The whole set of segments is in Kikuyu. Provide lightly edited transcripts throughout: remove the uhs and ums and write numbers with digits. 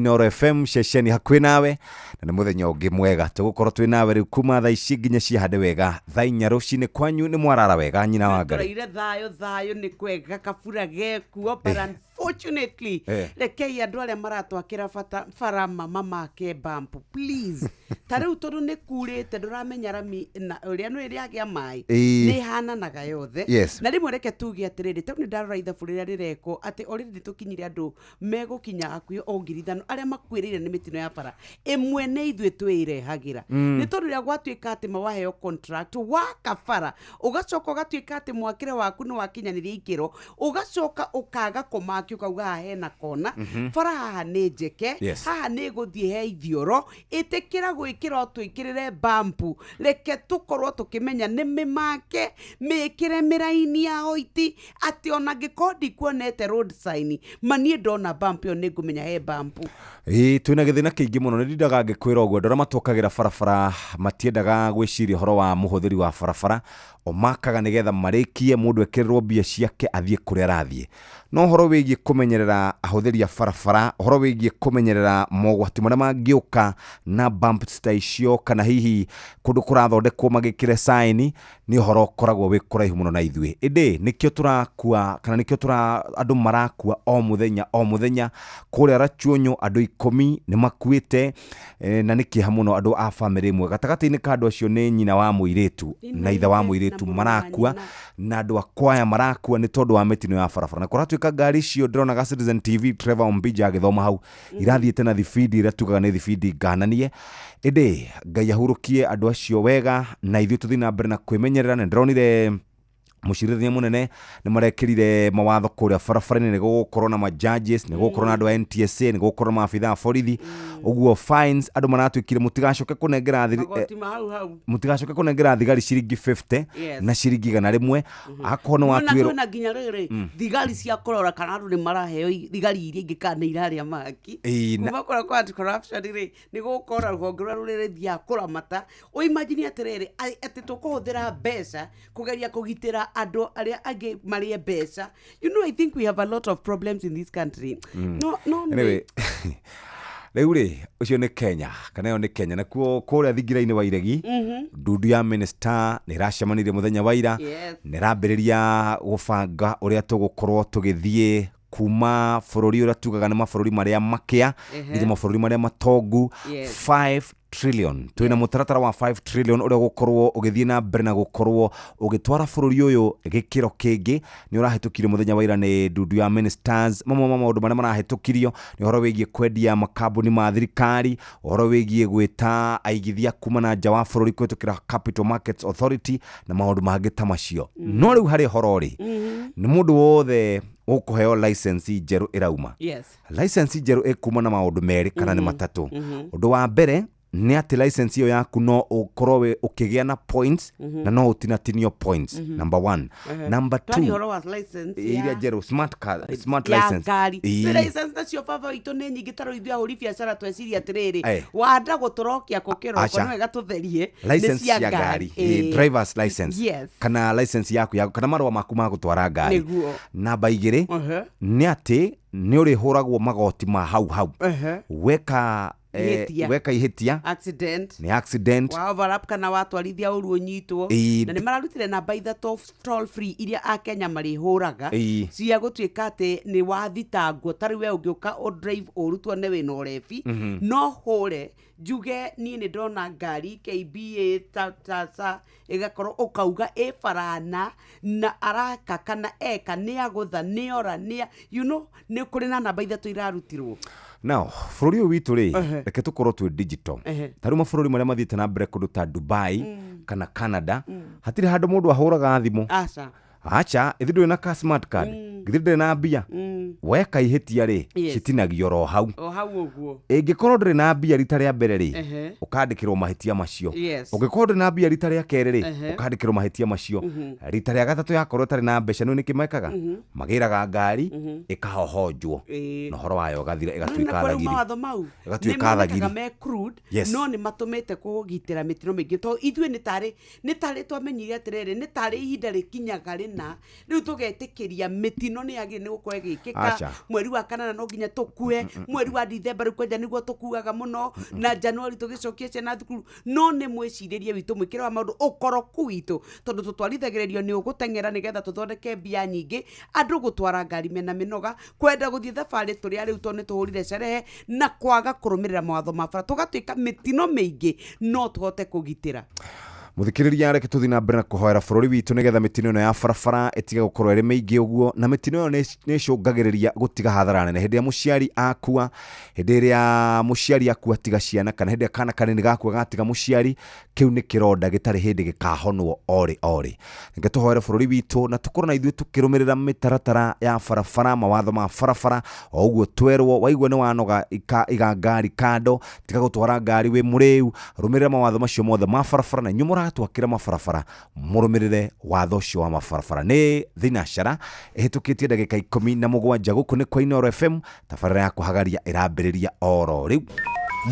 Inooro FM ceceni hakuhĩ nawe, na nĩ mũthenya ũngĩ mwega tũgũkorwo twĩ nawe rĩu kuma thaa ici nginya ciahande wega thaa 4 rũcinĩ. Kwanyu nĩ mwarara wega, nyina wa Ngarĩ? Tũraire thayũ, thayũ nĩ kwega, kabura gekuo, but unfortunately rekei andũ arĩa maratwakĩra bata bara mamake bump, please. Ta rĩu tondũ nĩ kurĩte, ndũramenya rami na ũrĩa nĩ ĩrĩa agĩa maĩ nĩ ĩhananaga yothe. Na rĩmwe reke tuge atĩrĩrĩ, tondũ nĩ ndarora ithabu rĩrĩa rĩrekwo atĩ already nĩ tũkinyire andũ megũkinya hakuhĩ o 5,000 arĩa makuĩrĩire nĩ mĩtino ya bara. Ĩmwe nĩ ithuĩ twĩrehagĩra, nĩ tondũ rĩrĩa gwatuĩka atĩ mawaheo contract waka bara, ũgacoka ũgatuĩka atĩ mwakĩre waku nĩ wakinyanĩria ikĩro, ũgacoka ũkaga kũmaki, ũkauga haha hena kona bara, haha nĩ njeke, haha nĩ gũthiĩ he ithioro, ĩtĩkĩra gwĩkĩra twĩkĩrĩre bampu. Reke tũkorwo tũkĩmenya nĩ mĩmake, mĩkĩre mĩraini ya hoiti, atĩ ona ngĩkorwo ndikuonete road sign, ma niĩ ndona bump ĩyo nĩ ngũmenya he bampu. Ĩĩ, twĩna gĩthĩna kĩingĩ mũno. Nĩ ndindaga ngĩkwĩra ũguo, andũ arĩa matwakagĩra barabara matiendaga gwĩciria ũhoro wa mũhũthĩri wa barabara. O makaga nĩgetha marĩkie, mũndũ ekĩrĩrwo mbia ciake athiĩ kũrĩa arathiĩ. No ũhoro wĩgiĩ kũmenyerera ahũthĩri a barabara, ũhoro wĩgiĩ kũmenyerera mogwati marĩa mangĩũka na bumps ta icio, kana hihi kũndũ kũrathondekwo magĩkĩre sign, nĩ ũhoro ũkoragwo wĩ kũraihu mũno na ithuĩ. Ĩndĩ nĩkĩo tũrakua, kana nĩkĩo tũra andũ marakua o mũthenya o mũthenya. Kũrĩa Rachuonyo andũ 10 nĩ makuĩte, na nĩ kĩeha mũno, andũ a bamĩrĩ ĩmwe. Gatagatĩ-inĩ ka andũ acio nĩ nyina wa mũirĩtu na ithe wa mũirĩtu marakua, na andũ a kwaya marakua nĩ tondũ wa mĩtino ya barabara. Na kũratuĩka ngari icio ndĩronaga Citizen TV, Trevor Ombija agĩthoma hau, irathiĩte na thibindi ĩrĩa tugaga nĩ thibindi ngananie. Ĩndĩ Ngai ahurũkie andũ acio wega, na ithuĩ tũthiĩ na mbere na kwĩmenyerera. Na ndĩronire mũcirithania mũnene nĩ marekĩrire mawatho kũrĩa barabara-inĩ, nĩ gũgũkorwo na ma judges, nĩ gũgũkorwo na andũ a NTSA, nĩ gũgũkorwo na maabitha a borithi. Ũguo fines andũ maratuĩkire mũtigacoke kũnengera Magoti ma hau hau. Mũtigacoke kũnengera thigari ciringi 50 na ciringi 100 akorwo nĩ na watuĩrwo. Kwĩna nginya rĩrĩ thigari cia kũrora kana andũ nĩ maraheo thigari iria ingĩ kana nĩ irarĩa mahaki. Kuma kũrĩa kwa anti corruption rĩ, nĩ gũkorwo rũhonge rũrĩa rũrĩrĩthiaga kũramata. Ũimagine atĩrĩrĩ, atĩ tũkũhũthĩra mbeca kũgeria kũgitĩra andũ arĩa angĩ marĩe mbeca. I think we have a lot of problems in this country. No, no. Anyway, rĩu rĩ, ũcio nĩ Kenya, kana ĩyo nĩ Kenya. Nakuo kũrĩa thingira-inĩ wa iregi, ndundu ya minister nĩ ĩracemanirie mũthenya wa ira, nĩ ĩrambĩrĩria gũbanga ũrĩa tũgũkorwo tũgĩthiĩ kuma bũrũri ũrĩa tugaga nĩ mabũrũri marĩa makĩa nginya mabũrũri marĩa matongu. 5 trillion, twĩna mũtaratara wa 5 trillion ũrĩa ũgũkorwo ũgĩthiĩ na mbere na gũkorwo ũgĩtwara bũrũri ũyũ gĩkĩro kĩngĩ. Nĩ ũrahĩtũkirio mũthenya wa ira nĩ ndundu ya ministers. Mamwe ma maũndũ marĩa marahĩtũkirio nĩ ũhoro wĩgiĩ kwendia makambuni ma thirikari, ũhoro wĩgiĩ gwĩta aigithia kuma na nja wa bũrũri kũhĩtũkĩra Capital Markets Authority na maũndũ mangĩ ta macio. No rĩu harĩ horo rĩ, nĩ mũndũ wothe ũkũheo license njerũ ĩrauma. License njerũ ĩkuma na maũndũ merĩ kana nĩ matatũ. Ũndũ wa mbere nĩ atĩ license ĩyo yaku no ũkorwo ũkĩgĩa na points, na no ũtinatinio points, number one. Number twari two, ũhoro wa license iria njerũ, smart card, smart ya license. Ngari. Nĩ license nacio baba witũ nĩ nyingĩ. Ta rĩu ithuĩ ahũri biacara tweciria atĩrĩrĩ, Eh. wanda gũtũrokia kũ kĩroko Aca. nĩ wega tũtherie nĩ License cia cia ngari. Ĩĩ. Drivers license kana license yaku ya kana marũa maku ma gũtwara ngari. Namba 2 nĩ atĩ nĩ ũrĩhũragwo magoti ma hau hau weka Ihĩtia. weka ihĩtia. Accident. Nĩ accident. Wa overlap kana watwarithia ũru ũnyitwo. Na nĩ mararutire namba 3 toll free iria akenya marĩhũraga cia gũtuĩka atĩ nĩ wathitangwo. Ta rĩu we ũngĩũka ũdrive ũru tuone wĩna ũrebi, no hũre njuge niĩ nĩ ndona ngari KBA ta ta ta ĩgakorwo ũkauga ĩ barana na araka kana eka nĩ agũtha nĩ ora nĩ nĩ kũrĩ na namba 3 irarutirwo. Now bũrũri ũyũ witũ rĩ, reke tũkorwo twĩ digital. Ta rĩu mabũrũri marĩa mathiĩte na mbere kũndũ ta Dubai kana Canada, hatirĩ handũ mũndũ ahũraga thimũ. Aca. Acha, ĩthi ndũrĩ na ka smart card, githĩ ndũrĩ na mbia? Weka ihĩtia rĩ, citinagio oro hau. O hau ũguo. Ĩngĩkorwo ndũrĩ na mbia rita rĩa mbere rĩ, ũkandĩkĩrwo mahĩtia macio. Ũngĩkorwo ndũrĩ na mbia rita rĩa kerĩ rĩ, ũkandĩkĩrwo mahĩtia macio. Rita rĩa gatatũ yakorwo ĩtarĩ na mbeca, nĩ nĩkĩ mekaga? Magĩraga ngari ĩkahohonjwo na ũhoro wayo ũgathira, ĩgatuĩka Na thagiri. Mawatho mau Ĩgatuĩka nĩ monekaga thagiri. me crude, no nĩ matũmĩte kũgitĩra mĩtino mĩingĩ, tondũ ithuĩ nĩ tarĩ twamenyire atĩrĩrĩ, nĩ tarĩ ihinda rĩkinyaga rĩna ĩna. Rĩu tũgetĩkĩria mĩtino nĩ yagĩrĩire nĩ gũkorwo ĩgĩkĩka. Aca. Mweri wa kanana no nginya tũkue, mweri wa Dithemba rĩu kwanja nĩguo tũkuaga mũno, na Januari tũgĩcokia ciana thukuru. No nĩ mwĩcirĩrie witũ, mwĩkĩre wa maũndũ, ũkoroku witũ, tondũ tũtwarithagĩrĩrio nĩ ũgũteng'era nĩgetha tũthondeke mbia nyingĩ, andũ gũtwara ngari mena mĩnoga, kwenda gũthiĩ thabarĩ tũrĩ arĩu tondũ nĩ tũhũrire cerehe, na kwaga kũrũmĩrĩra mawatho ma bara, tũgatuĩka mĩtino mĩingĩ no tũhote kũgitĩra. Muthikiriria, reke tuthi na mbere na kuhoera bururi witu nigetha mitino ĩno ya barabara ĩtige gũkorwo ĩrĩ mĩingĩ ũguo, na mĩtino ĩyo nĩ ĩcũngagĩrĩria gũtiga hathara nene. Hĩndĩ ĩrĩa mũciari akua, hĩndĩ ĩrĩa mũciari akua tiga ciana, kana hĩndĩ ĩrĩa kana kanini gakua gatiga mũciari, kĩu nĩ kĩronda gĩtarĩ hĩndĩ gĩkahonwo orĩ orĩ. Reke tũhoere bũrũri witũ na tũkorwo na ithuĩ tũkĩrũmĩrĩra mĩtaratara ya barabara, mawatho ma barabara o ũguo twerwo. Waigua nĩ wanoga, iga ngari kando, tiga gũtwara ngari wĩ mũrĩu, rũmĩrĩra mawatho macio mothe ma barabara, na inyuĩ mũratwakĩra mabarabara mũrũmĩrĩre watho ũcio wa mabarabara. Nĩ thinacara ĩhĩtũkĩtie ndagĩka 17. Gũkũ nĩ kwa Inooro FM, tabarĩra ya kũhagaria ĩrambĩrĩria oro rĩu.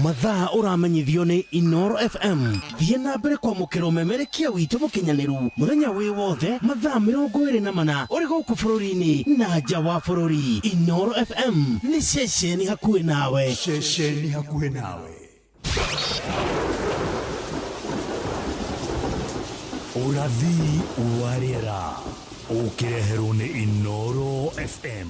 Mathaa ũramenyithio nĩ Inoro FM. Thiĩ na mbere kwamũkĩra ũmemerekia witũ mũkinyanĩru mũthenya wĩ wothe, mathaa 24, ũrĩ gũkũ bũrũri-inĩ na nja wa bũrũri. Inoro FM nĩ ceceni hakuhĩ nawe. Ceceni hakuhĩ nawe. Ũrathi wa rĩera ũkĩreherwo nĩ Inoro FM.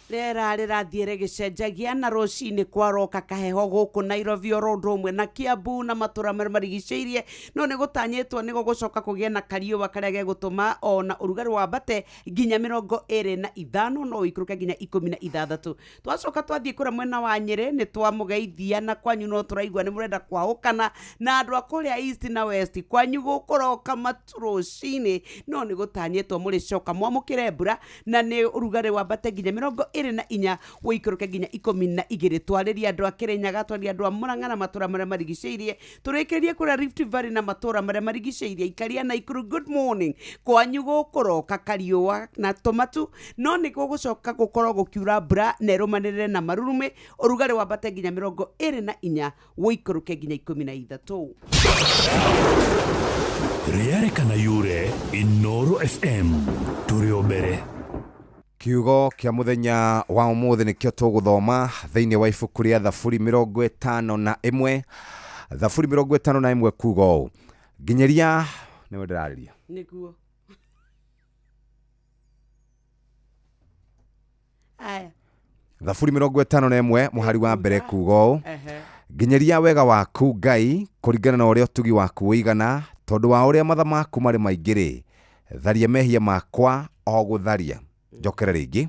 Rĩera rĩrathiĩ rĩgĩcenjagia, na rũcinĩ kwaroka kaheho gũkũ Nairobi oro ũndũ ũmwe na Kiambu na matũra marĩa marigicĩirie, no nĩ gũtanyĩtwo nĩ gũgũcoka kũgĩe na kariũa karĩa gegũtũma ona ũrugarĩ wambate nginya 25, no ũikũrũke nginya 16. Twacoka twathiĩ kũrĩa mwena wa Nyĩrĩ, nĩ twamũgeithia, na kwanyu no tũraigua nĩ mũrenda kwahũkana na andũ a kũrĩa East na West. Kwanyu gũkũroka matu rũcinĩ, no nĩ gũtanyĩtwo mũrĩcoka mwamũkĩre mbura, na nĩ ũrugarĩ wambate nginya 24, ũikũrũke nginya 12. Twarĩria andũ a Kĩrĩnyaga, twarĩria andũ a Mũrang'a na matũra marĩa marigicĩirie, tũrĩkĩrĩrie kũrĩa Rift Valley na matũra marĩa marigicĩirie, ikaria Naikuru, good morning. Kwanyu gũkũroka kariũa na tũmatu, no nĩ gũgũcoka gũkorwo gũkiura mbura na ĩrũmanĩrĩre na marurumĩ, ũrugarĩ wambate nginya 24, ũikũrũke nginya 13. Rĩarĩ kana yure, Inoro FM tũrĩ o mbere. Kiugo kĩa mũthenya wa ũmũthĩ nĩkĩo tũgũthoma thĩinĩ wa ibuku rĩa Thaburi 51. Thaburi 51 kuga ũũ, nginyĩria, nĩwe ndĩrarĩria. Nĩguo aya. Thaburi 51 mũhari wa mbere kuga ũũ, nginyĩria wega waku Ngai kũringana na ũrĩa ũtugi waku ũigana, tondũ wa ũrĩa matha maku marĩ maingĩ-rĩ, tharia mehia makwa o gũtharia. Njokere rĩngĩ,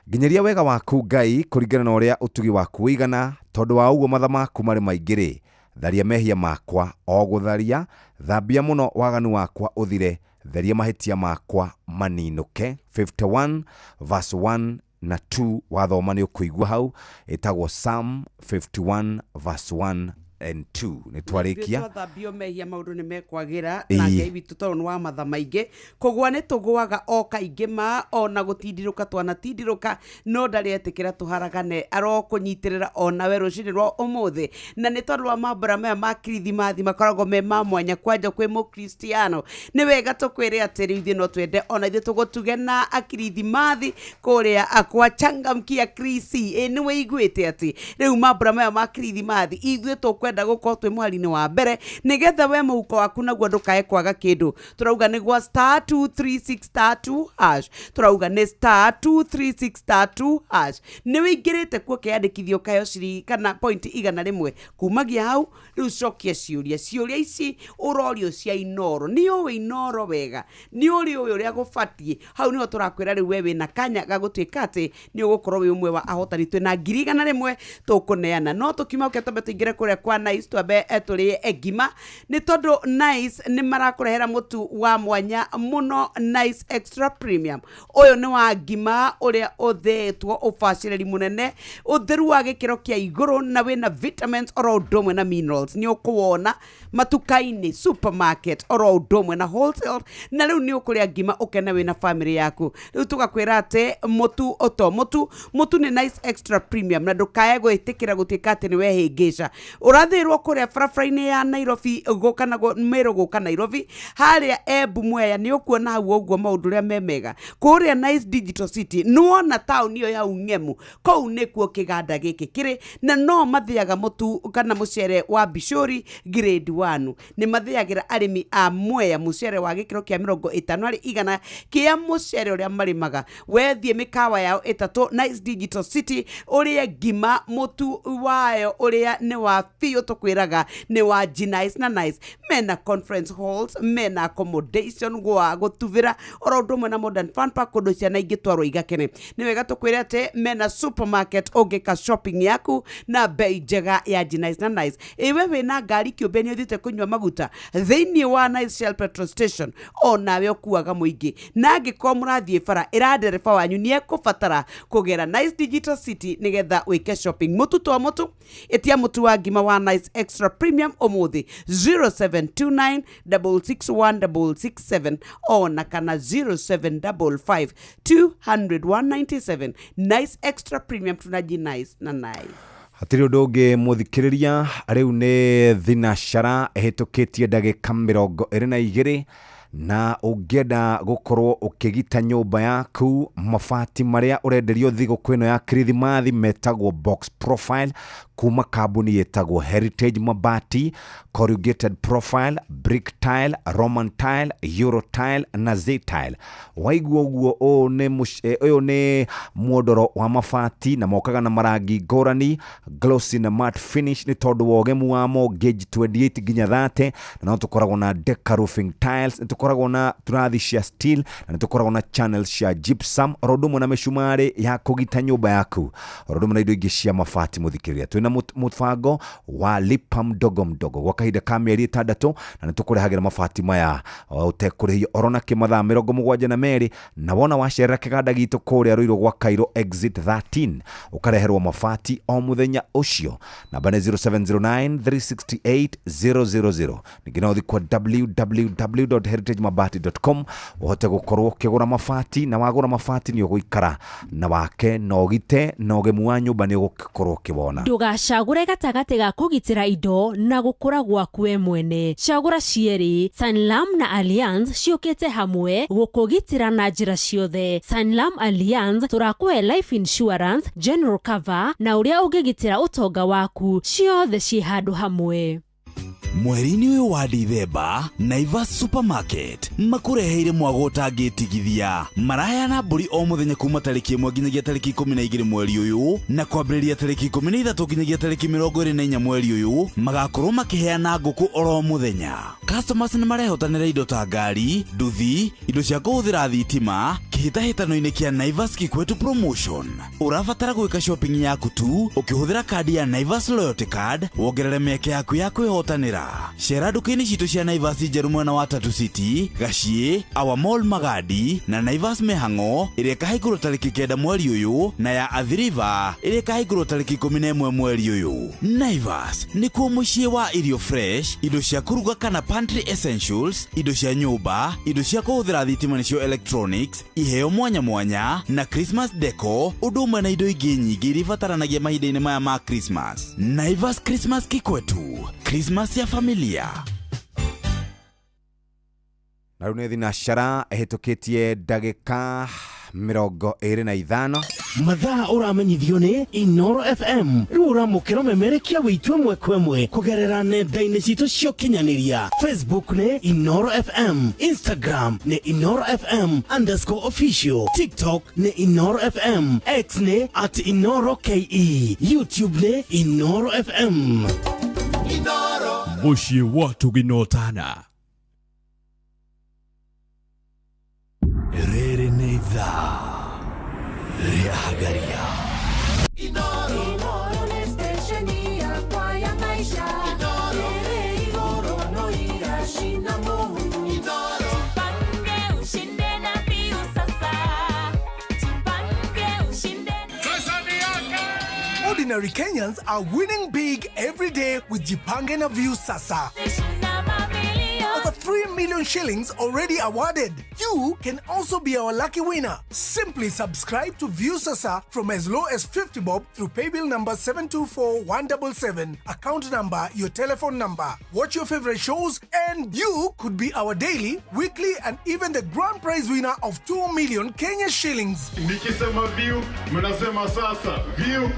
nginyĩria wega waku Ngai kũringana na ũrĩa ũtugi waku ũigana, tondũ wa ũguo matha maku marĩ maingĩ-rĩ, tharia mehia makwa o gũtharia, thambia mũno waganu wakwa ũthire, theria mahĩtia makwa maninũke. 51 verse 1 na 2, wathoma nĩ ũkũigua hau, ĩtagwo Psalm 51 verse 1 and 2. Nĩ twarĩkia. Twathambio mehia, maũndũ nĩ mekwagĩra na Ngai witũ, tondũ nĩ wa matha maingĩ. Kũgwa nĩ tũgũaga o kaingĩ ma, ona gũtindirũka twanatindirũka, no ndarĩ etĩkĩra tũharagane, arokũnyitĩrĩra onawe rũcinĩ rwa ũmũthĩ. Na nĩ tondũ wa mambura maya ma Kirithimathi makoragwo me ma mwanya kwanja kwĩ mũkristiano, nĩ wega tũkwĩre atĩ rĩu ithuĩ no twende ona ithuĩ tũgũtuge na akirithimathi kũrĩa kwa Changamkia Krisi. Ĩ nĩ wĩiguĩte atĩ rĩu mambura maya ma Kirithimathi ithuĩ tũkwenda gũkorwo twĩ mweri-inĩ wa mbere, nĩgetha we mũhuko waku naguo ndũkae kwaga kĩndũ. Tũrauga nĩ gwa *236 *2 hash, tũrauga nĩ *236 *2 hash. Nĩ wĩingĩrĩte kuo, ũkeyandĩkithia, ũkaheo ciringi kana point 100. Kumagia hau rĩu cokia ciũria. Ciũria ici ũrorio cia Inoro, nĩ ũĩ Inoro wega, nĩ ũrĩ ũĩ ũrĩa gũbatiĩ. Hau nĩho tũrakwĩra rĩu we wĩna kanya ga gũtuĩka atĩ nĩ ũgũkorwo wĩ ũmwe wa ahotani. Twĩna 100,000 tũkũneana, no tũkiuma ũke twambe tũingĩre kũrĩa kwa Nice, twambe tũrĩe ngima, nĩ tondũ Nice nĩ marakũrehera mũtu wa mwanya mũno, Nice Extra Premium. Ũyũ nĩ wa ngima ũrĩa ũthĩĩtwo ũbacĩrĩri mũnene, ũtheru wa gĩkĩro kĩa igũrũ, na wĩna vitamins oro ũndũ ũmwe na minerals. Nĩ ũkũwona matuka-inĩ, supermarket oro ũndũ ũmwe na wholesale, na rĩu nĩ ũkũrĩa ngima ũkene wĩna family yaku. Rĩu tũgakwĩra atĩ mũtu ũto mũtu mũtu nĩ Nice Extra Premium, na ndũkae gwĩtĩkĩra gũtuĩka atĩ nĩ wehĩngĩca. Ũrathiĩ Ũrathĩrwo kũrĩa barabara-inĩ ya Nairobi gũka na Meru gũka Nairobi harĩa Embu Mwea, nĩ ũkuona hau ũguo maũndũ ũrĩa me mega kũrĩa Nice Digital City. Nĩwona taũni ĩyo ya Ung'emu, kũu nĩkuo kĩganda gĩkĩ kĩrĩ, na no mathĩaga mũtu kana mũcere wa Bishori grade 1. Nĩ mathĩagĩra arĩmi a Mwea mũcere wa gĩkĩro kĩa 50% kĩa mũcere ũrĩa marĩmaga. Wethiĩ mĩkawa yao ĩtatũ Nice Digital City, ũrĩe ngima mũtu wayo ũrĩa nĩ wa biũ, tũkwĩraga nĩ wa G-Nice na Nice. Mena conference halls, mena accommodation gwa gũtubĩra, oro ũndũ ũmwe na Modern Fun Park kũndũ ciana ingĩtwarwo igakene. Nĩ wega tũkwĩre atĩ mena supermarket ũngĩka shopping yaku na bei njega ya G-Nice na Nice. Iwe wĩna ngari kĩũmbe nĩ ũthiĩte kũnyua maguta thĩinĩ wa Nice Shell petrol station, onawe ũkuaga mũingĩ, na angĩkorwo mũrathiĩ bara ĩra ndereba wanyu nĩ ekũbatara kũgera Nice Digital City nĩgetha wĩke shopping. Mũtu to mũtu, ĩtia mũtu wa ngima wa Nice Extra Premium ũmũthĩ 0729 661 667 ona kana 0755 200 197. Nice Extra Premium, tunaji Nice na Nice. Hatirĩ ũndũ ũngĩ mũthikĩrĩria, rĩu nĩ thinacara ĩhĩtũkĩtie ndagĩka 22, na ũngĩenda gũkorwo ũkĩgita nyũmba yaku mabati marĩa ũrenderio thigũkũ ĩno ya Kirithimathi metagwo box profile kuma kambuni ĩtagwo Heritage Mabati, corrugated profile, brick tile, Roman tile, Euro tile na Z tile. Waigua ũguo, ũyũ nĩ mwondoro wa mabati na mokaga na marangi ngũrani, glossy na matte finish, nĩ tondũ wa ũgemu wamo gauge 28 nginya 30, na no tũkoragwo na deca roofing tiles, nĩ tũkoragwo na turathi cia steel, na nĩ tũkoragwo na channels cia gypsum, oro ũndũ ũmwe na mĩcumarĩ ya kũgita nyũmba yaku, oro ũndũ ũmwe na indo ingĩ cia mabati. Mũthikĩrĩria, twĩna mũbango wa lipa mdogo mdogo gwa kahinda ka mĩeri 6, na nĩ tũkũrehagĩra mabati maya ũtekũrĩhio oro na kĩmathaa 72, na wona wacerera kĩganda gitũ kũrĩa Ruiru gwa Cairo exit 13 ũkareherwo mabati o mũthenya ũcio. Namba nĩ 0709 368 000. Ningĩ no ũthiĩ kwa www.heritagemabati.com ũhote gũkorwo ũkĩgũra mabati, na wagũra mabati nĩ ũgũikara na wake na ũgite na ũgemu wa nyũmba nĩ ũgũkorwo ũkĩwona. Ndũgacagũre gatagatĩ ga kũgitĩra indo na gũkũra gwaku we mwene, cagũra cierĩ. Sanlam na Allianz ciũkĩte hamwe gũkũgitĩra na njĩra ciothe. Sanlam Allianz tũrakũhe life insurance, general cover na ũrĩa ũngĩgitĩra ũtonga waku, ciothe ciĩ handũ hamwe. Mweri-inĩ ũyũ wa Dithemba, Naivas Supermarket makũreheire mwago ũtangĩtigithia. Maraheana mbũri o mũthenya kuma tarĩki 1 nginyagia tarĩki 12 mweri ũyũ, na kwambĩrĩria tarĩki 13 nginyagia tarĩki 24 mweri ũyũ magakorwo makĩheana ngũkũ oro mũthenya. Customers nĩ marehotanĩra indo ta ngari, nduthi, indo cia kũhũthĩra thitima kĩhĩtahĩtano-inĩ kĩa Naivas Kikwetu Promotion. Ũrabatara gwĩka shopping yaku tu ũkĩhũthĩra kandi ya Naivas Loyalty Card, wongerere mĩeke yaku ya kwĩhotanĩra. Cera nduka-inĩ citũ cia Naivas njerũ mwena wa Tatu City, Gaciĩ, Our Mall Magadi na Naivas Mĩhang'o ĩrĩa ĩkahingũrwo tarĩki 9 mweri ũyũ, na ya Athi River ĩrĩa ĩkahingũrwo tarĩki 11 mweri ũyũ. Naivas nĩkuo mũciĩ wa irio fresh, indo cia kũruga kana pantry essentials, indo cia nyũmba, indo cia kũhũthĩra thitima nĩcio electronics, iheo mwanya mwanya na Christmas deco, ũndũ ũmwe na indo ingĩ nyingĩ iria ibataranagia mahinda-inĩ maya ma Christmas. Naivas Christmas Kikwetu, Christmas ya familia. Na rĩu nĩ thinacara ĩhĩtũkĩtie ndagĩka 25. Mathaa ũramenyithio nĩ Inoro FM. Rĩu ũramũkĩra ũmemerekia witũ ĩmwe kwa ĩmwe kũgerera nenda-inĩ citũ cia ũkinyanĩria. Facebook nĩ Inoro FM, Instagram nĩ Inoro FM _official, TikTok nĩ Inoro FM, X nĩ @InoroKE, YouTube nĩ Inoro FM. Mũciĩ wa tũginotana. Rĩrĩ nĩ ithaa rĩa Hagaria. Inoro nĩ stesheni yakwa ya maisha. Ĩrĩ igũrũ no iracina mũhu. Tupange ushinde na Piu sasa. Tupange ushinde. Ordinary Kenyans are winning big every day with Jipange na Viusasa. Shinda mabilioni. Over 3 3 million shillings already awarded. You can also be our lucky winner. Simply subscribe to Viusasa from as low as 50 bob through paybill number 724177, account number, your telephone number. Watch your favorite shows and you could be our daily, weekly and even the grand prize winner of 2 million Kenya shillings. Nikisema view, mnasema sasa. View.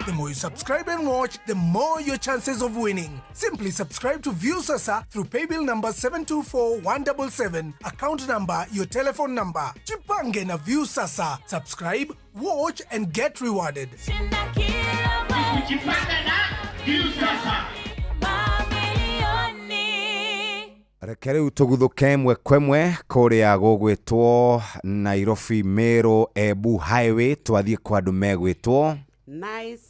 The more you subscribe and watch, the more your chances of winning. Simply subscribe to Viusasa through paybill number 724177, account number, your telephone number. Jipange na Viusasa. Subscribe, watch and get rewarded. Shinda kila mwezi. Jipange na Viusasa. Mamilioni. Reke rĩu tũguthũke ĩmwe kwa ĩmwe kũrĩa gũgwĩtwo Nairobi Meru Embu Highway, twathiĩ kwa andũ megwĩtwo Nice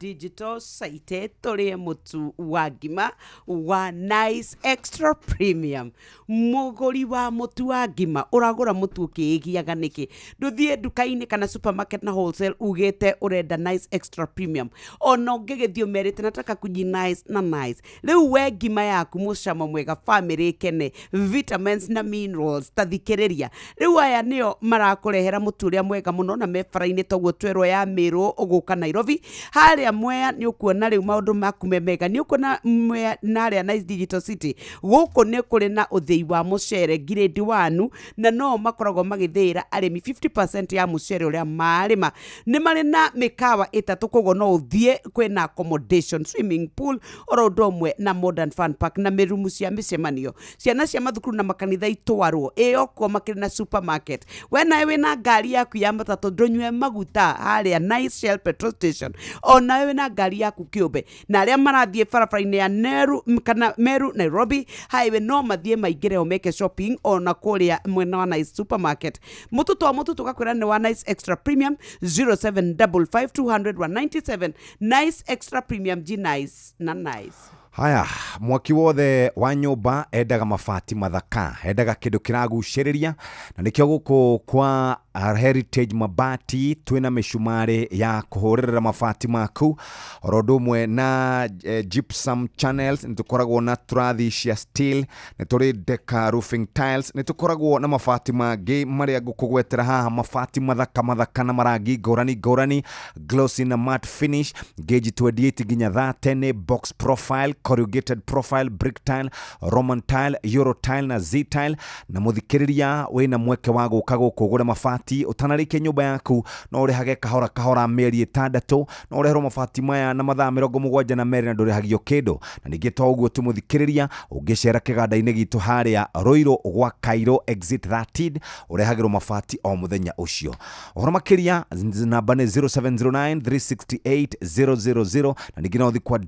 Digital Site, tũrĩe mũtu wa ngima wa Nice Extra Premium. Mũgũri wa mũtu wa ngima, ũragũra mũtu ũkĩĩgiaga nĩkĩ? Ndũthiĩ nduka-inĩ kana supermarket na wholesale ugĩte ũrenda Nice Extra Premium, ona ũngĩgĩthiĩ ũmerĩte nataka kuji nice na nice. Rĩu we ngima yaku mũcamo mwega, famĩlĩ ĩkene, vitamins na minerals. Ta thikĩrĩria, rĩu aya nĩo marakũrehera mũtu ũrĩa mwega mũno na me bara-inĩ toguo twerwo ya Mĩrũ ũgũka Nairobi harĩa Mwea. Nĩ ũkuona rĩu maũndũ maku me mega, nĩ ũkuona Mwea na harĩa Nice Digital City gũkũ nĩ kũrĩ na ũthĩi wa mũcere grade 1, na no makoragwo magĩthĩĩra arĩmi 50% ya mũcere ũrĩa marĩma. Nĩ marĩ na mĩkawa 3, koguo no ũthiĩ, kwĩna accommodation, swimming pool oro ũndũ ũmwe na modern fun park na mĩrumu cia mĩcemanio, ciana cia mathukuru na makanitha itwarwo ĩyo kuo. Makĩrĩ na supermarket. We nawe wĩna ngari yaku ya matatũ, ndũnyue maguta harĩa Nice Shell petrol station. Ona wewe na ngari yaku kĩũmbe na arĩa marathiĩ barabara-inĩ ya Meru kana Meru Nairobi Highway no mathiĩ maingĩre o meke shopping ona kũrĩa mwena wa Nice supermarket. Mũtũtũ wa mũtũtũ gakwĩra nĩ wa Nice Extra Premium, 0755 200 197. Nice Extra Premium, G nice na nice. Haya, mwaki wothe wa nyũmba endaga mabati mathaka, endaga kĩndũ kĩragucĩrĩria, na nĩkĩo gũkũ kwa Heritage Mabati twĩna mĩcumarĩ ya kũhũrĩrĩra mabati maku, oro ũndũ ũmwe na gypsum channels. Nĩ tũkoragwo na turathi cia steel, nĩ tũrĩ Deca roofing tiles, nĩ tũkoragwo na mabati mangĩ marĩa ngũkũgwetera haha, mabati mathaka mathaka na marangi ngũrani ngũrani, glossy na matte finish, gauge 28 nginya 30, nĩ box profile, corrugated profile, brick tile, Roman tile, euro tile na Z tile. Na mũthikĩrĩria, wĩna mweke wa gũka gũkũ ũgũre mabati ũtanarĩkia nyũmba yaku. No ũrĩhage kahora kahora mĩeri 6, no ũreherwo mabati maya na mathaa 72 na ndũrĩhagio kĩndũ. Na ningĩ to ũguo tu, mũthikĩrĩria, ũngĩcera kĩganda-inĩ gitũ harĩa Ruiru gwa Cairo exit 13, ũrehagĩrwo mabati o mũthenya ũcio. Ũhoro makĩria, namba nĩ 0709 368 000, na ningĩ no ũthiĩ kwa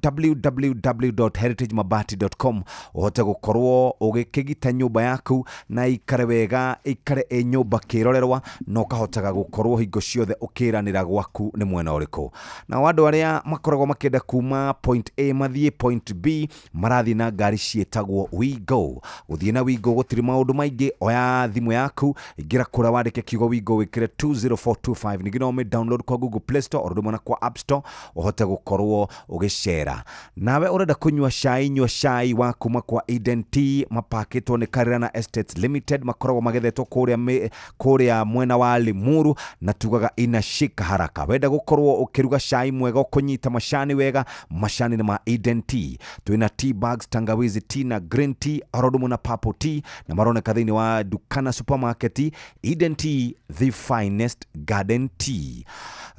www.heritagemabati.com ũhote gũkorwo ũgĩkĩgita nyũmba yaku na ikare wega, ikare ĩ nyũmba kĩrorerwa, na ũkahotaga gũkorwo hingo ciothe ũkĩranĩra gwaku nĩ mwena ũrĩkũ. Nao andũ arĩa makoragwo makĩenda kuma point A mathiĩ point B marathiĩ na ngari ciĩtagwo WeGo. Gũthiĩ na WeGo gũtirĩ maũndũ maingĩ, oya thimũ yaku, ingĩra kũrĩa wandĩke kiugo WeGo, wĩkĩre 20425, ningĩ no ũmĩ download kwa Google Play Store oro ũndũ na kwa App Store ũhote gũkorwo ũgĩcera. Nawe ũrenda kũnyua cai, nyua cai wa kuma kwa Eden Tea, mapakĩtwo nĩ Karirana Estates Limited, makoragwo magethetwo kũrĩa mwena wa Limuru, na tugaga inashika haraka. Wenda gũkorwo ũkĩruga cai mwega ũkũnyita macani wega, macani nĩ ma Eden Tea. Twĩna tea bags, tangawizi tea na green tea oro ũndũ ũmwe na purple tea, na maroneka thĩinĩ wa Dukana supermarket. Eden Tea, the finest garden tea.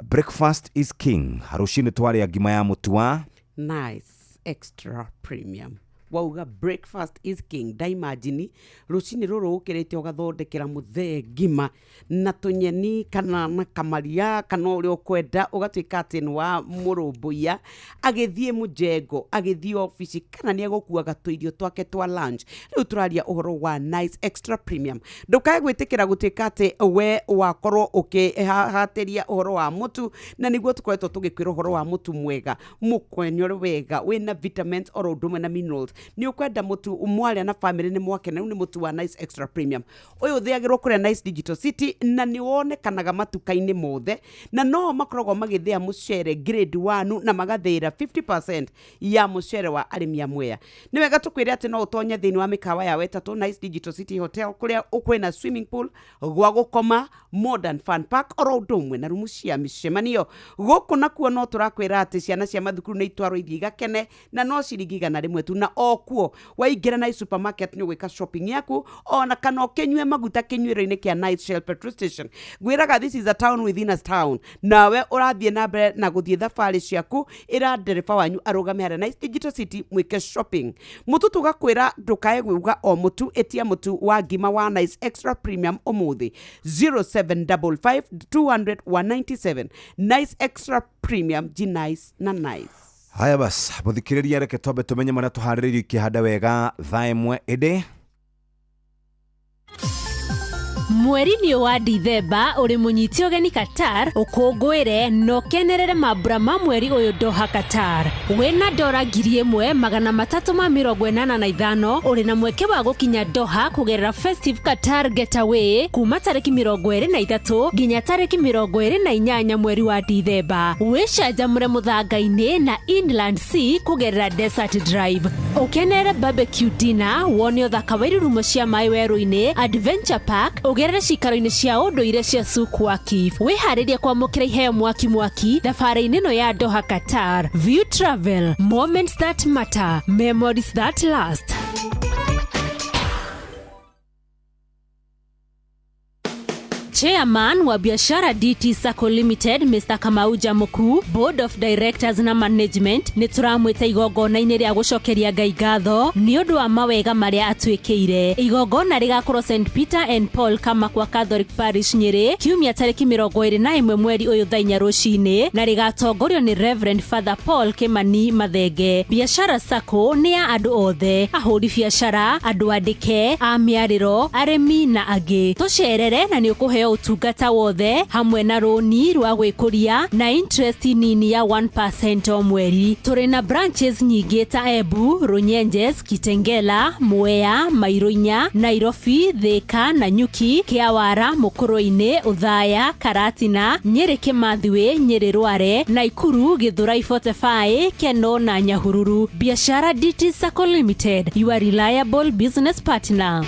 Breakfast is king. Rũcinĩ twarĩa ngima ya mũtu wa Nice Extra Premium. Wauga breakfast is king, ndaimagine rũcinĩ rũrũ ũkĩrĩte ũgathondekera mũthee ngima na tũnyeni kana na kamaria kana ũrĩa ũkwenda, ũgatuĩka atĩ nĩ wa mũrũmbũiya agĩthiĩ mũjengo, agĩthiĩ obici, kana nĩ egũkuaga tũirio twake twa lunch. Rĩu tũraria ũhoro wa Nice Extra Premium. Ndũkae gwĩtĩkĩra gũtuĩka atĩ we wakorwo ũkĩhatĩria ũhoro wa mũtu, na nĩguo tũkoretwo tũgĩkwĩra ũhoro wa mũtu mwega mũkwenyore wega wĩna vitamins oro ũndũ ũmwe na minerals. Nĩ ũkwenda mũtu mwarĩa na family nĩ mwakena, rĩu nĩ mũtu wa Nice Extra Premium. Ũyũ ũthĩagĩrwo kũrĩa Nice Digital City na nĩ wonekanaga matuka-inĩ mothe, na no makoragwo magĩthĩa mũcere grade 1 na magathĩra 50% ya mũcere wa arĩmi a Mwea. Nĩ wega tũkwĩre atĩ no ũtonye thĩinĩ wa mĩkawa ya wetatũ Nice Digital City Hotel, kũrĩa kwĩna swimming pool, gwa gũkoma, modern fun park, oro ũndũ ũmwe na rumu cia mĩcemanio. Gũkũ nakuo no tũrakwĩra atĩ ciana cia mathukuru nĩ itwarwo ithiĩ igakene na no ciringi 100 tu, na o kuo waingĩra Nice Supermarket nĩ ũgwĩka shopping yaku, ona kana ũkĩnyue maguta kĩnyuĩro-inĩ kĩa Nice Shell petrol station. Ngwĩraga this is a town within a town. Nawe ũrathiĩ na mbere na gũthiĩ thabarĩ ciaku, ĩra ndereba wanyu arũgame harĩa Nice Digital City mwĩke shopping. Mũtu tũgakwĩra ndũkae gwĩuga o mũtu, ĩtia mũtu wa ngima wa Nice Extra Premium ũmũthĩ 0755 200 197. Nice Extra Premium, G Nice na Nice. Haya bas, mũthikĩrĩria, reke twambe tũmenye marĩa tũharĩrĩirio ikĩhanda wega thaa 1 ĩndĩ. Mweri-inĩ wa Dithemba ũrĩ mũnyiti ũgeni Qatar, ũkũngũĩre na ũkenerere mambura ma mweri ũyũ Doha Qatar. Wĩna dora 1385 ũrĩ na mweke wa gũkinya Doha kũgerera Festive Qatar Getaway kuma tarĩki 23 nginya tarĩki 28 mweri wa Dithemba. Wĩcanjamũre mũthanga-inĩ na Inland Sea kũgerera Desert Drive. Ũkenerere barbecue dinner, wone ũthaka wa irurumo cia maĩ werũ-inĩ, Adventure Park, ũgerere cikaro-inĩ cia ũndũire cia Souk Waqif. Wĩharĩrie kwamũkĩra iheo mwaki mwaki thabarĩ-inĩ ĩno ya Doha Qatar. View Travel, moments that matter, memories that last. Chairman wa Biashara DT Sacco Limited Mr. Kamau Jamuku, Board of Directors na Management nĩ tũramwĩta igongona-inĩ rĩa gũcokeria Ngai ngatho nĩ ũndũ wa mawega marĩa atwĩkĩire. Igongona rĩgakorwo St Peter and Paul Kamakwa Catholic Parish Nyĩrĩ kiumia tarĩki 21 mweri ũyũ thaa 4 rũcinĩ, na rĩgatongorio nĩ Reverend Father Paul Kimani Mathenge. Biashara Sacco nĩ ya andũ othe, ahũri biashara, andũ andĩke, a mĩarĩro, arĩmi na angĩ. Tũcerere na nĩ ũkũheo ũtungata wothe hamwe na rũni rwa gwĩkũria na interest nini ya 1% o mweri. Tũrĩ na branches nyingĩ ta Embu, Runyenjes, Kitengela, Mwea, Mairoinya, Nairobi, Thika, Nanyuki, Kĩawara, Mũkũrũ-inĩ, Ũthaya, Karatina, Nyĩrĩ Kĩmathiwĩ, Nyĩrĩ Rware, Naikuru, Gĩthũrai 45, Keno na Nyahururu. Biashara DT Sacco Limited, your reliable business partner.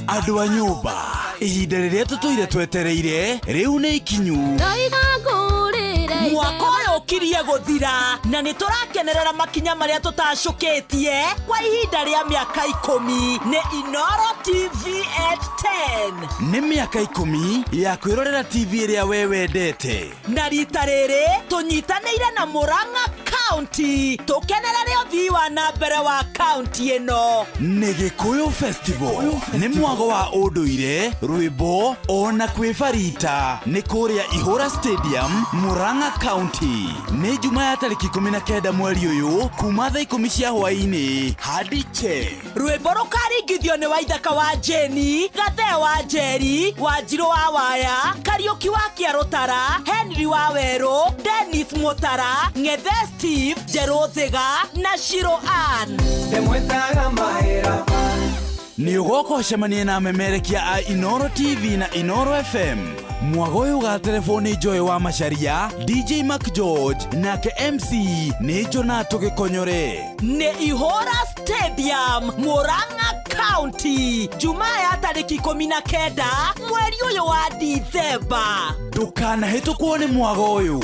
Andũ a nyũmba, ihinda rĩrĩa tũtũire twetereire rĩu nĩ ikinyu. Mwaka ũyũ ũkirie gũthira na nĩ tũrakenerera makinya marĩa tũtacũkĩtie kwa ihinda rĩa mĩaka 10 nĩ Inoro TV at 10. Nĩ mĩaka 10 ya kwĩrorera TV ĩrĩa we wendete, na rita rĩrĩ tũnyitanĩire na Murang'a County tũkenerere ũthii wa na mbere wa county ĩno. Nĩ Gĩkũyũ Festival, nĩ mwago wa ũndũire, rwĩmbo ona kwĩbarita, nĩ kũrĩa Ihũra Stadium, Murang'a County. Nĩ Juma ya tarĩki 19 mweri ũyũ kuma thaa 10 cia hwaĩ-inĩ hadi che. Rwĩmbo rũkaringithio nĩ Waithaka wa Jeni, Gathee wa Njeri, Wanjirũ wa Waya, Kariũki wa Kĩarũtara, Henry wa Werũ, Dennis Mutara, Ng'ethe Steve, Njerũ Thiga na Shiro Ann. Nĩ ũgoka ũcemanie na amemerekia a Inoro TV na Inoro FM. Mwago ũyũ ũgaterebwo nĩ Joy wa Macharia, DJ Mac George nake MC nĩ Jonato Gĩkonyore. Nĩ Ihũra Stadium, Murang'a County, Jumaa ya tarĩki 19 mweri ũyũ wa Dithemba. Ndũkanahĩtũkwo nĩ mwago ũyũ.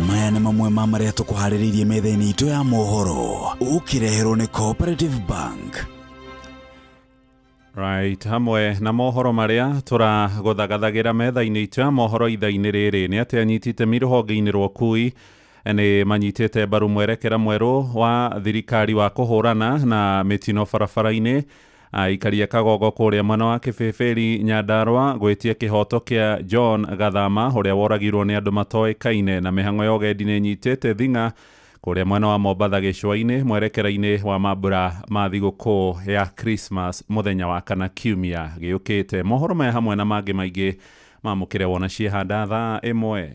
Maya nĩ mamwe ma marĩa tũkũharĩrĩirie metha-inĩ itũ ya mohoro, ũkĩreherwo nĩ Cooperative Bank. Right, hamwe na mohoro marĩa tũragũthagathagira metha-inĩ itũ ya mohoro ithaa-inĩ rĩrĩ nĩ atĩ anyitĩte rũhonge-inĩ rwa ũkui nĩ manyitĩte mbaru mwerekera mwerũ wa thirikari wa kũhũrana na mĩtino barabara-inĩ. Aikaria Kagogo kũrĩa mwena wa Kĩbĩbĩri Nyandarua gwĩtia kĩhoto kĩa John Gathama ũrĩa woragirwo nĩ andũ matoĩkaine, na mĩhang'o ya ũgendi nĩ ĩnyitĩte thing'a kũrĩa mwena wa Mombatha gĩcũa-inĩ mwerekera-inĩ wa mambura ma thigũkũ ya Christmas mũthenya wa kana kiumia gĩũkĩte. Mohoro maya hamwe na mangĩ maingĩ Mamũkĩre wona ciehanda thaa 1.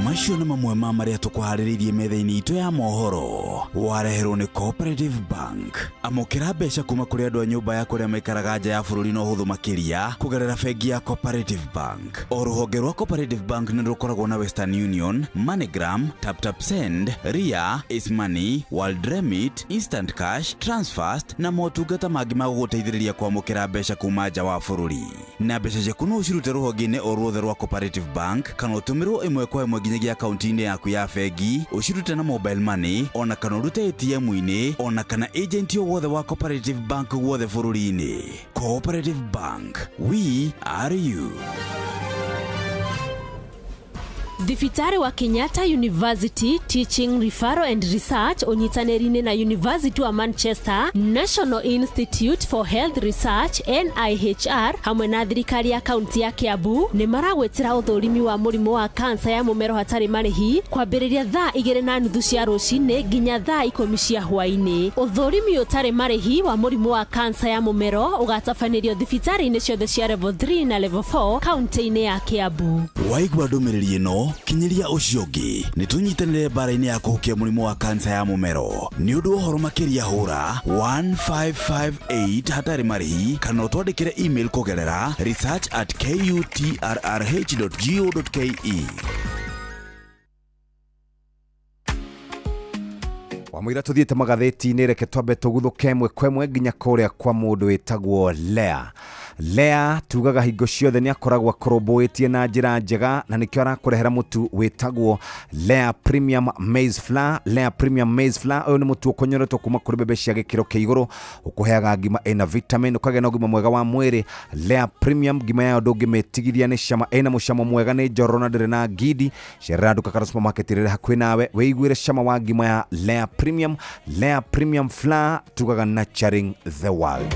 Macio nĩ mamwe ma marĩa tũkũharĩrĩirie metha-inĩ itũ ya mohoro. Wareherwo nĩ Cooperative Bank. Amũkĩra mbeca kuma kũrĩ andũ a nyũmba ya kũrĩa maikaraga nja ya bũrũri na ũhũthũ makĩria kũgerera bengi ya Cooperative Bank. O rũhonge rwa Cooperative Bank nĩ rũkoragwo na Western Union, MoneyGram, TapTap Send, Ria, Ace Money, World Remit, Instant Cash, Transfast na motungata mangĩ ma gũgũteithĩrĩria kwamũkĩra mbeca kuma nja wa bũrũri. Na mbeca ciaku no ũcirute rũhonge-inĩ o ruothe rwa Cooperative Bank kana ũtũmĩrwo ĩmwe kwa ĩmwe nginyagia akaunti-inĩ yaku ya bengi, ũcirute na mobile money ona kana ũrute ATM-inĩ ona kana agent o wothe wa Cooperative Bank guothe bũrũri-inĩ. Cooperative Bank, we are you. Thibitarĩ wa Kenyatta University Teaching Referral and Research ũnyitanĩri-inĩ na University wa Manchester, National Institute for Health Research NIHR hamwe na thirikari ya kaunti ya Kiambu nĩ maragwĩtĩra ũthũrimi wa mũrimũ wa kansa ya mũmero hatarĩ marĩhi kwambĩrĩria thaa 2:30 cia rũcinĩ nginya thaa 10 cia hwaĩ-inĩ. Ũthũrimi ũtarĩ marĩhi wa mũrimũ wa kansa ya mũmero ũgatabanĩrio thibitarĩ-inĩ ciothe cia level 3 na level 4 kaunti-inĩ ya Kiambu. Waigua ndũmĩrĩri ĩno, kinyĩria ũcio ũngĩ. Nĩ tũnyitanĩre mbara-inĩ ya kũhukia mũrimũ wa kansa ya mũmero. Nĩ ũndũ wa ũhoro makĩria hũra 1558 hatarĩ marĩhi kana ũtwandĩkĩre email kũgerera research@kutrrh.go.ke. Wamũira tũthiĩte magathĩti-inĩ, reke twambe tũguthũke ĩmwe kwa ĩmwe nginya kũrĩa kwa mũndũ wĩtagwo Lea. Lea tugaga hingo ciothe nĩ akoragwo akũrũmbũĩtie na njĩra njega na nĩkĩo arakũrehera mũtu wĩtagwo Lea Premium Maize Flour. Lea Premium Maize Flour ũyũ nĩ mũtu ũkonyoretwo kuma kũrĩ mbembe cia gĩkĩro kĩa igũrũ, ũkũheaga ngima ĩna vitamin, ũkagĩa na ũgima mwega wa mwĩrĩ. Lea Premium ngima yayo ndũngĩmĩtigithia, nĩ cama, ĩna mũcamo mwega, nĩ njororo na ndĩrĩ na ngindi. Cerera nduka kana supermarket ĩrĩa ĩrĩ hakuhĩ nawe wĩiguĩre cama wa ngima ya Lea Premium. Lea Premium Flour tugaga nurturing the world.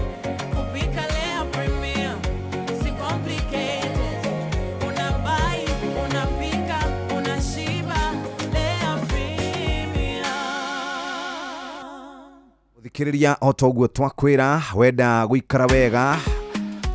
Muthikiriria o ta ũguo twakwĩra, wenda gũikara wega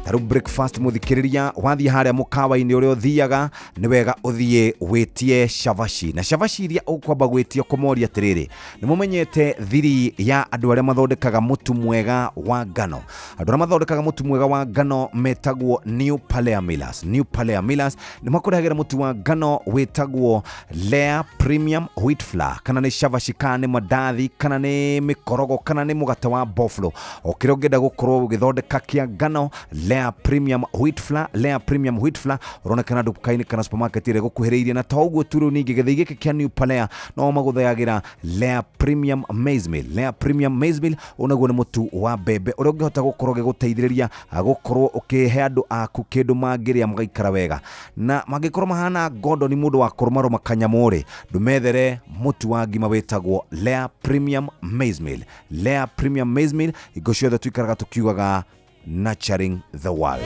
taru breakfast muthikiriria, wathiĩ harĩa mũkawa-inĩ ũrĩa ũthiaga nĩ wega ũthiĩ wĩtie cabaci, na cabaci iria ũkwamba gwĩtia kũmoria atĩrĩrĩ, nĩ mũmenyete thiri ya andũ arĩa mathondekaga mũtu mwega wa ngano. Andũ arĩa mathondekaga mũtu mwega wa ngano metagwo New Palea Millers. New Palea Millers nĩ makũrehagĩra mũtu wa ngano wĩtagwo Lea Premium Wheat Flour, kana nĩ cabaci, kana nĩ mandathi, kana nĩ mĩkorogo, kana nĩ mũgate wa boflo. O kĩrĩa ũngĩenda gũkorwo ũgĩthondeka kĩa ngano, Lea Premium Wheat Flour, Lea Premium Wheat Flour ũronekana nduka-inĩ kana supermarket ĩrĩa ĩgũkuhĩrĩirie. Na to ũguo tu, rĩu ningĩ gĩthĩi gĩkĩ kĩa New Palea no magũthayagĩra Lea Premium Maize Meal. Lea Premium Maize Meal ũnaguo nĩ mũtu wa mbembe ũrĩa ũngĩhota gũkorwo ũgĩgũteithĩrĩria gũkorwo ũkĩhe andũ aku kĩndũ mangĩrĩa magaikara wega, na mangĩkorwo mahana ngondo nĩ mũndũ wa kũrũmarũma kanyamũ-rĩ, ndũmethere mũtu wa ngima wĩtagwo Lea Premium Maize Meal. Lea Premium Maize Meal hingo ciothe tuikaraga tukiugaga nurturing the world.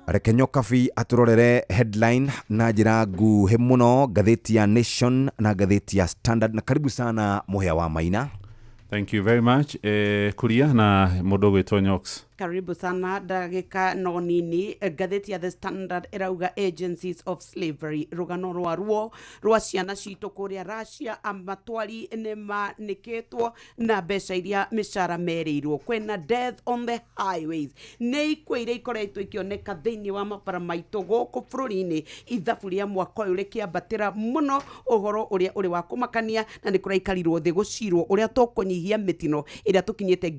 Reke Nyokabi atũrorere headline na njĩra nguhĩ mũno, ngathĩti ya Nation na ngathĩti ya Standard. Na karibu sana Mũhĩa wa Maina. Thank you very much. Kuria na mũndũ ũgwĩtwo Nyox. Karibu sana ndagĩka no nini. Ngathĩti ya The Standard ĩrauga agencies of slavery, rũgano rwa ruo rwa ciana citũ kũrĩa Russia, amatwari nĩ manĩkĩtwo na mbeca iria mĩcara merĩirwo. Kwĩna death on the highways, nĩ ikuũ iria ikoretwo ikĩoneka thĩinĩ wa mabara maitũ gũkũ bũrũri-inĩ. Ithabu rĩa mwaka ũyũ rĩkĩambatĩra mũno, ũhoro ũrĩa ũrĩ wa kũmakania, na nĩ kũraikarirwo thĩ gũcirwo ũrĩa tũkũnyihia mĩtino ĩrĩa tũkinyĩte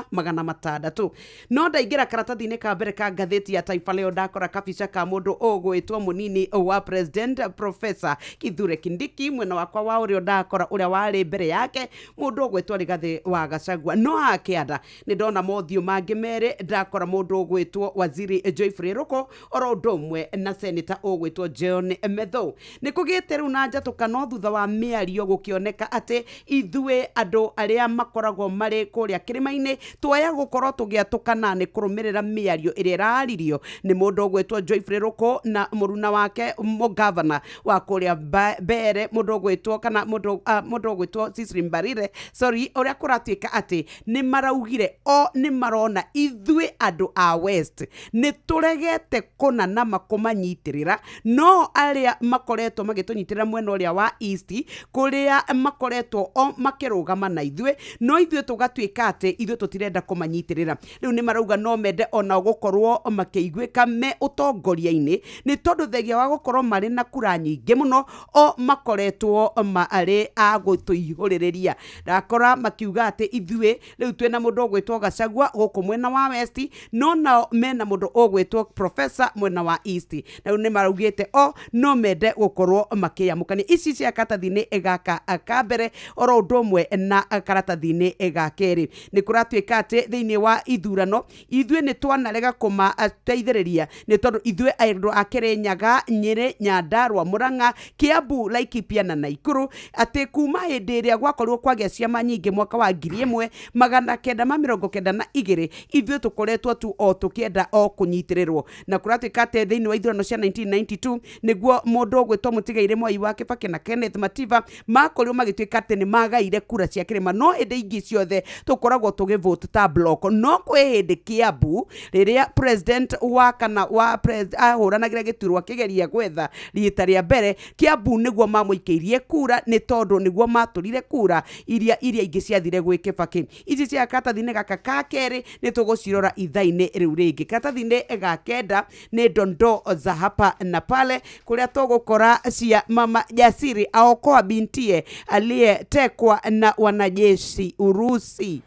4600. No ndaingĩra karatathi-inĩ ka mbere ka ngathĩti ya Taifa Leo, ndakora kabica ka mũndũ ũgwĩtwo mũnini wa president Professor Kithure Kindiki. Mwena wakwa wa ũrĩo ndakora ũrĩa warĩ mbere yake mũndũ ũgwĩtwo Rigathĩ wa Gachagua. No akĩanda nĩ ndona mothiũ mangĩ merĩ, ndakora mũndũ ũgwĩtwo Waziri Geoffrey Ruku oro ũndũ ũmwe na seneta ũgwĩtwo John Methu. Nĩ kũgĩte rĩu na njatũkano thutha wa mĩario gũkĩoneka atĩ ithuĩ andũ arĩa makoragwo marĩ kũrĩa kĩrĩma-inĩ twaya gũkorwo Tũgĩatũkana nĩ kũrũmĩrĩra mĩario ĩrĩa ĩraririo nĩ mũndũ ũgwĩtwo Joyfrey Rũkũ na mũruna wake mũgavana wa kũrĩa Mbere, mũndũ ũgwĩtwo kana mũndũ ũgwĩtwo Cecily Mbarire, sorry, ũrĩa kũratuĩka atĩ nĩ maraugire o nĩ marona ithuĩ andũ a West nĩ tũregete kũna nama kũmanyitĩrĩra, no arĩa makoretwo magĩtũnyitĩrĩra mwena ũrĩa wa East kũrĩa makoretwo o makĩrũgama na ithuĩ, no ithuĩ tũgatuĩka atĩ ithuĩ tũtirenda kũmanyitĩrĩra. Rĩu nĩ marauga no mende ona gũkorwo makĩiguĩka me ũtongoria-inĩ, nĩ tondũ thengia wa gũkorwo marĩ na kura nyingĩ mũno o makoretwo marĩ a gũtũihũrĩrĩria. Ndakora makiuga atĩ ithuĩ rĩu twĩna mũndũ ũgwĩtwo Gachagua gũkũ mwena wa West, no nao mena mũndũ ũgwĩtwo Professor mwena wa East. Na rĩu nĩ maraugĩte o no mende gũkorwo makĩamũkania. Ici cia karatathi-inĩ gaka ka mbere oro ũndũ ũmwe na karatathi-inĩ ga kerĩ. Nĩ kũratuĩka atĩ thĩinĩ wa ithurano ithuĩ nĩ twanarega kũmateithĩrĩria, nĩ tondũ ithuĩ andũ a Kĩrĩnyaga, Nyĩrĩ, Nyandarua, Mũrang'a, Kiambu, Laikipia na Naikuru, atĩ kuma hĩndĩ ĩrĩa gwakorirwo kwagĩa ciama nyingĩ mwaka wa 1992 ithuĩ tũkoretwo tu o tũkĩenda o kũnyitĩrĩrwo. Na kũratuĩka atĩ thĩinĩ wa ithurano cia 1992 nĩguo mũndũ ũgwĩtwo Mũtigairĩ Mwai wa Kibaki na Kenneth Mativa makorirwo magĩtuĩka atĩ nĩ magaire kura cia kĩrĩma, no hĩndĩ ingĩ ciothe tũkoragwo tũgĩvote ta block. No kwĩ hĩndĩ Kiambu rĩrĩa president wa kana wa ahũranagĩra gĩturwa kĩgeria gwetha rita rĩa mbere, Kiambu nĩguo mamũikĩirie kura, nĩ tondũ nĩguo matũrire kura iria ingĩ ciathire gwĩ Kibaki. Ici cia karatathi-inĩ gaka ka kerĩ nĩ tũgũcirora ithaa-inĩ rĩu rĩngĩ. Karatathi-inĩ ga kenda nĩ dondoo za hapa na pale, kũrĩa tũgũkora cia mama Jasiri aokoa bintie aliyetekwa na wanajeshi Urusi.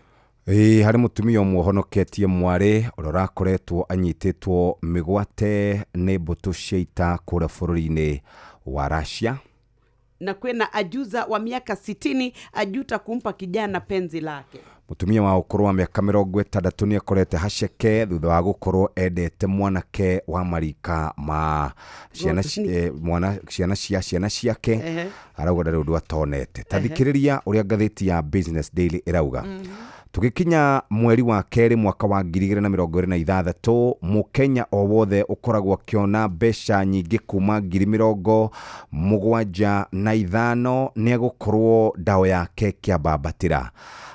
Harĩ mũtumia ũmwe ũhonoketie mwarĩ ũrĩa ũrakoretwo anyitĩtwo mĩgwate nĩ mbũtũ cia ita kũrĩa bũrũri-inĩ wa Russia. Na kwĩna ajuza wa miaka 60 ajuta kumpa kijana penzi lake. Mũtumia wa ũkũrũ wa mĩaka 60 nĩ akorete haceke thutha wa gũkorwo endete mwanake wa marika ma ciana ciana ciake, arauga ndarĩ ũndũ atonete. Ta thikĩrĩria ũrĩa ngathĩti ya Business Daily ĩrauga. Tũgĩkinya mweri wa kerĩ mwaka wa 2026, mũkenya o wothe ũkoragwo akĩona mbeca nyingĩ kuma 75,000 nĩ egũkorwo ndao yake kĩambambatĩra.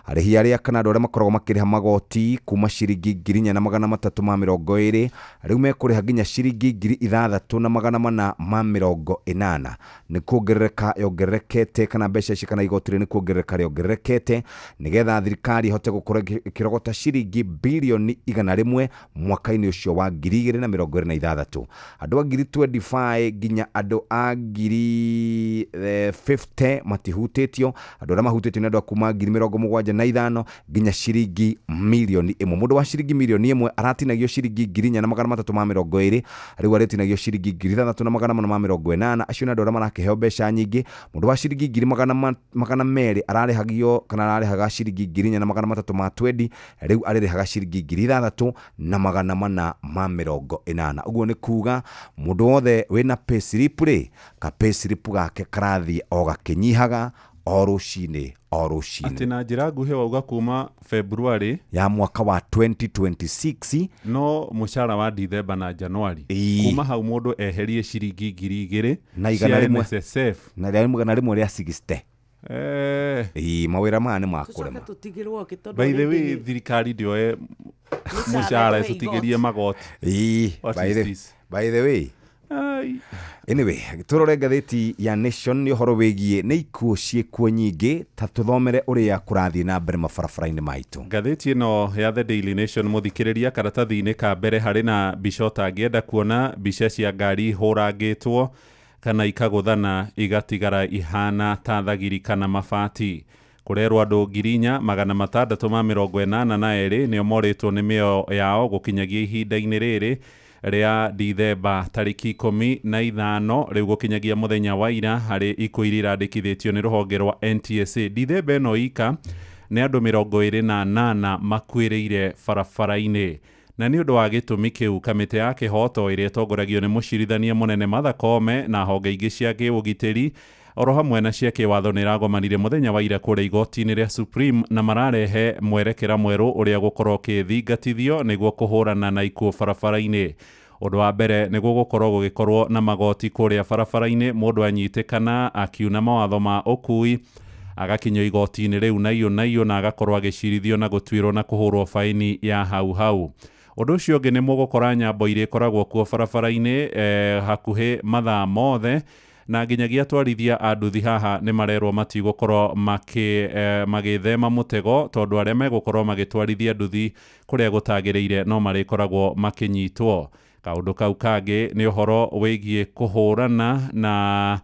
Arĩhi arĩa kana andũ arĩa makoragwo makĩrĩha magoti kuma ciringi 4,320 rĩu mekũrĩha nginya ciringi 6,480. Nĩ kuongerereka yongererekete, kana mbeca ici kana igoti rĩ nĩ kuongerereka rĩongererekete nĩgetha thirikari ĩhote gũkorwo ĩkĩrogota ciringi bilioni 100 mwaka-inĩ ũcio wa 2026. Andũ a 25,000 nginya andũ a 50,000 matihutĩtio. Andũ arĩa mahutĩtio nĩ andũ a kuma 75,000 nginya ciringi milioni 1. Mũndũ wa ciringi milioni 1 aratinagio ciringi 4,320, rĩu arĩtinagio ciringi 6,480. Acio nĩ andũ arĩa marakĩheo mbeca nyingĩ. Mũndũ wa ciringi 200,000 ararĩhagio kana ararĩhaga ciringi 4,320, rĩu arĩrĩhaga ciringi 6,480. Ũguo nĩ kuga mũndũ wothe wĩna payslip rĩ, ka payslip gake karathiĩ o gakĩnyihaga o rũcinĩ o rũcinĩ. Atĩ na njĩra nguhĩ wauga kuma February ya mwaka wa 2026, no mũcara wa Dithemba na Januari, kuma hau mũndũ eherie ciringi 2,000 na igana rĩmwe NSSF na igana rĩmwe rĩa 60. Mawĩra maya nĩ makũrema. By the way, thirikari ndĩoe mũcara ĩtũtigĩrie magoti. By the way, anyway, tũrore ngathĩti ya Nation nĩ ũhoro wĩgiĩ nĩ ikuũ ciĩkuo nyingĩ, ta tũthomere ũrĩa kũrathiĩ na mbere mabarabara-inĩ maitũ. Ngathĩti ĩno ya The Daily Nation, mũthikĩrĩria, karatathi-inĩ ka mbere harĩ na mbica ũtangĩenda kuona, mbica cia ngari ihũrangĩtwo kana ikagũthana igatigara ihana ta thagiri kana mabati. Kũrerwo andũ 4,682 nĩo morĩtwo nĩ mĩoyo yao gũkinyagia ihinda-inĩ rĩrĩ rĩa Dithemba tarĩki 15, rĩu gũkinyagia mũthenya wa ira harĩ ikuũ iria irandĩkithĩtio nĩ rũhonge rwa NTSA. Dithemba ĩno ika nĩ andũ 28 makuĩrĩire barabara-inĩ. Na nĩ ũndũ wa gĩtũmi kĩu, kamĩtĩ ya kĩhoto ĩrĩa ĩtongoragio nĩ mũcirithania mũnene Martha Koome na honge ingĩ cia kĩũgitĩri Oro hamwe na cia kĩwatho nĩ iragomanire mũthenya wa ira kũrĩa igoti-inĩ rĩa Supreme, na mararehe mwerekera mwerũ ũrĩa gũkorwo ũkĩthingatithio nĩguo kũhũrana na ikuũ barabara-inĩ. Ũndũ wa mbere nĩ gũgũkorwo gũgĩkorwo na magoti kũrĩa barabara-inĩ, mũndũ anyitĩkana akiuna mawatho ma ũkui agakinyio igoti-inĩ rĩu na iyo na agakorwo agĩcirithio na gũtuĩrwo na kũhũrwo baini ya hau hau. Ũndũ ũcio ũngĩ nĩ mũgũkora nyambo iria ikoragwo kuo barabara-inĩ hakuhĩ mathaa mothe, na nginyagia atwarithia a nduthi haha nĩ marerwo matigũkorwo magĩthema mũtego, tondũ arĩa megũkorwo magĩtwarithia nduthi kũrĩa gũtagĩrĩire no marĩkoragwo makĩnyitwo. Kaũndũ kau kangĩ nĩ ũhoro wĩgiĩ kũhũrana na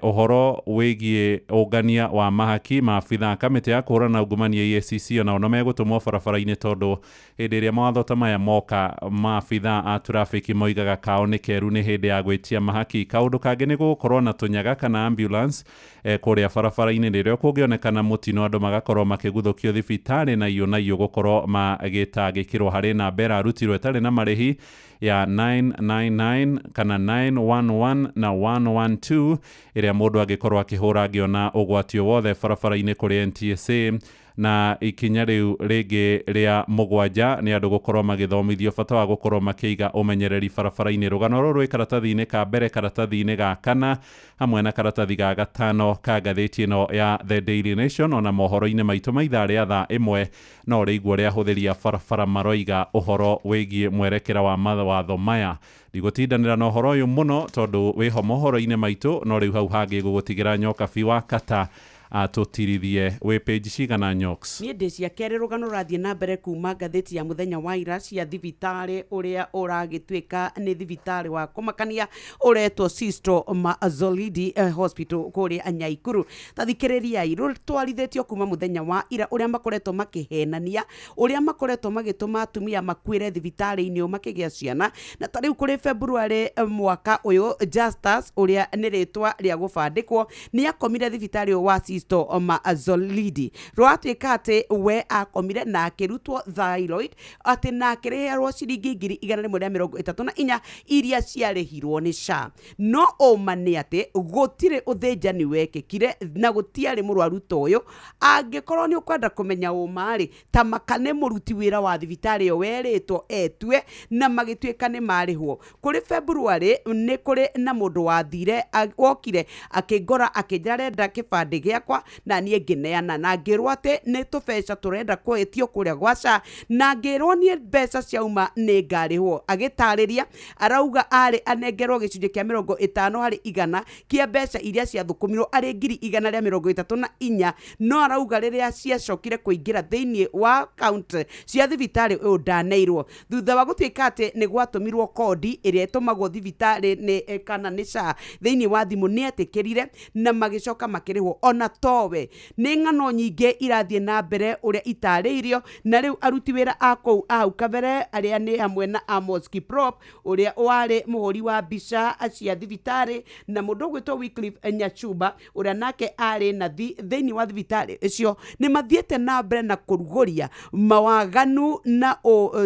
ũhoro wĩgiĩ ũngania wa mahaki. Maabitha kamĩtĩ ya kũhũrana na ungumania EACC onao no megũtũmwo barabara-inĩ, tondũ hĩndĩ ĩrĩa mawatho ta maya moka maabitha a traffic moigaga kao nĩ keru nĩ hĩndĩ ya gwĩtia mahaki. Kaũndũ kangĩ nĩ gũgũkorwo na tũnyaga kana ambulance kũrĩa barabara-inĩ rĩrĩa kũngĩonekana mũtino andũ magakorwo makĩguthũkio thibitarĩ na iyo gũkorwo magĩtangĩkĩrwo. Harĩ namba ĩrarutirwo ĩtarĩ na marĩhi ya 999 kana 911 na 112 ĩrĩa mũndũ angĩkorwo akĩhũra angĩona ũgwati o wothe barabara-inĩ kũrĩ NTSA. Na ikinya rĩu rĩngĩ rĩa mũgwanja nĩ andũ gũkorwo magĩthomithio bata wa gũkorwo makĩiga ũmenyereri barabara-inĩ. Rũgano rũrũ rwĩ karatathi-inĩ ka mbere, karatathi-inĩ ga kana hamwe na karatathi ga gatano ka ngathĩti ĩno ya The Daily Nation. Ona mohoro-inĩ maitũ ma ithaa rĩa thaa 1 no rĩigua ũrĩa ahũthĩri a barabara maroiga ũhoro wĩgiĩ mwerekera wa mawatho maya. Ndigũtindanĩra na ũhoro ũyũ mũno tondũ wĩho mohoro-inĩ maitũ, no rĩu hau hangĩ gũgũtigĩra Nyokabi wa Kata atũtirithie. Wĩ page cigana, Nyox? Niĩ ndĩ cia kerĩ. Rũgano rũrathiĩ na mbere kuma ngathĩti ya mũthenya wa ira cia thibitarĩ ũrĩa ũragĩtuĩka nĩ thibitarĩ wa kũmakania ũretwo Sisto Mazolidi Hospital kũrĩa Nyaikuru. Ta thikĩrĩriai, rũtwarithĩtio kuma mũthenya wa ira ũrĩa makoretwo makĩhenania, ũrĩa makoretwo magĩtũma atumia makuĩre thibitarĩ-inĩ makĩgĩa ciana. Na ta rĩu kũrĩ February mwaka ũyũ, Justus ũrĩa nĩ rĩtwa rĩa gũbandĩkwo nĩ akomire thibitarĩ wa Sisto Mazolidi. Rwatuĩka atĩ we akomire na akĩrutwo thyroid, atĩ na akĩrĩherwo ciringi 134 iria ciarĩhirwo nĩ SHA. No ũma nĩ atĩ gũtirĩ ũthĩnjani wekĩkire na gũtiarĩ mũrwaru ta ũyũ. Angĩkorwo nĩ ũkwenda kũmenya ũma rĩ, ta maka nĩ mũruti wĩra wa thibitarĩ ĩyo werĩtwo etue na magĩtuĩka nĩ marĩhwo. Kũrĩ February nĩ kũrĩ na mũndũ wathire wokire akĩngora akĩnjĩra arenda kĩbandĩ gĩakwa, na niĩ ngĩneana na ngĩrwo atĩ nĩ tũbeca tũrenda kwĩtio kũrĩa gwa SHA, na ngĩrwo niĩ mbeca ciauma nĩ ngarĩhwo. Agĩtarĩria arauga arĩ anengerwo gĩcunjĩ kĩa 50 harĩ 100 kĩa mbeca iria ciathũkũmirwo arĩ 134, no arauga rĩrĩa ciacokire kũingĩra thĩinĩ wa account cia thibitarĩ ũyũ ndaneirwo. Thutha wa gũtuĩka atĩ nĩ gwatũmirwo kodi ĩrĩa ĩtũmagwo thibitarĩ nĩ kana nĩ SHA thĩinĩ wa thimũ, nĩ etĩkĩrire na magĩcoka makĩrĩhwo. Ona towe nĩ ng'ano nyingĩ irathiĩ na mbere ũrĩa itarĩirio, na rĩu aruti wĩra a kũu a hau kabere arĩa nĩ hamwe na Amos Kiprop ũrĩa warĩ mũhũri wa mbica cia thibitarĩ na mũndũ ũgwĩtwo Wycliffe Nyachuba ũrĩa nake arĩ na thĩinĩ wa thibitarĩ ũcio, nĩ mathiĩte na mbere na kũrugũria mawaganu na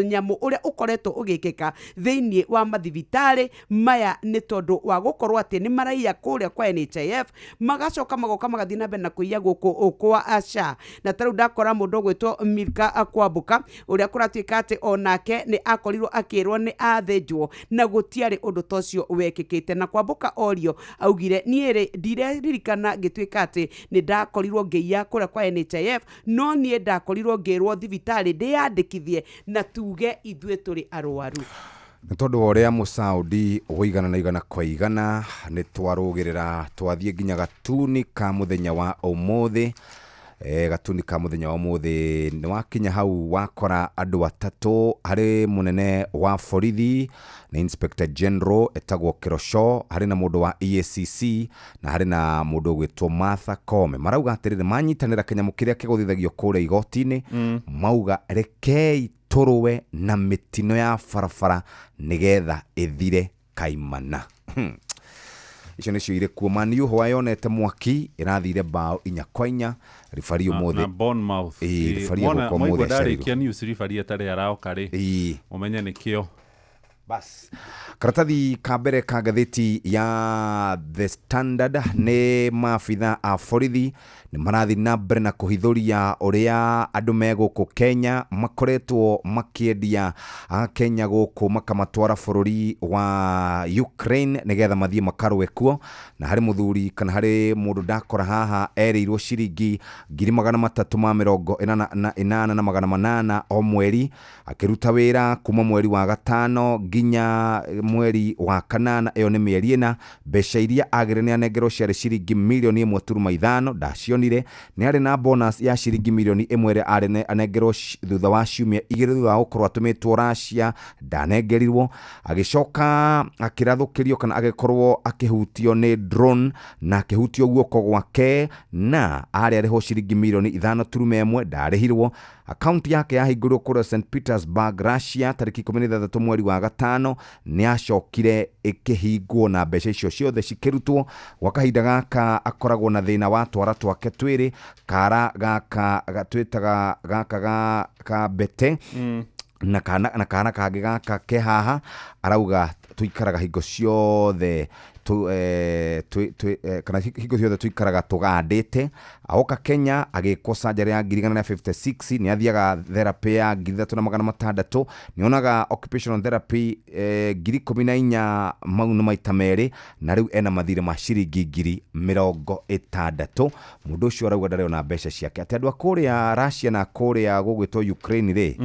nyamũ ũrĩa ũkoretwo ũgĩkĩka thĩinĩ wa mathibitarĩ maya, nĩ tondũ wa gũkorwo atĩ nĩ maraiya kũrĩa kwa NHIF, magacoka magoka magathiĩ na mbere na kũiya gũkũ kwa SHA. Na ta rĩu ndakora mũndũ ũgwĩtwo Milka Kwamboka ũrĩa kũratuĩka atĩ onake nĩ akorirwo akĩrwo nĩ athĩnjwo na gũtiarĩ ũndũ ta ũcio wekĩkĩte. Na Kwamboka orio augire niĩ rĩ ndireririkana ngĩtuĩka atĩ nĩ ndakorirwo ngĩiya kũrĩa kwa NHIF, no niĩ ndakorirwo ngĩrwo thibitarĩ ndĩyandĩkithie na tuge ithuĩ tũrĩ arwaru. Nĩ tondũ wa ũrĩa mũsaudi wĩigana na igana kwa igana nĩ twarũgĩrĩra twathiĩ nginya gatuni ka mũthenya wa ũmũthĩ. Gatuni ka mũthenya wa ũmũthĩ nĩ wakinya hau wakora andũ atatũ. Harĩ mũnene wa borithi nĩ Inspector General etagwo Kirosho, harĩ na mũndũ wa EACC na harĩ na mũndũ ũgwĩtwo Martha Koome. Marauga atĩrĩrĩ, manyitanĩra kĩnyamũ kĩrĩa kĩgũthithagio kũrĩa igoti-inĩ, mauga rekei tũrũe na mĩtino ya barabara nĩgetha ĩthire kaimana. Icio nĩcio irĩ kuo. Man U hwa yonete mwaki ĩrathire bao 4-4. Ribari ũmũthĩ na Bournemouth. Ĩĩ, ribari egũka ũmũthĩ Mwaigua aciarirwo. ndarĩkia news ribari atarĩ aroka rĩ, ũmenye nĩkĩo. Bas, karatathi ka mbere ka ngathĩti ya The Standard nĩ maabitha a borithi nĩ marathiĩ na mbere na kũhithũria ũrĩa andũ me gũkũ Kenya makoretwo makĩendia a Kenya gũkũ makamatwara bũrũri wa Ukraine nĩgetha mathiĩ makarũe kuo. Na harĩ mũthuri kana harĩ mũndũ ndakora haha erĩirwo ciringi 388,800 o mweri akĩruta wĩra kuma mweri wa gatano nginya mweri wa kanana. Ĩyo nĩ mĩeri ĩna. Mbeca iria agĩrĩ nĩ anengerwo ciarĩ ciringi milioni 1.5 ndacionire. Nĩ arĩ na bonus ya ciringi milioni 1 ĩrĩa arĩ anengerwo thutha wa ciumia igĩrĩ thutha wa gũkorwo atũmĩtwo Russia, ndanengerirwo. Agĩcoka akĩrathũkĩrio kana agĩkorwo akĩhutio nĩ drone na akĩhutio guoko gwake na arĩ arĩhwo ciringi milioni 5.1 ndarĩhirwo. Akaunti yake yahingũrirwo kũrĩa St Petersburg, Russia tarĩki 16 mweri wa gatano nĩ acokire ĩkĩhingwo na mbeca icio ciothe cikĩrutwo. Gwa kahinda gaka akoragwo na thĩna wa twara twake twĩrĩ, kara gaka twĩtaga gaka ka bete na kana kangĩ gaka ke haha. Arauga tuikaraga hingo ciothe kana hingo ciothe tuikaraga tũgandĩte. Aoka Kenya agĩkwo surgery ya 1956, nĩ athiaga therapy ya 3600, nĩonaga occupational therapy 14,000 mau nĩ maita merĩ, na rĩu ena mathirĩ ma ciringi 60,000. Mũndũ ũcio arauga ndarĩ ona mbeca ciake, atĩ andũ a kũrĩa Russia na kũrĩa gũgwĩtwo Ukraine rĩ,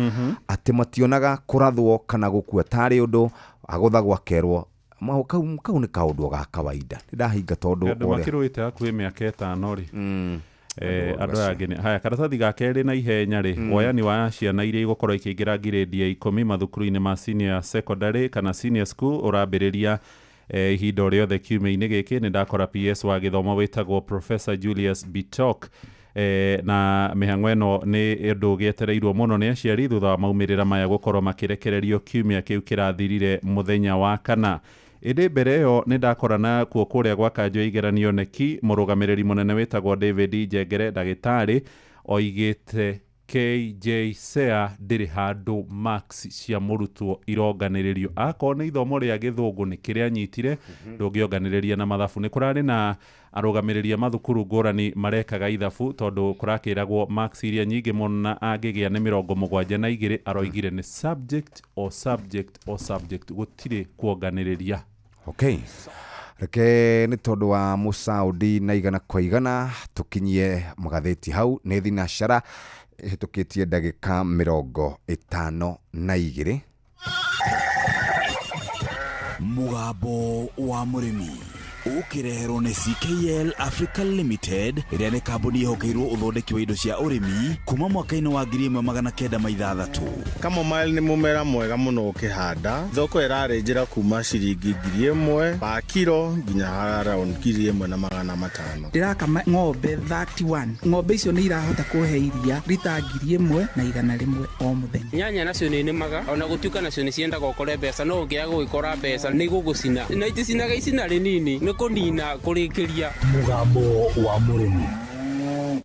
atĩ mationaga kũrathwo kana gũkua tarĩ ũndũ, agũthagwo akerwo mau kau nĩ kaũndũ ga kawaida. Nĩ ndahinga tondũ andũ makĩrũĩte hakuhĩ mĩaka ĩtano rĩ, andũ aya angĩ. Haya, karatathi ga kerĩ na ihenya rĩ, woyani wa ciana iria igũkorwo ikĩingĩra ngirĩndi ya 10 mathukuru-inĩ ma senior secondary kana senior school ũrambĩrĩria ihinda o rĩothe kiumia-inĩ gĩkĩ. Nĩ ndakora PS wa gĩthomo wĩtagwo Professor Julius Bitok, na mĩhang'o ĩno nĩ ũndũ ũgĩetereirwo mũno nĩ aciari thutha wa maumĩrĩra maya gũkorwo makĩrekererio kiumia kĩu kĩrathirire mũthenya wa kana. Ĩndĩ mbere ĩyo nĩ ndakora na kuo kũrĩa gwa kanjũ ya igeranio neki mũrũgamĩrĩri mũnene wĩtagwo David Njengere ndagĩtarĩ oigĩte KJSEA ndĩrĩ handũ marks cia mũrutwo ironganĩrĩrio. Akorwo nĩ ithomo rĩa gĩthũngũ nĩ kĩrĩa anyitire, ndũngĩonganĩrĩria na mathabu. Nĩ kũrarĩ na arũgamĩrĩri a mathukuru ngũrani marekaga ithabu tondũ kũrakĩragwo marks iria nyingĩ mũno na angĩgĩa nĩ 72 aroigire nĩ subject o subject o subject, gũtirĩ kuonganĩrĩria. Okay. Reke nĩ tondũ wa mũsaudi na igana kwa igana tũkinyie magathĩti hau. Nĩ thinacara ĩhĩtũkĩtie ndagĩka 52. Mũgambo wa mũrĩmi ũkĩreherwo nĩ CKL Africa Limited ĩrĩa nĩ kambuni ĩhokeirwo ũthondeki wa indo cia ũrĩmi kuma mwaka-inĩ wa 1906. Chamomile nĩ mũmera mwega mũno ũkĩhanda. Thoko ĩrarĩ njĩra kuma ciringi 1,000 pa kiro nginya around 1,500. Ndĩrakama ng'ombe 31. Ng'ombe icio nĩ irahota kũhe iria rita 1,100 o mũthenya. Nyanya nacio nĩ nĩmaga ona gũtuĩka nacio nĩ ciendaga ũkore mbeca, no ũngĩaga gũgĩkora mbeca nĩ igũgũcina na iticinaga icina rĩnini nĩ kũnina kũrĩkĩria. Mũgambo wa mũrĩmi.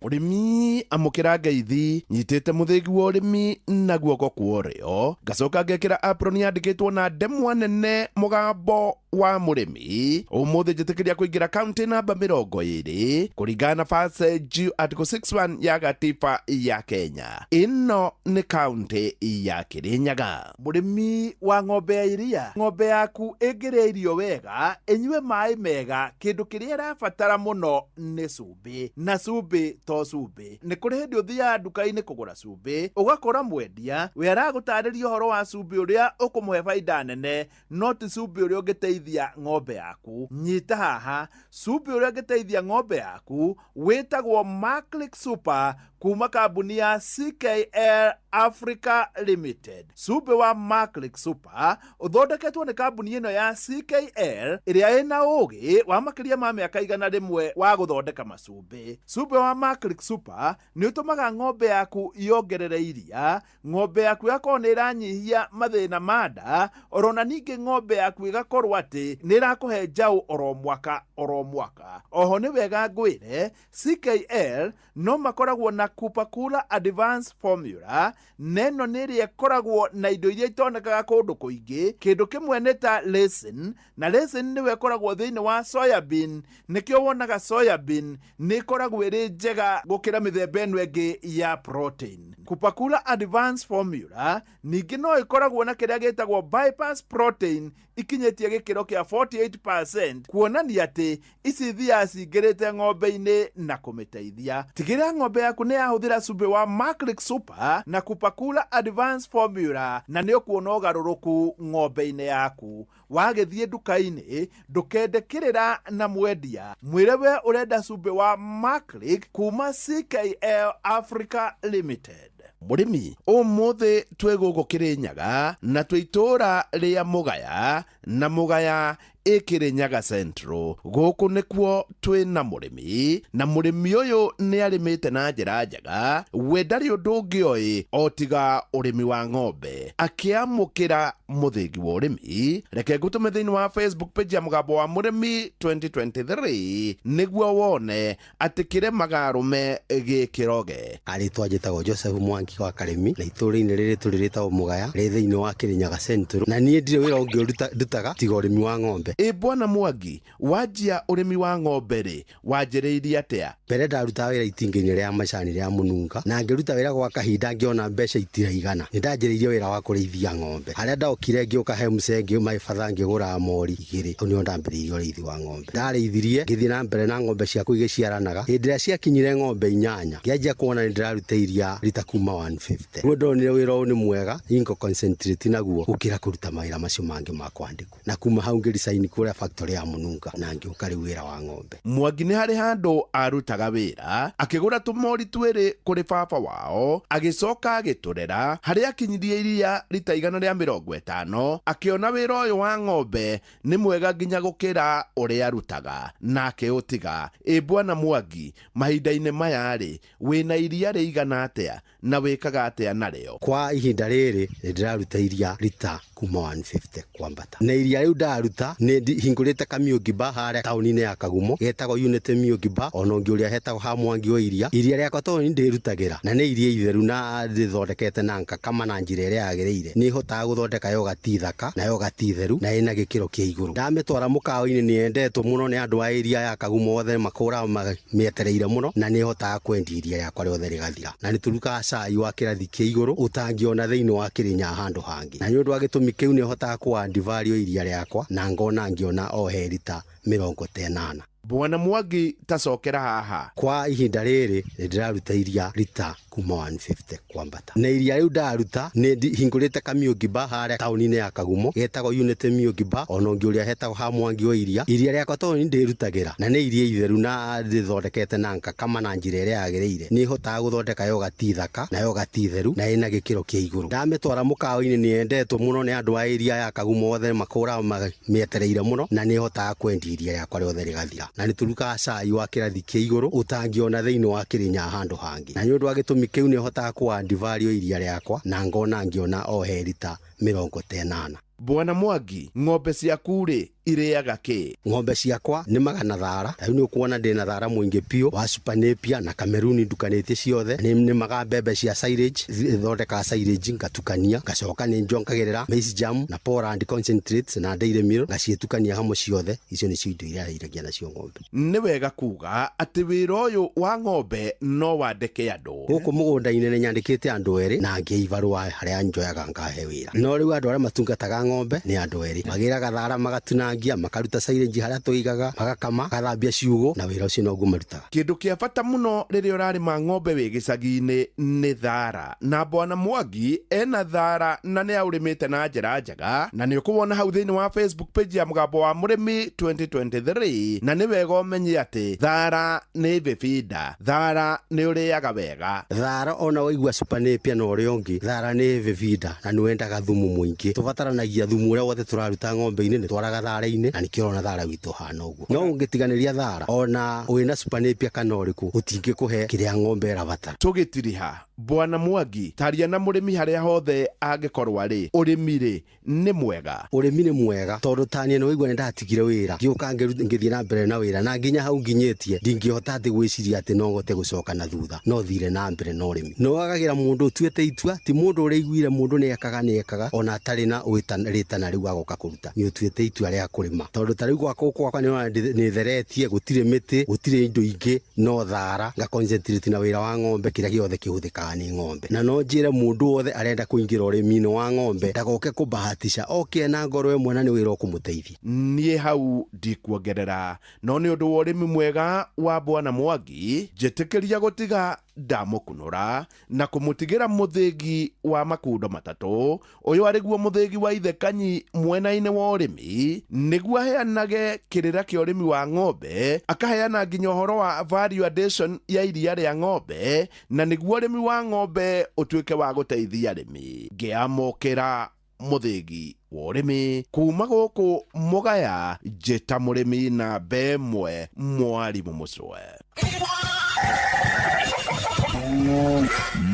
Ũrĩmi amũkĩra ngeithi nyitĩte mũthĩgi wa ũrĩmi na guoko kwa ũrĩo ngacoka ngekĩra apron yandĩkĩtwo na ndemwa nene mũgambo wa mũrĩmi. Ũmũthĩ njĩtĩkĩria kũingĩra kaunti namba 20 kũringana na Passage Article 61 ya gatiba ya Kenya. Ĩno nĩ kaunti ya Kirinyaga. Mũrĩmi wa ng'ombe ya iria, ng'ombe yaku ĩngĩrĩa irio wega, ĩnyue maĩ mega, kĩndũ kĩrĩa ĩrabatara mũno nĩ cumbĩ, na cumbĩ to cumbĩ. Nĩ kũrĩ hĩndĩ ũthiaga nduka-inĩ kũgũra cumbĩ, ũgakora mwendia we aragũtarĩria ũhoro wa cumbĩ ũrĩa ũkũmũhe baida nene, no ti cumbĩ ũrĩa ũngĩteithia ng'ombe yaku. Nyita haha, cumbĩ ũrĩa ũngĩteithia ng'ombe yaku wĩtagwo Maclick Super kuma kambuni ya CKL Africa Limited. Cumbĩ wa Maclick Super ũthondeketwo nĩ kambuni ĩno ya CKL ĩrĩa ĩna ũũgĩ wa makĩria ma mĩaka 100 wa gũthondeka macumbĩ. Cumbĩ wa Maclick Super nĩ ũtũmaga ng'ombe yaku yongerere iria, ng'ombe yaku yakorwo nĩ ĩranyihia mathĩna ma nda, orona ningĩ ng'ombe yaku ĩgakorwo atĩ nĩ ĩrakũhe njaũ oro mwaka oro mwaka. Oho nĩ wega ngwĩre CKL no makoragwo na Kupakula Advanced Formula Na ĩno nĩ ĩrĩa ĩkoragwo na indo iria itonekaga kũndũ kũingĩ. Kĩndũ kĩmwe nĩ ta leucine, na leucine nĩwe ĩkoragwo thĩinĩ wa soyabean. Nĩkĩo wonaga soyabean nĩ ĩkoragwo ĩrĩ njega gũkĩra mĩthemba ĩno ĩngĩ ya protein. Kupakula Advanced Formula ningĩ no ĩkoragwo na kĩrĩa gĩtagwo bypass protein ikinyĩtie gĩkĩro kĩa 48%, kuonania atĩ ici ithiaga cingĩrĩte ng'ombe-inĩ na kũmĩteithia. Tigĩrĩra ng'ombe yaku nĩ yahũthĩra cumbĩ wa Maclick Super na Kupakula Advanced Formula, na nĩ ũkuona ũgarũrũku ng'ombe-inĩ yaku. Wagĩthiĩ nduka-inĩ, ndũkende kĩrĩra na mwendia, mwĩre we ũrenda cumbĩ wa Maclick kuma CKL Africa Limited. Mũrĩmi, ũmũthĩ twĩ gũkũ Kĩrĩnyaga na twĩ itũũra rĩa Mũgaya, na Mũgaya ĩ Kĩrĩnyaga Central. Gũkũ nĩkuo twĩ na mũrĩmi, na mũrĩmi ũyũ nĩ arĩmĩte na njĩra njega. We ndarĩ ũndũ ũngĩ oĩ o tiga ũrĩmi wa ng'ombe. Akĩamũkĩra mũthĩgi wa ũrĩmi, reke ngũtũme thĩinĩ wa Facebook page ya Mũgambo wa Mũrĩmi 2023 nĩguo wone atĩ kĩremaga arũme gĩkĩroge. Arĩtwa njĩtagwo Joseph Mwangi wa Karĩmi, na itũũra-inĩ rĩrĩ tũrĩ rĩtagwo Mũgaya, rĩ thĩinĩ wa Kĩrĩnyaga Central, na niĩ ndirĩ wĩra ũngĩ ndutaga tiga ũrĩmi wa ng'ombe. Ĩ bwana Mwangi, wanjia ũrĩmi wa ng'ombe rĩ, wanjĩrĩirie atĩa? Mbere ndarutaga wĩra itinga-inĩ rĩa macani rĩa Mũnunga, na ngĩruta wĩra gwa kahinda ngĩona mbeca itiraigana. Nĩ ndanjĩrĩirie wĩra wa kũrĩithia ng'ombe, harĩa ndokire ngĩũka he mũcee ngĩuma batha ngĩgũra mori igĩrĩ. Hau nĩho ndambĩrĩirie ũrĩithi wa ng'ombe. Ndarĩithirie ngĩthiĩ na mbere na ng'ombe ciakwa igĩciaranaga. Hĩndĩ ĩrĩa ciakinyire ng'ombe 8, ngĩanjia kuona nĩ ndĩraruta iria rita kuma 150. Rĩu ndonire wĩra ũyũ nĩ mwega, ingo concentrate naguo gũkĩra kũruta mawĩra macio mangĩ ma kwandĩkwo. Na kuma hau ngĩresign kũrĩa factory ya Mũnunga na ngĩũka rĩu wĩra wa ng'ombe. Mwangi nĩ harĩ handũ arutaga wĩra, akĩgũra tũmori twĩrĩ kũrĩ baba wao, agĩcoka agĩtũrera harĩa akinyirie iria rita 150. Akĩona wĩra ũyũ wa ng'ombe nĩ mwega nginya gũkĩra ũrĩa arutaga, na akĩũtiga. Ĩ bwana Mwangi, mahinda-inĩ maya rĩ, wĩna iria rĩigana atĩa na wĩkaga atĩa narĩo? Kwa ihinda rĩrĩ nĩ ndĩraruta iria rita kuma 150 kwambata, na iria rĩu ndaruta nĩ hingũrĩte kamiũngi bar harĩa taũni-inĩ ya Kagumo, getagwo Unity Milk Bar, ona ũngĩ ũrĩa hetagwo ha Mwangi wa iria. Iria rĩakwa tondũ nĩ ndĩrutagĩra na nĩ iria itheru na ndĩthondekete na ngakama na njĩra ĩrĩa yagĩrĩire, nĩ hotaga gũthondeka yogati thaka na yogati theru na ĩna gĩkĩro kĩa igũrũ. Ndamĩtwara mũkawa-inĩ nĩ yendetwo mũno nĩ andũ a area ya Kagumo othe, makũraga mĩetereire mũno, na nĩ hotaga kwendia iria rĩakwa rĩothe rĩgathira. Na nĩ tũrugaga cai wa kĩrathi kĩa igũrũ ũtangĩona thĩinĩ wa Kĩrĩnyaga handũ hangĩ, na nĩ ũndũ wa gĩtũmi kĩu nĩ hotaga kũ value iria rĩakwa na ngona ngĩona o he rita 80. Bwana Mwangi, tacokera haha. Kwa ihinda rĩrĩ nĩ ndĩraruta iria rita kuma 150 kwambata, na iria rĩu ndaruta nĩ hingũrĩte kamiũngi bar harĩa taũni-inĩ ya Kagumo, getagwo Unity Milk Bar, ona ũngĩ ũrĩa hetagwo ha Mwangi wa iria. Iria rĩakwa tondũ nĩ ndĩrutagĩra na nĩ iria itheru na ndĩthondekete na ngakama na njĩra ĩrĩa yagĩrĩire, nĩ hotaga gũthondeka yogati thaka na yogati theru na ĩna gĩkĩro kĩa igũrũ. Ndamĩtwara mũkawa-inĩ nĩ yendetwo mũno nĩ andũ a area ya Kagumo othe, makũraga mĩetereire mũno, na nĩ hotaga kwendia iria rĩakwa rĩothe rĩgathira. Na nĩ tũrugaga cai wa kĩrathi kĩa igũrũ ũtangĩona thĩinĩ wa Kĩrĩnyaga handũ hangĩ, na nĩ ũndũ wa gĩtũmi kĩu nĩ hotaga kũ value iria rĩakwa na ngona ngĩona o he rita 80. Bwana Mwangi, ng'ombe ciaku rĩ irĩaga kĩ? Ng'ombe ciakwa nĩ magana thara. Rĩu nĩ ũkuona ndĩna thara mũingĩ biũ wa Super Napier na Cameroon ndukanĩtie ciothe. Nĩ nĩmaga mbembe cia silage, thondekaga silage ngatukania, ngacoka nĩ njongagĩrĩra maize jam na Poland concentrates na dairy meal, ngaciĩtukania hamwe ciothe. Icio nĩcio indo iria iragia nacio ng'ombe. Nĩ wega kuga atĩ wĩra ũyũ wa ng'ombe no wandĩke andũ. Gũkũ mũgũnda-inĩ nĩ nyandĩkĩte andũ erĩ na ngĩ ibarũa harĩa njoyaga ngahe wĩra. No rĩu andũ arĩa matungataga ng'ombe nĩ andũ erĩ, magĩraga thara magatunangia, makaruta silage harĩa tũigaga, magakama, magathambia ciugũ, na wĩra ũcio noguo marutaga. Kĩndũ kĩa bata mũno rĩrĩa ũrarĩma ng'ombe wĩ gĩcagi-inĩ nĩ thara, na bwana Mwangi ena thara na nĩ aũrĩmĩte na njĩra njega, na nĩ ũkũwona hau thĩinĩ wa Facebook page ya Mũgambo wa Mũrĩmi 2023. Na nĩ wega ũmenye atĩ thara nĩ bĩbinda, thara nĩ ũrĩaga wega. Thara ona waigua Super Napier na ũrĩa ũngĩ, thara nĩ bĩbinda na nĩ wendaga thumu mũingĩ. Tũbataranagia thumu ũrĩa wothe tũraruta ng'ombe-inĩ nĩ twaraga thara-inĩ, na nĩkĩo ũrona thara witũ ũhana ũguo. No ũngĩtiganĩria thara ona wĩna Super Napier kana ũrĩkũ, ũtingĩkũhe kĩrĩa ng'ombe ĩrabatara. Tũgĩtiriha Bwana Mwangi taria na mũrĩmi harĩa hothe angĩkorwo arĩ, ũrĩmi rĩ nĩ mwega? Ũrĩmi nĩ mwega tondũ taniĩ nĩ waigua nĩ ndatigire wĩra ngĩũka ngĩthiĩ na mbere na wĩra na nginya hau nginyĩtie ndingĩhota atĩ gwĩciria atĩ no hote gũcoka na thutha, no thire na mbere na ũrĩmi. No wagagĩra mũndũ ũtuĩte itua, ti mũndũ ũrĩiguire mũndũ nĩ ekaga ona atarĩ na rĩtana rĩu agoka kũruta, nĩ ũtuĩte itua rĩa kũrĩma tondũ ta rĩu gwakwa gwakwa nĩ nĩ theretie, gũtirĩ mĩtĩ, gũtirĩ indo ingĩ, no thara nga concentrate na wĩra wa ng'ombe, kĩrĩa gĩothe kĩhũthĩkaga nĩ ng'ombe. Na no njĩre mũndũ wothe arenda kũingĩra ũrĩmi-inĩ wa ng'ombe ndagoke kũbahatisha, oke na ngoro ĩmwe na nĩ wĩra ũkũmũteithia. Niĩ hau ndikuongerera, no nĩ ũndũ wa ũrĩmi mwega wa Bwana Mwangi njĩtĩkĩria gũtiga ndamũkunũra na kũmũtigĩra mũthĩgi wa makundo matatũ. Ũyũ arĩguo mũthĩgi wa ithe Kanyi mwena-inĩ wa ũrĩmi, nĩguo aheanage kĩrĩra kĩa ũrĩmi wa ng'ombe, akaheana nginya ũhoro wa value addition ya iria rĩa ng'ombe, na nĩguo ũrĩmi wa ng'ombe ũtuĩke wa gũteithia arĩmi. Ngĩamũkĩra mũthĩgi wa ũrĩmi kuma gũkũ Mũgaya, njĩta mũrĩmi namba 1 Mwarimũ Mũcwe.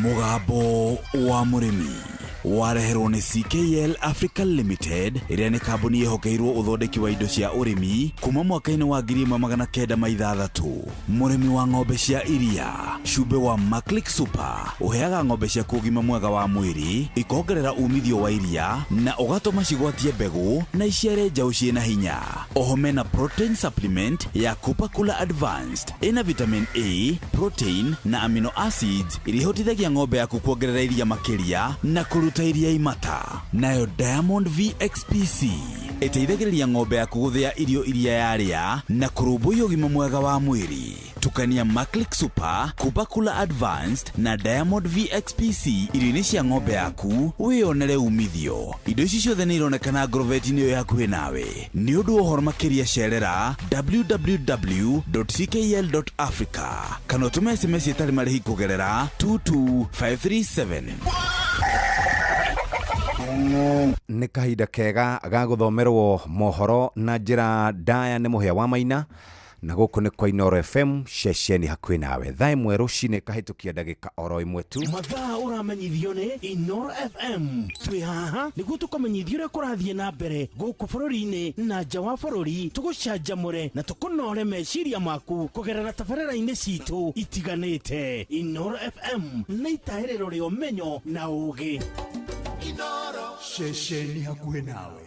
Mũgambo wa mũrĩmi wareherwo nĩ CKL Africa Limited, ĩrĩa nĩ kambuni ĩhokeirwo ũthondeki wa indo cia ũrĩmi kuma mwaka-inĩ wa 1906. Mũrĩmi wa ng'ombe cia iria, cumbĩ wa Maclick Super ũheaga ng'ombe ciaku ũgima mwega wa mwĩrĩ, ikongerera umithio wa iria na ũgatũma cigwatie mbegũ na iciare njaũ ciĩna hinya. Oho mena protein supplement ya Copacula Advanced, ĩna vitamin A, protein na amino acids iria ihotithagia ng'ombe yaku kuongerera iria makĩria na kũruta iria imata. Nayo Diamond VXPC ĩteithagĩrĩria ng'ombe yaku gũthĩa irio iria yarĩa na kũrũmbũiya ũgima mwega wa mwĩrĩ. Tukania Maclick Super, Copacula Advanced na Diamond VXPC irio-inĩ cia ng'ombe yaku wĩyonere umithio. Indo ici ciothe nĩ ironekana ngorobeti-inĩ ĩyo hakuhĩ nawe. Nĩ ũndũ wa ũhoro makĩria cerera www.ckl.africa kana ũtũme SMS ĩtarĩ marĩhi kũgerera 22537. Nĩ kahinda kega ga gũthomerwo mohoro na njĩra ndaya nĩ Mũhĩa wa Maina, na gũkũ nĩ kwa Inooro FM, ceceni hakuhĩ nawe. Thaa 1 rũcinĩ kahĩtũkia ndagĩka oro 1 tu. Mathaa ũramenyithio nĩ Inoro FM. Twĩ haha nĩguo tũkũmenyithia ũrĩa kũrathiĩ na mbere gũkũ bũrũri-inĩ na nja wa bũrũri, tũgũcanjamũre na tũkũnore meciria maku kũgerera tabarĩra-inĩ citũ itiganĩte. Inoro FM nĩ itahĩrĩro rĩa ũmenyo na ũgĩ. Ceceni hakuhĩ nawe.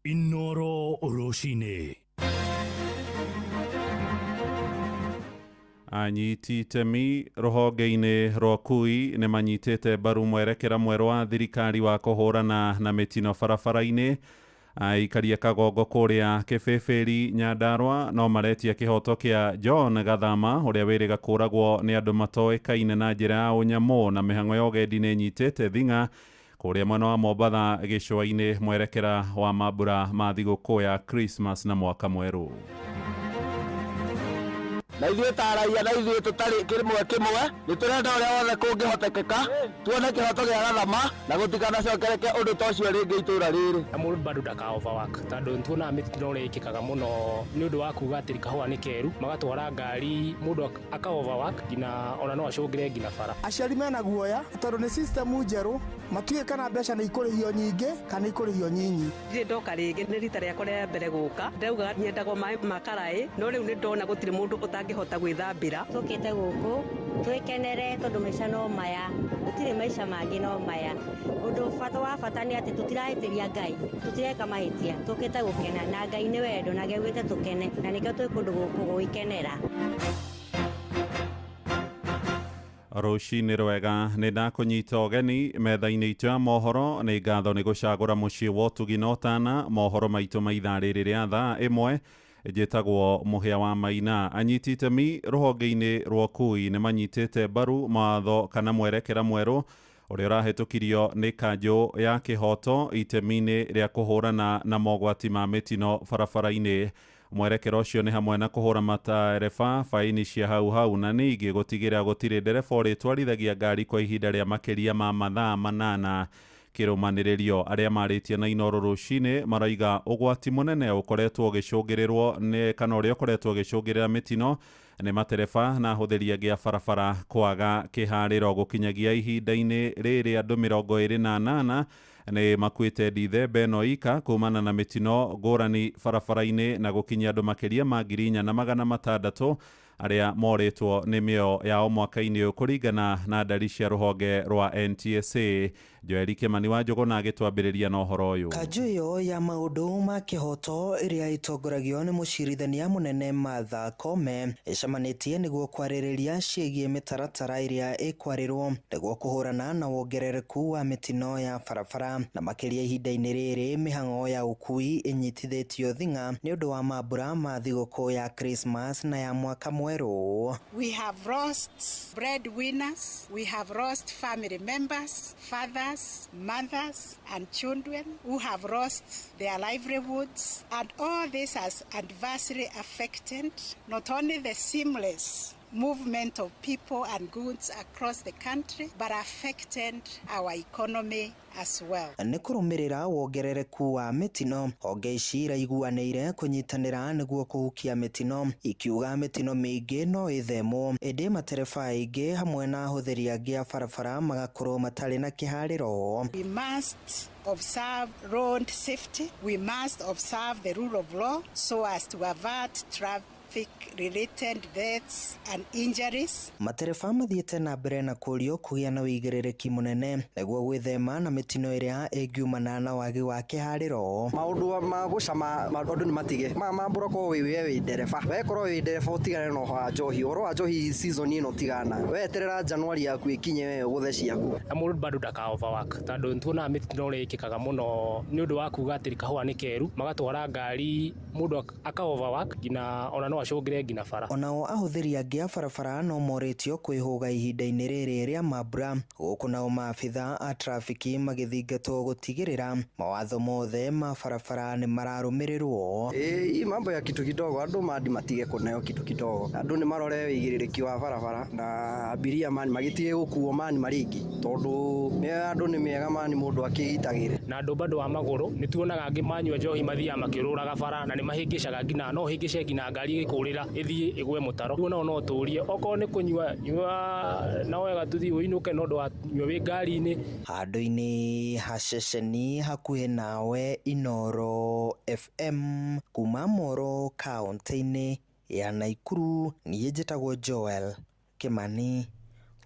Inoro rũcinĩ. Anyiti itemi rũhonge-inĩ rwa ũkui nĩ manyitĩte mbaru mwerekera mwerũ wa thirikari wa kũhũrana na mĩtino barabara-inĩ. Aikaria Kagongo kũrĩa Kĩbĩbĩri Nyandarua no maretia kĩhoto kĩa John Gathama, ũrĩa wĩrĩga kũragwo nĩ andũ matoĩkaine na njĩra ya ũnyamũ. Na mĩhang'o ya ũgendi nĩ ĩnyitĩte thing'a kũrĩa mwena wa Mombatha gĩcũa-inĩ mwerekera wa mambura ma thigũkũ ya Christmas na mwaka mwerũ. Na ithuĩ ta raia, na ithuĩ tũtarĩ kĩmwe kĩmwe, nĩ tũrenda ũrĩa wothe kũngĩhotekeka tuone kĩhoto gĩa Gathama na gũtikanacokereke ũndũ ta ũcio rĩngĩ itũra rĩrĩ. Na mũndũ bado ndaka overwork, tondũ nĩtuonaga mĩtino ũrĩa ĩkĩkaga mũno nĩ ũndũ wa kuga atĩ kahũa nĩ keru, magatwara ngari mũndũ aka overwork nginya ona no acũngĩre nginya bara. Aciari mena guoya tondũ nĩ system njerũ, matiũĩ kana mbeca nĩ ikũrĩhio nyingĩ kana ikũrĩhio nyinyi. Ndirĩ ndoka rĩngĩ, nĩ rita rĩakwa rĩa mbere gũka. Ndaugaga nyendagwo maĩ ma karaĩ, no rĩu nĩ ndona gũtirĩ mũndũ ũtangĩhota gwĩthambĩra. Tũkĩte gũkũ twĩkenere tondũ maica no maya, gũtirĩ maica mangĩ no maya. Ũndũ bata wa bata nĩ atĩ tũtirahĩtĩria Ngai, tũtireka mahĩtia, tũkĩte gũkena na Ngai nĩ wendo na augĩte tũkene, na nĩkĩo twĩ kũndũ gũkũ gũgĩkenera. Rũcinĩ rwega, nĩ ndakũnyita ũgeni metha-inĩ itũ ya mohoro. Nĩ ngatho nĩ gũcagũra mũciĩ wa ũtugi na ũtana. Mohoro maitũ ma ithaa rĩrĩ rĩa thaa 1, njĩtagwo Mũhĩa wa Maina. Anyiti itemi rũhonge-inĩ rwa ũkui nĩ manyitĩte mbaru mawatho kana mwerekera mwerũ ũrĩa ũrahĩtũkirio nĩ kanjũ ya kĩhoto itemi-inĩ rĩa kũhũrana na mogwati ma mĩtino barabara-inĩ. Mwerekera ũcio nĩ hamwe na kũhũra matereba baini cia hau hau na ningĩ gũtigĩrĩra gũtirĩ ndereba ũrĩtwarithagia ngari kwa ihinda rĩa makĩria ma mathaa 8 kĩrũmanĩrĩrio. Arĩa marĩtie na Inooro rũcinĩ maroiga ũgwati mũnene ũkoretwo ũgĩcũngĩrĩrwo nĩ kana ũrĩa ũkoretwo ũgĩcũngĩrĩra mĩtino nĩ matereba na ahũthĩri angĩ a barabara kwaga kĩharĩro. Gũkinyagia ihinda-inĩ rĩrĩ andũ 28 nĩ makuĩte Dithemba ĩno ika kumana na mĩtino ngũrani barabara-inĩ na gũkinyia andũ makĩria ma 4600 arĩa morĩtwo nĩ mĩoyo yao mwaka-inĩ ũyũ kũringana na ndari cia rũhonge rwa NTSA. Joeli Kĩmani wa Njũgũna agĩtwambĩrĩria na ũhoro ũyũ. Kanjũ ĩyo ya maũndũ ma kĩhoto ĩrĩa ĩtongoragio nĩ mũcirithania mũnene Martha Koome ĩcemanĩtie nĩguo kwarĩrĩria ciĩgiĩ mĩtaratara ĩrĩa ĩkwarĩrwo nĩguo kũhũrana na wongerereku wa mĩtino ya barabara na makĩria ihinda-inĩ rĩrĩ mĩhang'o ya ũkui ĩnyitithĩtio thing'a nĩ ũndũ wa mambura ma thigũkũ ya Christmas na ya mwaka mwerũ. We have lost breadwinners, we have lost family members, fathers, mothers, and children who have lost their livelihoods, and all this has adversely affected not only the seamless movement of people and goods across the country, but affected our economy as well. Nĩ kũrũmĩrĩra wongerereku wa mĩtino, honge ici iraiguanĩire kũnyitanĩra nĩguo kũhukia mĩtino, ikiuga mĩtino mĩingĩ no ĩthemwo, ĩndĩ matereba aingĩ hamwe na ahũthĩri angĩ a barabara magakorwo matarĩ na kĩharĩro. We must observe road safety, we must observe the rule of law so as to avert traffic related deaths and injuries. Matereba mathiĩte na mbere na kũrio kũgĩa na ũigĩrĩrĩki mũnene nĩguo gwĩthema na mĩtino ĩrĩa ĩngiumana na wagi wa kĩharĩro. Maũndũ ma gũcama andũ nĩ matige mambũra korwo wĩ we wĩ ndereba, we korwo wĩ ndereba ũtigane na ũhoro wa njohi, ũhoro wa njohi season ĩno tigana, weterera Januari yaku ĩkinye we ũgũthe ciaku. Na mũndũ bado ndaka overwork tondũ nĩtuonaga mĩtino ũrĩa ĩkĩkaga mũno nĩ ũndũ wa kuga atĩ kahũa nĩ keru, magatwara ngari mũndũ aka overwork nginya ona no acũngĩre nginya bara. Onao ahũthĩri angĩ a barabara no morĩtio kwĩhũga ihinda-inĩ rĩrĩ rĩa mambura, gũkũ nao maabitha a trafiki magĩthingatwo gũtigĩrĩra mawatho mothe ma barabara nĩ mararũmĩrĩrwo. Ĩĩ, mambo ya kitu kidogo andũ mandi matige kũneo kitu kidogo, andũ nĩ marore ũigĩrĩrĩki wa barabara na abiria mani magĩtige gũkuo mani marĩngĩ tondũ andũ nĩ mega mani mũndũ akĩgitagĩre. Na andũ bado a magũrũ nĩ tuonaga angĩ manyua njohi mathiaga makĩũrũraga bara na nĩ mahĩngĩcaga nginya no hĩngĩce nginya ngari ĩgĩkũrĩra ĩthiĩ ĩgwe mũtaro. Rĩu nao no tũrie okorwo nĩ kũnyua nyua na wega tũthiĩ ũinũke no ndũkanyue wĩ ngari-inĩ. Handũ-inĩ ha ceceni hakuhĩ nawe Inooro FM kuma Moro kaũntĩ-inĩ ya Naikuru, niĩ njĩtagwo Joel Kĩmani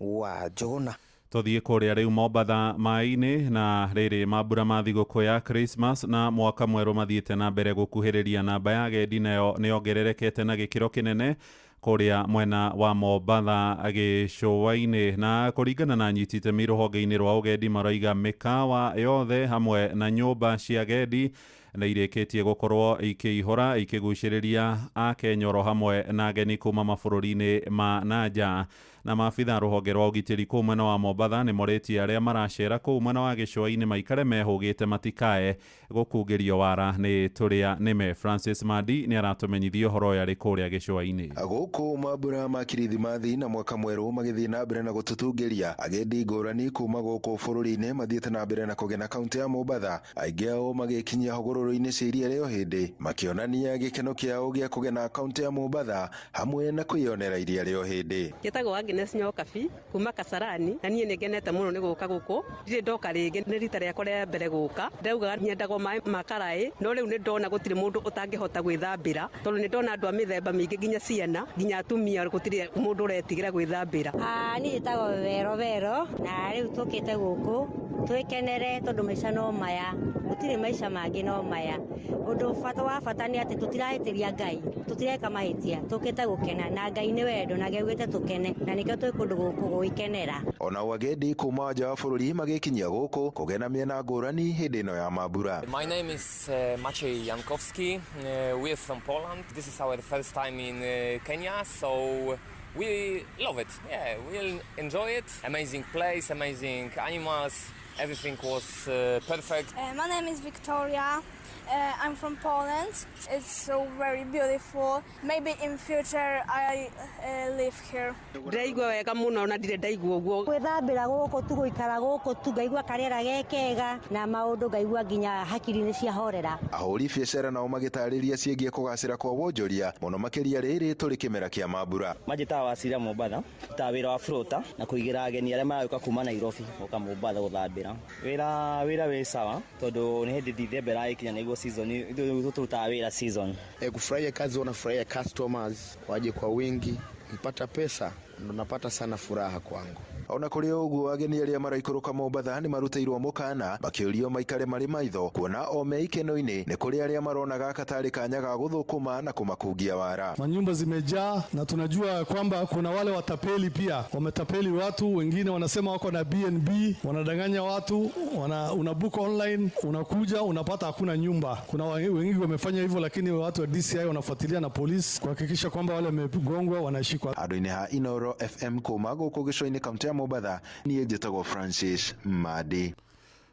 wa Njũgũna. Tũthiĩ kũrĩa rĩu Mombatha maĩ-inĩ na rĩrĩ mambura ma thigũkũ ya Christmas na mwaka mwerũ mathiĩte na mbere gũkuhĩrĩria. Namba ya agendi nayo nĩ yongererekete na gĩkĩro kĩnene kũrĩa mwena wa Mombatha gĩcũa-inĩ, na kũringana na anyiti itemi rũhonge-inĩ rwa ũgendi maroiga mĩkawa yothe hamwe na nyũmba cia agendi nĩ irĩkĩtie gũkorwo ikĩihũra ikĩgucĩrĩria akenya oro hamwe na ageni kuma mabũrũri-inĩ ma nanja. Na maabitha rũhonge rwa ũgitĩri kũu mwena wa Mombatha nĩ morĩtie arĩa maracera kũu mwena wa gĩcũa-inĩ maikare mehũgĩte matikae gũkungĩrio wara nĩ tũrĩa nĩme. Francis Mandi nĩ aratũmenyithia ũhoro ũyũ arĩ kũrĩa gĩcũa-inĩ. Gũkũ mambura ma kirithimathi na mwaka mwerũ magĩthiĩ na mbere na gũtũtungĩria agendi ngũrani kuma gũkũ bũrũri-inĩ mathiĩte na mbere na kũgena kaũntĩ ya Mombatha, aingĩ ao magĩkinyia hũgũrũrũ-inĩ cia iria rĩa Ũhĩndĩ makĩonania gĩkeno kĩao gĩa kũgena kaũntĩ ya Mombatha hamwe na kwĩyonera iria rĩa Ũhĩndĩ. Njĩtagwo Agnes Nyokabi kuma Kasarani na niĩ nĩ ngenete mũno nĩ gũka gũkũ, ndirĩ ndoka rĩngĩ, nĩ rita rĩakwa rĩa mbere gũka. Ndaugaga nyendaga maĩ ma karaĩ no rĩu nĩ ndona gũtirĩ mũndũ ũtangĩhota gwĩthambĩra tondũ nĩ ndona andũ a mĩthemba mĩingĩ nginya ciana nginya atumia gũtirĩ mũndũ ũretigĩra gwĩthambĩra. Niĩ njĩtagwo Vero Vero na rĩu tũkĩte gũkũ twĩkenere tondũ maica no maya, gũtirĩ maica mangĩ no maya. Ũndũ wa bata nĩ atĩ tũtirahĩtĩria Ngai, tũtireka mahĩtia, tũkĩte gũkena na Ngai nĩ wendo na augĩte tũkene na nĩkĩo twĩ kũndũ gũkũ gũgĩkenera. Ona agendi kuma nja wa bũrũri magĩkinyia gũkũ kũgena mĩena ngũrani hĩndĩ ĩno ya mambura. My name is Maciej Jankowski. We are from Poland. This is our first time in Kenya, so we love it. Yeah, we'll enjoy it. Amazing place, amazing animals. Everything was perfect. My name is Victoria. I'm from Poland. It's so very beautiful. Maybe in future I live here. Ndĩraigua wega mũno na ndirĩ ndaigua ũguo. Gwĩthambĩra gũkũ tu gũikara gũkũ tu ngaigua karĩera ge kega na maũndũ ngaigua nginya hakiri nĩ ciahorera. Ahũri biacara nao magĩtarĩria ciĩgiĩ kũgacĩra kwa wonjoria mũno makĩria rĩrĩ tũrĩ kĩmera kĩa mambura. Manjĩtaga Wasira Mombatha, ta wĩra wa frota na kũigĩra ageni arĩa maragĩũka kuma Nairobi gũka Mombatha gũthambĩra. Wĩra wĩ sawa tondũ nĩ hĩndĩ Dithemba ĩragĩkinya nĩguo season ithuĩ tũrutaga wĩra season. Kufurahia kazi, wanafurahia customers waje kwa wingi, mpata pesa ndo napata sana furaha kwangu. Ona kũrĩ ũguo ageni arĩa maraikũrũka Mombatha nĩ marutĩirwo mũkana makĩũrio maikare marĩ maitho kuona o me ikeno-inĩ nĩ kũrĩ arĩa marona gaka tarĩ kanya ga gũthũkũma na kũmakungia wara. Manyumba zimejaa na tunajua kwamba kuna wale watapeli pia wametapeli watu wengine, wanasema wako na BNB, wanadanganya watu, una book online, unakuja unapata hakuna nyumba. Kuna wengi wamefanya hivyo, lakini watu wa DCI wanafuatilia na polisi kuhakikisha kwamba wale wamegongwa wanashikwa. Andũ-inĩ ha Inoro FM kuma gũkũ gĩcũa-inĩ kaunti ya Mombatha, niĩ njĩtagwo Francis Madi.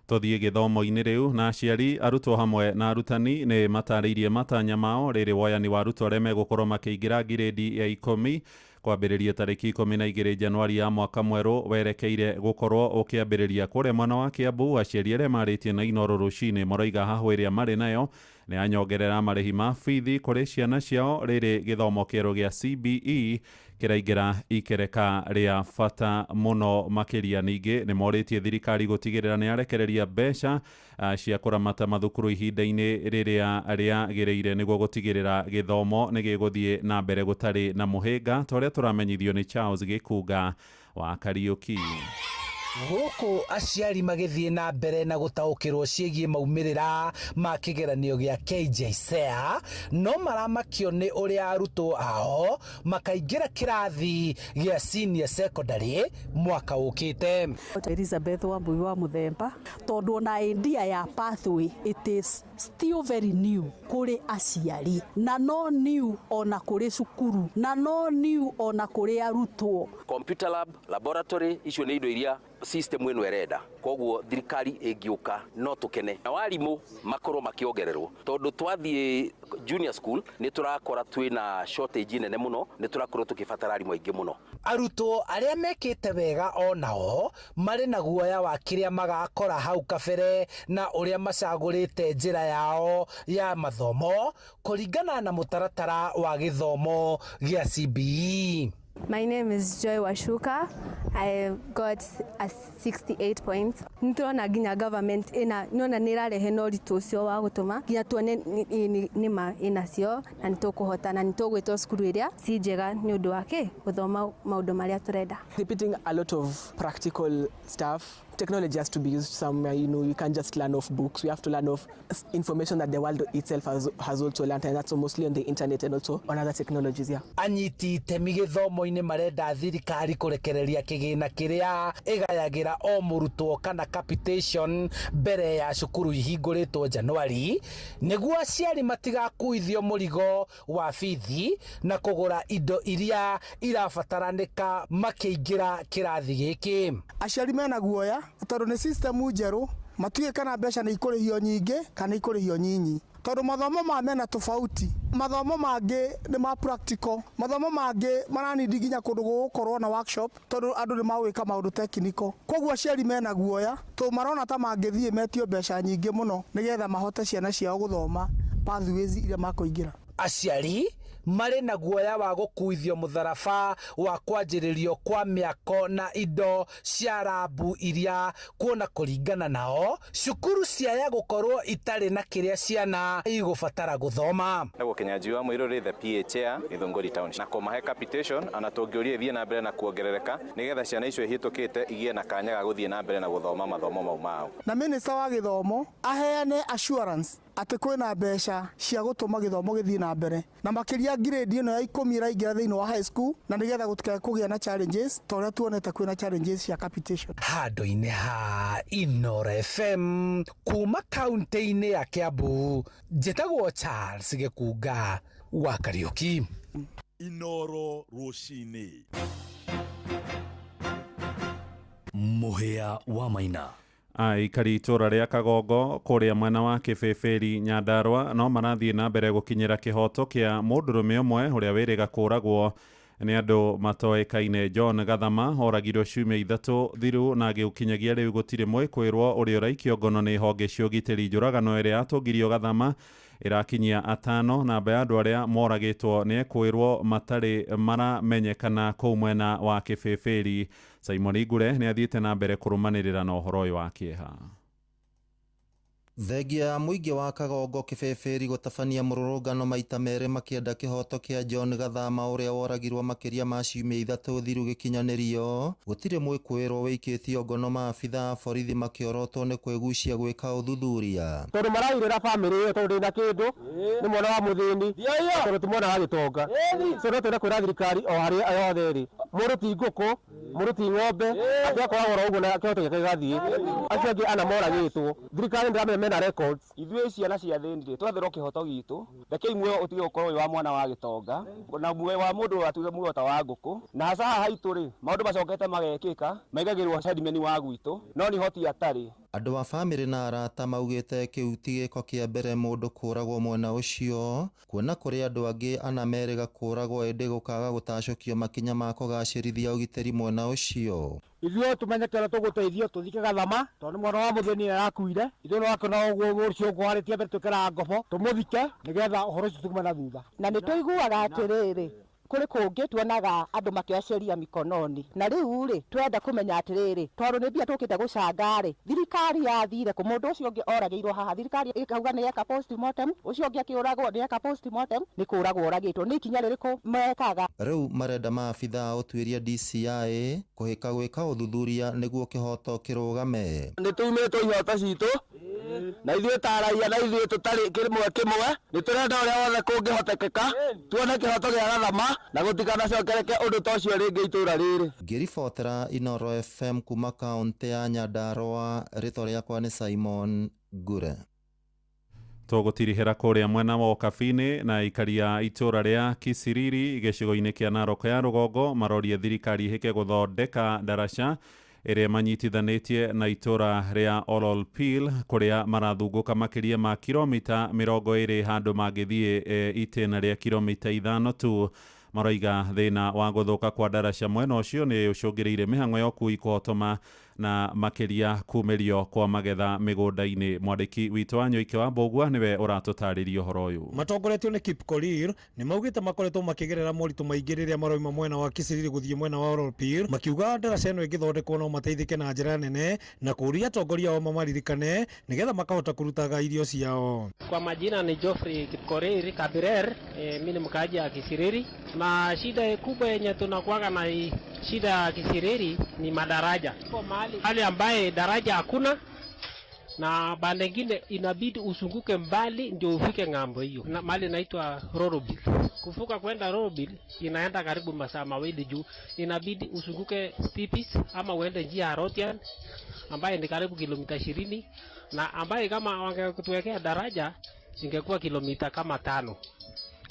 Tũthiĩ gĩthomo-inĩ rĩu na aciari arutwo hamwe na arutani nĩ matarĩirie matanya mao rĩrĩ woyani wa arutwo arĩa megũkorwo makĩingĩra ngirĩndi ya 10 kwambĩrĩria tarĩki 12 Januari ya mwaka mwerũ werekeire gũkorwo ũkĩambĩrĩria kũrĩa mwena wa Kiambu. Aciari arĩa marĩtie na Inoro rũcinĩ maroiga hahũ ĩrĩa marĩ nayo nĩ anyongerera marĩhi ma bithi kũrĩ ciana ciao rĩrĩ gĩthomo kĩerũ gĩa CBE kĩraingĩra ikereka rĩa bata mũno makĩria. Ningĩ nĩ morĩtie thirikari gũtigĩrĩra nĩ yarekereria mbeca cia kũramata mathukuru ihinda-inĩ rĩrĩa rĩagĩrĩire nĩguo gũtigĩrĩra gĩthomo nĩ gĩgũthiĩ na mbere gũtarĩ na mũhĩnga ta ũrĩa tũramenyithio nĩ Charles Gĩkunga wa Kariũki. Gũkũ aciari magĩthiĩ na mbere na gũtaũkĩrwo ciĩgiĩ maumĩrĩra ma kĩgeranio gĩa KJSEA no maramakio nĩ ũrĩa arutwo ao makaingĩra kĩrathi gĩa senior secondary mwaka ũkĩte. Elizabeth Wambui wa Muthemba, tondũ ona idea ya pathway it is still very new kũrĩ aciari na no new ona kũrĩ cukuru na no new ona kũrĩ arutwo. Computer lab, laboratory icio nĩ indo iria system ĩno ĩrenda, koguo thirikari ĩngĩũka no tũkene na warimu makorwo makĩongererwo tondũ twathiĩ junior school nĩ tũrakora twĩna shortage nene mũno, nĩ tũrakorwo tũkĩbatara arimũ aingĩ mũno. Arutwo arĩa mekĩte wega onao marĩ na guoya wa kĩrĩa magakora hau kabere na ũrĩa macagũrĩte njĩra yao ya mathomo kũringana na mũtaratara wa gĩthomo gĩa CBE. My name is Joy Washuka. I got a 68 points. Nĩtũrona nginya government ina nona nĩ ĩrarehe na ũritũ ũcio wa gũtũma nginya tuone nĩ ma ĩnacio na nĩtũkũhota na nĩtũgwĩtwo cukuru ĩrĩa ci njega nĩ ũndũ wa kĩ gũthoma maũndũ marĩa tũrenda. Repeating a lot of practical stuff. Technology has to be used somewhere, you know, you can't just learn off books. We have to learn off information that the world itself has also learned, and that's mostly on the internet and also on other technologies, yeah. Anyiti itemi gĩthomo-inĩ marenda thirikari kũrekereria kĩgĩna kĩrĩa ĩgayagĩra o mũrutwo kana capitation mbere ya cukuru ihingũrĩtwo Januari nĩguo aciari matigakuithio mũrigo wa bithi na kũgũra indo iria irabataranĩka makĩingĩra kĩrathi gĩkĩ. Aciari mena guoya tondũ nĩ system njerũ, matiũĩ kana mbeca nĩ ikũrĩhio nyingĩ kana ikũrĩhio nyinyi, tondũ mathomo ma mena tofauti, mathomo mangĩ nĩ ma practical, mathomo mangĩ maranindi nginya kũndũ gũgũkorwo na workshop tondũ andũ nĩ magwĩka maũndũ technical. Koguo aciari mena guoya tondũ marona ta mangĩthiĩ metio mbeca nyingĩ mũno nĩgetha mahote ciana ciao gũthoma pathways iria makũingĩra. Aciari marĩ na guoya wa gũkuithio mũtharaba wa kwanjĩrĩrio kwa mĩako na indo cia rabu iria kuona kũringana nao cukuru ciaya gũkorwo itarĩ na kĩrĩa ciana igũbatara gũthoma. Nĩguo Kinyanjui wa Mũirũ rĩ the PA chair Githũngũri town na kũmahe capitation ona tũngĩũria ĩthiĩ na mbere na kuongerereka nĩgetha ciana icio ihĩtũkĩte igĩe na kanya ga gũthiĩ na mbere na gũthoma mathomo mau mao. Na minister wa gĩthomo aheane assurance atĩ kwĩna mbeca cia gũtũma gĩthomo gĩthiĩ na mbere na makĩria grade ĩno ya 10 ĩraingĩra thĩinĩ wa high school na nĩgetha gũtikae kũgĩa na challenges ta ũrĩa tuonete kwĩna challenges cia capitation. Handũ-inĩ ha Inoro FM kuma kaunti-inĩ ya Kiambu, njĩtagwo Charles Gĩkunga wa Kariũki. Inoro rũcinĩ. Mũhĩa wa Maina. Aikari itũra rĩa Kagongo kũrĩa mwena wa Kĩbĩbĩri Nyandarũa no marathiĩ na mbere gũkinyĩra kĩhoto kĩa mũndũrũme ũmwe ũrĩa wĩrĩga kũragwo nĩ andũ matoĩkaine. John Gathama oragirwo ciumia 3 thiru na gĩũkinyagia rĩu gũtirĩ mwĩkwĩrwo ũrĩa ũraikio ngono nĩ honge cia ũgitĩri. Njũragano ĩrĩa yatũngirio Gathama ĩrakinyia 5, namba ya andũ arĩa moragĩtwo nĩ ekwĩrwo matarĩ maramenyekana kũu mwena wa Kĩbĩbĩri. Simon Igure nĩ athiĩte na mbere kũrũmanĩrĩra na ũhoro ũyũ wa kĩeha. Thengia ya mũingĩ wa Kagongo Kĩbĩbĩri gũtabania mũrũrũngano maita 2 makĩenda kĩhoto kĩa John Gathama ũrĩa woragirwo makĩria ma ciumia 3 thiru gĩkinyanĩrio. Gũtirĩ mwĩkwĩrwo wĩikĩtio ngono maabitha a borithi makĩorotwo nĩ kwĩgucia gwĩka ũthuthuria. Tondũ marairĩra bamĩrĩ ĩyo tondũ ndĩna kĩndũ, nĩ mwana wa mũthĩni, tondũ ti mwana wa gĩtonga. So no twende kwĩra thirikari o harĩa yothe ĩrĩ, mũndũ ti ngũkũ, mũndũ ti ng'ombe, atĩ akoragwo oro ũguo na kĩhoto gĩake gĩgathiĩ. Acio angĩ ana moragĩtwo, thirikari ndĩramenya mena records. Ithuĩ ciana cia thĩni rĩ, twathĩrwo kĩhoto gitũ, rekei muoyo ũtige gũkorwo wĩ wa mwana wa gĩtonga na muoyo wa mũndũ atuĩke muoyo ta wa ngũkũ. Na hasa haha haitũ rĩ, maũndũ macokete magekĩka, maigagĩrwo headman wa gwitũ, no nĩ hoti atarĩ. Andũ a bamĩrĩ na arata maugĩte kĩu ti gĩko kĩa mbere mũndũ kũragwo mwena ũcio, kuona kũrĩ andũ angĩ ana merĩga kũragwo ĩndĩ gũkaga gũtacũkio makinya ma kũgacĩrithia ũgitĩri mwena ũcio. Ithuĩ tũmenye kĩrĩa tũgũteithio tũthike Gathama tondũ nĩ mwana wa mũthĩni arakuire. Ithuĩ no akĩona ũguo ũcio ũkũharĩtie mbere twĩkĩraga ngobo tũmũthike nĩgetha ũhoro ũcio tume na thutha. Na nĩ tũiguaga atĩrĩrĩ, kũrĩ kũngĩ tuonaga andũ makĩoya sheria mikononi, na rĩu rĩ twenda kũmenya atĩrĩrĩ, tondũ nĩ mbia tũkĩte gũcanga rĩ, thirikari yathire kũ? Mũndũ ũcio ũngĩ oragĩirwo haha, thirikari ĩkauga nĩ yeka postmortem, ũcio ũngĩ akĩũragwo nĩ yeka postmortem, nĩ kũragwo oragĩtwo. Nĩ ikinya rĩrĩkũ mekaga? Rĩu marenda maabitha a ũtuĩria DCI kũhĩka gwĩka ũthuthuria nĩguo kĩhoto kĩrũgame. Nĩ tumĩtwo ihoto citũ na ithuĩ ta raia, na ithuĩ tũtarĩ kĩmwe kĩmwe, nĩ tũrenda ũrĩa wothe kũngĩhotekeka tuone kĩhoto gĩa Gathama na gũtikanacokereke ũndũ ta ũcio rĩngĩ itũra rĩrĩ. Ngĩribotera Inoro FM kuma kaũntĩ ya Nyandarũa, rĩtwa rĩakwa nĩ Simon Ngure. Tũgũtirihĩra kũrĩa mwena wa Ũkabi-inĩ na aikari a itũra rĩa Kisiriri gĩcigo-inĩ kĩa Narok ya rũgongo marorie thirikari ĩhĩke gũthondeka ndaraca ĩrĩa manyitithanĩtie na itũra rĩa Ololpil kũrĩa marathungũka makĩria ma kilomita 20 handũ mangĩthiĩ itĩna rĩa kilomita 5 tu. Maroiga thĩna wa gũthũka kwa ndaraca mwena ũcio nĩ ũcũngĩrĩire mĩhang'o ya ũkui kũhotoma na makĩria kumĩrio kwa magetha mĩgũnda-inĩ. Mwandĩki witũ wa Nyoike wa Mbũgua nĩwe ũratũtarĩria ũhoro ũyũ. Matongoretio nĩ Kipkorir nĩ maugĩte makoretwo makĩgerera moritũ maingĩ rĩrĩa maroima mwena wa Kisiriri gũthiĩ mwena wa Ololpil, makiuga ndaraca ĩno ĩngĩthondekwo no mateithĩke na njĩra nene na kũũria atongoria ao mamaririkane nĩgetha makahota kũrutaga irio ciao. Kwa majina ni Geoffrey Kipkorir Kabirer, mimi ni mkaaji wa Kisiriri, na shida kubwa yenye tunakuwaga na shida ya Kisiriri ni madaraja. Kwa mahali hali ambaye daraja hakuna, na bande ingine inabidi usunguke mbali ndio ufike ng'ambo hiyo. Na mahali inaitwa Rorobil. Kuvuka kwenda Rorobil inaenda karibu masaa 2 juu inabidi usunguke Tipis ama uende njia ya Rotian ambaye ni karibu kilomita 20, na ambaye kama wangekutuwekea daraja ingekuwa kilomita kama 5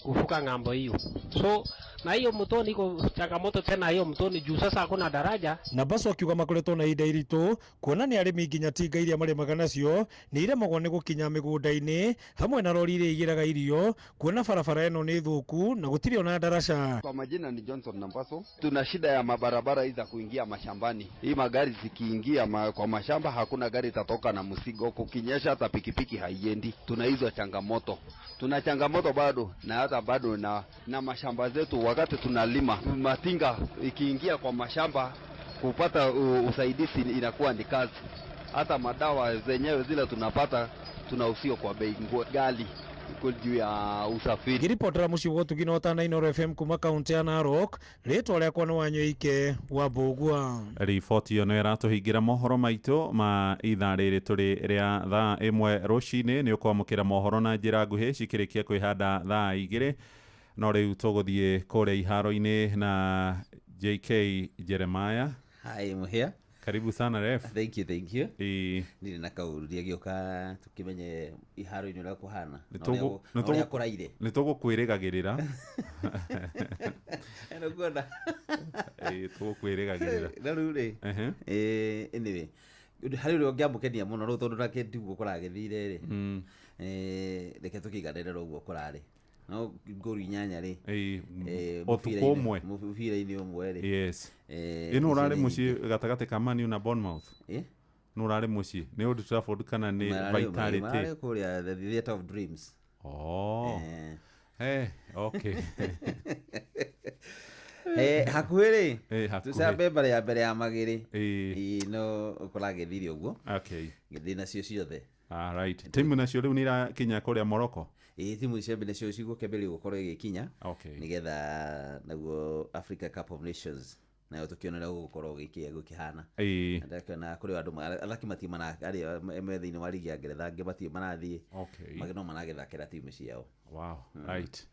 kuvuka ng'ambo hiyo. So na hiyo mtoni iko changamoto tena hiyo mtoni juu sasa hakuna daraja. Na baso akiuga makoretwo na ihinda iritũ kuona nĩ arĩmi nginya tinga iria marĩmaga nacio nĩ iremagwo nĩ gũkinya mĩgũnda-inĩ hamwe na rori iria igĩraga irio kuona barabara ĩno nĩ thũku na gũtirĩ ona ndaraca. Kwa majina ni Johnson Nambaso. Tuna shida ya mabarabara hizi za kuingia mashambani. Hii magari zikiingia kwa mashamba hakuna gari itatoka na mzigo, kukinyesha hata pikipiki haiendi. Tuna hizo changamoto. Tuna changamoto bado na hata bado na mashamba zetu wakati tunalima matinga ikiingia kwa mashamba kupata usaidizi inakuwa ni kazi. Hata madawa zenyewe zile tunapata tunausio kwa bei ghali juu ya usafiri. Ngiripotera muciĩ wa Ũtugi na Ũtana Inoro FM kuma kaunti ya Narok, rĩtwa rĩakwa nĩ Wanyoike wa Mbũgua. Riboti ĩyo nĩyo ĩratũhingĩra mohoro maitũ ma ithaa rĩrĩ tũrĩ rĩa thaa 1 rũcinĩ. Nĩ ũkwamũkĩra mohoro na njĩra nguhĩ cikĩrĩkia kwĩhanda thaa 2. No rĩu tũgũthiĩ kũrĩa iharo-inĩ na JK Jeremiah. Hi, Muhia. Karibu sana ref. Thank you, thank you. Ndirĩ na kaũru agĩũka tũkĩmenye iharo-inĩ ũrĩa kũhana na ũrĩa kũraire. Nĩ tũgũkwĩrĩgagĩrĩra. Ĩno kuona. Tũgũkwĩrĩgagĩrĩra. Na rĩu rĩ, anyway, Harĩ ũrĩa ũngĩamũkenia mũno rĩu tondũ nake ndiguo kũragĩthire rĩ. Reke tũkĩiganĩre ũguo kũrarĩ. No ngũru 8 rĩ. Ũtukũ ũmwe. Mũbira-inĩ ũmwe rĩ. Yes. Ĩno ũrarĩ mũciĩ gatagatĩ ka Man U na Bournemouth. No ũrarĩ mũciĩ nĩ Old Trafford kana nĩ Vitality? Mararĩ kũrĩa the Theatre of Dreams. Oh. Okay. Hakuhĩ rĩ. Tũcambe mbere ya mbere ya magĩrĩ. No kũragĩthire ũguo. Okay. Gĩthĩ nacio ciothe. All right. Timu nacio rĩu nĩ irakinya kũrĩa Morocco. Timu cia mbere nacio cigũkĩambĩrĩria gũkorwo igĩkinya. Okay. Nĩgetha naguo Africa Cup of Nations nayo tũkĩona ũrĩa gũgũkorwo gũkĩhana. Ndakĩona kũrĩ andũ athaki matirĩ arĩa me thĩinĩ wa ligi ya Ngeretha angĩ matirĩ marathiĩ. Okay. No maragĩthakĩra timu ciao. Wow. Right.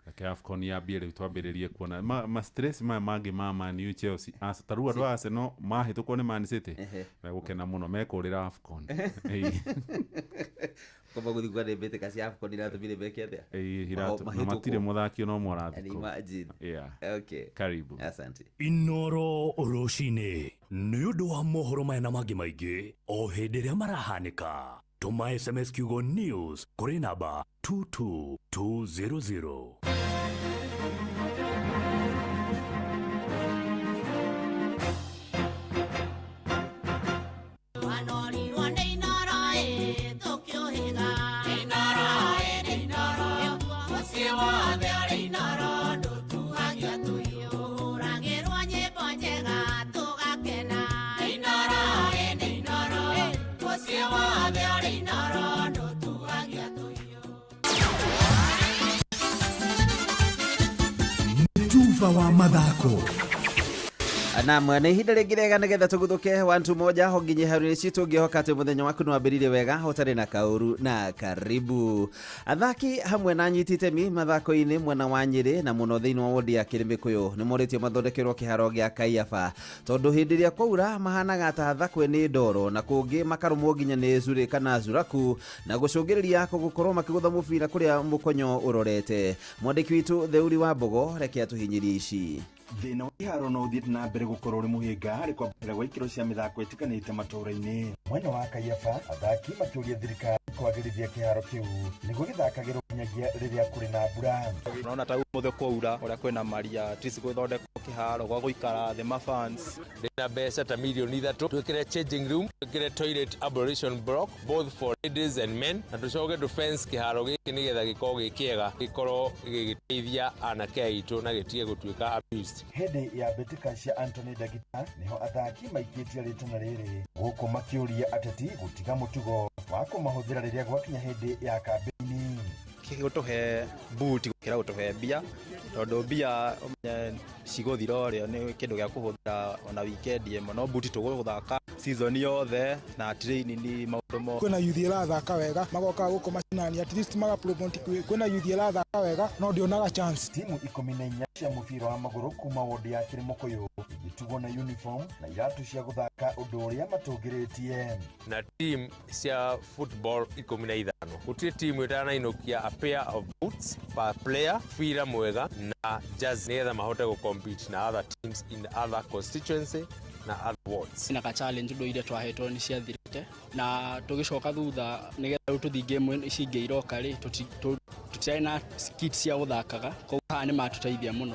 Reke AFCON yambie rĩu twambĩrĩrie kuona ma stress maya mangĩ ma Man U, Chelsea. Ta rĩu andũ a Arsenal mahĩtũkwo nĩ Man City. Megũkena mũno mekũrĩra AFCON. Kwamba gũthiĩ kuona mbĩtĩka cia AFCON iratũmire meke atĩa? Na matirĩ mũthaki ona ũmwe ũrathikwo. Imagine. Yeah. Okay. Karibu. Asante. Inoro rũcinĩ nĩ ũndũ wa mohoro maya na mangĩ maingĩ o hĩndĩ ĩrĩa marahanĩka. Tũma SMS kiugo news kũrĩ namba 22200. Wa mathako. Naam, na ihinda rĩngĩ rĩega nĩgetha tũguthũke 121 ho nginye harĩ citũ ngĩhoka atĩ mũthenya waku nĩ wambĩrĩirie wega ũtarĩ na kaũru na karibu. Athaki hamwe na anyiti itemi mathako-inĩ mwena wa Nyĩrĩ na mũno thĩinĩ wa wodi ya Kĩrĩmĩkũyũ nĩ morĩtio mathondekerwo kĩharo gĩa Kaiafa tondũ hĩndĩ ĩrĩa kwaura mahanaga ta thakwe nĩ ndoro na kũngĩ makarũmwo nginya nĩ curĩ kana curaku na gũcũngĩrĩria gũkorwo makĩgũtha mũbira kũrĩa mũkonyo ũrorete. Mwandĩki witũ Theuri wa Mbogo reke atũhinyĩrie ici. Thĩna wa iharo no ũthiĩte na mbere gũkorwo ũrĩ mũhĩnga harĩ kwambatĩra gwa ikĩro cia mĩthako ĩtiganĩte matũũra-inĩ. Mwena wa Kaiafa athaki makĩũria thirikari kwagĩrithia kĩharo kĩu nĩguo gĩthakagĩrwo nginyagia rĩrĩa kũrĩ na mbura. Unaona ta ũmũthĩ kwaura ũrĩa kwĩna maria at least gwĩthondekwo kĩharo gwa gũikara thĩ ma fans. Ndĩna mbeca ta mirioni 3 twĩkĩre changing room, twĩkĩre toilet ablution block both for ladies and men, na tũcoke tũ fence kĩharo gĩkĩ nĩgetha gĩkorwo gĩ kĩega, gĩkorwo gĩgĩteithia anake aitũ na gĩtige gũtuĩka abused. Hĩndĩ ya mbĩtĩka cia Anthony Ndagita nĩho athaki maikĩtie rĩtana rĩrĩ gũkũ makĩũria ateti gũtiga mũtugo wa kũmahũthĩra rĩrĩa gwakinya hĩndĩ ya kambĩini. Gũtũhe buti gũkĩra gũtũhe mbia tondũ mbia cigũthira ũrĩa nĩ kĩndũ gĩa kũhũthĩra ona wikendi ĩmwe, no buti tũgũthaka season yothe na training ni maũndũ mo. Kwĩna youth ĩrathaka wega magoka gũkũ macinani at least maga promote, kwĩna youth ĩrathaka wega no ndionaga chance. Timu 14 cia mũbira wa magũrũ kuma wodi ya Kĩrĩmũkũyũ igĩtugwo na uniform na iratũ cia gũthaka ũndũ ũrĩa matũngĩrĩtie. Na team cia football 15 gũtirĩ timu ĩtanainũkia a pair of boots per player, bira mwega na jazz nĩgetha mahote gũ compete na other teams in other constituency na other wards. Na ka challenge ndo iria twahetwo nĩ ciathirĩte na tũgĩcoka thutha nĩgetha rĩu tũthiĩ game ici ingĩ iroka rĩ tũtiarĩ na kit cia gũthakaga, koguo haha nĩ matũteithia mũno.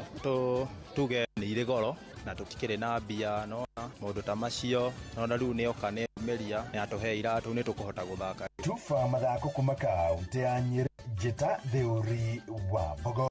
Tuge nĩ irĩ goro na tũtikĩrĩ na mbia no maũndũ ta macio no na rĩu nĩ oka nĩ meria nĩ atũhe iratũ nĩ tũkũhota gũthaka. Tufa mathako kuma kaũntĩ ya Nyĩrĩ, Njĩta Theuri wa Mbogo.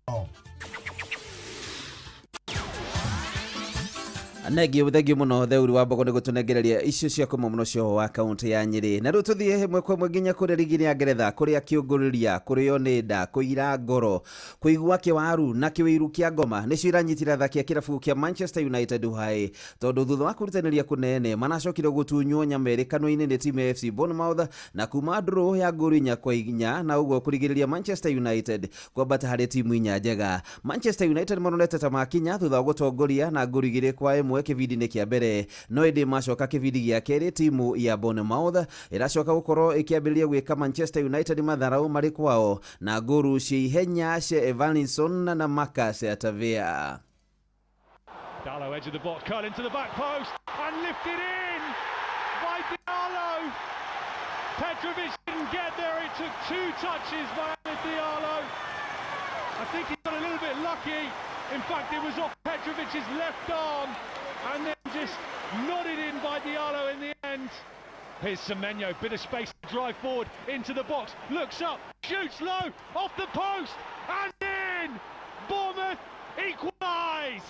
Nengio thengio muno Theuri wa Mbogo nĩ gũtũnengereria icio cia kuma mũno cio wa kaunti ya Nyĩrĩ. Na rĩu tũthiĩ ĩmwe kwa ĩmwe nginya kũrĩa rigi-inĩ ya Ngeretha kũrĩa kĩũngũrĩria kũrĩo nĩ nda kũira ngoro kũigua kĩwaru na kĩwĩiru kĩa ngoma nĩcio iranyitire athaki a kĩrabu kĩa Manchester United uhai tondũ thutha wa kũrutanĩria kũnene manacokire gũtunywo nyama ĩrĩ kanua-inĩ nĩ timu ya FC Bournemouth na kuma ndũrũ ya ngũru 4-4 na ũguo kũrigĩrĩria Manchester United kwambata harĩ timu 4 njega. Manchester United mononete ta makinya thutha wa gũtongoria na ngũru 2-1 kĩbindi-inĩ kĩa mbere no ĩndĩ macoka kĩbindi gĩa kerĩ timu ya Bournemouth ĩracoka gũkorwo ĩkĩambĩrĩria gwĩka Manchester United matharau marĩ kwao na ngũru cia ihenya cia Evanilson na Marcus Atavia. Dalot edge of the box, curl into the back post and lifted in by Diallo. Petrovic didn't get there. It took 2 touches by Amad Diallo. I think he got a little bit lucky. In fact, it was off Petrovic's left arm and then just nodded in by Diallo in the end. Here's Semenyo, bit of space to drive forward into the box, looks up, shoots low, off the post, and in! Bournemouth equalise!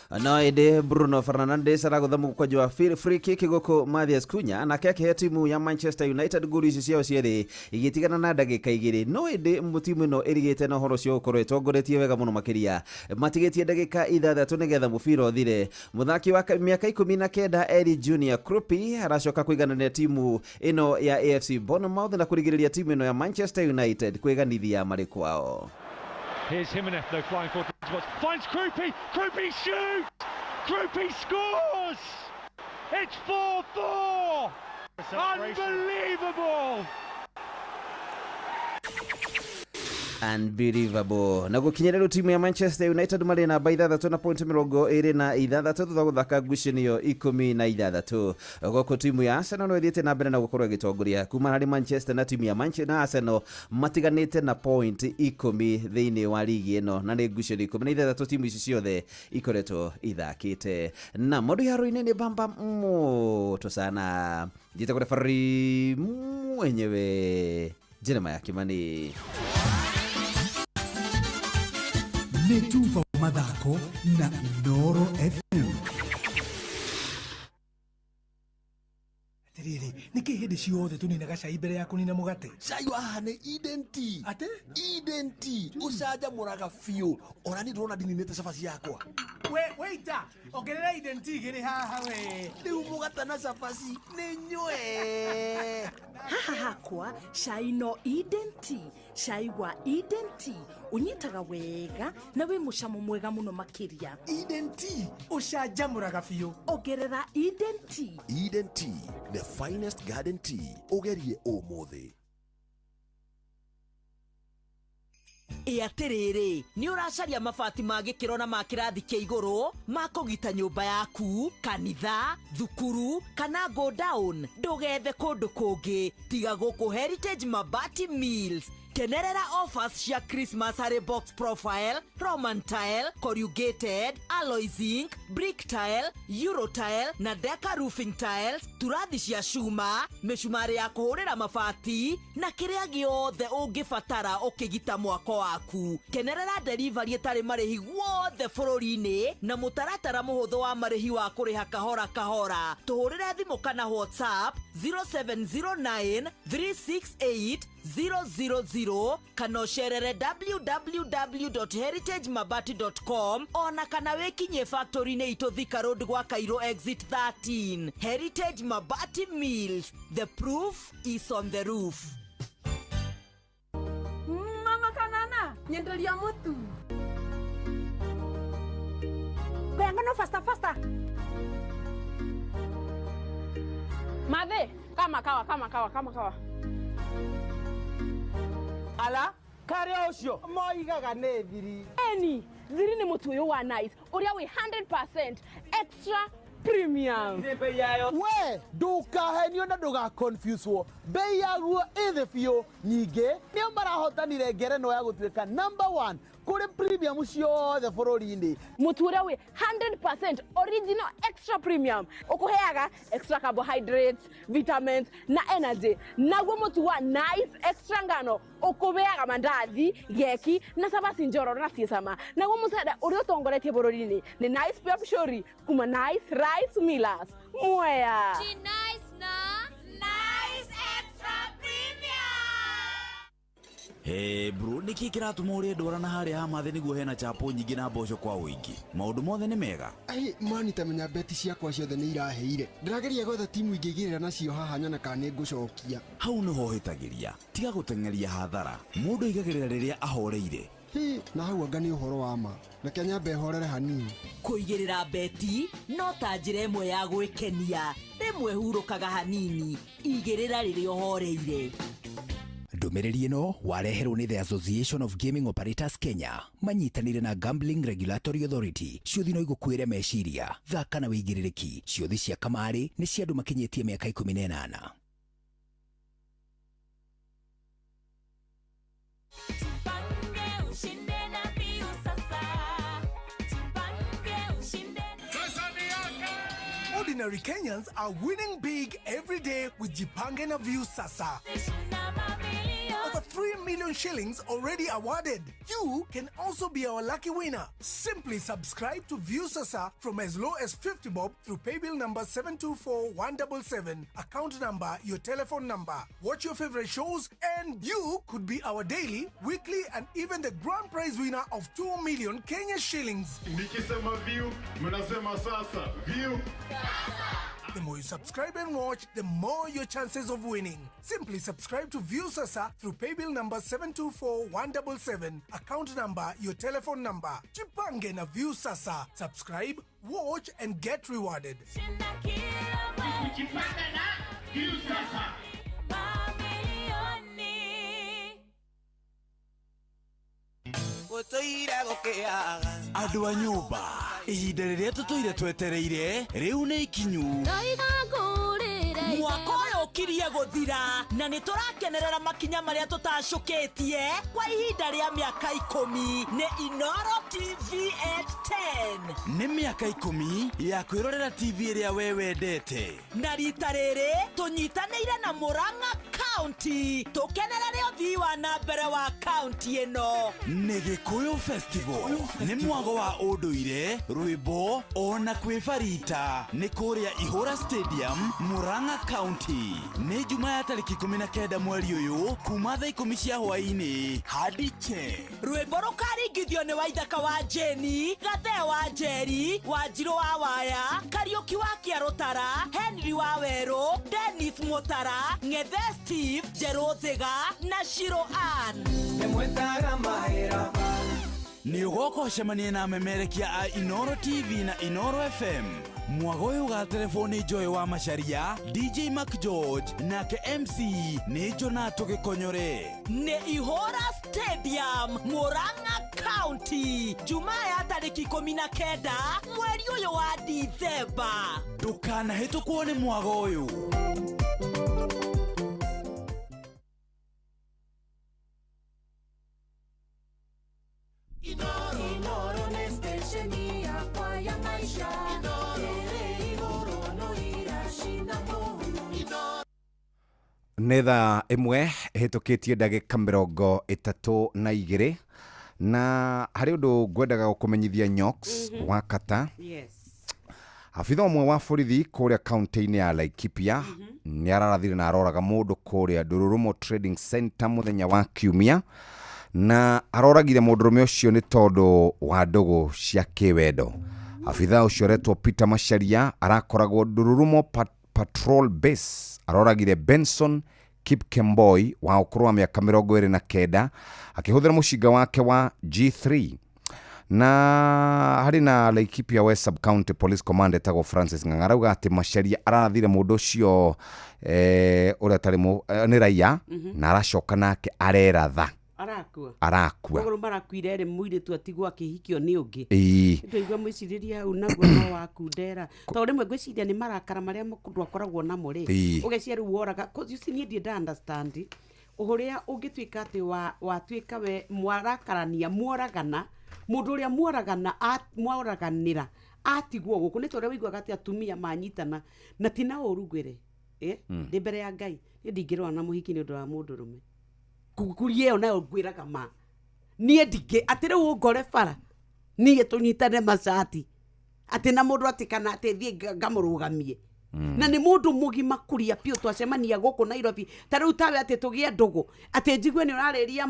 No ĩndĩ Bruno Fernandes aragũtha mũkwaju wa free kick gũkũ Mathias Cunha nake akĩhe timu ya Manchester United ngolu ici ciao cierĩ igĩtigana na ndagĩka 2. No ĩndĩ timu ĩno ĩrigĩte na ũhoro ũcio gũkorwo ĩtongoretie wega mũno makĩria, matigĩtie ndagĩka 6 nĩgetha mũbira ũthire. Mũthaki wa mĩaka 19 Eli Junior Kroupi aracoka kũiganania timu ĩno ya AFC Bournemouth na kũrigĩrĩria timu ĩno ya Manchester United kwĩganithia marĩ kwao. Here's Jimenez though, flying forward, finds Kroupi, Kroupi shoots, Kroupi scores! It's 4-4! Unbelievable! Unbelievable. Na gũkinyĩra rĩu timu ya Manchester United marĩ namba 6 na point 26 thutha gũthaka ngucanio 16. Gũkũ timu ya Arsenal no ĩthiĩte na mbere na gũkorwo ĩgĩtongoria kuma harĩ Manchester na timu ya Manchester na Arsenal matiganĩte na point 10 thĩinĩ wa ligi ĩno, na nĩ ngucanio 16 timu ici ciothe ikoretwo ithakĩte. Na mũndũ iharo-inĩ nĩ bamba moto sana, njĩtagwo referee mwenyewe Jeremiah Kimani. Nĩ tuva mathako na Inooro FM. Atiriri, nĩkĩ hĩndĩ ciothe tũninaga cai mbere ya kũnina mũgate? Cai wa haha nĩ Eden Tea. Atĩ? Eden Tea ũcanjamũraga biũ. Ona niĩ ndĩrona ndininĩte cabaci yakwa. We waiter, ongerera Eden Tea igĩrĩ haha we. Rĩu mũgate na cabaci nĩ nyue. Haha hakwa cai no Eden Tea. Cai wa Eden Tea ũnyitaga wega na wĩ mũcamo mwega mũno makĩria. Eden Tea ũcanjamũraga biũ. Ongerera Eden Tea. Eden Tea, the finest garden tea. Ũgerie ũmũthĩ. Ĩ atĩrĩrĩ, nĩ ũracaria mabati ma gĩkĩro na ma kĩrathi kĩa igũrũ ma kũgita nyũmba yaku, kanitha, thukuru kana go down? Ndũgethe kũndũ kũngĩ tiga gũkũ Heritage Mabati Mills. Kenerera offers cia Christmas harĩ box profile, Roman tile, corrugated, alloy zinc, brick tile, euro tile na deca roofing tiles, turathi cia cuma, mĩcumarĩ ya kũhũrĩra mabati na kĩrĩa gĩothe ũngĩbatara ũkĩgita mwako waku. Kenerera delivery ĩtarĩ marĩhi guothe bũrũri-inĩ na mũtaratara mũhũthũ wa marĩhi wa kũrĩha kahora kahora. Tũhũrĩre thimũ kana WhatsApp 0709 368 000 kana ũcerere www.heritagemabati.com ona kana wĩkinyie factory-inĩ itũ Thika Road gwa Cairo exit 13. Heritage Mabati Mills, the proof is on the roof. Mama kanana nyenderia mutu Ngano faster faster. Madhe kama kawa kama kawa kama kawa. Ala karia ucio moigaga nĩ thiri. Eni thiri nĩ mũtu ũyũ wa Nice ũrĩa wĩ 100% extra premium. We ndukahenio na ndugaconfusewo, bei yaguo ĩ thĩ biũ. Ningĩ nĩo marahotanire ngerenwa ya gũtuĩka number 1 kũrĩ premium ciothe bũrũri-inĩ. Mũtu ũrĩa wĩ 100% original extra premium ũkũheaga extra carbohydrates, vitamins na energy. Naguo mũtu wa Nice extra ngano ũkũheaga mandathi, geki na cabaci njororo na ciĩ cama. Naguo mũcere ũrĩa ũtongoretie bũrũri-inĩ nĩ Nice Pure Pishori kuma Nice Rice Millers. Mwea. Nice na Nice Extra Premium. Hey bro, niki kiratuma urie ndwara na haria ha mathe niguo hena chapo nyingi na mboco kwa ũingĩ. Maũndũ mothe nĩ mega. Ai mani tamenya beti ciakwa ciothe nĩ iraheire. Ndĩrageria gwetha timu ingĩigĩrĩra nacio haha nyone kana nĩ ngũcokia. Hau nĩho hĩtagĩria. Tiga gũteng'eria hathara. Mũndũ aigagĩrĩra rĩrĩa ahoreire. Hi, na hau anga nĩ ũhoro wa ma. Reke nyambe horere hanini. Kũigĩrĩra beti no ta njĩra ĩmwe ya gwĩkenia. Rĩmwe hurũkaga hanini, igĩrĩra rĩrĩa ũhoreire. Ndũmĩrĩri ĩno wareherwo nĩ The Association of Gaming Operators Kenya manyitanĩire na Gambling Regulatory Authority. Ciũthi no igũkuĩre meciria, thaka na wĩigĩrĩrĩki. Ciũthi cia kamarĩ nĩ cia andũ makinyĩtie mĩaka 18. Ordinary Kenyans are winning big every day with Jipange na Viusasa. Over 3 million shillings already awarded. You can also be our lucky winner. Simply subscribe to Viusasa from as low as 50 bob through paybill number 724177, account number, your telephone number. Watch your favorite shows and you could be our daily, weekly and even the grand prize winner of 2 million Kenya shillings. Nikisema view, mnasema sasa. View. The more you subscribe and watch, the more your chances of winning. Simply subscribe to Viusasa through paybill number 724177, account number, your telephone number. Jipange na Viusasa. Subscribe, watch and get rewarded. Jipange na Viusasa. Andũ a nyũmba, ihinda rĩrĩa tũtũire twetereire rĩu nĩ ikinyu. Mwaka ũyũ ũkirie gũthira na nĩ tũrakenerera makinya marĩa tũtacũkĩtie kwa ihinda rĩa mĩaka 10 nĩ Inoro TV at 10. Nĩ mĩaka 10 ya kwĩrorera TV ĩrĩa we wendete. Na rita rĩrĩ tũnyitanĩire na Murang'a County tũkenerere ũthii wa na mbere wa county ĩno. Nĩ Gĩkũyũ Festival nĩ mwago wa ũndũire, rwĩmbo ona kwĩbarita nĩ kũrĩa Ihũra Stadium, Murang'a County. Nĩ Jumaa ya tarĩki 19 mweri ũyũ kuma thaa 10 cia hwaĩ-inĩ hadi che. Rwĩmbo rũkaringithio nĩ Waithaka wa Jeni, Gathee wa Njeri, Wanjirũ wa Waya, Kariũki wa Kĩarũtara, Henry wa Werũ, Dennis Mutara, Ng'ethe Steve, Njerũ Thiga na Shiro Ann. Nĩ ũgoka ũcemanie na amemerekia a Inoro TV na Inoro FM. Mwago ũyũ ũgaterebwo nĩ Joy wa Macharia, DJ Mac George nake MC nĩ Jonato Gĩkonyore. Nĩ Ihũra Stadium, Murang'a County, Jumaa ya tarĩki 19 mweri ũyũ wa Dithemba. Ndũkanahĩtũkwo nĩ mwago ũyũ. Inoro nĩ stesheni yakwa ya maisha. Ĩrĩ igũrũ no iracina mũhu. Nĩ thaa 1 ĩhĩtũkĩtie ndagĩka 32 na harĩ ũndũ ngwendaga gũkũmenyithia Nyox wakata. Yes. Abitha ũmwe wa borithi kũrĩa kaunti-inĩ ya Laikipia nĩ ararathire na aroraga mũndũ kũrĩa Ndururumo Trading Center mũthenya wa Kiumia, na aroragire mũndũrũme ũcio nĩ tondũ wa ndũgũ cia kĩwendo. Abitha ũcio aretwo Peter Macharia arakoragwo Ndururumo Patrol Base. Aroragire Benson Kipkemboi wa ũkũrũ wa mĩaka 29 akĩhũthĩra mũcinga wake wa G3. Na harĩ na Laikipia West Sub County Police Command etagwo Francis Ng'ang'a arauga atĩ Macharia arathire mũndũ ũcio ũrĩa atarĩ nĩ raia na aracoka nake areratha arakua. Koguo marakuire rĩ mũirĩtu atigwo akĩhikio nĩ ũngĩ. Ĩĩ. Ndũigua mwĩcirĩrie hau naguo no wakundera. Tondũ rĩmwe ngwĩciria nĩ marakara marĩa mũndũ akoragwo namo rĩ. Ũgeciria rĩu woraga. 'Cause you see niĩ ndirĩ nda understand ũrĩa ũngĩtuĩka atĩ watuĩka we mwarakarania mworagana mũndũ ũrĩa mworagana mworaganĩra atigwo gũkũ nĩ ta ũrĩa ũiguaga atĩ atumia manyitana na ti na ũru ngwĩre. Ndĩ mbere ya Ngai niĩ ndingĩrũa na mũhiki nĩ ũndũ wa mũndũrũme. Kuria ĩyo nayo ngwĩraga ma niĩ ndingĩ atĩ rĩu ũngore bara niĩ tũnyitane macati atĩ na mũndũ atĩ kana atĩ thiĩ ngamũrũgamie. Na nĩ mũndũ mũgima kuria biũ twacemania gũkũ Nairobi ta rĩu tawe atĩ tũgĩe ndũgũ atĩ njigue nĩ ũrarĩria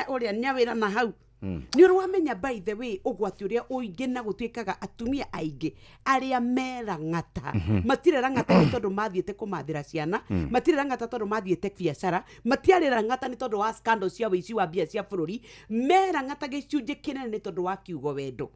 ũrĩa nyawĩra na hau. Nĩ ũrĩ wamenya by the way ũgwati ũrĩa ũingĩ na gũtuĩkaga atumia aingĩ arĩa merang'ata matirĩ rang'ata nĩ tondũ mathiĩte kũmathĩra ciana, matirĩ rang'ata tondũ mathiĩte biacara, matiarĩ rang'ata nĩ tondũ wa scandal cia ũici wa mbia cia bũrũri, merang'ata gĩcunjĩ kĩnene nĩ tondũ wa kiugo wendo.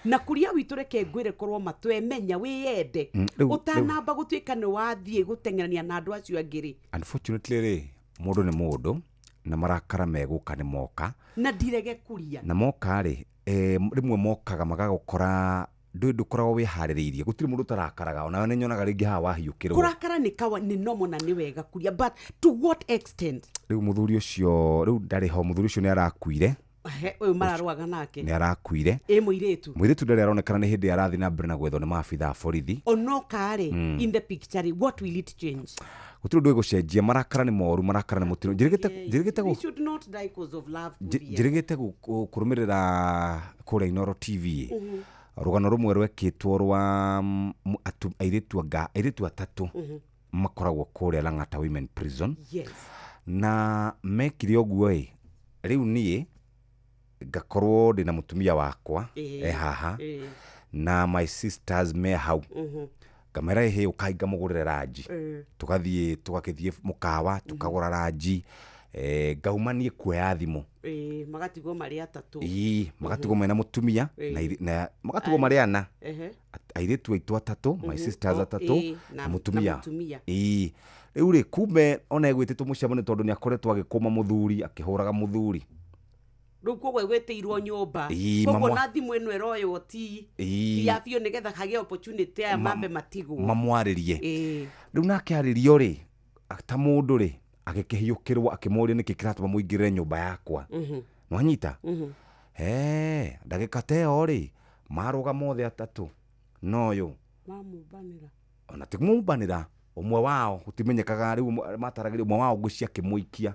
Na kuria witũ reke ngwĩre korwo matwemenya wĩyende ũtanamba gũtuĩka nĩ wathiĩ gũteng'erania na andũ acio angĩ rĩ. Unfortunately rĩ, mũndũ nĩ mũndũ Na marakara megũka nĩ moka. Na ndirege kuria. Na moka rĩ, rĩmwe mokaga magagũkora ndũĩ, ndũkoragwo wĩharĩrĩirie. Gũtirĩ mũndũ ũtarakaraga, onawe nĩ nyonaga rĩngĩ haha wahiũkĩrwo. Kurakara nĩ kawa, nĩ normal na nĩ wega kuria, but to what extent? Rĩu mũthuri ũcio rĩu ndarĩ ho, mũthuri ũcio nĩ arakuire. He, ũyũ mararũaga nake? Nĩ arakuire. Ĩ mũirĩtu? Mũirĩtu ndarĩ aronekana, nĩ hĩndĩ arathiĩ na mbere na gwethwo nĩ maabitha a borithi. Onoka rĩ, in the picture rĩ, what will it change? Gũtirĩ ũndũ ĩgũcenjia. Marakara nĩ moru, marakara nĩ mũtino. Njĩrĩgĩte We should not die cause of love, kuria. Njĩrĩgĩte kũrũmĩrĩra kũrĩa Inoro TV, rũgano rũmwe rwekĩtwo rwa airĩtu anga airĩtu atatũ makoragwo kũrĩa Lang'ata Women Prison. Na mekire ũguo ĩ, rĩu niĩ ngakorwo ndĩna mũtumia wakwa e haha na my sisters me hau, ngamera, "Ĩhĩ, ũkai ngamũgũrĩre ranji." Tũgathiĩ, tũgakĩthiĩ mũkawa, tũkagũra ranji, ngauma niĩ kuoya thimũ. Ĩ, magatigwo marĩ atatũ. Ii, magatigwo mena mũtumia na magatigwo marĩ ana, airĩtu aitũ atatũ, my sisters Oh, atatũ na na mũtumia. Na mũtumia. Ii, rĩu rĩ, kumbe ona egwĩtĩtwo mũcemanio tondũ nĩ akoretwo agĩkũma mũthuri, akĩhũraga mũthuri. Rĩu koguo ĩgwĩtĩirwo nyũmba. Ii, Koguo na thimũ ĩno ĩroywo ti ti ya biũ, nĩgetha hagĩe opportunity aya mambe matigwo. Mamwarĩrie. Rĩu nake arĩrio rĩ, ta mũndũ rĩ, agĩkĩhiũkĩrwo, akĩmũria nĩkĩ kĩratũma mũingĩrĩre nyũmba yakwa. Nwanyita? He ndagĩka ta ĩyo rĩ, marũgama othe atatũ na ũyũ Mamũmbanĩra. Ona ti kũmũmbanĩra, ũmwe wao gũtimenyekaga rĩu mataragĩria ũmwe wao ngũci, akĩmũikia,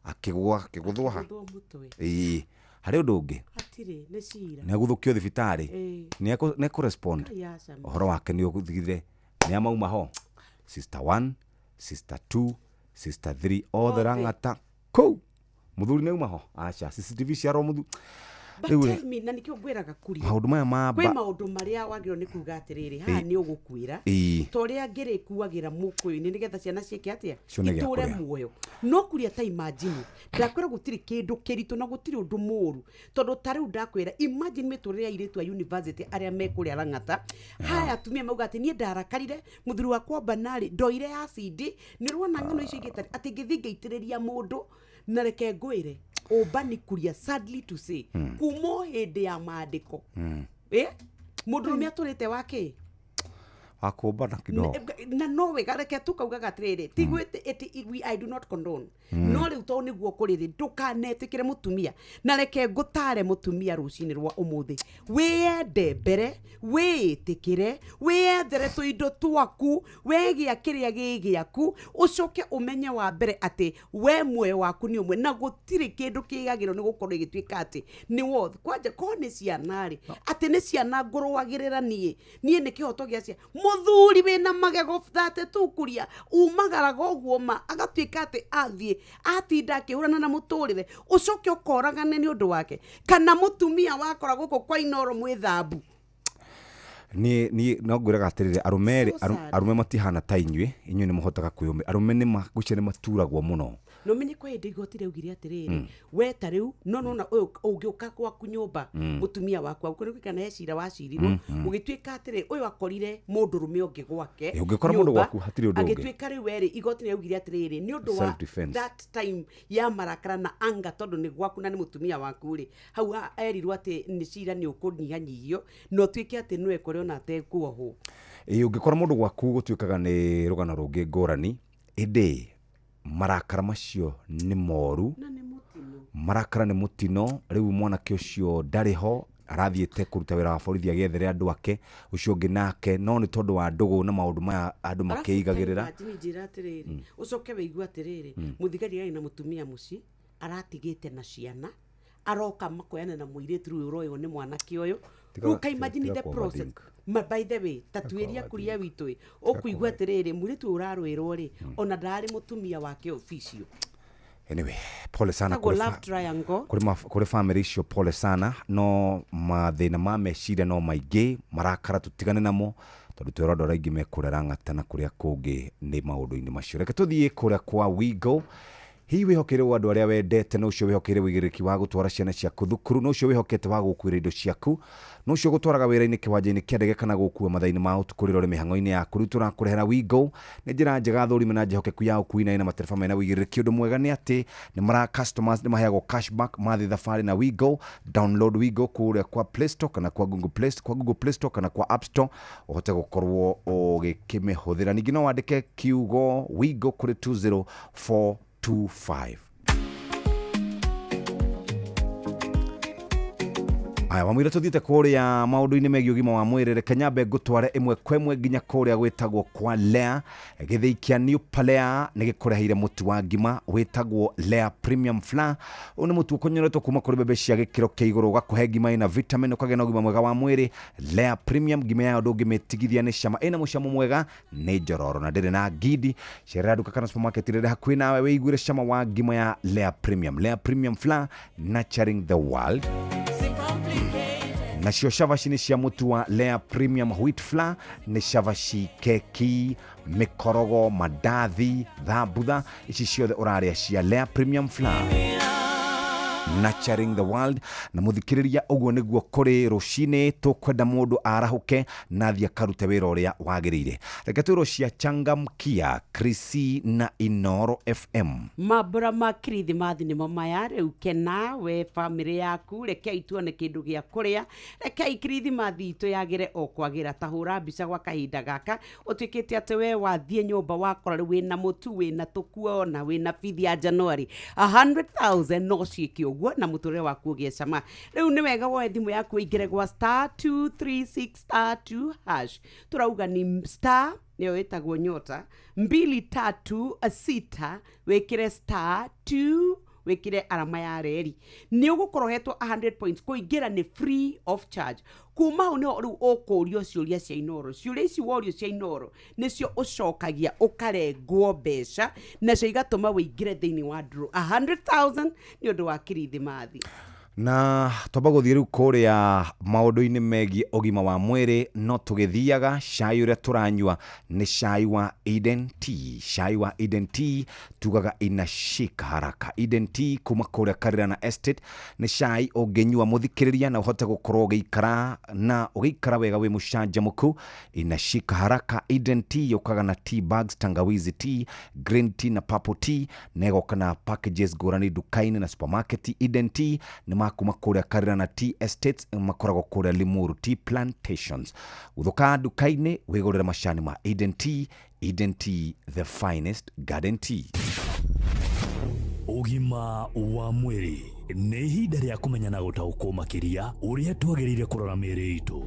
akĩgũa, akĩgũthwo ha. Akĩgũthwo mũtwe. Ĩĩ, harĩ ũndũ ũngĩ. Hatirĩ, nĩ cira. Nĩ aguthũkio thibitarĩ. Nĩ ekũrespond. Ngai acama. Ũhoro wake nĩ ũthire, nĩ amauma ho, sister 1, sister 2, sister 3, othe Othe. Rang'ata kũu mũthuri nĩ auma ho, aca CCTV ciarwo mũthuri. But Rĩu rĩ, tell me, na nĩkĩo ngwĩraga kuria, maũndũ maya kwĩ mamba maũndũ marĩa wagĩrĩirwo nĩ kuga atĩrĩrĩ, haha nĩ ũgũkuĩra, ta ũrĩa ngĩrĩkuagĩra mũkũyũ-inĩ nĩgetha ciana ciĩke atĩa? Cione gĩa Itũre kũrĩa. muoyo. No kuria, ta imagine, ndakwĩra gũtirĩ kĩndũ kĩritũ na gũtirĩ ũndũ mũũru, tondũ ta rĩu ndakwĩra, imagine mĩtũrĩre ya airĩtu a university arĩa me kũrĩa Lang'ata. Haya, atumia mauga atĩ niĩ ndarakarire mũthuri wakwa banarĩ ndoire acid. Nĩ ũrona ng'ano icio ingĩ atĩ ngĩthiĩ ngĩitĩrĩria mũndũ. Na reke ngwĩre, ũmbani kuria, sadly to say, kuma o hĩndĩ ya maandĩko, mũndũrũme atũrĩte wake Wakũmbana kidogo. Na no wega, reke tukaugaga atiriri, ti gwĩte ĩtĩ we, I do not condone. No rĩu tondũ nĩguo kũrĩ rĩ, ndũkanetĩkĩre mũtumia. Na reke ngũtare mũtumia rũcinĩ rwa ũmũthĩ, wĩyende mbere, wĩĩtĩkĩre, wĩyethere tũindo twaku, wegĩa kĩrĩa gĩ gĩaku, ũcoke ũmenye wa mbere atĩ we muoyo waku nĩ ũmwe, na gũtirĩ kĩndũ kĩgagĩrwo nĩ gũkorwo ĩgĩtuĩka atĩ nĩ worth kwanja korwo nĩ ciana rĩ, atĩ nĩ ciana ngũrũagĩrĩra. Niĩ nĩ kĩhoto gĩa ciana. Mũthuri wĩna magego 32 kuria umagaraga ũguo ma agatuĩka atĩ athiĩ atinda akĩhũrana na mũtũrĩre, ũcoke ũkoragane nĩ ũndũ wake, kana mũtumia wakora gũkũ kwa Inoro mwĩthambu. Niĩ no ngwĩraga atĩrĩrĩ, arũme rĩ, So sad. Arũme matihana ta inyuĩ. Inyuĩ nĩ mũhotaga kwĩyũmĩ, arũme nĩ ngwĩciria nĩ maturagwo mũno. Na ũmenye kwa hĩndĩ igoti rĩaugire atĩrĩrĩ, we ta rĩu no nona ũyũ ũngĩũka gwaku nyũmba, mũtumia waku agũkũrĩ kana he cira wacirirwo, ũgĩtuĩka atĩrĩ, ũyũ akorire mũndũrũme ũngĩ gwake Ĩ, ũngĩkora mũndũ nyũmba, gwaku, hatirĩ ũndũ ũngĩ. Agĩtuĩka rĩu werĩ, igoti rĩaugire atĩrĩrĩ, nĩ ũndũ wa Self-defense. that time ya marakara na anga, tondũ nĩ gwaku na nĩ mũtumia waku rĩ, hau erirwo atĩ nĩ cira nĩ ũkũnyihanyihio na ũtuĩke atĩ nĩwe kũrĩ ona atekuohwo. Ĩ, ũngĩkora mũndũ gwaku gũtuĩkaga nĩ rũgano rũngĩ ngũrani, ĩndĩ marakara macio nĩ moru. Na nĩ mũtino. Marakara nĩ mũtino. Rĩu mwanake ũcio ndarĩ ho, arathiĩte kũruta wĩra wa borithi agĩethere andũ ake, ũcio ũngĩ nake, no nĩ tondũ wa ndũgũ na maũndũ maya andũ makĩigagĩrĩra. Imagine, njĩra atĩrĩrĩ, ũcoke wĩigue atĩrĩrĩ, mũthigari arĩ na mũtumia mũciĩ aratigĩte na ciana, aroka makoyana na mũirĩtu rĩu ũroywo nĩ mwanake ũyũ. Rĩu ka imagine tiga the process. kũ-overthink. Ma, by the way, ta tuĩria kuria witũ ĩ, ũkũigua atĩrĩrĩ, mũirĩtu ũyũ ũrarũĩrwo rĩ, ona ndararĩ mũtumia wake official. Anyway, pole sana Tagwo kũrĩ love triangle. Kũrĩ family icio, pole sana. No mathĩna ma meciria no maingĩ, marakara tũtigane namo, tondũ twĩrwo andũ arĩa aingĩ mekũrera ng'ata na kũrĩa kũngĩ nĩ maũndũ-inĩ macio. Reke tũthiĩ kũrĩa kwa Wigo. Hihi wĩhokeirwo andũ arĩa wendete, na ũcio wĩhokeire ũigĩrĩrĩki wa gũtwara ciana ciaku thukuru, na ũcio wĩhokete wa gũkuĩra indo ciaku, na ũcio ũgũtwaraga wĩra-inĩ, kĩwanja-inĩ kĩa ndege, kana gũkua mathaa-inĩ ma ũtukũ rĩrĩa ũrĩ mĩhang'o-inĩ yaku. Rĩu tũrakũrehera Wigo. Nĩ njĩra njega, thũrime na njĩhokeku ya ũkui, na ĩna matereba mena ũigĩrĩrĩki. Ũndũ mwega nĩ atĩ nĩ mara customers nĩ maheagwo cashback mathiĩ thabarĩ na Wigo. Download Wigo kũrĩa kwa Play Store kana kwa Google Play Store kana kwa App Store, ũhote gũkorwo ũgĩkĩmĩhũthĩra. Ningĩ no wandĩke kiugo Wigo kũrĩ 20425. Aya, wamwĩra tũthiĩte kũrĩa maũndũ-inĩ megiĩ ũgima wa mwĩrĩ. Reke nyambe ngũtware ĩmwe kwa ĩmwe nginya kũrĩa gwĩtagwo kwa Lea. Gĩthĩi kĩa New Palea nĩ gĩkũreheire mũtu wa ngima wĩtagwo Lea Premium Flour. Ũyũ nĩ mũtu ũkonyoretwo kuma kũrĩ mbembe cia gĩkĩro kĩa igũrũ, ũgakũhe ngima ĩna vitamin, ũkagĩa na ũgima mwega wa mwĩrĩ. Lea Premium ngima yayo ndũngĩmĩtigithia nĩ cama, ĩna mũcamo mwega, nĩ njororo na ndĩrĩ na ngindi. Cerera nduka kana supermarket rĩrĩ hakuhĩ nawe wĩiguĩre cama wa ngima ya Lea Premium. Lea Premium Flour, nurturing the world. Nacio cabaci nĩ cia mũtu wa Lea Premium Wheat Flour, nĩ cabaci, keki, mĩkorogo, mandathi, thambutha, ici ciothe ũrarĩa cia Lea Premium Flour, nurturing the world. Na muthikiriria, uguo niguo kuri rucini tukwenda mundu arahuke na thiĩ akarute wĩra ũrĩa wagĩrĩire. Reke twĩrwo cia Changamkia Krisi na Inoro FM. Mambura ma kirithimathi nĩmo maya. Rĩu kena we bamĩrĩ yaku, rekei tuone kĩndũ gĩa kũrĩa, rekei kirithimathi itũ yagĩre o kwagĩra. Ta hũra mbica gwa kahinda gaka ũtuĩkĩte atĩ we wathiĩ nyũmba wakora rĩu wĩna mũtu, wĩna tũkuo na wĩna bithi ya January 100,000, no ciĩke ũguo na mũtũrĩre waku ũgĩe cama. Rĩu nĩ wega woe thimũ yaku ũingĩre gwa *236*2#. Tũrauga ni star nĩyo ĩtagwo nyota 236, wĩkĩre *2, wĩkĩre arama ya reri, nĩ ũgũkorwo hetwo 100 points. Kũingĩra nĩ free of charge. Kuma hau nĩho rĩu ũkũrio ciũria cia Inoro. Ciũria ici worio cia Inoro nĩcio ũcokagia, ũkarengwo mbeca nacio igatũma wĩingĩre thĩinĩ wa draw 100,000 nĩ ũndũ wa kirithimathi. Na twamba gũthiĩ rĩu kũrĩa maũndũ-inĩ megiĩ ũgima wa mwĩrĩ, no tũgĩthiaga, cai ũrĩa tũranyua nĩ cai wa Eden Tea. Cai wa Eden Tea tugaga inashika haraka. Eden Tea kuma kũrĩa Karirana Estate nĩ cai ũngĩnyua, mũthikĩrĩria, na ũhote gũkorwo ũgĩikara na ũgĩikara wega wĩ mũcanjamũku. Inashika haraka. Eden Tea yũkaga na tea bags, tangawizi tea, green tea na purple tea, na ĩgoka na packages ngũrani nduka-inĩ na supermarket. Eden Tea nĩ makuma kũrĩa Karirana Tea Estates, makoragwo kũrĩa Limuru Tea Plantations. Gũthũka nduka-inĩ wĩgũrĩre macani ma Eden Tea. Eden Tea, the finest garden tea. Ũgima wa mwĩrĩ nĩ ihinda rĩa kũmenya na gũtaũkwo makĩria ũrĩa twagĩrĩire kũrora mĩĩrĩ itũ.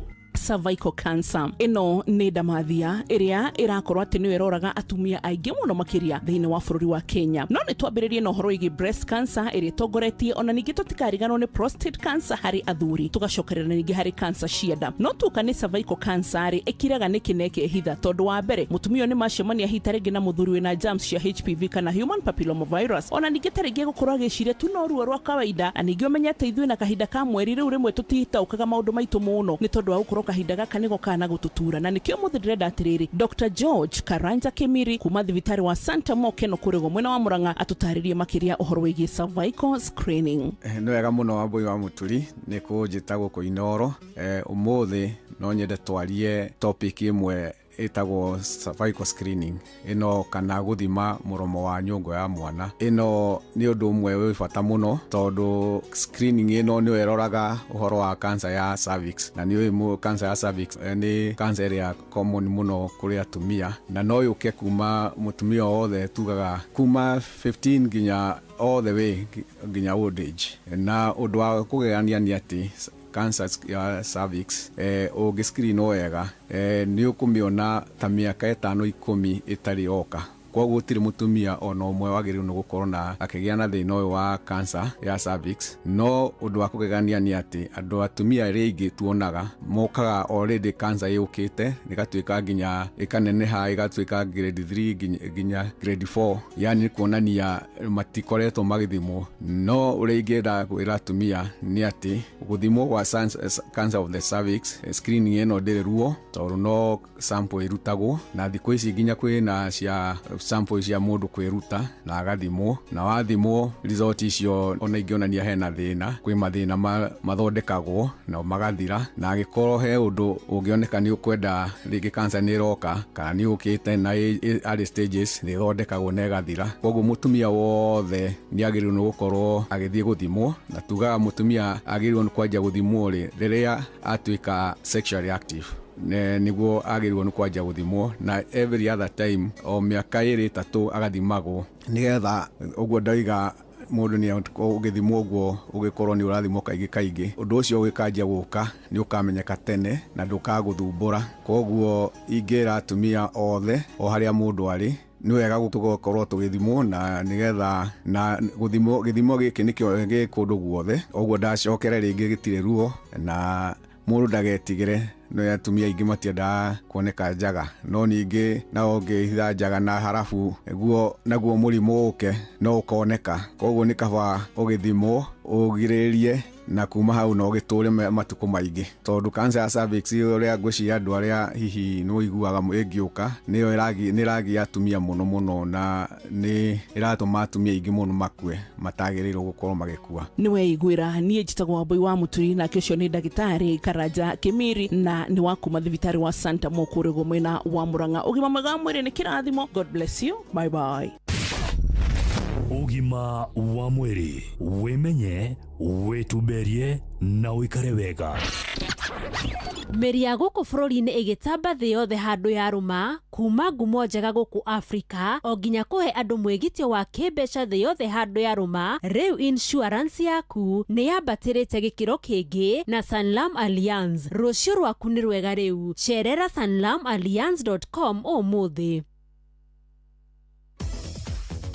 Cervical cancer ĩno nĩ ndamathia ĩrĩa ĩrakorwo atĩ nĩyo ĩroraga atumia aingĩ mũno makĩria thĩinĩ wa bũrũri wa Kenya. No nĩ twambĩrĩrie na ũhoro wĩgiĩ breast cancer ĩrĩa ĩtongoretie, ona ningĩ tũtikariganwo nĩ prostate cancer harĩ athuri, tũgacokerera ningĩ harĩ cancer cia nda. No tuoka nĩ cervical cancer rĩ, ĩkiraga nĩkĩ na ĩkehitha? Tondũ wa mbere, mũtumia ũyũ nĩ macemania hihi ta rĩngĩ na mũthuri wĩna germs cia HPV kana human papilloma virus, ona ningĩ ta rĩngĩ gũkorwo agĩciria tu no ruo rwa kawaida. Na ningĩ ũmenye atĩ ithuĩ na kahinda ka mweri rĩu rĩmwe tũtitaũkaga maũndũ maitũ mũno, nĩ tondũ wa gũkorwo kahinda gaka nĩgo kana gũtũtura. Na nĩkĩo mũthĩ ndĩrenda atĩrĩrĩ, Dr George Karanja Kimiri kuma thibitarĩ wa Santa Mokeno kũrĩgwo mwena wa Murang'a atũtarĩrie makĩria ũhoro wĩgiĩ cervical screening. Nĩ wega mũno, Wambui wa Mũturi, nĩ kũnjĩta gũkũ Inoro. Ũmũthĩ no nyende twarie topic ĩmwe ĩtagwo cervical screening ĩno, kana gũthima mũromo wa nyũngũ ya mwana. Ĩno nĩ ũndũ ũmwe wĩ bata mũno, tondũ screening ĩno nĩyo ĩroraga ũhoro wa cancer ya cervix, na nĩ ũĩ cancer ya cervix nĩ cancer ĩrĩa common mũno kũrĩ atumia, na no yũke kuma mũtumia wothe, tugaga kuma 15 nginya all the way nginya old age. Na ũndũ wa kũgegania nĩ atĩ cancer ya cervix, ũngĩ wega, nĩ ũkũmĩona ta mĩaka 5 10 ĩtarĩ yoka. Koguo gũtirĩ mũtumia ona ũmwe wagĩrĩirwo nĩ gũkorwo na akĩgĩa na thĩna ũyũ wa cancer ya cervix. No ũndũ wa kũgegania nĩ atĩ andũ atumia arĩa aingĩ tuonaga mokaga already cancer yũkĩte, ĩgatuĩka nginya ĩkaneneha, ĩgatuĩka grade 3 nginya grade 4, yani kuonania matikoretwo magĩthimwo. No ũrĩa ingĩenda kwĩra atumia nĩ atĩ Gũthimwo gwa cancer of the cervix screening ĩno ndĩrĩ ruo tondũ no sample ĩrutagwo, na thikũ ici nginya kwĩna cia sample cia mũndũ kwĩruta na agathimwo, na wathimwo result icio ona ingĩonania hena thĩna, kwĩ mathĩna mathondekagwo na magathira, na angĩkorwo he ũndũ ũngĩoneka nĩ ũkwenda rĩngĩ cancer nĩ ĩroka kana nĩ ũkĩte na early stages, nĩ ĩthondekagwo na ĩgathira. Koguo mũtumia wothe nĩ agĩrĩirwo nĩ gũkorwo agĩthiĩ gũthimwo, na tugaga mũtumia agĩrĩirwo nĩ kwanjia gũthimwo rĩ rĩrĩa atuĩka sexually active, nĩguo agĩrĩirwo nĩ kwanjia gũthimwo, na every other time o mĩaka 2 3 agathimagwo, nĩgetha ũguo ndauga mũndũ nĩ ũgĩthimwo ũguo ũgĩkorwo nĩ ũrathimwo kaingĩ kaingĩ, ũndũ ũcio ũgĩkanjia gũka nĩ ũkamenyeka tene na ndũkagũthumbũra. Koguo ingĩra atumia othe o harĩa mũndũ arĩ, nĩ wega gũkorwo tũgĩthimwo, na nĩgetha na gũthimwo gĩthimo gĩkĩ nĩkĩo gĩ kũndũ guothe, ũguo ndacokere rĩngĩ gĩtirĩ ruo, na mũndũ ndagetigĩre. No atumia aingĩ matiendaga kuoneka njaga, no ningĩ nao ũngĩhitha njaga na harabu naguo mũrimũ ũke no ũkoneka. Koguo nĩ kaba ũgĩthimwo ũgirĩrĩrie, na kuma hau no ũgĩtũre matukũ maingĩ, tondũ cancer ya cervix ũrĩa ngwĩciria andũ arĩa hihi nĩ ũiguaga ĩngĩũka nĩyo nĩ ĩragia atumia mũno mũno, na nĩ ĩratũma atumia aingĩ mũno makue matagĩrĩirwo gũkorwo magĩkua. Nĩ weiguĩra, niĩ njĩtagwo Wambui wa Mũturi, nake ũcio nĩ ndagĩtarĩ Karanja Kĩmiri, na nĩ wa kuma thibitarĩ wa Santa Mo kũrĩa mwena wa Murang'a. Ũgima mwega wa mwĩrĩ nĩ kĩrathimo. God bless you, bye bye. Ũgima wa mwĩrĩ, wĩmenye, wĩtumberie na ũikare wega. Mĩri ya gũkũ bũrũri-inĩ ĩgĩtamba thĩ yothe handũ yarũma, kuma ngumo njega gũkũ Afrika o nginya kũhe andũ mwĩgitio wa kĩmbeca thĩ yothe handũ yarũma. Rĩu insurance yaku nĩ yambatĩrĩte gĩkĩro kĩngĩ na Sanlam Allianz. Rũciũ rwaku nĩ rwega rĩu, cerera sanlamallianz.com ũmũthĩ.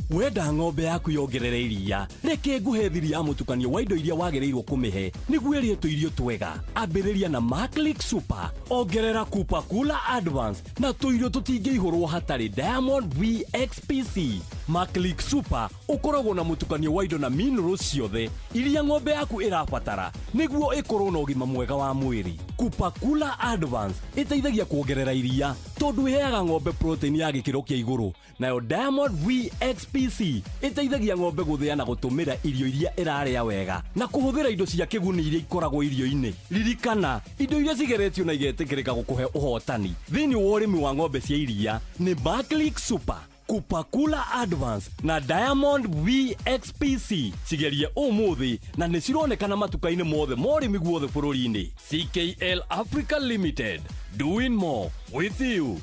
Wenda ng'ombe yaku yongerere iria, reke nguhe thiri ya mũtukanio wa indo iria wagĩrĩirwo kũmĩhe nĩguo ĩrĩe tũirio twega. Ambĩrĩria na Maclick Super, ongerera Kupa Kula Advance, na tũirio tũtingĩihũrwo hatarĩ Diamond VXPC. Maclick Super ũkoragwo na mũtukanio wa indo na minerals ciothe iria ng'ombe yaku ĩrabatara nĩguo ĩkorwo na ũgima mwega wa mwĩrĩ. Kupa Kula Advance ĩteithagia kuongerera iria tondũ ĩheaga ng'ombe protein ya gĩkĩro kĩa igũrũ, nayo Diamond VXPC ĩteithagia ng'ombe gũthĩa na gũtũmĩra irio iria ĩrarĩa wega na kũhũthĩra indo cia kĩguni iria ikoragwo irio-inĩ. Ririkana, indo iria cigeretio na igetĩkĩrĩka gũkũhe ũhotani thĩinĩ wa ũrĩmi wa ng'ombe cia iria nĩ Maclick Super, Kupakula Advance na Diamond VXPC. Cigerie ũmũthĩ na nĩ cironekana matuka-inĩ mothe ma ũrĩmi guothe bũrũri-inĩ. CKL Africa Limited, doing more with you.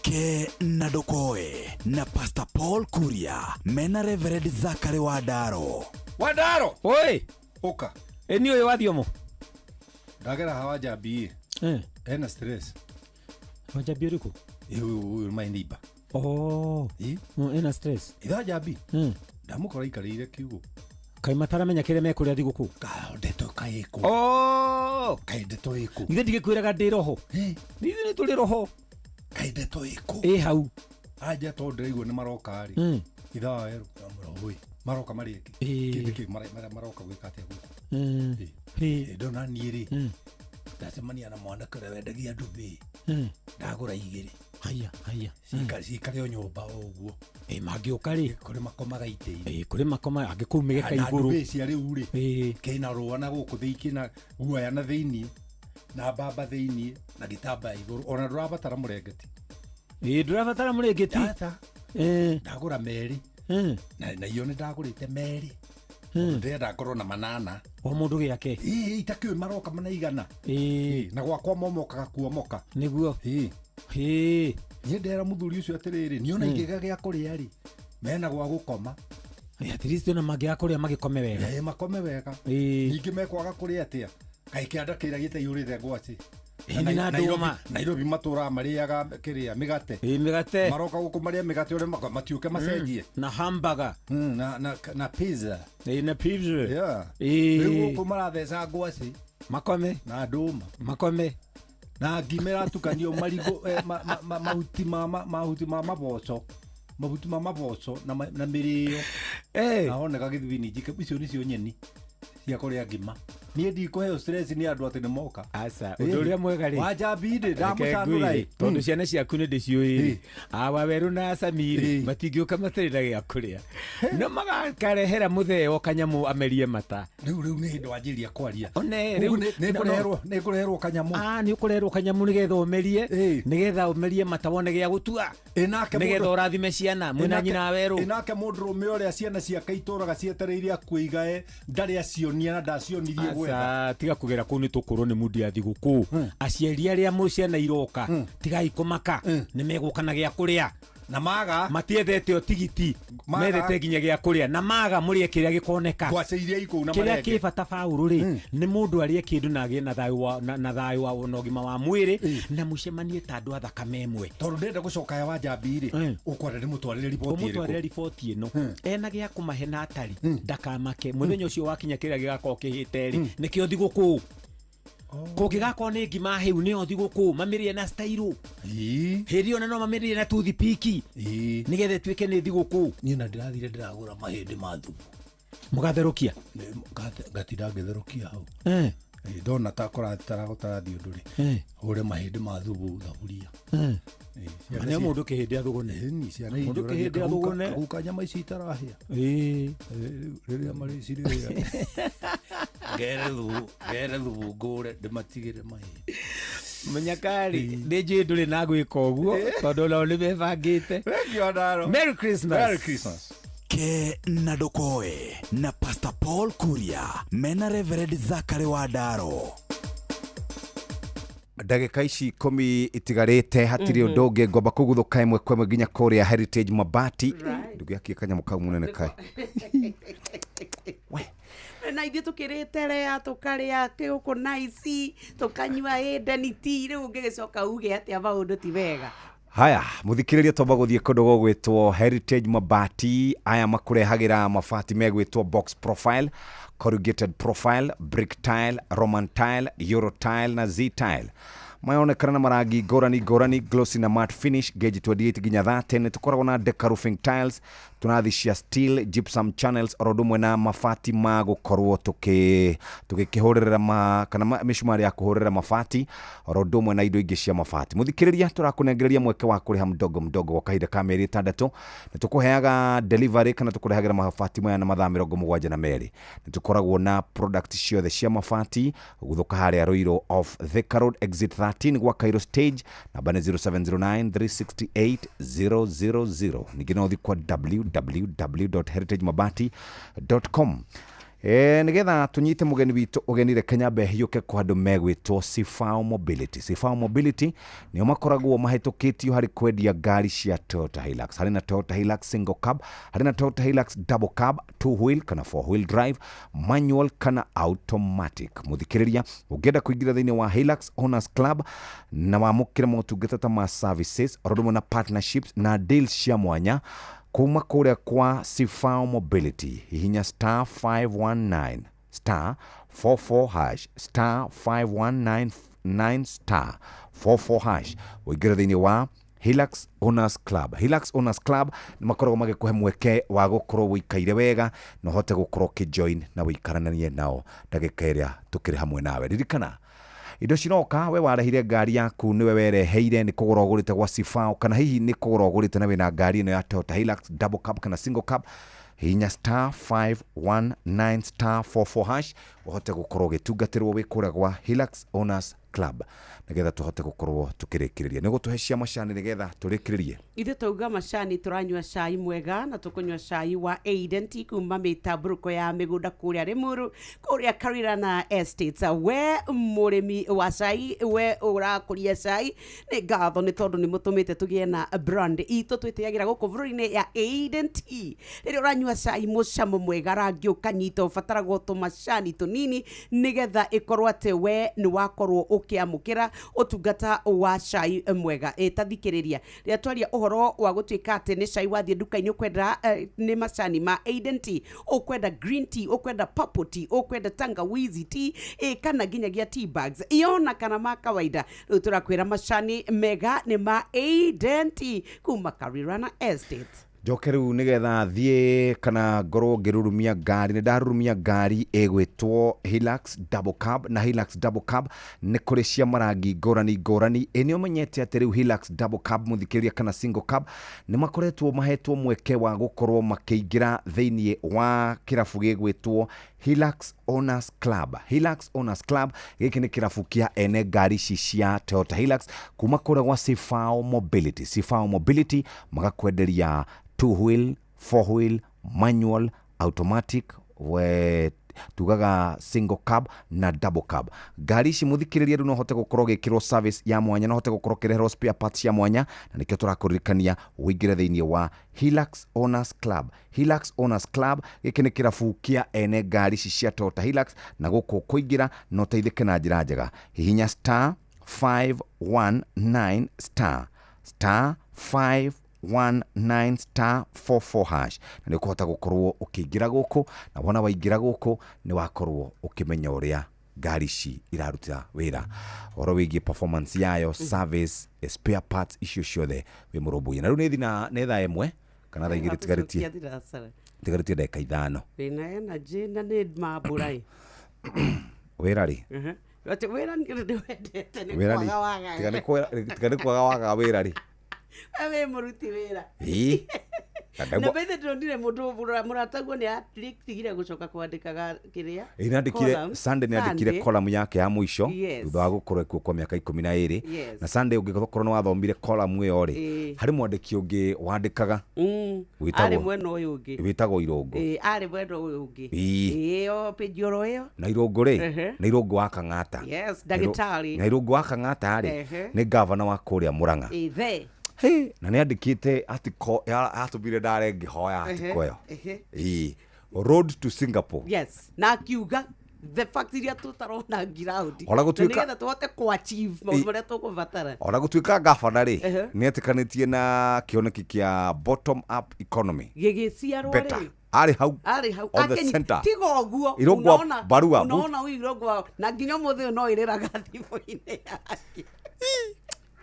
Ke na ndũkoe na Pastor Paul Kuria mena Reverend Zakari Wandaro. Wandaro. Oi. Ũka. Ĩ niĩ ũyũ wathiomo. Ndagera hawa njambi. Ena stress. Wanjambi ũrĩkũ? Ũyũ my neighbor. Oh. Ena stress. Itha njambi. Ndamũkora ikarĩire kiugũ. Kaĩ mataramenya kĩrĩa mekũrĩa thigũkũ? Ndeto kaĩ ĩkũ. Oh. Kaĩ ndeto ĩkũ. Ithe ndigĩkwĩraga ndĩ roho. Ithuĩ nĩ tũrĩ roho. Kaĩ ndeto ĩkũ. Ĩ hau. Anja tondũ ndĩraigua nĩ maroka rĩ. Itha wa werũ. Ndamũra maroka marĩe kĩ? Kĩndũ kĩ maroka gwĩka atĩa gũkũ? Ndona niĩ rĩ, ndacemania na mwanake ũrĩa wendagia ndumbĩ. Ndagũra 2. Haya, haya. Cikare o nyũmba o ũguo. Ĩ mangĩũka rĩ? Kũrĩ makomaga itĩ-inĩ. Ĩ kũrĩ makoma angĩ kũu mĩgeka Na igũrũ. ndumbĩ cia rĩu rĩ, kĩna rũa na gũkũ thĩinĩ, kĩna guoya na thĩinĩ, na mbamba thĩinĩ, na gĩtambaya igũrũ. Ona ndũrabatara mũrengeti. Ĩ ndũrabatara mũrengeti. Aca. Ndagũra 2. Na iyo nĩ ndagũrĩte 2. Ndĩrenda ngorwo na 8. O mũndũ gĩake. Ĩ itakĩũĩ maroka manaigana. Ĩ na gwakwa momokaga kuomoka. Nĩguo. Ĩ. Ĩ. Niĩ ndera mũthuri ũcio atĩrĩrĩ, niĩ ona ingĩga gĩa kũrĩa rĩ, mena gwa gũkoma. At least ona mangĩaga kũrĩa magĩkome wega. Ĩ makome wega. Ningĩ mekwaga kũrĩa atĩa? Kaĩ kĩanda kĩrĩa gĩtaiyũrĩte ngwacĩ. Ĩni na ndũma. Nairobi matũraga marĩaga kĩrĩa mĩgate. Ĩ mĩgate. Maroka gũkũ marĩa mĩgate ũrĩa matiũke macenjie. Na hamburger. Na pizza. Ĩ na pizza. Yeah. Ĩ. Rĩu gũkũ maratheca ngwacĩ. Makome. Na ndũma. Makome. Na ngima ĩratukanio marigũ, mahuti ma mahuti ma maboco. Mahuti ma maboco na mĩrĩo. Na honeka gĩthibinji icio nĩcio nyeni Cia kũrĩa ngima. Niĩ ndikũheo stress nĩ andũ atĩ nĩ moka. Aca, ũndũ ũrĩa mwega rĩ. Wanjambi-rĩ, Reke ndamũcanũra ngwĩre, ĩ. tondũ ciana ciaku nĩ ndĩciũĩ rĩ, awa werũ na Sami rĩ, matingĩũka matarĩ na gĩa kũrĩa, no magakarehera mũtheo kanyamũ amerie mata. Rĩu nĩ hĩndĩ wanjĩrĩria kwaria. One, Rĩu rĩu nĩ ngũreherwo kanyamũ. Ah, nĩ ũkũreherwo kanyamũ nĩgetha ũmerie, nĩgetha ũmerie mata wone gĩa gũtua, nĩgetha ũrathime ciana mwĩna nyina werũ. Ĩnake mũndũrũme ũrĩa ciana ciake itũraga cietereire akue igae ndarĩ acionia na ndacionirie gwetha. Aca, tiga kũgera kũu nĩ tũkũrwo nĩ mundi ya thigũkũ. Aciari arĩa mũ ciana iroka, tigai kũmaka, nĩ megũka na gĩa kũrĩa. Na maga matiethete o tigiti, Maga. methete nginya gĩa kũrĩa, na maga mũrĩe kĩrĩa gĩkoneka. Ngwacĩ iria ikũu na kĩrĩa marenge. kĩ bata Paũlũ rĩ, nĩ mũndũ arĩe kĩndũ na agĩe na thayũ wa na thayũ wa na ũgima wa mwĩrĩ, na mũcemanie ta andũ a thakame ĩmwe. Tondũ ndĩrenda gũcoka ya Wanjambi rĩ, ũkwenda ndĩmũtwarĩre riboti ĩrĩkũ? Ũmũtwarĩre riboti ĩno ena gĩa kũmahe na atari, ndakamake mũthenya ũcio wakinya kĩrĩa gĩgakorwo kĩhĩte rĩ, nĩkĩo thigũkũ. Kũngĩgakorwo nĩ ngima hĩu nĩyo thigũkũ, mamĩrĩe na stairũ. Hĩndĩ ĩyo na no mamĩrĩe na toothpick, nĩgetha ĩtuĩke nĩ thigũkũ. Niĩ na ndĩrathire ndĩragũra mahĩndĩ ma thubu. Mũgatherũkia? Ngatinda ngĩtherũkia hau. Ndona ta kũrathiĩ ũndũ rĩ, hũre mahĩndĩ ma thubu thaburia. Nĩ mũndũ kĩhĩndĩ athũgũne. Ciana Mũndũ injũragia, kĩhĩndĩ athũgũne. "Kaguka nyama ici itarahĩa." Rĩrĩa marĩcirĩaga. Ngere thubu ngũre ndĩmatigĩre mahĩndĩ. Mũnyakari, nĩ njũĩ ndũrĩ na gwĩka ũguo, tondũ onao nĩ mebangĩte. Merry Christmas. Merry Christmas. Ke na ndũkoe na Pastor Paul Kuria mena Reverend Zachary Wandaro. Ndagĩka ici 10 itigarĩte, hatirĩ ũndũ ũngĩ ngomba kũguthũka ĩmwe kwa ĩmwe nginya kũrĩa Heritage Mabati. Ndũgĩakie kanyamũ kau mũnene kai. Na ithuĩ tũkĩrĩte tũkarĩa gũkũ nice, tũkanyua Eden tea, rĩu ũngĩgĩcoka uge atĩa maũndũ ti wega. Haya, mũthikĩrĩria, twamba gũthiĩ kũndũ gũgwĩtwo Heritage Mabati. Aya makũrehagĩra mabati megwĩtwo box profile, corrugated profile, brick tile, Roman tile, Euro tile na Z tile. Mayonekana na marangi ngũrani ngũrani, glossy na matte finish, gauge 28 nginya 30. Nĩ tũkoragwo na deca roofing tiles, tunathi cia steel, gypsum channels, oro ũndũ ũmwe na mabati ma gũkorwo tũgĩkĩhũrĩrĩra kana mĩcumarĩ ya kũhũrĩrĩra mabati, oro ũndũ ũmwe na indo ingĩ cia mabati. Mũthikĩrĩria, tũrakũnengereria mweke wa kũrĩha mdogo mdogo kwa kahinda ka mĩeri 6. Nĩ tũkũheaga delivery kana tũkũrehagĩra mabati maya na mathaa 72. Nĩ tũkoragwo na product ciothe cia mabati gũthũka harĩa Ruiru off Thika Road exit 13 gwa Cairo stage. Namba nĩ 0709 368 000. Ningĩ no ũthiĩ kwa www.heritagemabati.com. Nĩgetha tũnyite mũgeni witũ ũgeni, reke nyambe hiũke kwa andũ megwĩtwo Sifao Mobility. Sifao Mobility nĩo makoragwo mahĩtũkĩtio harĩ kwendia ngari cia Toyota Hilux. Harĩ na Toyota Hilux single cab, harĩ na Toyota Hilux double cab, two wheel kana four wheel drive, manual kana automatic. Mũthikĩrĩria, ũngĩenda kũingĩra thĩinĩ wa Hilux Owners Club na wamũkĩre motungata ta ma services oro rĩmwe na partnerships na deals cia mwanya kuma kũrĩa kwa Sifao Mobility, hihinya star 519 star 44 hash, star 5199 star 44 hash, ũingĩre thĩinĩ wa Hilux Owners Club. Hilux Owners Club nĩ makoragwo magĩkũhe mweke wa gũkorwo ũikaire wega na ũhote gũkorwo ũkĩjoin na ũikaranie nao ndagĩka ĩrĩa tũkĩrĩ hamwe nawe. Ririkana indo ciroka, we warehire ngari yaku niwe wereheire, nĩ kũgũra ũgũrĩte gwa Sifao, kana hihi nĩ kũgũra ũgũrĩte na wĩna ngari ĩno ya Toyota Hilux double cab kana single cab, hihinya star 519 star 44 hash ũhote gũkorwo ũgĩtungatĩrwo wĩ kũrĩa gwa Hilux Owners Club, nĩgetha tũhote gũkorwo tũkĩrĩkĩrĩria. Nĩ gũtũhe cia macani nĩgetha tũrĩkĩrĩrie. Ithuĩ twauga macani, tũranyua cai mwega na tũkũnyua cai wa Eden Tea kuma mĩtambũrũko ya mĩgũnda kũrĩa Rĩmuru, kũrĩa Karirana Estates. We mũrĩmi wa cai, we ũrakũria cai, nĩ ngatho nĩ tondũ nĩ mũtũmĩte tũgĩe na brand itũ twĩtĩagĩra gũkũ bũrũri-inĩ ya Eden Tea. Rĩrĩa ũranyua cai mũcamo mwega, rangi ũkanyita, ũbataragwo tũmacani tũnini nĩgetha ĩkorwo atĩ we nĩ wakorwo ũkĩamũkĩra ũtungata wa cai mwega. Tathikĩrĩria, rĩrĩa twaria ũhoro wa gũtuĩka atĩ nĩ cai wathiĩ nduka-inĩ ũkwenda nĩ macani ma Eden Tea, ũkwenda green tea, ũkwenda purple tea, ũkwenda tangawizi tea, kana nginyagia tea bags iona kana ma kawaida, rĩu tũrakwĩra macani mega nĩ ma Eden Tea kuma Karirana Estate. Njoke rĩu nĩgetha thiĩ kana ngorwo ngĩrurumia ngari, nĩ ndarurumia ngari ĩgwĩtwo Hilux Double Cab, na Hilux Double Cab nĩ kũrĩ cia marangi ngũrani ngũrani. Ĩ nĩ ũmenyete atĩ rĩu Hilux Double Cab mũthikĩrĩria kana single cab nĩ makoretwo mahetwo mweke wa gũkorwo makĩingĩra thĩinĩ wa kĩrabu gĩgwĩtwo Hilux Owners Club. Hilux Owners Club gĩkĩ nĩ kĩrabu kĩa ene ngari ici cia Toyota Hilux kuma kũrĩa gwa Sifao Mobility. Sifao Mobility magakwenderia two wheel, four wheel, manual, automatic, we tugaga single cab na double cab. Ngari ici mũthikĩrĩria rĩu no ũhote gũkorwo ũgĩkĩrwo service ya mwanya, no ũhote gũkorwo ũkĩreherwo spare parts cia mwanya, na nĩkĩo tũrakũririkania ũingĩre thĩinĩ wa Hilux Owners Club. Hilux Owners Club gĩkĩ nĩ kĩrabu kĩa ene ngari ici cia Toyota Hilux, na gũkũ kũingĩra na ũteithĩke na njĩra njega. Hihinya star 519 star star 519 star 44 hash na nĩ ũkũhota gũkorwo ũkĩingĩra gũkũ, na wona waingĩra gũkũ nĩ wakorwo ũkĩmenya ũrĩa ngari ici iraruta wĩra, ũhoro wĩgiĩ performance yayo, service, spare parts icio ciothe wĩ mũrũmbũiye. Na rĩu nĩ thina nĩ thaa 1 kana thaa 2 tigarĩtie tigarĩtie ndagĩka 5. Wĩna energy na nĩ mambũra ĩ. Wĩra rĩ? Atĩ wĩra nĩ wendete nĩ Wĩra rĩ? kwaga wagaga. Tiga nĩ kwaga wagaga wĩra rĩ? We wĩ mũruti wĩra. Ĩĩ. Na bethe ndĩronire mũndũ mũrataguo nĩ atigire gũcoka kwandĩkaga kĩrĩa. Ĩ nĩandĩkire column. Sunday, nĩandĩkire Sunday. column yake ya mũico thutha wa gũkorwo ekuo kwa mĩaka 12. Na Sunday ũngĩkorwo nĩ wathomire column ĩyo rĩ, harĩ mwandĩki ũngĩ wandĩkaga Arĩ mwena ũyũ ũngĩ. wĩtagwo Irũngũ. Ĩĩ, arĩ mwena ũyũ ũngĩ. Ĩĩ. Ĩĩ, o page oro ĩyo. Na Irũngũ rĩ, nĩ Irũngũ wa Kang'ata. Yes, ndagĩtarĩ. Na Irũngũ wa Kang'ata rĩ, nĩ gavana wa kũrĩa Mũrang'a. Ĩĩ, the. Hey, na nĩ andĩkĩte article atũmire ndare ngĩhoya article ĩyo. Ĩĩ. Road to Singapore. Yes, na akiuga the fact iria tũtarona ground. Ona gũtuĩka- Na nĩgetha tũhote kũ-achieve maũndũ marĩa tũkũbatara. Ona gũtuĩka gavana rĩ, nĩ etĩkanĩtie na kĩoneki kĩa bottom up economy Gĩgĩciarwo better rĩ. Arĩ hau Arĩ hau. on the center. Tiga ũguo. Irũngũ wa barua. Unaona huyu Irũngũ wa na nginya ũmũthĩ ũyũ no ĩrĩraga thimũ-inĩ yake.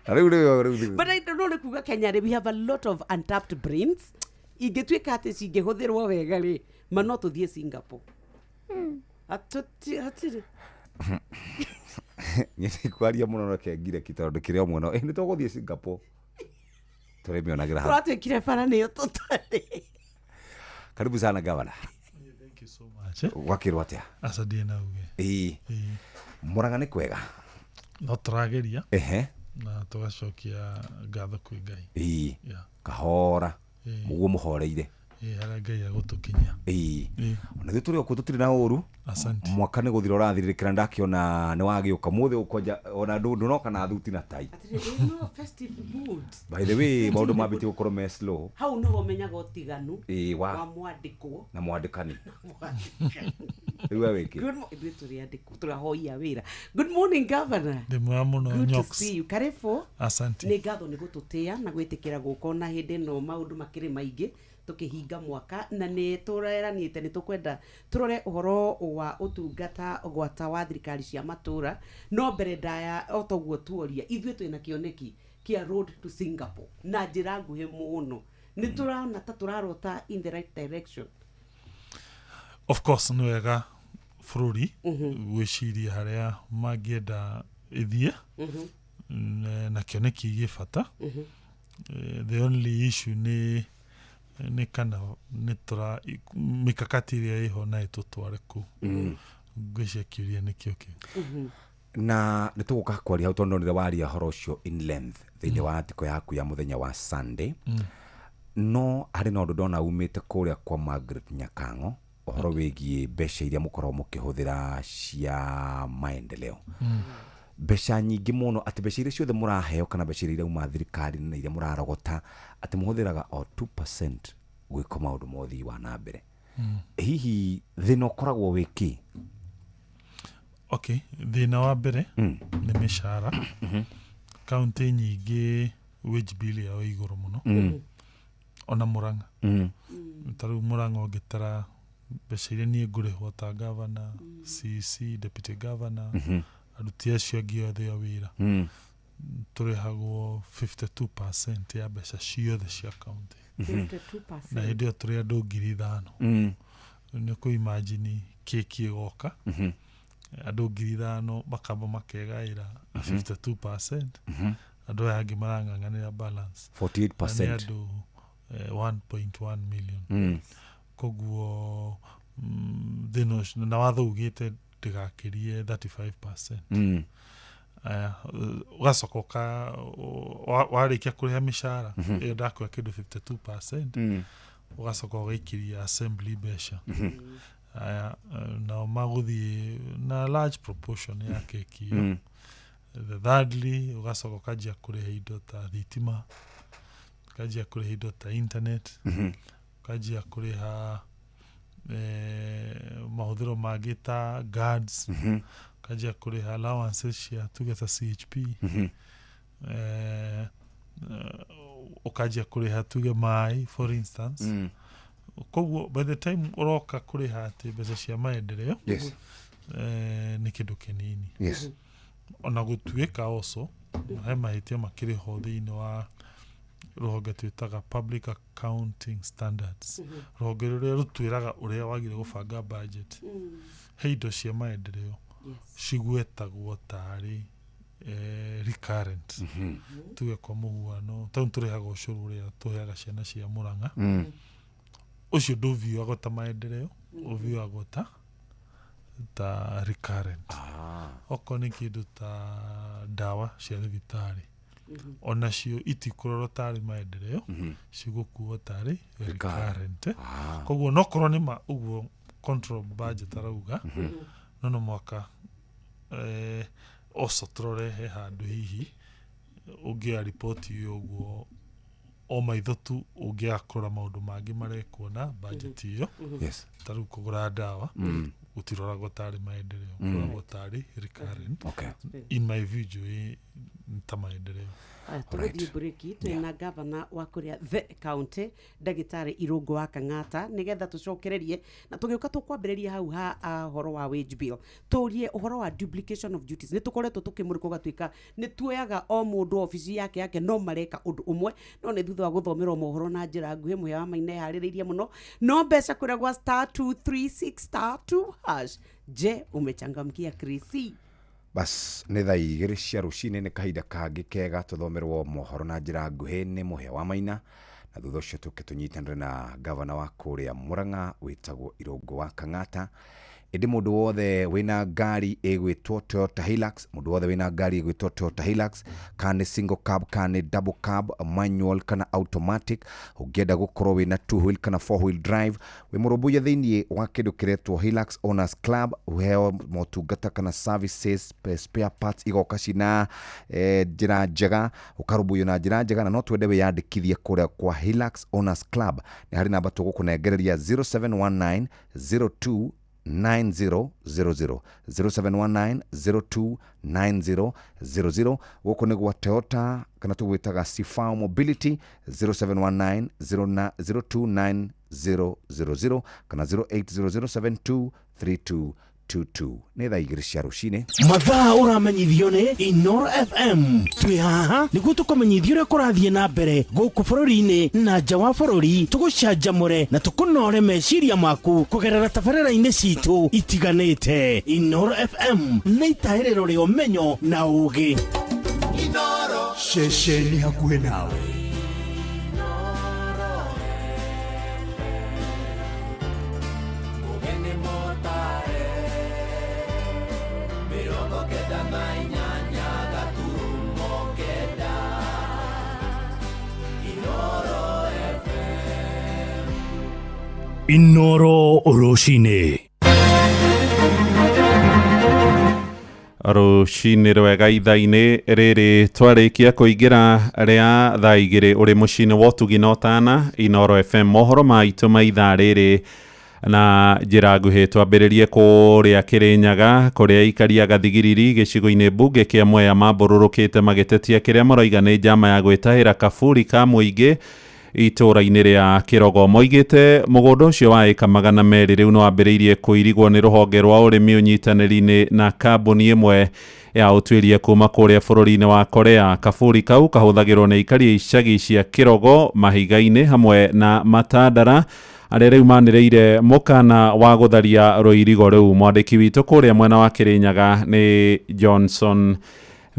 Na rĩu But I don't know kuga Kenya rĩ, we have a lot of untapped brains. Ingĩtuĩka atĩ cingĩhũthĩrwo wega rĩ, ma no tũthiĩ Singapore. Hatirĩ. Niĩ kwaria mũno reke ngire ki tondũ ndĩkĩrĩ o mwena. Nĩ tũgũthiĩ Singapore, tũrĩmĩonagĩra hau. Tũratuĩkire bara nĩyo tũtarĩ. Karibu sana, gavana. Thank you so much. Gwakĩrwo atĩa? Aca ndirĩ na uge. Ĩĩ, Mũrang'a nĩ kwega? No tũrageria na tũgacokia ngatho kwĩ Ngai. Ĩĩ. Yeah. Kahora. Ĩĩ. Mũguo mũhoreire. Ĩĩ, harĩa Ngai agũtũkinyia. Ĩĩ. Ĩĩ. Ona ithuĩ tũrĩ o kuo, tũtirĩ na ũru. Asante. Mwaka nĩ gũthira ũrathirĩrĩkĩra, ndakĩona nĩ wagĩũka mũthĩ ũkwanja ona ndũnoka na thuti na tai. Atĩrĩrĩ, no festive mood. By the way, maũndũ mambĩtie gũkorwo me slow. Hau nĩho ũmenyaga ũtiganu Ĩĩ, wa wa mwandĩkwo na mwandĩkani. Mwandĩkani. Rĩu we wĩkĩ? Ithuĩ tũrĩ andĩkwo tũrahoia wĩra. Good morning, governor. Ndĩ mwega mũno. Good to Nyox. see you. Karibu. Asante. Nĩ ngatho nĩ gũtũtĩa na gwĩtĩkĩra gũka ona hĩndĩ ĩno maũndũ makĩrĩ maingĩ tũkĩhinga mwaka, na nĩ tũreranĩte nĩ tũkwenda tũrore ũhoro wa ũtungata gwata wa thirikari cia matũra, no mbere ndaya o toguo tuoria, ithuĩ twĩna kĩoneki kĩa Road to Singapore na njĩra nguhĩ mũno, nĩ tũrona ta tũrarota in the right direction? Of course nĩ wega bũrũri gwĩciria harĩa mangĩenda ĩthiĩ na kĩoneki gĩ bata. The only issue nĩ kana nĩ tũra mikakati ĩrĩa ĩho na ĩtũtware kũu. Ngwĩciria kĩũria nĩkĩo kĩu. Na nĩ tũgũka kwaria hau tondũ ndonire waria ũhoro ũcio in length thĩinĩ wa article yaku ya mũthenya wa Sunday. No harĩ na ũndũ ndona umĩte kũrĩa kwa Margaret Nyakang'o, ũhoro wĩgiĩ mbeca iria mũkoragwo mũkĩhũthĩra cia maendeleo. Mbeca nyingĩ mũno, atĩ mbeca iria ciothe mũraheo kana mbeca iria irauma thirikari na iria mũrarogota, atĩ mũhũthĩraga o 2% gwĩka maũndũ ma ũthii wa na mbere. Hihi thĩna ũkoragwo wĩ kĩ? Okay, thĩna wa mbere nĩ mĩcara. Kaunti nyingĩ wage bill yao ĩ igũrũ mũno. Ona Mũrang'a. Ta rĩu Mũrang'a ũngĩtara mbeca iria niĩ ngũrĩhwo ta governor, CC, deputy governor, aruti acio angĩ othe a wĩra, tũrĩhagwo 52% ya mbeca ciothe cia kaunti. 52%. Na hĩndĩ ĩyo tũrĩ andũ 5,000. Nĩ kũ imagine keki ĩgoka, andũ 5,000 makamba makegaĩra 52%, andũ aya angĩ marang'ang'anĩra balance. 48%. Na nĩ andũ 1.1 million. Koguo thĩna ũcio na watho ugĩte ndĩgakĩrie 35%. Aya, ũgacoka warĩkia kũrĩha mĩcara ĩyo ndakuoya kĩndũ 52%, ũgacoka ũgaikĩria assembly mbeca. Aya, nao magũthiĩ na large proportion ya keki ĩyo. The thirdly, ũgacoka ũkanjia kũrĩha indo ta thitima, ũkanjia kũrĩha indo ta internet, ũkanjia kũrĩha mahũthĩro mangĩ ta guards, ũkanjia kũrĩha allowances cia tuge ta CHP, ũkanjia kũrĩha tuge maĩ, for instance. Koguo by the time ũroka kũrĩha atĩ mbeca cia maendeleo, nĩ kĩndũ kĩnini. Ona gũtuĩka also he mahĩtia makĩrĩ ho thĩinĩ wa rũhonge twĩtaga Public Accounting Standards, rũhonge rũrĩa rũtwĩraga ũrĩa wagĩrĩire gũbanga budget. He indo cia maendeleo cigwetagwo tarĩ recurrent. Tuge kwa mũhuano, tondũ tũrĩhaga ũcũrũ ũrĩa tũheaga ciana cia Mũrang'a, ũcio ndũviuagwo ta maendeleo, ũviuagwo ta recurrent. Okorwo nĩ kĩndũ ta ndawa cia thibitarĩ, onacio itikũrorwo tarĩ maendeleo, cigũkuo tarĩ recurrent. Koguo nokorwo nĩ ma ũguo control budget arauga, no mwaka oco tũrore he handũ hihi ũngĩoya riboti ĩyo ũguo o maitho tu, ũngĩaga kũrora maũndũ mangĩ marekwo na budget ĩyo. Ta rĩu kũgũra ndawa gũtiroragwo tarĩ maendeleo, kũroragwo tarĩ recurrent. In my view, njũĩ nĩ ta maendeleo. Aya, tũgũthiĩ breki. Twĩna gavana wa kũrĩa the county, ndagĩtarĩ Irũngũ wa Kang'ata, nĩgetha tũcokererie na tũgĩũka tũkwambĩrĩria hau ha ũhoro wa wage bill, tũrie ũhoro wa duplication of duties. Nĩ tũkoretwo tũkĩmũrĩkwo gatuĩka nĩ tuoyaga o mũndũ obici yake yake, no mareka ũndũ ũmwe. No nĩ thutha wa gũthomerwo mohoro na njĩra nguhĩ. Mũhĩa wa Maina eharĩrĩirie mũno no mbeca kũrĩa gwa *236*2#. Je, umechangamkia Krisi? Bas, nĩ thaa 2 cia rũcinĩ. Nĩ kahinda kangĩ kega tũthomerwo mohoro na njĩra nguhĩ nĩ Mũhĩa wa Maina, na thutha ũcio tũke tũnyitanĩre na gavana wa kũrĩa Mũrang'a wĩtagwo Irũngũ wa Kang'ata. Ĩndĩ mũndũ wothe wĩna ngari ĩgwĩtwo Toyota Hilux, mũndũ wothe wĩna ngari ĩgwĩtwo Toyota Hilux, kana nĩ single cab kana nĩ double cab, manual kana automatic, ũngĩenda gũkorwo wĩna two wheel kana four wheel drive, wĩ mũrũmbũiya thĩinĩ wa kĩndũ kĩretwo Hilux Owners Club, ũheo motungata kana services, spare parts igoka cina njĩra njega, ũkarũmbũiywo na njĩra njega. Na no twende wĩyandĩkithie kũrĩa kwa Hilux Owners Club. Nĩ harĩ namba tũgũkũnengereria, 0719 02 9000, 0719 02 9000. Gũkũ nĩ gwa Toyota kana tũgwĩtaga Sifao Mobility, 0719 029000 kana 0800723222. Nĩ thaa 2 cia rũcinĩ. Mathaa ũramenyithio nĩ Inoro FM. Twĩ haha nĩguo tũkũmenyithia ũrĩa kũrathiĩ na mbere gũkũ bũrũri-inĩ na nja wa bũrũri, tũgũcanjamũre na tũkũnore meciria maku kũgerera tabarĩra-inĩ citũ itiganĩte. Inoro FM nĩ itahĩrĩro rĩa ũmenyo na ũũgĩ. Ceceni hakuhĩ nawe. Mugeni motare 98.9 Inoro FM. Inoro rũcinĩ. Rũcinĩ rwega. Ithaa-inĩ rĩrĩ twarĩkia kũingĩra rĩa thaa 2, ũrĩ mũciĩ-inĩ wa ũtugi na ũtana Inoro FM. Mohoro maitũ ma ithaa rĩrĩ na njĩra nguhĩ, twambĩrĩrie kũrĩa Kĩrĩnyaga, kũrĩa aikaria gathigiriri gĩcigo-inĩ mbunge kĩa Mwea mambũrũrũkĩte magĩtetia kĩrĩa maroiga nĩ njama ya gwĩtahĩra kaburi ka mũingĩ itũũra-inĩ rĩa Kĩrogo. Moigĩte mũgũnda ũcio wa ĩka 200 rĩu nĩ wambĩrĩirie kũirigwo nĩ rũhonge rwa ũrĩmi ũnyitanĩri-inĩ na kambuni ĩmwe. Ya ũtuĩria kuma kũrĩa bũrũri-inĩ wa Korea. Kaburi kau kahũthagĩrwo nĩ aikari a icagi cia Kĩrogo, Mahiga-inĩ hamwe na Matandara arĩa rĩu manĩrĩire mũkana wa gũtharia rũirigo rũu. Mwandĩki witũ kũrĩa mwena wa Kĩrĩnyaga nĩ Johnson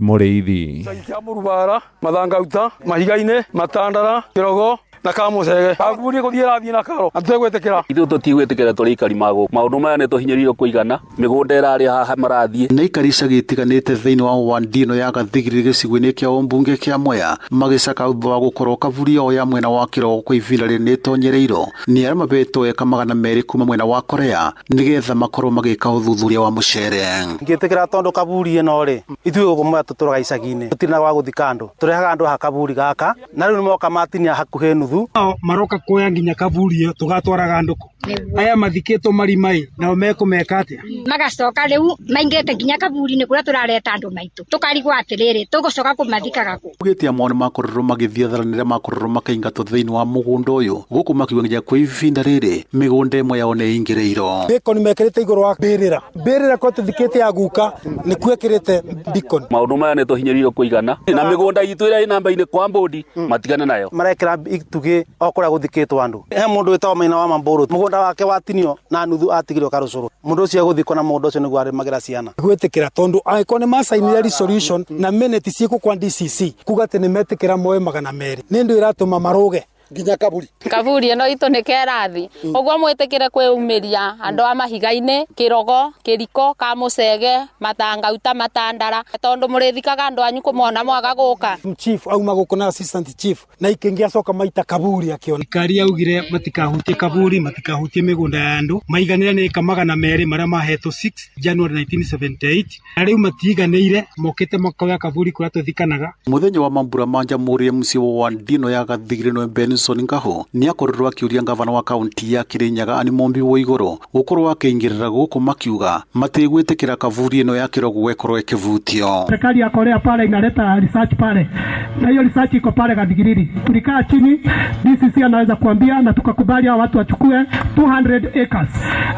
Mũrĩithi. Kĩa Mũrubara, Mathangauta, Mahiga-inĩ, Matandara, Kĩrogo na Kamũcege. Kaburi gũthiĩ ĩrathiĩ na karo na tũtegwĩtĩkĩra. Ithuĩ tũtigwĩtĩkĩra tũrĩ aikari magũkũ. Maũndũ maya nĩ tũhinyĩrĩirio kũigana, mĩgũnda ĩrarĩ haha marathiĩ. Nĩ aikari icagi itiganĩte thĩinĩ wa ward ĩno ya Gathigiriri gĩcigo-inĩ kĩa ũmbunge kĩa Mwea magĩcaka thutha wa gũkorwo kaburi yao ya mwena wa Kĩrogo kwa ihinda rĩrĩ nĩĩtonyereirwo nĩ arĩa mabetwo eka 200 kuma mwena wa Korea nĩgetha makorwo magĩka ũthuthuria wa mũcere. Ngĩtĩkĩra tondũ kaburi ĩno rĩ, ithuĩ gũkũ Mwea tũtũraga icagi-inĩ, tũtirĩ na gwa gũthika andũ, tũrehaga andũ haha kaburi gaka na rĩu nĩmoka matinia hakuhĩ nuthu. Maroka kuoya nginya kaburi ĩyo tũgatwaraga andũ kũ? Aya mathikĩtwo marima-ĩ, nao mekũmeka atĩa? Magacoka rĩu maingĩrĩte nginya kaburi-inĩ kũrĩa tũrareta andũ maitũ, tũkarigwo atĩrĩrĩ, tũgũcoka kũmathikaga kũ? Augĩte amwe nĩ makorirwo magĩthiĩ athara nĩrĩa makorirwo makĩingatwo thĩinĩ wa mũgũnda ũyũ gũkũ makiuga nginya kwa ihinda rĩrĩ mĩgũnda ĩmwe yao nĩ ĩingĩrĩirwo. Bacon mekĩrĩte igũrũ wa mbĩrĩra, mbĩrĩra kwa tũthikĩte ya guka nĩ kuekĩrĩte bacon. Maũndũ maya nĩ tũhinyĩrĩirio kũigana na mĩgũnda itũ ĩrĩa ĩ namba-inĩ kwa mbũndi matigane nayo. Marekĩra itugĩ o kũrĩa gũthikĩtwo andũ. He mũndũ wĩtagwo Maina wa Mambũrũ, mũgũnda wake watinio na nuthu atigirwo karũcũrũ. Mũndũ ũcio egũthikwo na mũgũnda ũcio nĩguo arĩmagĩra ciana. Gwĩtĩkĩra tondũ angĩkorwo nĩ macainire resolution na minute ciĩkũ kwa DCC kuga atĩ nĩ metĩkĩra moe 200 nĩ ndũ ĩratũma marũge nginya kaburi. Kaburi ĩno itũ nĩ kerathi ũguo mwĩtĩkĩre kwĩumĩria andũ a Mahiga-inĩ, Kĩrogo, Kĩriko, Kamũcege, Matangauta, Matandara tondũ mũrĩthikaga andũ anyu kũmona mwaga gũka. Chief auma gũkũ na assistant chief na ikĩngĩ acoka maita kaburi akĩona. Thirikari yaugire matikahutie kaburi, matikahutie mĩgũnda ya andũ, maiganĩre nĩ ĩka 200 marĩa mahetwo 6 January 1978 na rĩu matiiganĩire mokĩte makoya kaburi kũrĩa tũthikanaga. Mũthenya wa mambura ma Jamhuri ya mũciĩ wa ward ĩno ya Gathigiriri nĩwe Benson Ngahu nĩ akorirwo akĩũria ngavana wa kaunti ya Kirinyaga Anne Mumbi Waiguru gũkorwo akĩingĩrĩra gũkũ makiuga matigwĩtĩkĩra kaburi ĩno ya Kĩrogo ĩkorwo ĩkĩvutio. Serikali ya Korea pale inaleta research pale, na hiyo research iko pale Gathigiriri. Tulikaa chini, DCC anaweza kuambia na tukakubali hao watu wachukue 200 acres,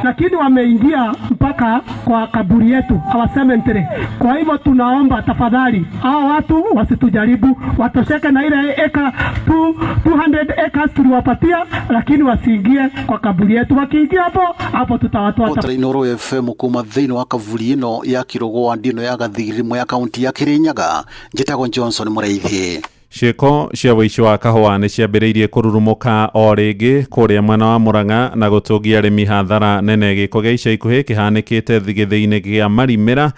lakini wameingia mpaka kwa kaburi yetu, our cemetery. Kwa hivyo tunaomba tafadhali hao watu wasitujaribu, watosheke na ile eka 200 acres tuliwapatia, lakini wasiingie kwa kaburi yetu. Wakiingia hapo hapo tutawatoa. Inooro FM kuma thĩinĩ wa kaburi ĩno ya Kĩrogo ward ĩno ya Gathigiriri ya kaunti ya Kirinyaga, njĩtagwo Johnson Mũrĩithi. Ciĩko cia wũici wa kahũa nĩ ciambĩrĩirie kũrurumũka o rĩngĩ kũrĩa mwena wa Murang'a na gũtũngia arĩmi hathara nene. Gĩko gĩa ica ikuhĩ kĩhanĩkĩte gĩthĩi-inĩ kĩa Marimĩra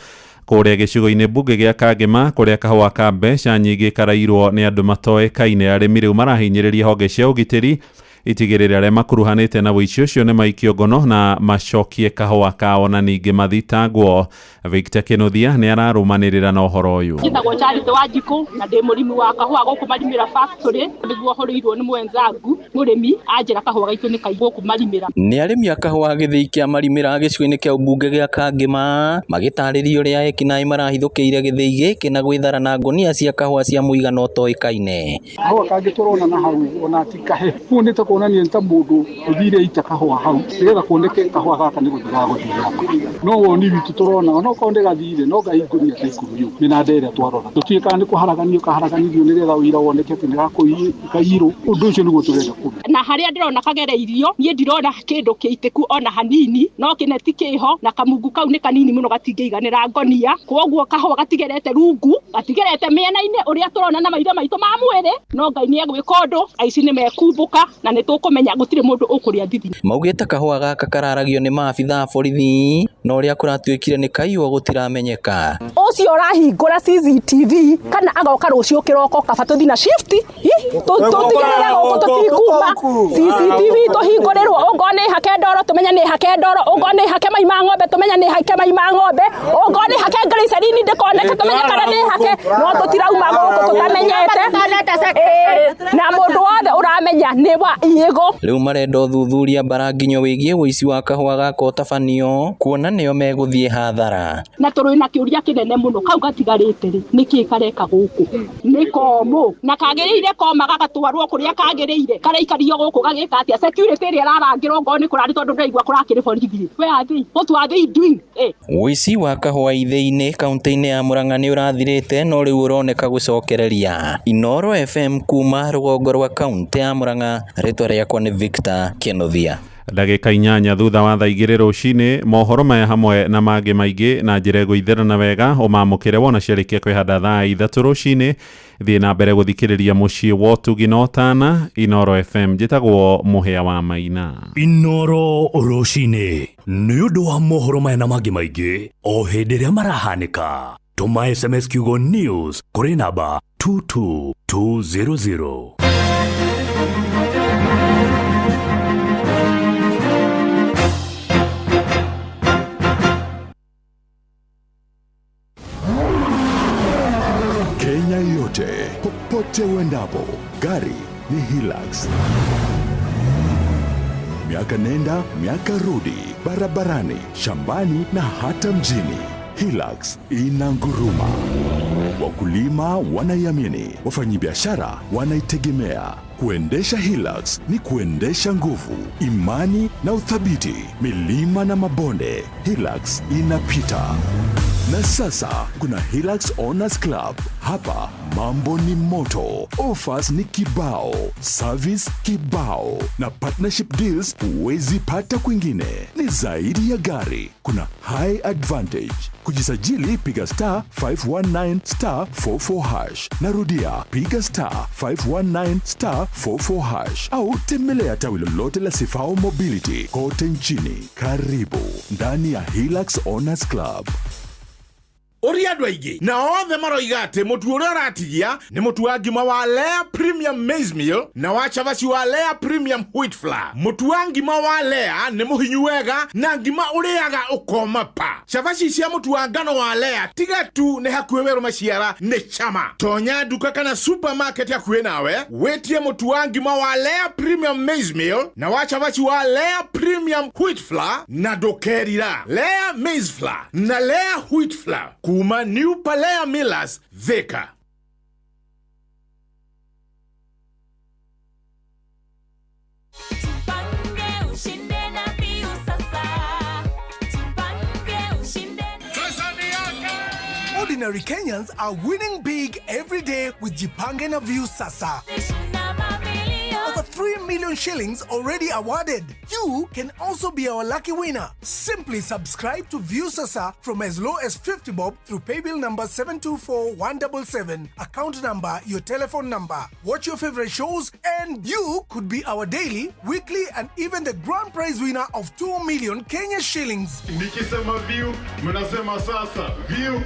kũrĩa gĩcigo-inĩ mbunge gĩa Kangema kũrĩa kahũa ka mbeca nyingĩ karairwo nĩ andũ matoĩkaine. Arĩmi rĩu marahinyĩrĩria honge cia ũgitĩri itigĩrĩre arĩa makuruhanĩte na wũici ũcio nĩ maikio ngono na macokie kahũa kao na ningĩ mathitangwo. Victor Kĩnuthia nĩ ararũmanĩrĩra na ũhoro ũyũ. Njĩtagwo Charity Wanjikũ na ndĩ mũrĩmi wa kahũa gũkũ Marimĩra factory. Nĩguo hũrĩirwo nĩ mwenzangu mũrĩmi anjĩra kahũa gaitũ nĩ kaigwo gũkũ Marimĩra. Nĩ arĩmi a kahũa gĩthĩi kĩa Marimĩra gĩcigo-inĩ kĩa ũmbunge gĩa Kangema magĩtarĩria ũrĩa ekinaĩ marahithũkĩire gĩthĩi gĩkĩ na gwĩthara na ngũnia cia kahũa cia mũigana ũtoĩkaine. Kahũa kangĩ tũrona na hau ona ti kahe. Kũu nĩ ta kuonania nĩ ta mũndũ ũthire ita kahũa hau nĩgetha kuoneke kahũa gaka nĩ gũthiĩ gagũthiaga. No woni witũ tũrona onokorwo nĩ gathire no ngahingũria ta 10 ũguo mĩnanda ĩrĩa twarora. Tũtiũĩ kana nĩ kũharaganio kaharaganirio nĩgetha ũira woneke atĩ nĩ gakũiyirwo. Ũndũ ũcio nĩguo tũrenda kũmenya. Na harĩa ndĩrona kagereirio niĩ ndirona kĩndũ kĩitĩku ona hanini, no kĩneti kĩho na kamungu kau nĩ kanini mũno gatingĩiganĩra ngonia, kwoguo kahũa gatigerete rungu, gatigerete mĩena-inĩ ũrĩa tũrona na maitho maitũ ma mwĩrĩ. No Ngai nĩ egwĩka ũndũ, aici nĩ mekumbũka na nĩ tũkũmenya gũtirĩ mũndũ ũkũrĩa thithi. Maugĩte kahũa gaka kararagio nĩ maabitha a borithi na ũrĩa kũratuĩkire nĩ kaiywo gũtiramenyeka. Ũcio ũrahingũra CCTV kana agoka rũciũ kĩroko kaba tũthiĩ na shift tũtigĩrĩre gũkũ tũtikuma. CCTV tũhingũrĩrwo, ũngorwo nĩ hake ndoro tũmenye nĩ hake ndoro, ũngorwo nĩ hake mai ma ng'ombe tũmenye nĩ hake mai ma ng'ombe, ũngorwo nĩ hake glycerin ndĩkoneke tũmenye kana nĩ hake, no tũtirauma gũkũ tũtamenyete. Na mũndũ wothe ũramenya nĩ wa Yego. Rĩu marenda ũthuthuria mbaranginyo wĩgiĩ ũici wa kahũa gaka ũtabanio kuona nĩo megũthiĩ hathara. Na tũrĩ na kĩũria kĩnene mũno kau gatigarĩte rĩ nĩkĩ kareka gũkũ nĩ komũ na kagĩrĩire koma gagatwarwo kũrĩa kagĩrĩire karaikario gũkũ gagĩka atĩa security ĩrĩa ĩrarangĩrwo ngoo nĩ kũrarĩ tondũ ndĩraigua kũrakĩrĩ borithi where are they what are they doing eh Ũici wa kahũa ithĩi-inĩ kaunti-inĩ ya Murang'a nĩ ũrathirĩte no rĩu ũroneka gũcokereria. Inooro FM kuma rũgongo rwa kaunti ya Murang'a, rĩtwa rĩakwa nĩ Victor Kinuthia. Ndagĩka 8 thutha wa thaa 2 rũcinĩ, mohoro maya hamwe na mangĩ maingĩ na njĩra ĩgũithĩrana wega ũmamũkĩre wona ciarĩkia kwĩhanda thaa 3 rũcinĩ. Thiĩ na mbere gũthikĩrĩria mũciĩ wa ũtugi na ũtana Inooro FM. Njĩtagwo Mũhĩa wa Maina. Inooro rũcinĩ nĩ ũndũ wa mohoro maya na mangĩ maingĩ o hĩndĩ ĩrĩa marahanĩka. Tũma SMS kiugo news kũrĩ namba 22200. Kenya yote, popote uendapo, gari ni Hilux. Miaka nenda, miaka rudi, barabarani, shambani na hata mjini. Hilux inanguruma. Wakulima wanaiamini, wafanyibiashara wanaitegemea. Kuendesha Hilux ni kuendesha nguvu, imani na uthabiti. Milima na mabonde, Hilux inapita. Na sasa kuna Hilux Owners Club. Hapa mambo ni moto, offers ni kibao, service kibao na partnership deals huwezi pata kwingine. Ni zaidi ya gari, kuna high advantage. Kujisajili piga star 519 star 44 hash. Narudia, piga star 519 star 44 hash au tembelea tawi lolote la Sifao Mobility kote nchini. Karibu ndani ya Hilux Owners Club. Ũria andũ aingĩ na othe maroiga atĩ mũtu ũrĩa ũratigia nĩ mũtu wa ngima wa Lea Premium Maize Meal na wa cabaci wa Lea Premium Wheat Flour. Mũtu wa ngima wa Lea nĩ mũhinyu wega na ngima ũrĩaga ũkoma pa. Cabaci cia mũtu wa ngano wa Lea tiga tu nĩ hakuhĩ werũ maciara nĩ chama. Tonya nduka kana supermarket hakuhĩ nawe wĩtie mũtu wa ngima wa Lea Premium Maize Meal na wa cabaci wa Lea Premium Wheat Flour na ndũkerira. Lea Maize Flour na Lea Wheat Flour kuma New Palea Millers, Thika. Ordinary Kenyans are winning big every day with Jipange na Viusasa. Over 3 million shillings already awarded. You can also be our lucky winner. Simply subscribe to Viusasa from as low as 50 bob through paybill number 724177, account number, your telephone number. Watch your favorite shows and you could be our daily, weekly and even the grand prize winner of 2 million Kenya shillings. Nikisema view, mnasema sasa. View.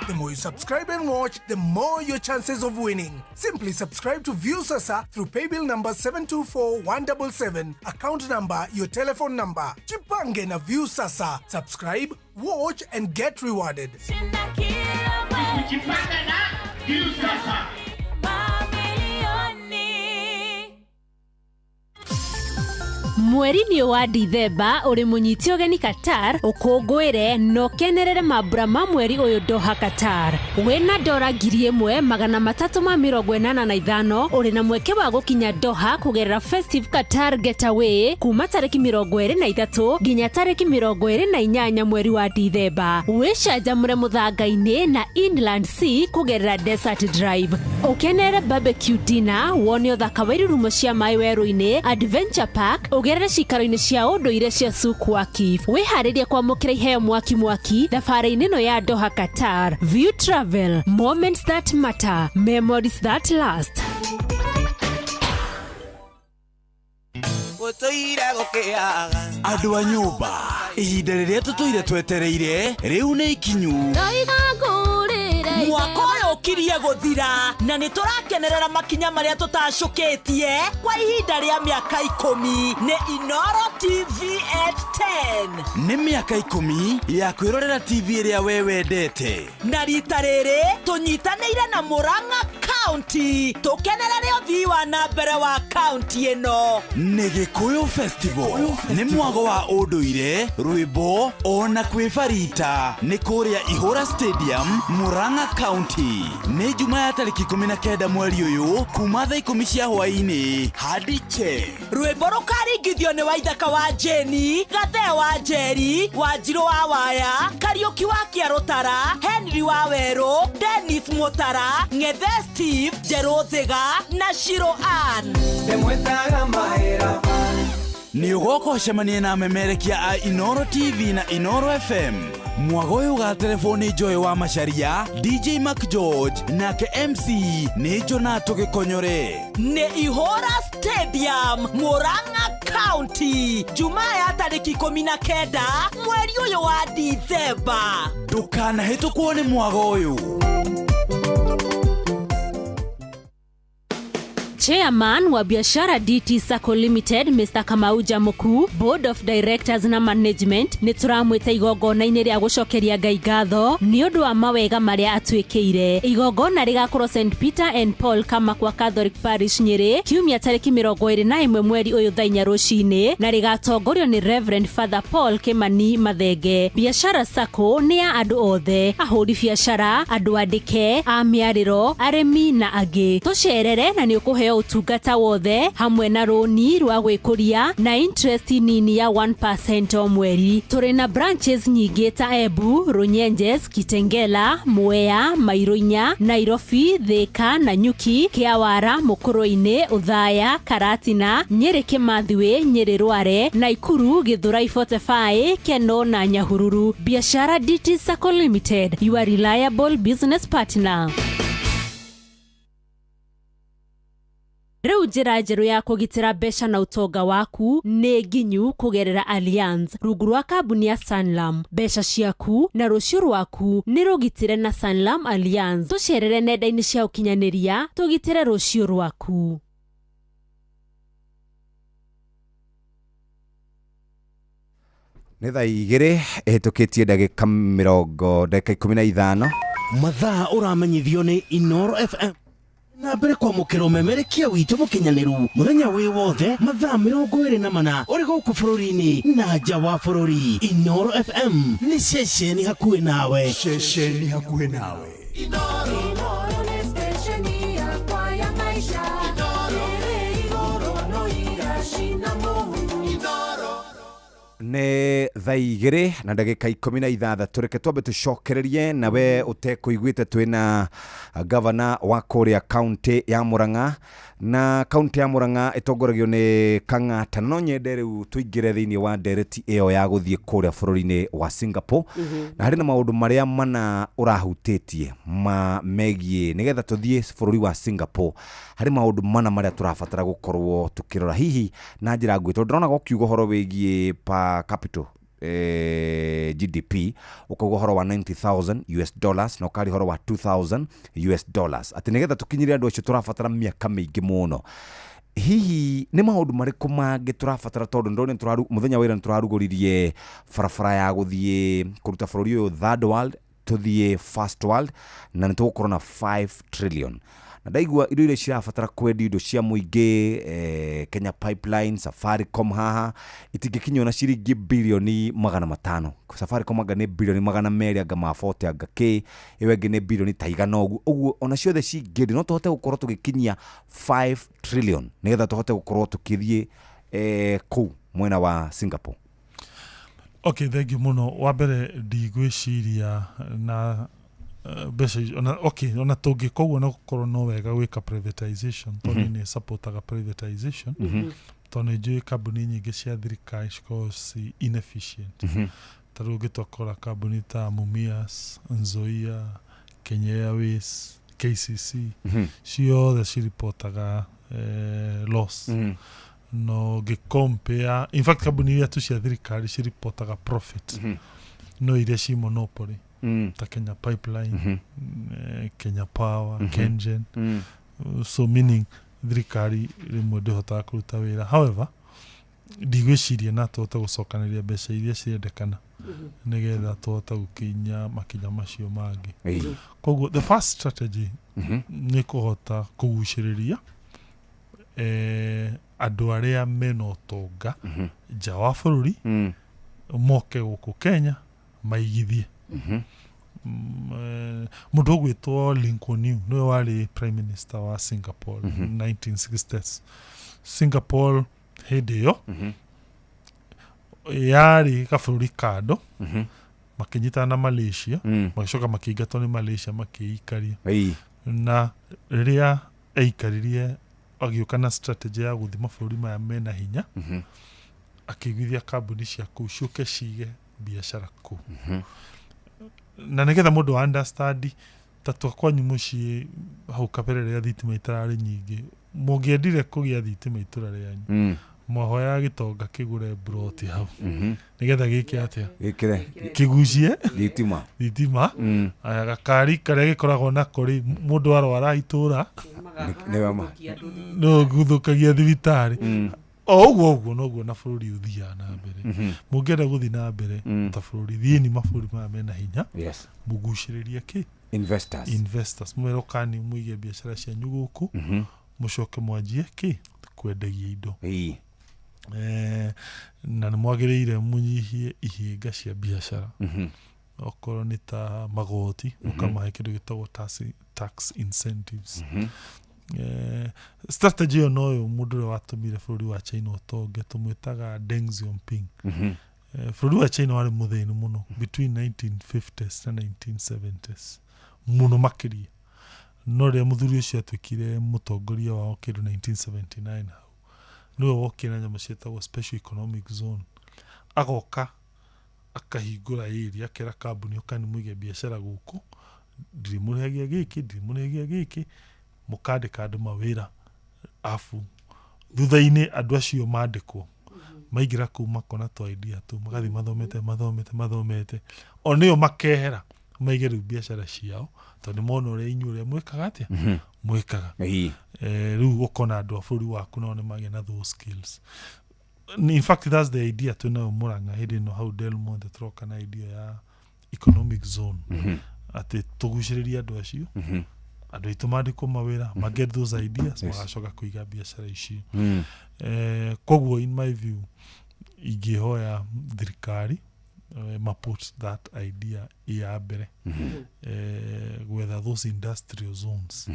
The more you subscribe and watch, the more your chances of winning. Simply subscribe to Viusasa through paybill number 724177, account number, your telephone number. Jipange na Viusasa. Subscribe, watch and get rewarded. Jipange na Viusasa. Mweri-inĩ wa Dithemba ũrĩ mũnyite ũgeni Qatar ũkũngũĩre na ũkenerere mambura ma mweri ũyũ Doha Qatar. Wĩna dora 1385 ũrĩ na mweke wa gũkinya Doha kũgerera Festive Qatar Getaway kuma tarĩki 23 nginya tarĩki 28 mweri wa Dithemba. Wĩcanjamũre mũthanga-inĩ na Inland Sea kũgerera Desert Drive. Ũkenerere barbecue dinner, wone ũthaka wa irurumo cia maĩ werũ-inĩ, Adventure Park, ũgerere cikaro-inĩ cia ũndũire cia Souk Waqif. Wĩharĩrie kwamũkĩra iheo mwaki mwaki thabarĩ-inĩ ĩno ya Doha Qatar. View Travel, moments that matter, memories that last. Andũ a nyũmba, ihinda rĩrĩa tũtũire twetereire rĩu nĩ ikinyu. Mwaka ũyũ ũkirie gũthira na nĩ tũrakenerera makinya marĩa tũtacũkĩtie kwa ihinda rĩa mĩaka 10. Nĩ Inoro TV at 10. Nĩ mĩaka 10 ya kwĩrorera TV ĩrĩa we wendete. Na rita rĩrĩ tũnyitanĩire na Murang'a County tũkenerere ũthii wa na mbere wa kaunti ĩno. Nĩ Gĩkũyũ Festival nĩ mwago wa ũndũire, rwĩmbo ona kwĩbarita. Nĩ kũrĩa Ihũra Stadium, Murang'a County. Nĩ Juma ya tarĩki 19 mweri ũyũ kuma thaa 10 cia hwaĩ-inĩ hadi che. Rwĩmbo rũkaringithio nĩ Waithaka wa Jeni, Gathee wa Njeri, Wanjirũ wa Waya, Kariũki wa Kĩarũtara, Henry wa Werũ, Dennis Mutara, Ng'ethe Steve, Njerũ Thiga na Shiro Ann. Nĩ ũgoka ũcemanie na amemerekia a Inoro TV na Inoro FM. Mwago ũyũ ũgaterebwo nĩ Joy wa Macharia, DJ Mac George nake MC nĩ Jonato Gĩkonyore. Nĩ Ihũra Stadium, Murang'a County, Jumaa ya tarĩki 19 mweri ũyũ wa Dithemba. Ndũkanahĩtũkwo nĩ mwago ũyũ. Chairman wa Biashara DT Sacco Limited Mr. Kamau Jamuku, Board of Directors na Management nĩ tũramwĩta igongona-inĩ rĩa gũcokeria Ngai ngatho nĩ ũndũ wa mawega marĩa atwĩkĩire. Igongona rĩgakorwo St Peter and Paul Kamakwa Catholic Parish Nyĩrĩ kiumia tarĩki 21 mweri ũyũ thaa 4 rũcinĩ na rĩgatongorio nĩ Reverend Father Paul Kimani Mathenge. Biashara Sacco nĩ ya andũ othe, ahũri biashara, andũ andĩke, a mĩarĩro, arĩmi na angĩ. Tũcerere na nĩ ũkũheo ũtungata wothe hamwe na rũni rwa gwĩkũria na interest nini ya 1% o mweri. Tũrĩ na branches nyingĩ ta Embu, Runyenjes, Kitengela, Mwea, Mairoinya, Nairobi, Thika, Nanyuki, Kĩawara, Mũkũrũ-inĩ, Ũthaya, Karatina, Nyĩrĩ Kĩmathiwĩ, Nyĩrĩ Rware, Naikuru, Gĩthũrai 45, Keno na Nyahururu. Biashara DT Sacco Limited, your reliable business partner. Rĩu njĩra njerũ ya kũgitĩra mbeca na ũtonga waku nĩ nginyu kũgerera Allianz rungu rwa kambuni ya Sanlam. Mbeca ciaku na rũciũ rwaku nĩ rũgitĩre na Sanlam Allianz. Tũcerere nenda-inĩ cia ũkinyanĩria tũgitĩre rũciũ rwaku. Nĩ thaa 2 ĩhĩtũkĩtie ndagĩka 15. Mathaa ũramenyithio nĩ Inoro FM na mbere kwamũkĩra ũmemerekia witũ mũkinyanĩru mũthenya wĩ wothe mathaa 24 ũrĩ gũkũ bũrũri-inĩ na nja wa bũrũri. Inoro FM nĩ ceceni hakuhĩ nawe. Ceceni hakuhĩ nawe. Inoro nĩ stesheni yakwa ya maisha. Ĩrĩ igũrũ no iracina mũhu. Nĩ thaa 2 na ndagĩka 16. Reke twambe tũcokererie nawe ũtekũiguĩte twĩna gavana wa kũrĩa kaunti ya Murang'a, na kaunti ya Murang'a ĩtongoragio nĩ Kang'ata. No nyende rĩu tũingĩre thĩinĩ wa ndereti ĩyo ya gũthiĩ kũrĩa bũrũri-inĩ wa Singapore, na harĩ na maũndũ marĩa mana ũrahutĩtie ma megiĩ nĩgetha tũthiĩ bũrũri wa Singapore. Harĩ maũndũ mana marĩa tũrabatara gũkorwo tũkĩrora hihi na njĩra nguhĩ, tondũ ndĩrona gũkiuga ũhoro wĩgiĩ per capital GDP, ukauga ũhoro wa 90,000 US dollars na ũkaria ũhoro wa 2,000 US dollars, atĩ nĩgetha tũkinyĩre andũ acio tũrabatara mĩaka mĩingĩ mũno. Hihi nĩ maũndũ marĩkũ mangĩ tũrabatara, tondũ ndĩrona mũthenya wa ira nĩtũrarugũririe barabara ya gũthiĩ kũruta bũrũri ũyũ third world tũthiĩ first world, na nĩ tũgũkorwo na 5 trillion. Na ndaigua indo iria cirabatara kwendio, indo cia mũingĩ, Kenya Pipeline, Safaricom haha itingĩkinywo na ciringi bilioni 500. Safaricom anga nĩ bilioni 200 anga ma 40 anga kĩ, ĩyo ĩngĩ nĩ bilioni ta igana ũguo. Ũguo ona ciothe cingĩendio no tũhote gũkorwo tũgĩkinyia 5 trillion nĩgetha tũhote gũkorwo tũkĩthiĩ kũu mwena wa Singapore. Okay, thank you mũno. Wa mbere ndigwĩciria na mbeca ona okay ona tũngĩka ũguo no gũkorwo no wega gwĩka privatization, tondũ nĩ supportaga privatization, tondũ nĩ njũĩ kambuni nyingĩ cia thirikari cikoragwo ci inefficient. Ta rĩu ũngĩtwakora kambuni ta Mumias, Nzoia, Kenya Airways, KCC, ciothe ciripotaga loss. No ngĩcompare, in fact kambuni iria tu cia thirikari ciripotaga profit, no iria ci monopoly. Ta Kenya Pipeline, Kenya Power, KenGen. So meaning thirikari rĩmwe ndĩhotaga kũruta wĩra. However, ndigwĩciria na tũhote gũcokanĩria mbeca iria cirendekana nĩgetha tũhote gũkinya makinya macio mangĩ. Koguo the first strategy nĩ kũhota kũgucĩrĩria andũ arĩa mena ũtonga nja wa bũrũri moke gũkũ Kenya maigithie. Mũndũ ũgwĩtwo Lee Kuan Yew nĩwe warĩ prime minister wa Singapore 1960s. Singapore hĩndĩ ĩyo yarĩ gabũrũri kando, makĩnyitana na Malaysia, magĩcoka makĩingatwo nĩ Malaysia makĩikaria. Na rĩrĩa eikaririe agĩũka na strategy ya gũthiĩ mabũrũri maya mena hinya, akĩiguithia kambuni cia kũu ciũke cige biacara kũu. Na nĩgetha mũndũ understand, ta twa kwanyu mũciĩ hau kabere rĩrĩa thitima itararĩ nyingĩ, mũngĩendire kũgĩa thitima itũra rĩanyu, mwahoyaga gĩtonga kĩgũre mburoti hau nĩgetha gĩke atĩa? Gĩkĩre kĩgucie thitima. Thitima. Aya gakari karĩa gĩkoragwo nako rĩ, mũndũ arwara itũra nĩwe ma no guthũkagia thibitarĩ. O ũguo ũguo noguo na bũrũri ũthiaga na mbere. Mũngĩenda gũthiĩ na mbere ta bũrũri, thiĩni mabũrũri maya mena hinya, mũgucĩrĩrie kĩ? Investors. Investors, mwĩre ũkani mũige biacara cianyu gũkũ, mũcoke mwanjie kĩ? Kwendagia indo. Na nĩ mwagĩrĩire mũnyihie ihĩnga cia biacara. Okorwo nĩ ta magoti, mũkamahe kĩndũ gĩtagwo tax incentives. Strategy ĩyo noyo mũndũ ũrĩa watũmire bũrũri wa China ũtonge, tũmwĩtaga Deng Xiaoping. Bũrũri wa China warĩ mũthĩni mũno between 1950s na 1970s mũno makĩria, no rĩrĩa mũthuri ũcio atuĩkire mũtongoria wao kĩndũ 1979 hau, nĩwe wokire na nyamũ ciĩtagwo special economic zone, agoka akahingũra area, akera kambuni ũkani mũige biacara gũkũ, ndirimũrĩhagia gĩkĩ, ndirimũrĩhagia gĩkĩ, mũkandĩka andũ mawĩra, abu thutha-inĩ andũ acio mandĩkwo maingĩra kũu makona twa idea tũu, magathiĩ mathomete mathomete mathomete, o nĩo makehera maige rĩu biacara ciao, tondũ nĩ mona ũrĩa inyuĩ ũrĩa mwĩkaga atĩa, mwĩkaga. Rĩu ũkona andũ a bũrũri waku nao nĩ magĩa na those skills. In fact, that's the idea twĩnayo Murang'a hĩndĩ ĩno hau Del Monte, tũroka na idea ya economic zone, atĩ tũgucĩrĩrie andũ acio, andũ aitũ mandĩkwo mawĩra, ma get those ideas, magacoka kũiga biacara icio. Koguo in my view ingĩhoya thirikari ma put that idea ya mbere, gwetha those industrial zones.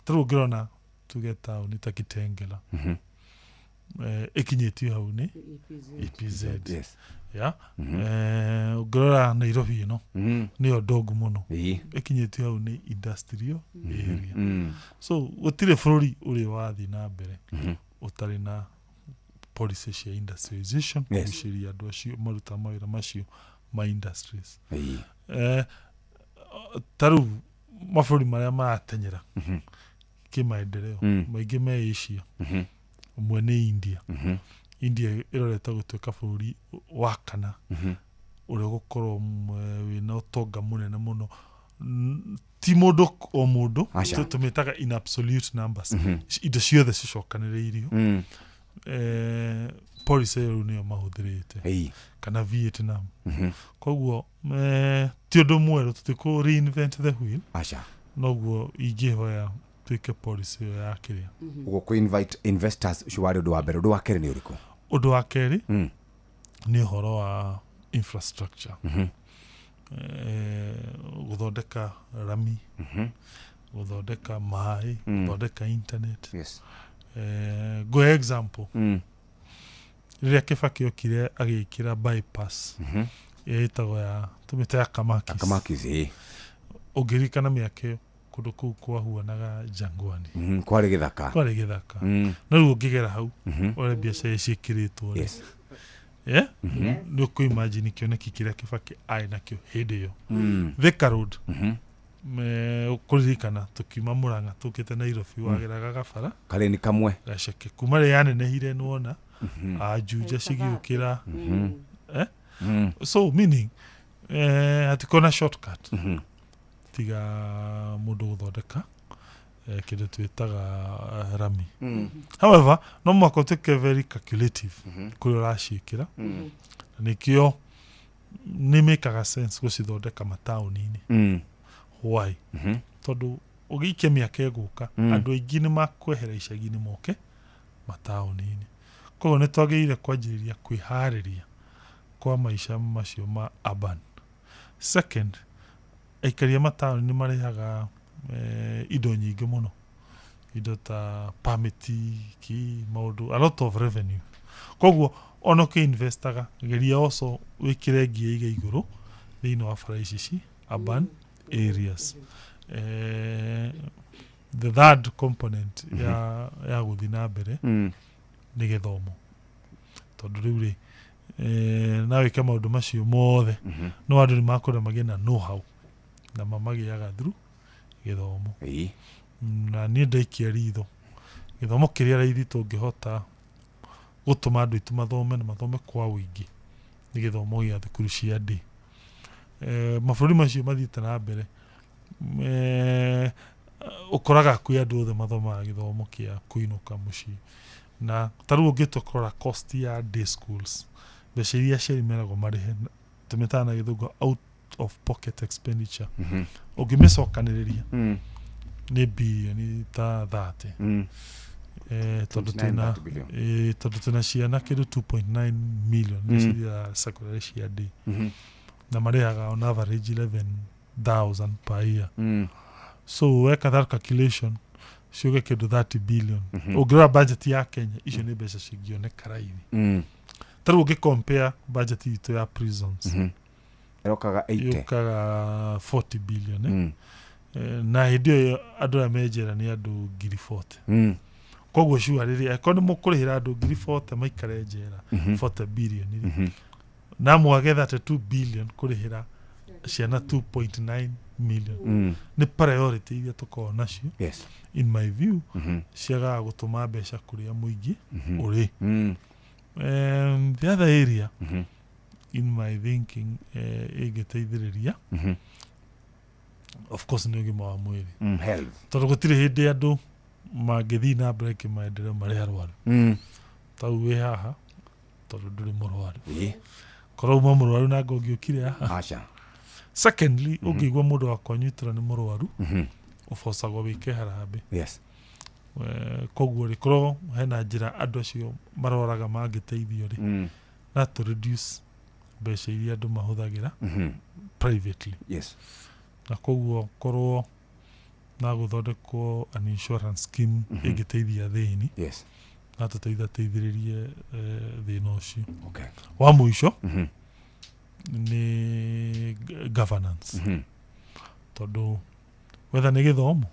Ta rĩu ũngĩrona tuge taũni ta Kitengela, ĩkinyĩtio hau nĩ EPZ. Yeah. Ũngĩrora Nairobi ĩno nĩyo ndongu mũno, ĩkinyĩtio hau nĩ industrial area. So gũtirĩ bũrũri ũrĩ wathiĩ na mbere ũtarĩ na policy cia industrialization, kũgucĩrĩria andũ acio maruta mawĩra macio ma industries. Ta rĩu mabũrũri marĩa maratenyera kĩmaendeleo maingĩ me Asia, ũmwe nĩ India. India ĩrorete gũtuĩka bũrũri wa kana ũrĩa ũgũkorwo wĩna ũtonga mũnene mũno. Ti mũndũ o mũndũ, Aca. tũmĩtaga in absolute numbers, indo ciothe cicokanĩrĩirio. Policy ĩyo rĩu nĩyo mahũthĩrĩte, kana Vietnam. Koguo ti ũndũ mwerũ, tũtikũ reinvent the wheel. Aca. Noguo ingĩhoya twĩke policy ĩyo ya kĩrĩa. Ũguo kũ invite investors ũcio warĩ ũndũ wa mbere. Ũndũ wa kerĩ nĩ ũrĩkũ? Ũndũ wa kerĩ nĩ ũhoro wa infrastructure, gũthondeka rami, gũthondeka maĩ, gũthondeka internet. Ngũhe example, rĩrĩa Kibaki okire agĩkĩra bypass ĩrĩa ĩtagwo ya tũmĩte ya Kamakis. Kamakis, ĩĩ. Ũngĩririkana mĩaka ĩyo kũndũ kũu kwahuanaga jangwani. Kwarĩ gĩthaka. Kwarĩ gĩthaka. No rĩu ũngĩgera hau ũrĩa biacara ciĩkĩrĩtwo rĩ, yeah? Nĩ ũkũ imagine kĩoneki kĩrĩa Kibaki arĩ nakĩo hĩndĩ ĩyo. Thika Road, ũkũririkana tũkiuma Murang'a tũkĩte Nairobi, wageraga gabara kareni kamwe gaceke, kuma rĩrĩa yanenehire nĩwona Juja cigĩũkĩra. Eh? So meaning Hatikorwo na shortcut tiga mũndũ gũthondeka kĩndũ twĩtaga rami. However, no mũhaka ũtuĩke very calculative kũrĩa ũraciĩkĩra. Na nĩkĩo nĩ mĩkaga sense gũcithondeka mataũni-inĩ. Why? Tondũ ũgĩikia mĩaka ĩgũka, andũ aingĩ nĩ makwehera icagi-inĩ moke mataũni-inĩ. Koguo nĩ twagĩrĩire kwanjĩrĩria kwĩharĩria kwa maica macio ma urban. Second, aikari a mataũni nĩ marehaga indo nyingĩ mũno, indo ta permit ki maũndũ, a lot of revenue. Koguo ona ũkĩinvestaga, geria also wĩkĩre ngia iga igũrũ thĩinĩ wa bara ici ci urban areas. The third component ya gũthiĩ na mbere nĩ gĩthomo, tondũ rĩu rĩ, na wĩke maũndũ macio mothe, no andũ nĩ makwenda magĩe na know how, na mamagĩaga through gĩthomo. Na niĩ ndaikia ritho gĩthomo kĩrĩa raithi tũngĩhota gũtũma andũ aitũ mathome na mathome kwa ũingĩ nĩ gĩthomo gĩa thukuru cia ndĩ. Mabũrũri macio mathiĩte na mbere, ũkoraga kwĩ andũ othe mathomaga gĩthomo kĩa kũinũka mũciĩ. Na ta rĩu ũngĩtua kũrora cost ya day schools, mbeca iria aciari meragwo marĩhe, tũmĩtaga na gĩthũngũ out of pocket expenditure, ũngĩmĩcokanĩrĩria nĩ birioni ta 30. Tondũ 29, twĩna 30 billion. Tondũ twĩna ciana kĩndũ 2.9 million nĩ cithiaga secondary cia day, na marĩhaga on average 11,000 per year. So weka that calculation, ciuge kĩndũ 30 billion. Ũngĩrora budget ya Kenya, icio nĩ mbeca cingĩoneka raithi. Ta rĩu ũngĩ compare budget itũ ya prisons, Ĩrokaga 80. Yũkaga 40 billion, eh? Na hĩndĩ ĩyo andũ arĩa me njera nĩ andũ 40,000. Koguo cua rĩrĩ, angĩkorwo nĩ mũkũrĩhĩra andũ 40,000 maikare njera, 40 billion rĩ, na mwage 32 billion kũrĩhĩra ciana 2.9 million, nĩ priority iria tũkoragwo nacio, in my view, ciagaga gũtũma mbeca kũrĩa mũingĩ ũrĩ. The other area, in my thinking, ĩngĩteithĩrĩria, of course, nĩ ũgima wa mwĩrĩ. Health. Tondũ gũtirĩ hĩndĩ andũ mangĩthiĩ na mbere kĩmaendeleo marĩ arwaru. Tau wĩ haha tondũ ndũrĩ mũrwaru. Korwo uma mũrwaru na ngũngĩũkire haha. Aca. Secondly, ũngĩigua mũndũ wa kwanyu itũra nĩ mũrwaru, ũbocagwo wĩke harambĩ. Koguo rĩ, korwo hena njĩra andũ acio maroraga mangĩteithio rĩ, na to reduce mbeca iria andũ mahũthagĩra privately. Na koguo korwo na gũthondekwo an insurance scheme ĩngĩteithia athĩni, na tũteithia teithĩrĩrie thĩna ũcio. Wa mũico nĩ governance, tondũ wetha nĩ gĩthomo,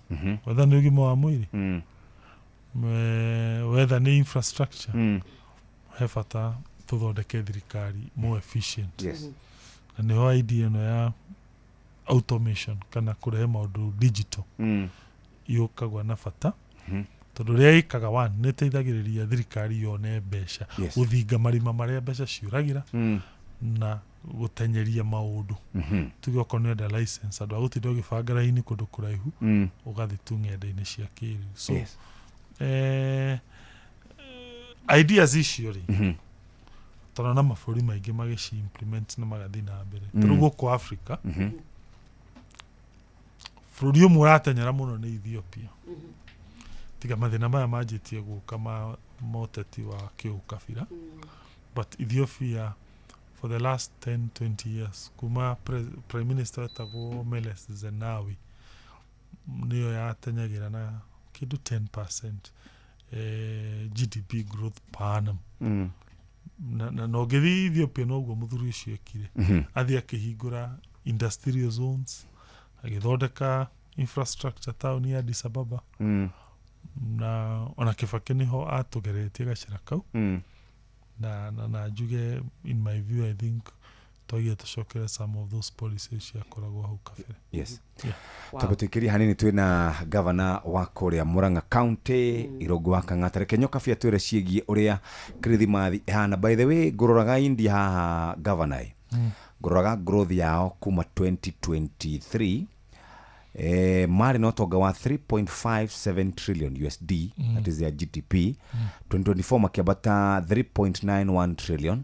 wetha nĩ ũgima wa mwĩrĩ, wetha nĩ infrastructure, he bata tũthondeke thirikari more efficient. Na nĩho idea ĩno ya automation kana kũrehe maũndũ digital yũkagwa na bata, tondũ rĩrĩa ĩkaga, one, nĩ ĩteithagĩrĩria thirikari yone mbeca, gũthinga marima marĩa mbeca ciũragĩra, na gũtenyeria maũndũ. Tuge okorwo nĩ ũrenda license, andũ a gũtinda ũgĩbanga raini kũndũ kũraihu, ũgathiĩ tu ng'enda-inĩ cia kĩrĩu. So ideas icio rĩ, tũrona mabũrũri maingĩ magĩci implement na magathiĩ na mbere. Ta rĩu gũkũ Africa, bũrũri ũmwe ũratenyera mũno nĩ Ethiopia, tiga mathĩna maya manjĩtie gũka ma moteti wa kĩũkabira. But Ethiopia for the last 10 20 years, kuma prime minister wetagwo Meles Zenawi, nĩyo yatenyagĩra na kĩndũ 10% GDP growth per annum. Na ũngĩthiĩ Ethiopia, noguo mũthuri ũcio ekire. Athiĩ akĩhingũra industrial zones, agĩthondeka infrastructure taũni ya Addis Ababa. Na ona Kibaki nĩho atũgeretie gacĩra kau. Na njuge, in my view, I think twagia tũcokere some of those policies ciakoragwo hau kabere. Yeah. Twambe tuikirie hanini, twina gavana wa kuria Murang'a County, Irungu wa Kang'ata. Reke Nyoka bia twire ciĩgiĩ ũrĩa Kirithimathi ĩhana. By the way, ngũroraga India haha, gavana ĩ, Ngũroraga growth yao kuma 2023, marĩ na ũtonga wa 3.57 trillion USD, that is their GDP. 2024 makĩambata 3.91 trillion.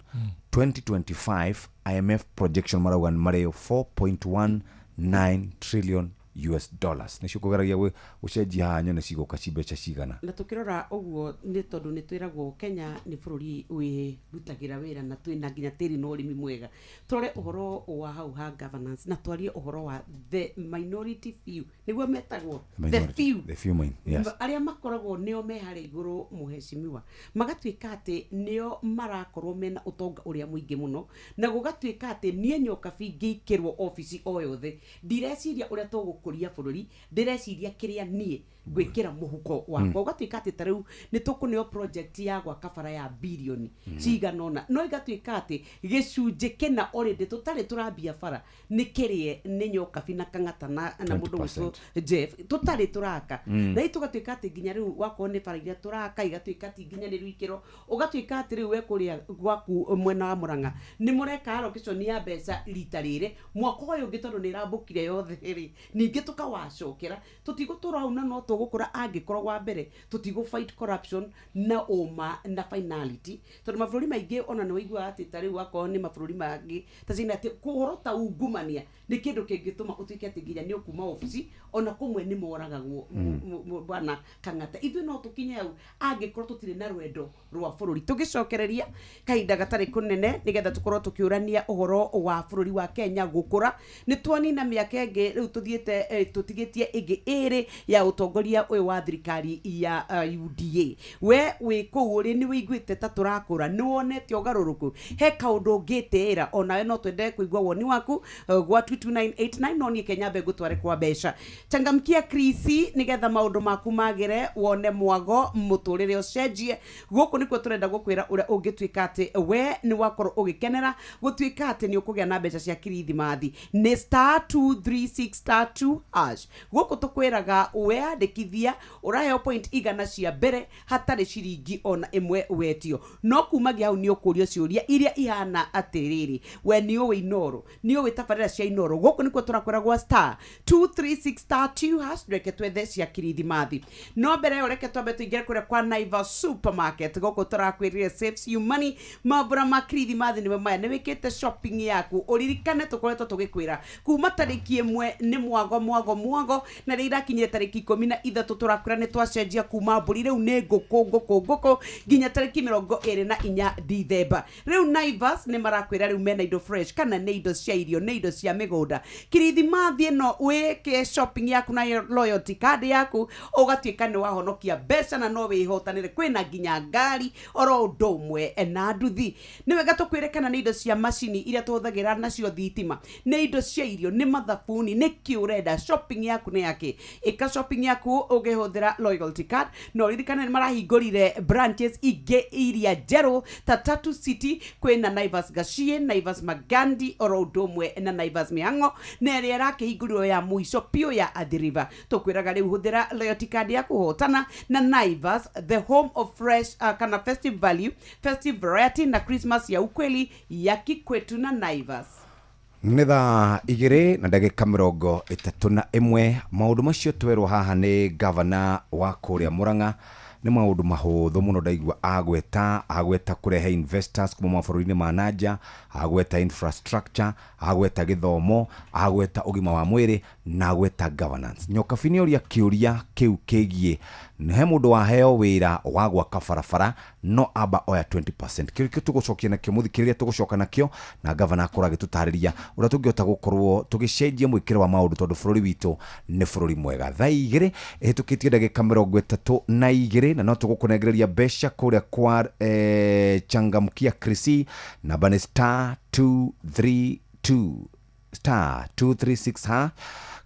2025 IMF projection marauga nĩ marĩ 4.19 trillion US dollars. Nĩcio kũgeragia gũcenjia haha nyone cigũka ci mbeca cigana. Na tũkĩrora ũguo nĩ tondũ nĩ twĩragwo Kenya nĩ bũrũri wĩrutagĩra wĩra na twĩna nginya tĩri na ũrĩmi mwega. Tũrore ũhoro wa hau ha governance na twarie ũhoro wa the minority few, nĩguo metagwo the Minority, few. The few min, yes. Arĩa makoragwo nĩo me harĩa igũrũ, mũhecimiwa, magatuĩka atĩ nĩo marakorwo mena ũtonga ũrĩa mũingĩ mũno, na gũgatuĩka atĩ niĩ Nyokabi ngĩikĩrwo obici o yothe ndireciria ũrĩa tũgũkũria bũrũri, ndĩreciria kĩrĩa niĩ ngwĩkĩra mũhuko wakwa. Ũgatuĩka atĩ ta rĩu nĩ tũkũneo project ya gwaka bara ya birioni cigana ũna, no ĩgatuĩka atĩ gĩcunjĩ kĩna already tũtarĩ tũrambia bara nĩ kĩrĩe nĩ Nyokabi na Kang'ata na mũndũ 20%. gwĩtwo Jeff tũtarĩ tũraka. Na rĩu tũgatuĩka atĩ nginya rĩu wakorwo nĩ bara iria tũraka igatuĩka ti nginya nĩ rwikĩro, ũgatuĩka atĩ rĩu we kũrĩa gwaku mwena wa Mũrang'a nĩ mũreka allocation ya mbeca rita rĩrĩ, mwaka ũyũ ũngĩ tondũ nĩ ĩrambũkire yothe rĩ, ningĩ tũkawacokera. Tũtigũtũra hau na no tũgũkũra angĩkorwo wa mbere tũtigũ fight corruption na ũma na finality, tondũ mabũrũri maingĩ ona nĩ waiguaga atĩ ta rĩu wakorwo nĩ mabũrũri mangĩ ta China atĩ kũhoro ta ungumania nĩ kĩndũ kĩngĩtũma ũtuĩke atĩ nginya nĩ ũkuma obici, ona kũmwe nĩ moragagwo. Bwana Kang'ata, ithuĩ no tũkinye hau angĩkorwo tũtirĩ na rwendo rwa bũrũri. Tũgĩcokereria kahinda gatarĩ kũnene nĩgetha tũkorwo tũkĩũrania ũhoro wa bũrũri wa Kenya gũkũra, nĩ tuonina mĩaka ĩngĩ rĩu tũthiĩte tũtigĩtie ĩngĩ ĩrĩ ya ũtongoria ũyũ wa thirikari ya UDA. We wĩ kũu ũrĩ nĩ wĩiguĩte ta tũrakũra? Nĩ wonete ũgarũrũku? He kaũndũ ũngĩtĩĩra? Onawe no twende kũigua woni waku gwa 22989, no niĩ Kenya mbe ngũtware kwa mbeca. Changamkia krisi nĩgetha maũndũ maku magĩre, wone mwago mũtũrĩre ũcenjie. Gũkũ nĩkuo tũrenda gũkwĩra ũrĩa ũngĩtuĩka atĩ we nĩ wakorwo ũgĩkenera gũtuĩka atĩ nĩ ũkũgĩa na mbeca cia kirithimathi. Nĩ star 236 star 2 hash. Gũkũ tũkwĩraga weyandĩkithia ũraheo point 100 cia mbere hatarĩ ciringi ona ĩmwe wetio, no kumagia hau nĩ ũkũrio ciũria iria ihana atĩrĩrĩ, we nĩ ũĩ Inoro? Nĩ ũĩ tabarĩra cia Inoro? Gũkũ nĩkuo tũrakwĩra gwa star 236 star 2 hash. Reke twethe cia kirithimathi, no mbere ĩyo reke twambe tũingĩre kũrĩa kwa Naivas Supermarket. Gũkũ tũrakwĩrire saves you money. Mambũra ma kirithimathi nĩwe maya. Nĩ wĩkĩte shopping yaku? Ũririkane tũkoretwo tũgĩkwĩra kuma tarĩki 1 nĩ mwago mwago mwago, na rĩrĩa irakinyire tarĩki 13 tũrakwĩra nĩ twacenjia kuma mbũri rĩu nĩ ngũkũ ngũkũ ngũkũ nginya tarĩki 24 Dithemba. Rĩu Naivas nĩ marakwĩra rĩu mena indo fresh, kana nĩ indo cia irio, nĩ indo cia mĩgũnda. Kirithimathi ĩno wĩke shopping yaku na loyalty card yaku, ũgatuĩka nĩ wahonokia mbeca na no wĩhotanĩre. Kwĩna nginya ngari oro ũndũ ũmwe na nduthi. Nĩ wega tũkwĩre kana nĩ indo cia macini iria tũhũthagĩra nacio thitima, nĩ indo cia irio, nĩ mathabuni, nĩ kĩ ũrenda? Shopping yaku nĩ yake? Ĩka shopping yaku ũngĩhũthĩra loyalty card. No ririkane nĩ marahingũrire branches ingĩ iria njerũ ta Tatu City, kwĩna Naivas Gachie, Naivas Magandi oro ũndũ ũmwe na Naivas Mĩang'o, na ĩrĩa ĩrakĩhingũrirwo ya mũico biũ ya Athi River. Tũkwĩraga rĩu hũthĩra loyalty card yaku hotana na Naivas, the home of fresh kana festive value, festive variety na Christmas ya ukweli ya kikwetu na Naivas. Nĩ thaa 2:31. Maũndũ macio twerwo haha nĩ gavana wa kũrĩa Mũrang'a nĩ maũndũ mahũthũ mũno. Ndaigua agweta kũrehe investors kuma mabũrũri-inĩ ma nanja, agweta infrastructure, agweta gĩthomo, agweta ũgima wa mwĩrĩ na agweta governance. Nyokabi nĩ ũria kĩũria kĩu kĩgiĩ he mũndũ waheo wĩra wa gwaka barabara no amba oya 20%. Kĩu kĩo tũgũcokia nakĩo mũthikĩrĩria, tũgũcoka nakĩo na gavana akorwo agĩtũtarĩria ũrĩa tũngĩhota gũkorwo tũgĩcenjia mwĩkĩre wa maũndũ tondũ bũrũri witũ nĩ bũrũri mwega. Thaa 2:32 na no tũgũkũnengereria mbeca kũrĩa kwa changamkia krisi. Namba nĩ star 232 star 236 ha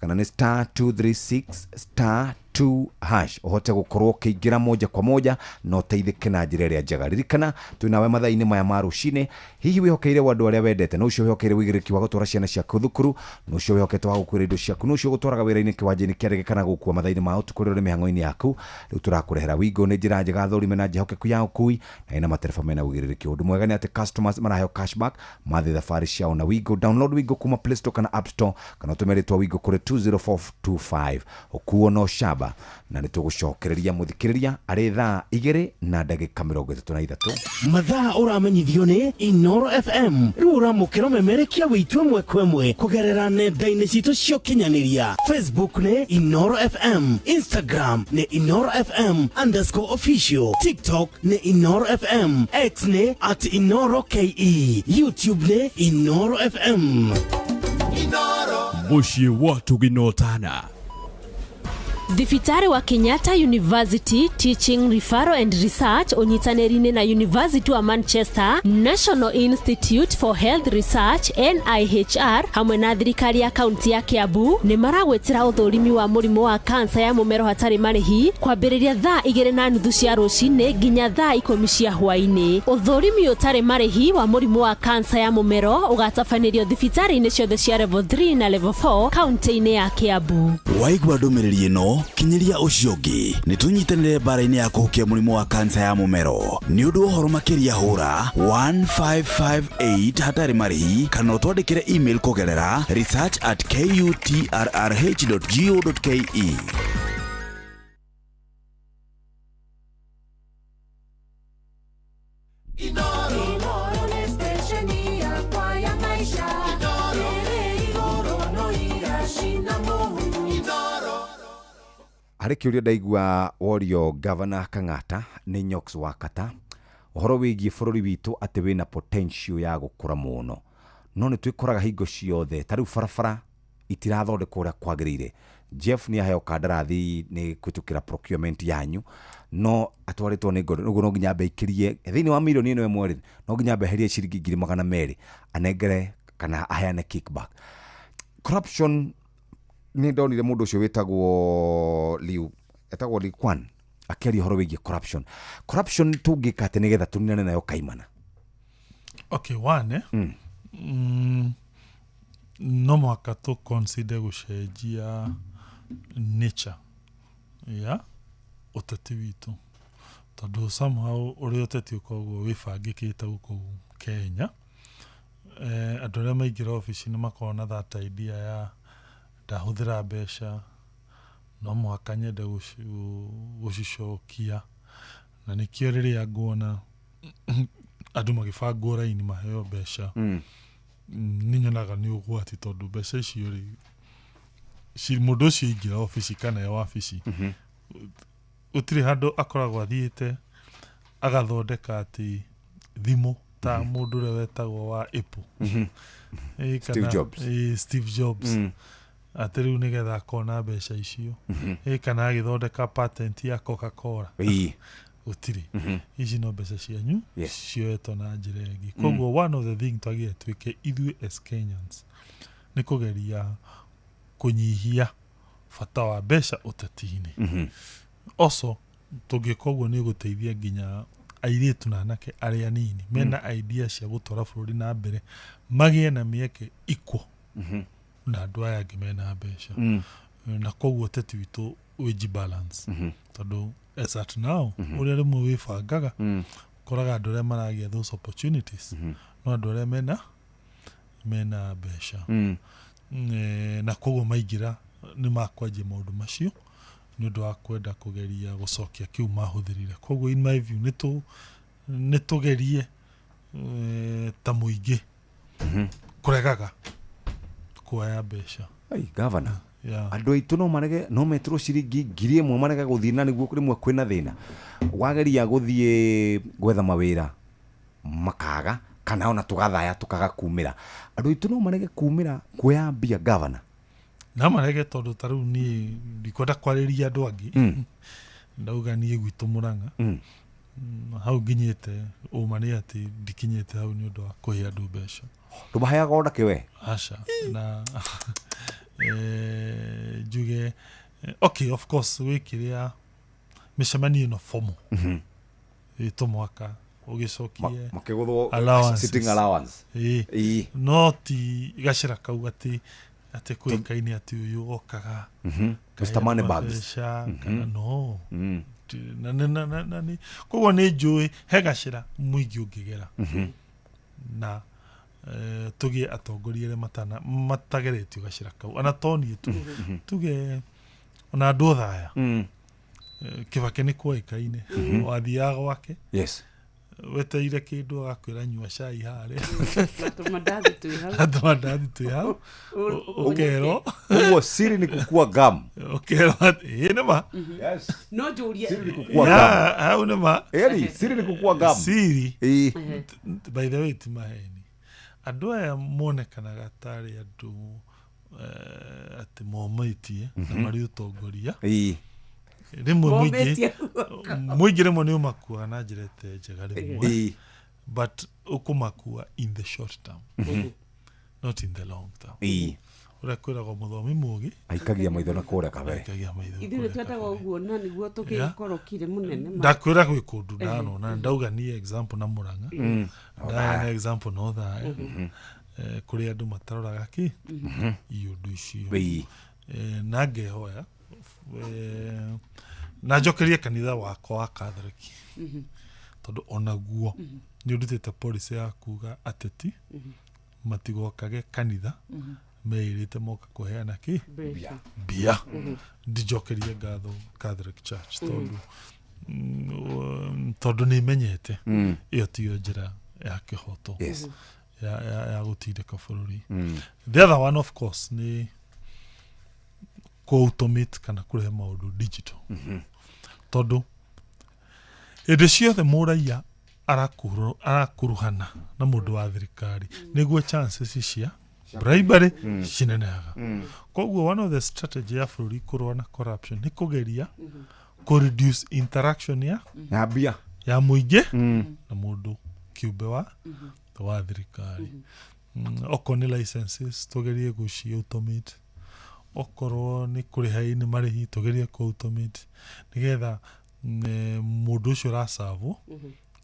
kana nĩ star 236 star 2 hash uhote gukorwo ukiingira moja kwa moja na uteithike na njira ĩrĩa njega. Ririkana twĩ nawe mathaa-inĩ maya ma rũcinĩ. Hihi wĩhokeire andũ arĩa wendete, na ũcio wĩhokeire wĩigĩrĩrĩki wa gũtwara ciana ciaku thukuru, na ũcio wĩhokete wa gũkuĩra indo ciaku, na ũcio ũgũtwaraga wĩra-inĩ kĩwanja-inĩ kĩa ndege kana gũkua mathaa-inĩ ma ũtukũ rĩrĩa ũrĩ mĩhang'o-inĩ yaku. Rĩu tũrakũrehera Wigo nĩ njĩra njega thũrime na njĩhokeku ya ũkui na ĩna matereba mena wĩigĩrĩrĩki. Ũndũ mwega nĩ atĩ customers maraheo cashback mathiĩ thabarĩ ciao na Wigo. Download Wigo kuma Play Store kana App Store kana ũtũme rĩtwa Wigo kũrĩ 20425. Ũkuo no shaba na nĩ tũgũcokereria mũthikĩrĩria arĩ thaa 2:33. Mathaa ũramenyithio nĩ Inoro FM. Rĩu ũramũkĩra ũmemerekia witũ ĩmwe kwa ĩmwe kũgerera nenda-inĩ citũ cia ũkinyanĩria. Facebook nĩ Inoro FM, Instagram nĩ Inoro FM _official, TikTok nĩ Inoro FM, X nĩ @InoroKE, YouTube nĩ Inoro FM. Mũciĩ wa Tũginotana. Thibitarĩ wa Kenyatta University Teaching Referral and Research ũnyitanĩri-inĩ na University wa Manchester, National Institute for Health Research NIHR hamwe na thirikari ya kaunti ya Kiambu nĩ maragwĩtĩra ũthũrimi wa mũrimũ wa kansa ya mũmero hatarĩ marĩhi kwambĩrĩria thaa 2:30 cia rũcinĩ nginya thaa 10 cia hwaĩ-inĩ. Ũthũrimi ũtarĩ marĩhi wa mũrimũ wa kansa ya mũmero ũgatabanĩrio thibitarĩ-inĩ ciothe cia level 3 na level 4 kaunti-inĩ ya Kiambu. Waigua ndũmĩrĩri ĩno kinyiria ũcio ũngĩ nĩ tũnyitanĩre mbara-inĩ ya kũhukia mũrimũ wa kansa ya mũmero. Nĩ ũndũ wa ũhoro makĩria hũra 1558 hatarĩ marĩhi kana ũtwandĩkĩre email kũgerera research@kutrrh.go.ke. Harĩ kĩũria ndaigua worio Governor Kang'ata nĩ Nyox wa Kata ũhoro wĩgiĩ bũrũri witũ atĩ wĩna potential ya gũkũra mũno, no nĩ twĩkoraga hingo ciothe ta rĩu barabara itirathondekwo ũrĩa kwagĩrĩire. Jeff nĩ aheo kandarathi nĩ kũhĩtũkĩra procurement yanyu, no atwarĩtwo nĩ ngondo ũguo no nginya ambe aikĩrie thĩinĩ wa mirioni ĩno ĩmwe rĩ, no nginya ambe eherie ciringi 200,000 anengere kana aheane kickback. Corruption nĩ ndonire mũndũ ũcio wĩtagwo Liu, etagwo Lee Kwan akĩaria ũhoro wĩgiĩ corruption. Corruption tũngĩka atĩ nĩgetha tũninane nayo kaimana? Okay, one no mũhaka tũ consider gũcenjia nature ya ũteti witũ, tondũ somehow ũrĩa ũteti ũkoragwo wĩbangĩkĩte gũkũ Kenya, andũ arĩa maingĩra obici nĩ makoragwo na that idea ya ndahũthĩra mbeca no mũhaka nyende gũcicokia, na nĩkĩo rĩrĩa nguona andũ magĩbangwo raini maheo mbeca nĩ nyonaga nĩ ũgwati, tondũ mbeca icio rĩ mũndũ ũcio aingĩra obici kana e wabici gũtirĩ handũ akoragwo athiĩte agathondeka atĩ thimũ ta mũndũ ũrĩa wetagwo wa Apple, Steve Jobs, Steve Jobs atĩ rĩu nĩgetha akona mbeca icio, kana agĩthondeka patent ya Coca-Cola, gũtirĩ. Ici no mbeca cianyu cioetwo na njĩra ĩngĩ. Koguo one of the thing twagĩrĩire twĩke ithuĩ as Kenyans nĩ kũgeria kũnyihia bata wa mbeca ũteti-inĩ. Also tũngĩka ũguo nĩ gũteithia nginya airĩtu na anake arĩa anini mena idea cia gũtwara bũrũri na mbere magĩe na mĩeke equal na andũ aya angĩ mena mbeca, na koguo ũteti witũ wĩji balance, tondũ as at now ũrĩa rĩmwe wĩbangaga ũkoraga andũ arĩa maragĩa those opportunities no andũ arĩa mena mbeca, na koguo maingĩra nĩ makwanjia maũndũ macio nĩ ũndũ wa kwenda kũgeria gũcokia kĩu mahũthĩrire. Koguo in my view nĩ tũgerie ta mũingĩ kũregaga kuoya mbeca. Ai governor, andũ aitũ no marege no metĩrwo ciringi 1,000 marege gũthiĩ na nĩguo rĩmwe kwĩna thĩna wageria gũthiĩ gwetha mawĩra makaga kana ona tũgathaya tũkaga kumĩra. Andũ aitũ no marege kumĩra kuoya mbia governor? Na marege tondũ ta rĩu niĩ ndikwenda kwarĩria andũ angĩ, ndauga niĩ gwitũ Mũrang'a hau nginyĩte ũma nĩ atĩ ndikinyĩte hau nĩ ũndũ wa kũhe andũ mbeca. Ndũmaheaga ona kĩ we? Aca. Na njuge Okay, of course gwĩ kĩrĩa mĩcemanio ĩno formal ĩtũ mwaka ũgĩcokie Makĩgũthwo allowances. sitting allowance. Ĩĩ. No ti gacĩra kau atĩ atĩ kũĩkaine atĩ ũyũ okaga Mr. Moneybags. mbeca kana no. Na koguo nĩ njũĩ he gacĩra mũingĩ ũngĩgera na tũgĩe atongoria arĩa matana matageretio gacĩra kau, ona to niĩ tu, tuge ona andũ othaya. Kĩbake nĩ kwoĩkaine, wathiaga gwake wetereire kĩndũ agakwĩra nyua cai harĩa na tũmandathi twĩ hau. Na tũmandathi twĩ hau. Ũkerwo Ũguo siri ni kukua gum. Ũkerwo atĩ ĩĩ nĩ ma. No njũrie Siri ni kukua gum. Hau nĩ ma. Eri, siri ni kukua gum. Siri. Ĩĩ. By the way, ti maheni, andũ aya monekanaga tarĩ andũ atĩ momĩtie na marĩ ũtongoria. Rĩmwe mũingĩ Momĩtie. Mũingĩ rĩmwe nĩ ũmakuaga na njĩra ĩtarĩ njega rĩmwe, but ũkũmakua in the short term, not in the long term. Ũrĩa kwĩragwo mũthomi mũgĩ Aikagia maitho na kũrĩa kabere. Aikagia maitho Ithuĩ nĩ twendaga ũguo na nĩguo tũgĩkorokire mũnene ma. Ndakwĩra gwĩ kũndũ ndanona ndauga niĩ example na Mũrang'a, ndaheana example na Othaya, kũrĩ andũ mataroraga kĩ iũndũ icio. Na ngehoya na njokerie kanitha wakwa wa Catholic, tondũ onaguo nĩ ũrutĩte policy ya kuga ateti matigokage kanitha meĩrĩte moka kũheana kĩ Mbeca. Mbia. Ndinjokerie ngatho Catholic Church tondũ tondũ nĩ menyete ĩyo tiyo njĩra ya kĩhoto ya gũtindĩka bũrũri. The other one, of course, nĩ kũ-automate kana kũrehe maũndũ digital, tondũ hĩndĩ ciothe mũraia arakuruhana na mũndũ wa thirikari nĩguo chances cia bribery cinenehaga. Koguo one of the strategy ya bũrũri kũrũa na corruption nĩ kũgeria kũ reduce interaction ya Ya mbia. Ya mũingĩ na mũndũ kĩũmbe wa thirikari. Okorwo nĩ licenses tũgerie gũci automate, okorwo nĩ kũrĩha nĩ marĩhi tũgerie kũ automate, nĩgetha mũndũ ũcio ũracavwo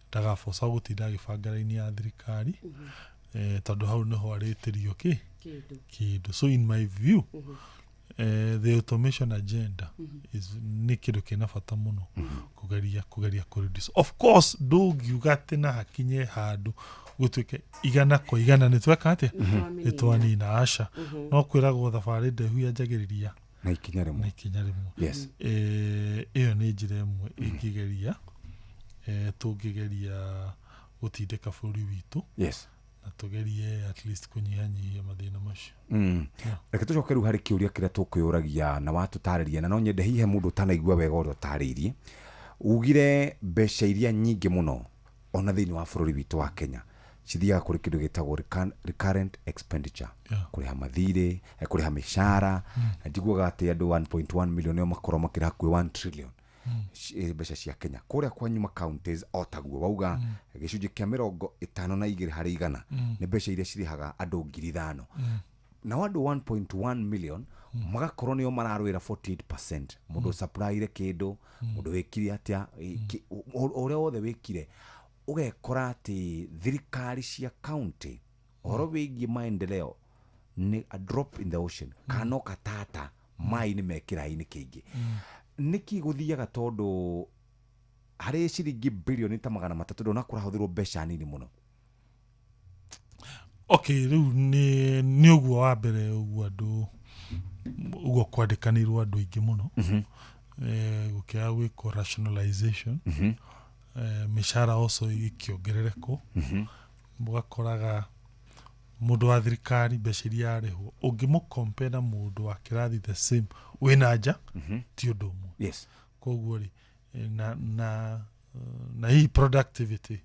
ndagaboca gũtinda agĩbanga raini ya thirikari, tondũ hau nĩho arĩtĩrio kĩ Kĩndũ. Kĩndũ. So in my view, the automation agenda is nĩ kĩndũ kĩna bata mũno kũgeria kũ reduce. Of course ndũngiuga atĩ na hakinye handũ gũtuĩke 100% nĩ tweka atĩa, nĩ twanina, aca. No kwĩragwo thabarĩ ndaihu yanjagĩrĩria na ikinya rĩmwe. Na ikinya rĩmwe. Ĩyo nĩ njĩra ĩmwe ĩngĩgeria, tũngĩgeria gũtindĩka bũrũri witũ na tũgerie at least kũnyihanyihia mathĩna macio. Reke tũcoke rĩu harĩ kĩũria kĩrĩa tũkwĩyũragia na watũtarĩria, na no nyende hihi he mũndũ ũtanaigua wega ũrĩa ũtarĩirie. Ugire mbeca iria nyingĩ mũno ona thĩinĩ wa bũrũri witũ wa Kenya cithiaga kũrĩ kĩndũ gĩtagwo recurrent expenditure, kũrĩha mathirĩ, kũrĩha mĩcara, na njiguaga atĩ andũ 1.1 million nĩo makorwo makĩrĩha hakuhĩ 1 trillion mbeca cia Kenya. Kũrĩa kwanyu ma counties o taguo wauga gĩcunjĩ kĩa 52% nĩ mbeca iria cirĩhaga andũ 5,000, nao andũ 1.1 million magakorwo nĩo mararũĩra 48%. Mũndũ ũsupplyire kĩndũ, mũndũ wĩkire atĩa, ũrĩa wothe wĩkire, ũgekora atĩ thirikari cia county ũhoro wĩgiĩ maendeleo nĩ a drop in the ocean, kana no katata maĩ nĩ mekĩrainĩ kĩingĩ. Nĩkĩ gũthiaga? Tondũ harĩ ciringi birioni ta 300 ndona kũrahũthĩrwo mbeca nini mũno. Okay, rĩu nĩ ũguo wa mbere, ũguo andũ ũguo kwandĩkanĩirwo andũ aingĩ mũno, gũkĩaga gwĩkwo rationalization, mĩcara also ĩkĩongererekwo, mũgakoraga mũndũ wa thirikari mbeca iria arĩhwo ũngĩmũ na mũndũ wa kĩrathi the same wĩna nja ti ũndũ ũmwe. Koguo rĩ, na hihi productivity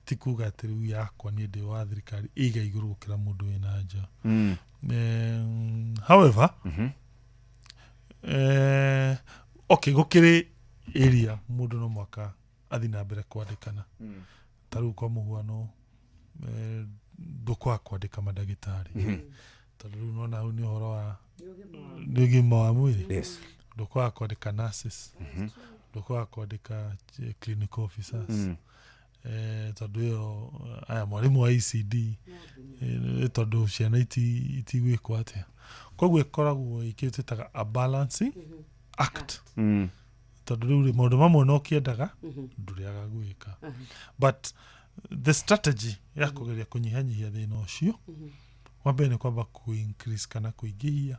ti kuga atĩ rĩu yakwa niĩ ndĩ wa thirikari ĩiga igũrũ gũkĩra mũndũ wĩna nja. However, okay, gũkĩrĩ area mũndũ no mwaka athiĩ na mbere kwandĩkana. Ta rĩu kwa mũhuano, ndũkwaga kwandĩka mandagĩtarĩ, tondũ rĩu nona hau nĩ ũhoro wa nĩ ũgima wa mwĩrĩ. Ndũkwaga kwandĩka nurses, ndũkwaga kwandĩka clinical officers. Tondũ ĩyo aya mwarimũ wa ECD, tondũ ciana itigwĩkwo atĩa. Koguo ĩkoragwo ĩkĩ twĩtaga a balancing act. Tondũ rĩu rĩ, maũndũ mamwe no ũkĩendaga ndũrĩaga gwĩka, but the strategy ya kũgeria kũnyihanyihia thĩna ũcio, wa mbere nĩ kwamba kũ increase kana kũingĩhia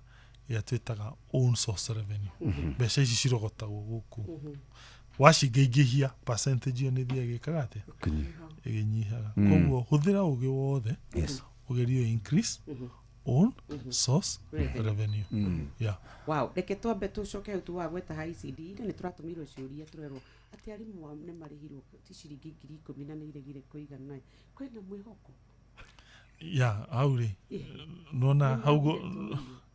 ĩrĩa twĩtaga own source revenue. Mbeca ici cirogotagwo gũkũ, wacingaingĩhia percentage ĩyo nĩ ĩthiaga ĩkaga atĩa? Ĩgĩnyihaga. Koguo hũthĩra ũgĩ wothe ũgerie increase own source revenue. Revenue. Yeah. Wow, reke twambe tũcoke hau tuwagweta ha ICD na nĩ tũratũmĩirwo ciũria tũrerwo atĩ arimũ ao nĩ marĩhirwo ti ciringi 10,000 na nĩ iregire kũigana. Kwĩna mwĩhoko? Ya hau rĩ, nona hau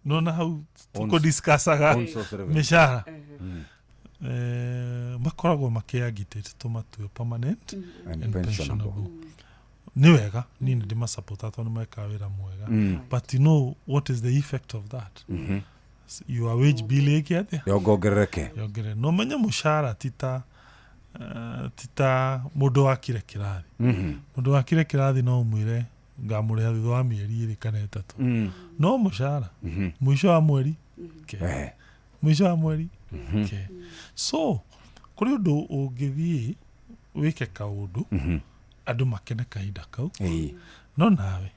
nona hau tũkũdiscussaga Own source revenue. mĩcara. Makoragwo makĩagitate tũmatue permanent and and pensionable. Pensionable. Nĩ wega, niĩ nĩ ndĩmasapota tondũ nĩ mekaga wĩra mwega. But you know what is the effect of that? Your wage bill ĩke atĩa? Yongongerereke. Yongerere. No menye mũcara ti ta mũndũ wakire kĩrathi. Mũndũ wakire kĩrathi no ũmwĩre ngamũrĩha thutha wa mĩeri 2 kana 3. No mũcara, mũico wa mweri ke. Mũico wa mweri ke. So kũrĩ ũndũ ũngĩthiĩ wĩke kaũndũ andũ makene kahinda kau, no nawe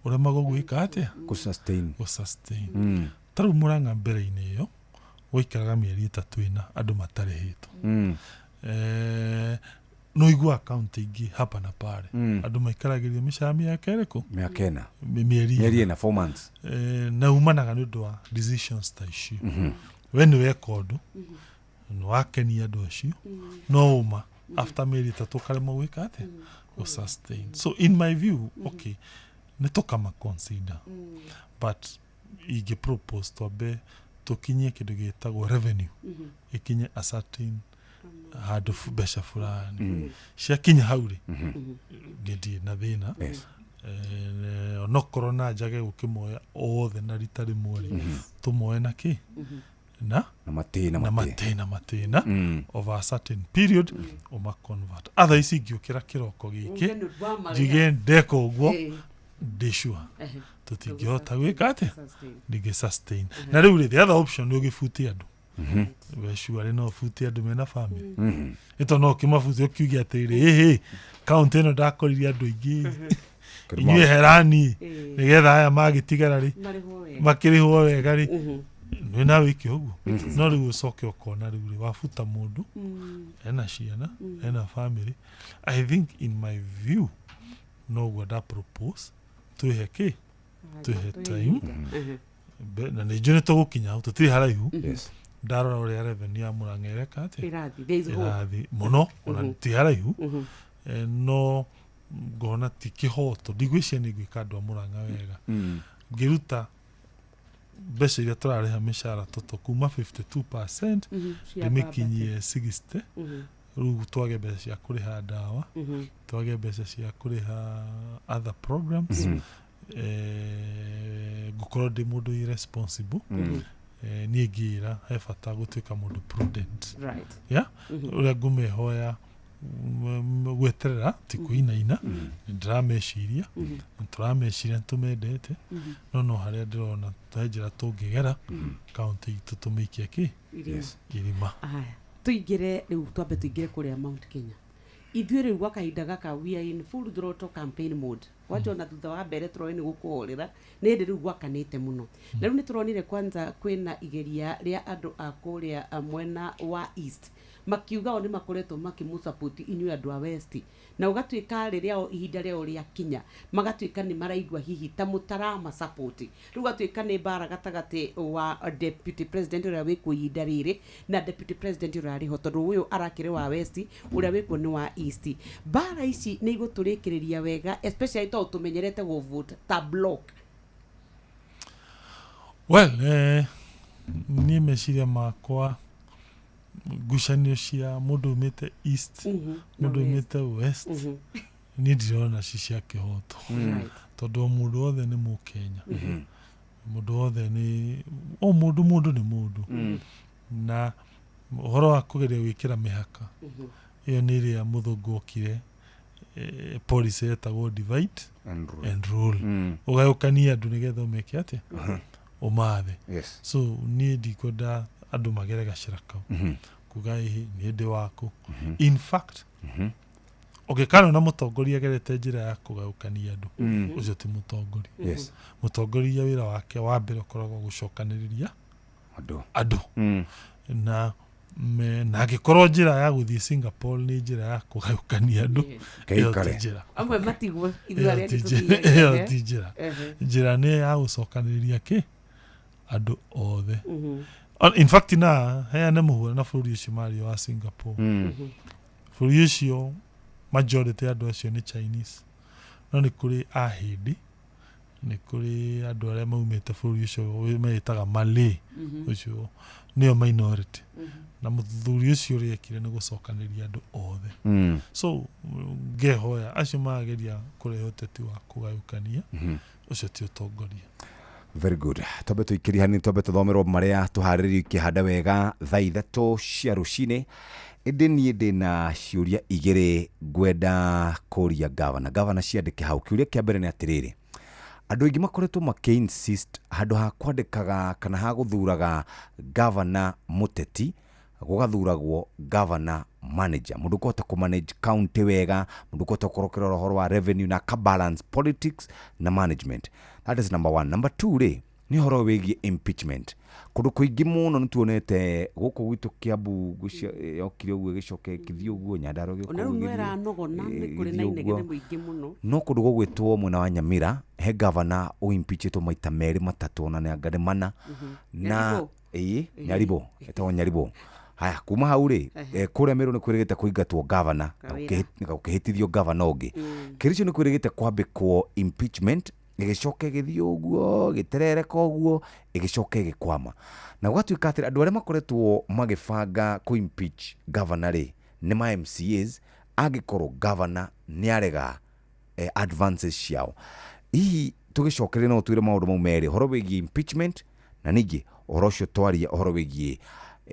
ũremagwo gwĩka atĩa? Kũ-sustain. Gũ-sustain. Ta rĩu Mũrang'a mbere-inĩ ĩyo gwaikaraga mĩeri 3 4 andũ matarĩhĩtwo. No igua kaunti ingĩ hapa na pale andũ maikaragĩrio mĩcara mĩaka ĩrĩkũ? Mĩaka 4. Mĩeri mĩeri 4, 4 months. Na umanaga nĩ ũndũ wa decisions ta icio. We nĩ weka ũndũ nĩ wakenia andũ acio, no ũma after mĩeri 3 ũkaremwo gwĩka atĩa? Gũ-sustain. So in my view, okay, nĩ tũkama consider, but ingĩ propose twambe tũkinyie kĩndũ gĩtagwo revenue ĩkinye a certain handũ, mbeca fulani. Ciakinya hau rĩ, niĩ ndirĩ na thĩna. Onokorwo na njage gũkĩmoya othe na rita rĩmwe rĩ, tũmoe na kĩ na na matĩna. Na matĩna. Matĩna matĩna over a certain period ũma convert. Other ici ingĩũkĩra kĩroko gĩkĩ Uge nĩ wamarĩha. njuge ndeka ũguo, ndĩ sure tũtingĩhota gwĩka atĩa? Sustain. Ndingĩ sustain. Na rĩu rĩ, the other option nĩ ũgĩbutie andũ. We sure no ũbutie andũ mena family? Ĩto no ũkĩmabutie ũkiuge atĩrĩrĩ, ĩhĩ, kaũntĩ ĩno ndakoririe andũ aingĩ, inyuĩ herani nĩgetha aya magĩtigara rĩ Marĩhwo wega. Makĩrĩhwo wega rĩ, nĩ na wĩke ũguo. No rĩu ũcoke ũkona rĩu rĩ, wabuta mũndũ ena ciana, ena family. I think in my view noguo nda propose twĩhe kĩ, twĩhe time. Na nĩ njũĩ nĩ tũgũkinya hau, tũtirĩ haraihu. Ndarora ũrĩa revenue ya Mũrang'a ĩreka atĩa? Ĩrathiĩ. There is hope. Ĩrathiĩ mũno, ona ti haraihu. No ngona ti kĩhoto, ndigwĩciria nĩ ngwĩka andũ a Mũrang'a wega ngĩruta mbeca iria tũrarĩha mĩcara toto kuma 52% ndĩmĩkinyie 60. Rĩu twage mbeca cia kũrĩha ndawa, twage mbeca cia kũrĩha other programs. Ngũkorwo ndĩ mũndũ irresponsible. Niĩ ngĩra he bata gũtuĩka mũndũ prudent. Yeah? Ũrĩa ngũmehoya gweterera ti kũinaina, nĩ ndĩrameciria, nĩ tũrameciria, nĩ tũmendete, no no harĩa ndĩrona he njĩra tũngĩgera kaũntĩ itũ tũmĩikie kĩ? Irima. Irima. Aya, tũingĩre rĩu, twambe tũingĩre kũrĩa Mount Kenya. Ithuĩ rĩu gwa kahinda gaka we are in full throttle campaign mode. Kwanja ona thutha wa mbere tũroĩ nĩ gũkũhorera, nĩ hĩndĩ rĩu gwakanĩte mũno. Na rĩu nĩ tũronire kwanza kwĩna igeria rĩa andũ a kũrĩa mwena wa East makiuga o nĩ makoretwo makĩmũsupport inyuĩ andũ a West, na ũgatuĩka rĩrĩa o ihinda rĩao rĩakinya magatuĩka nĩ maraigua hihi ta mũtarama support. Rĩu gatuĩka nĩ mbara gatagatĩ wa deputy president ũrĩa wĩkuo ihinda rĩrĩ na deputy president ũrĩa arĩho, tondũ ũyũ arakĩrĩ wa West, ũrĩa wĩkuo nĩ wa East. Mbara ici nĩ igũtũrĩkĩrĩria wega, especially tondũ tũmenyerete gũ vote ta block? Well, niĩ meciria makwa, ngucanio cia mũndũ umĩte East, na mũndũ West. umĩte West, niĩ ndirona ci cia kĩhoto, tondũ o mũndũ wothe nĩ mũkenya. Mũndũ wothe nĩ o mũndũ, mũndũ nĩ mũndũ. Na ũhoro wa kũgeria gwĩkĩra mĩhaka, ĩyo nĩ ĩrĩa mũthũngũ okire, policy yetagwo divide And rule. And rule. Ũgayũkanie andũ nĩgetha ũmeke atĩa? Ũmathe. Yes. So niĩ ndikwenda andũ magere gacĩra kau, kuga ĩhĩ niĩ ndĩ waku. In fact, ũngĩkanona mũtongoria agerete njĩra ya kũgayũkania andũ, ũcio ti mũtongoria. Yes. Mũtongoria wĩra wake wa mbere ũkoragwo gũcokanĩrĩria andũ. Andũ. Na na angĩkorwo njĩra ya gũthiĩ Singapore nĩ njĩra ya kũgayũkania andũ, ĩyo ti Keikare. njĩra. Amwe matigwo, ithuĩ Ĩyo arĩa ti angĩ njĩra- tũthiage. ĩyo ti njĩra. Njĩra nĩ ya gũcokanĩrĩria kĩ andũ othe. In fact, na heane mũhuano na bũrũri ũcio mario wa Singapore. Bũrũri ũcio majority ya andũ acio nĩ Chinese, no nĩ kũrĩ ahĩndĩ, nĩ kũrĩ andũ arĩa maumĩte bũrũri ũcio meĩtaga Malay. Ũcio nĩyo minority. Na mũthuri ũcio ũrĩa ekire nĩ gũcokanĩria andũ othe. So ngehoya acio marageria kũrehe ũteti wa kũgayũkania, ũcio ti ũtongoria. Very good. Twambe tũikĩrie hanini, twambe tũthomerwo marĩa tũharĩrĩirio ikĩhanda wega thaa 3 cia rũcinĩ. Ĩndĩ niĩ ndĩna ciũria igĩrĩ ngwenda kũria gavana. Gavana, ciandĩke hau. Kĩũria kĩa mbere nĩ atĩrĩrĩ, andũ aingĩ makoretwo makĩ insist handũ ha kwandĩkaga kana ha gũthuraga gavana mũteti, gũgathuragwo gavana manager, mũndũ ũkũhota kũ manage county wega, mũndũ ũkũhota gũkorwo ũkĩrora ũhoro wa revenue na aka balance politics na management. That is number one. Number two rĩ, nĩ ũhoro wĩgiĩ impeachment. Kũndũ kũingĩ mũno nĩ tuonete gũkũ gwitũ Kiambu yokire ũguo, ĩgĩcoka ĩkĩthiĩ ũguo, Nyandarua ĩgĩũka Ona rĩu ũguo, no ĩgĩthiĩ- ĩranogona, nĩ kũrĩ na ĩgĩthiĩ inegene ũguo. mũingĩ mũno. No kũndũ gũgwĩtwo mwena wa Nyamira he gavana ũimpeachĩtwo maita merĩ matatũ, ona nĩ anga nĩ mana. Na Nyaribo. ĩĩ, Nyaribo, etagwo Nyaribo. Haya, kuma hau rĩ, kũrĩa Meru nĩ kwĩrĩgĩte kũingatwo gavana na Kawĩra. gũkĩhĩtithio gavana ũngĩ. Kericho nĩ kwĩrĩgĩte kwambĩkwo impeachment, ĩgĩcoka ĩgĩthiĩ ũguo, ĩgĩterereka ũguo, ĩgĩcoka ĩgĩkwama, na gũgatuĩka atĩ andũ arĩa makoretwo magĩbanga kũ impeach gavana rĩ nĩ ma MCAs, angĩkorwo gavana nĩ arega advances ciao. Hihi tũgĩcokeria no twĩre maũndũ mau merĩ, ũhoro wĩgiĩ impeachment na ningĩ ũhoro ũcio twaria ũhoro wĩgiĩ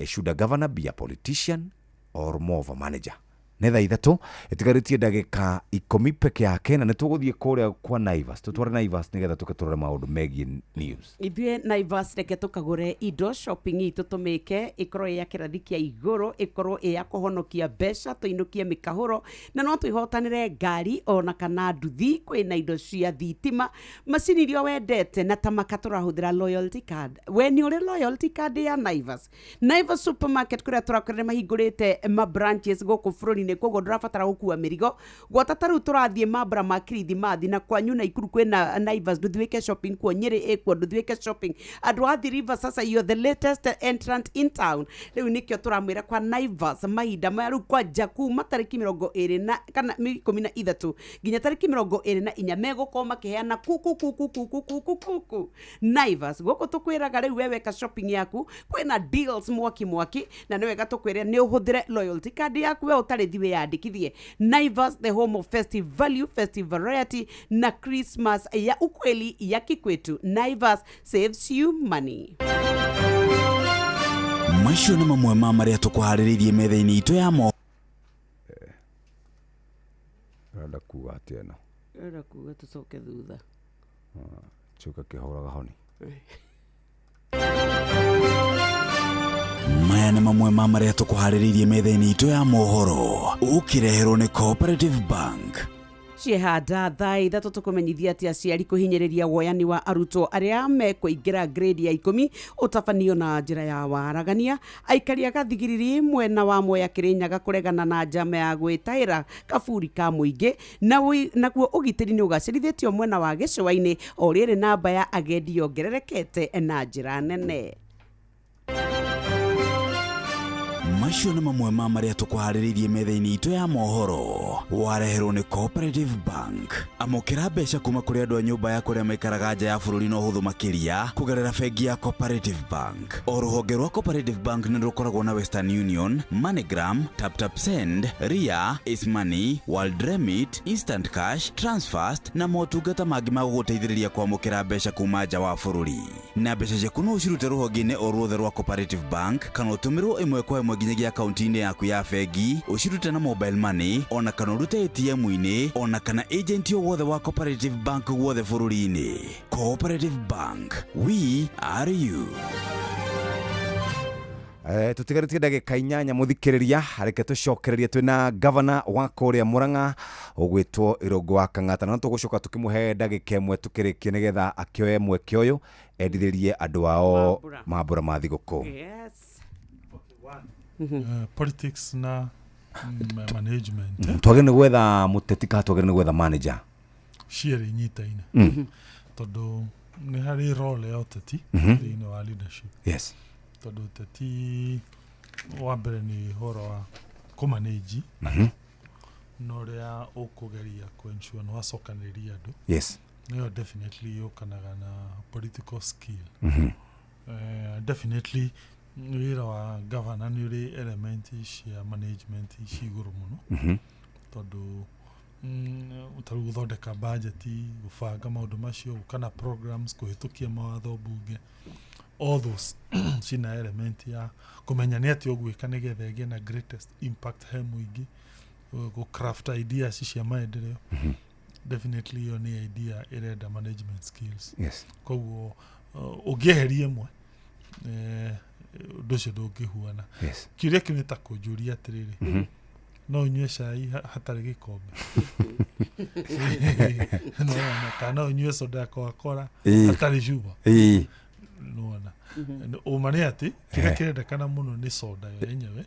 should a governor be a politician or more of a manager? Nĩ thaa 3 ĩtigarĩtie ndagĩka 10 peke yake, na nĩ tũgũthiĩ kũrĩa kwa Naivas, tũtware Naivas nĩgetha tũke tũrore maũndũ megiĩ news. Ithuĩ Naivas, reke tũkagũre indo, shopping itũ tũmĩke ĩkorwo ĩ ya kĩrathi kĩa igũrũ, ĩkorwo ĩ ya kũhonokia mbeca, tũinũkie mĩkahũro na no twĩhotanĩre ngari ona kana nduthi. Kwĩna indo cia thitima, macini iria wendete, na tamaka tũrahũthĩra loyalty card. We nĩ ũrĩ loyalty card ya Naivas? Naivas Supermarket kũrĩa tũrakorire mahingũrĩte ma branches gũkũ bũrũri-inĩ, koguo ndũrabatara gũkua mĩrigo gwata. Ta rĩu tũrathiĩ mambura ma kirithimathi na kwanyu na Ikuru kwĩna Naivas, ndũthi wĩke shopping kuo. Nyĩrĩ ĩkuo, ndũthi wĩke shopping. Andũ a Athi River, sasa you're the latest entrant in town. Rĩu nĩkĩo tũramwĩra kwa Naivas mahinda maya rĩu kwanja kuma tarĩki 25 kana 13 nginya tarĩki 24 megũkorwo makĩheana kuku kuku kuku kuku kuku. Naivas gũkũ tũkwĩraga rĩu we weka shopping yaku, kwĩna deals mwaki mwaki, na nĩ wega tũkwĩre nĩ ũhũthĩre loyalty card yaku. We ũtarĩ thi wĩyandĩkithie. Naivas, the home of festive value, festive variety na Christmas ya ukweli ya kikwetu. Naivas saves you money. Macio nĩ mamwe ma marĩa tũkũharĩrĩirie metha-inĩ itũ ya mo. Ũrenda kuga atĩa ĩno? Ĩrenda kuga tũcoke thutha. Coka kĩhũraga honi. Maya nĩ mamwe ma marĩa tũkũharĩrĩirie metha-inĩ itũ ya mohoro, ũkĩreherwo nĩ Cooperative Bank. Ciehanda thaa 3 tũkũmenyithia atĩ aciari kũhinyĩrĩria woyani wa arutwo arĩa mekũingĩra grade ya 10 ũtabanio na njĩra ya waragania. Aikari a Gathigiriri mwena wa Mwea Kĩrĩnyaga kũregana na njama ya gwĩtaĩra kaburi ka mũingĩ. Na naguo ũgitĩri nĩ ũgacĩrithĩtio mwena wa gĩcũa-inĩ o rĩrĩ namba ya agendi yongererekete na njĩra nene. Macio nĩ mamwe ma marĩa tũkũharĩrĩirie metha-inĩ itũ ya mohoro. Wareherwo nĩ Cooperative Bank. Amũkĩra mbeca kuma kũrĩ andũ a nyũmba yaku arĩa maikaraga nja ya bũrũri na ũhũthũ makĩria kũgerera bengi ya Cooperative Bank. O rũhonge rwa Cooperative Bank nĩ rũkoragwo na Western Union, MoneyGram, TapTap Send, Ria, Ace Money, World Remit, Instant Cash, Transfast na motungata mangĩ ma gũgũteithĩrĩria kwamũkĩra mbeca kuma nja wa bũrũri. Na mbeca ciaku no ũcirute rũhonge-inĩ o ruothe rwa Cooperative Bank kana ũtũmĩrwo ĩmwe kwa ĩmwe nginyagia akaunti-inĩ yaku ya bengi, ũcirute na mobile money ona kana ũrute ATM-inĩ ona kana agent o wothe wa Cooperative Bank guothe bũrũri-inĩ. Cooperative Bank, we are you. Tutigarĩtie ndagĩka 8 mũthikĩrĩria, reke tũcokererie twĩna gavana wa kũrĩa Murang'a ũgwĩtwo Irũngũ wa Kang'ata, na no tũgũcoka tũkĩmũhe ndagĩka 1 tũkĩrĩkie nĩgetha akĩoe mweke ũyũ endithĩrie andũ ao mambũra ma thigũkũ. Yes. Politics na management. Twagĩrĩirwo nĩ gwetha mũteti kana twagĩrĩirwo nĩ gwetha manager? Cierĩ inyitaine. Tondũ nĩ harĩ role ya ũteti thĩinĩ wa leadership. Yes. Tondũ ũteti wa mbere nĩ ũhoro wa kũmanage na ũrĩa ũkũgeria kũ-ensure nĩ wacokanĩrĩria andũ. Yes. Nĩyo definitely yũkanaga na political skill. Definitely wĩra wa governor nĩ ũrĩ element cia management ci igũrũ mũno. Tondũ ta rĩu gũthondeka budget, gũbanga maũndũ macio, gũka na programs, kũhĩtũkia mawatho mbunge, all those cina element ya kũmenya nĩ atĩa ũgwĩka nĩgetha ĩgĩe na greatest impact he mũingĩ, gũ craft ideas cia maendeleo. Definitely ĩyo nĩ idea ĩrenda management skills. Yes. Koguo ũngĩeheria ĩmwe, ũndũ ũcio ndũngĩhuana. Yes. Kĩũria kĩu nĩ ta kũnjũria atĩrĩrĩ, no ũnyue cai hatarĩ gĩkombe? Nĩwona? Kana no ũnyue soda ya Coca-Cola hatarĩ cuba? Nĩwona? Ũma nĩ atĩ kĩrĩa kĩrendekana mũno nĩ soda yo yenyewe.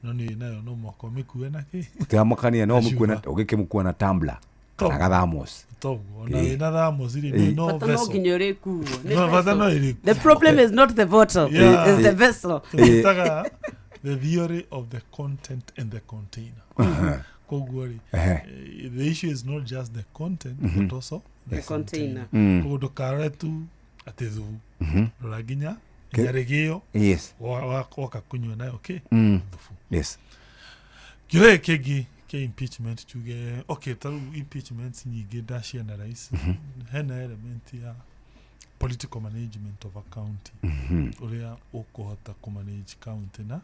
No nĩ nayo no mũhaka ũmĩkue na kĩ? Gũtiramakania no Na ũmĩkue na cuba. ũgĩkĩmũkua na tumbler kana gathamos. Toguo, ona wĩna thamos rĩ, no Bata no vessel. nginya ũrĩkuo. Nĩ No, bata vessel. no ĩrĩkuo. The problem is not the bottle, it's the vessel. Tũmĩtaga the theory of the content and the container. Koguo rĩ, the issue is not just the content, but also the The container. Koguo ndũkarore tu atĩ thubu. Rora nginya rĩgĩo Yes. woka kũnyua nayo kĩ? Thubu. Yes. Kĩũria gĩkĩ kĩngĩ kĩa impeachment tuge, okay, ta rĩu impeachment nyingĩ ndacianalyze, hena element ya political management of a county, ũrĩa ũkũhota kũmanage county na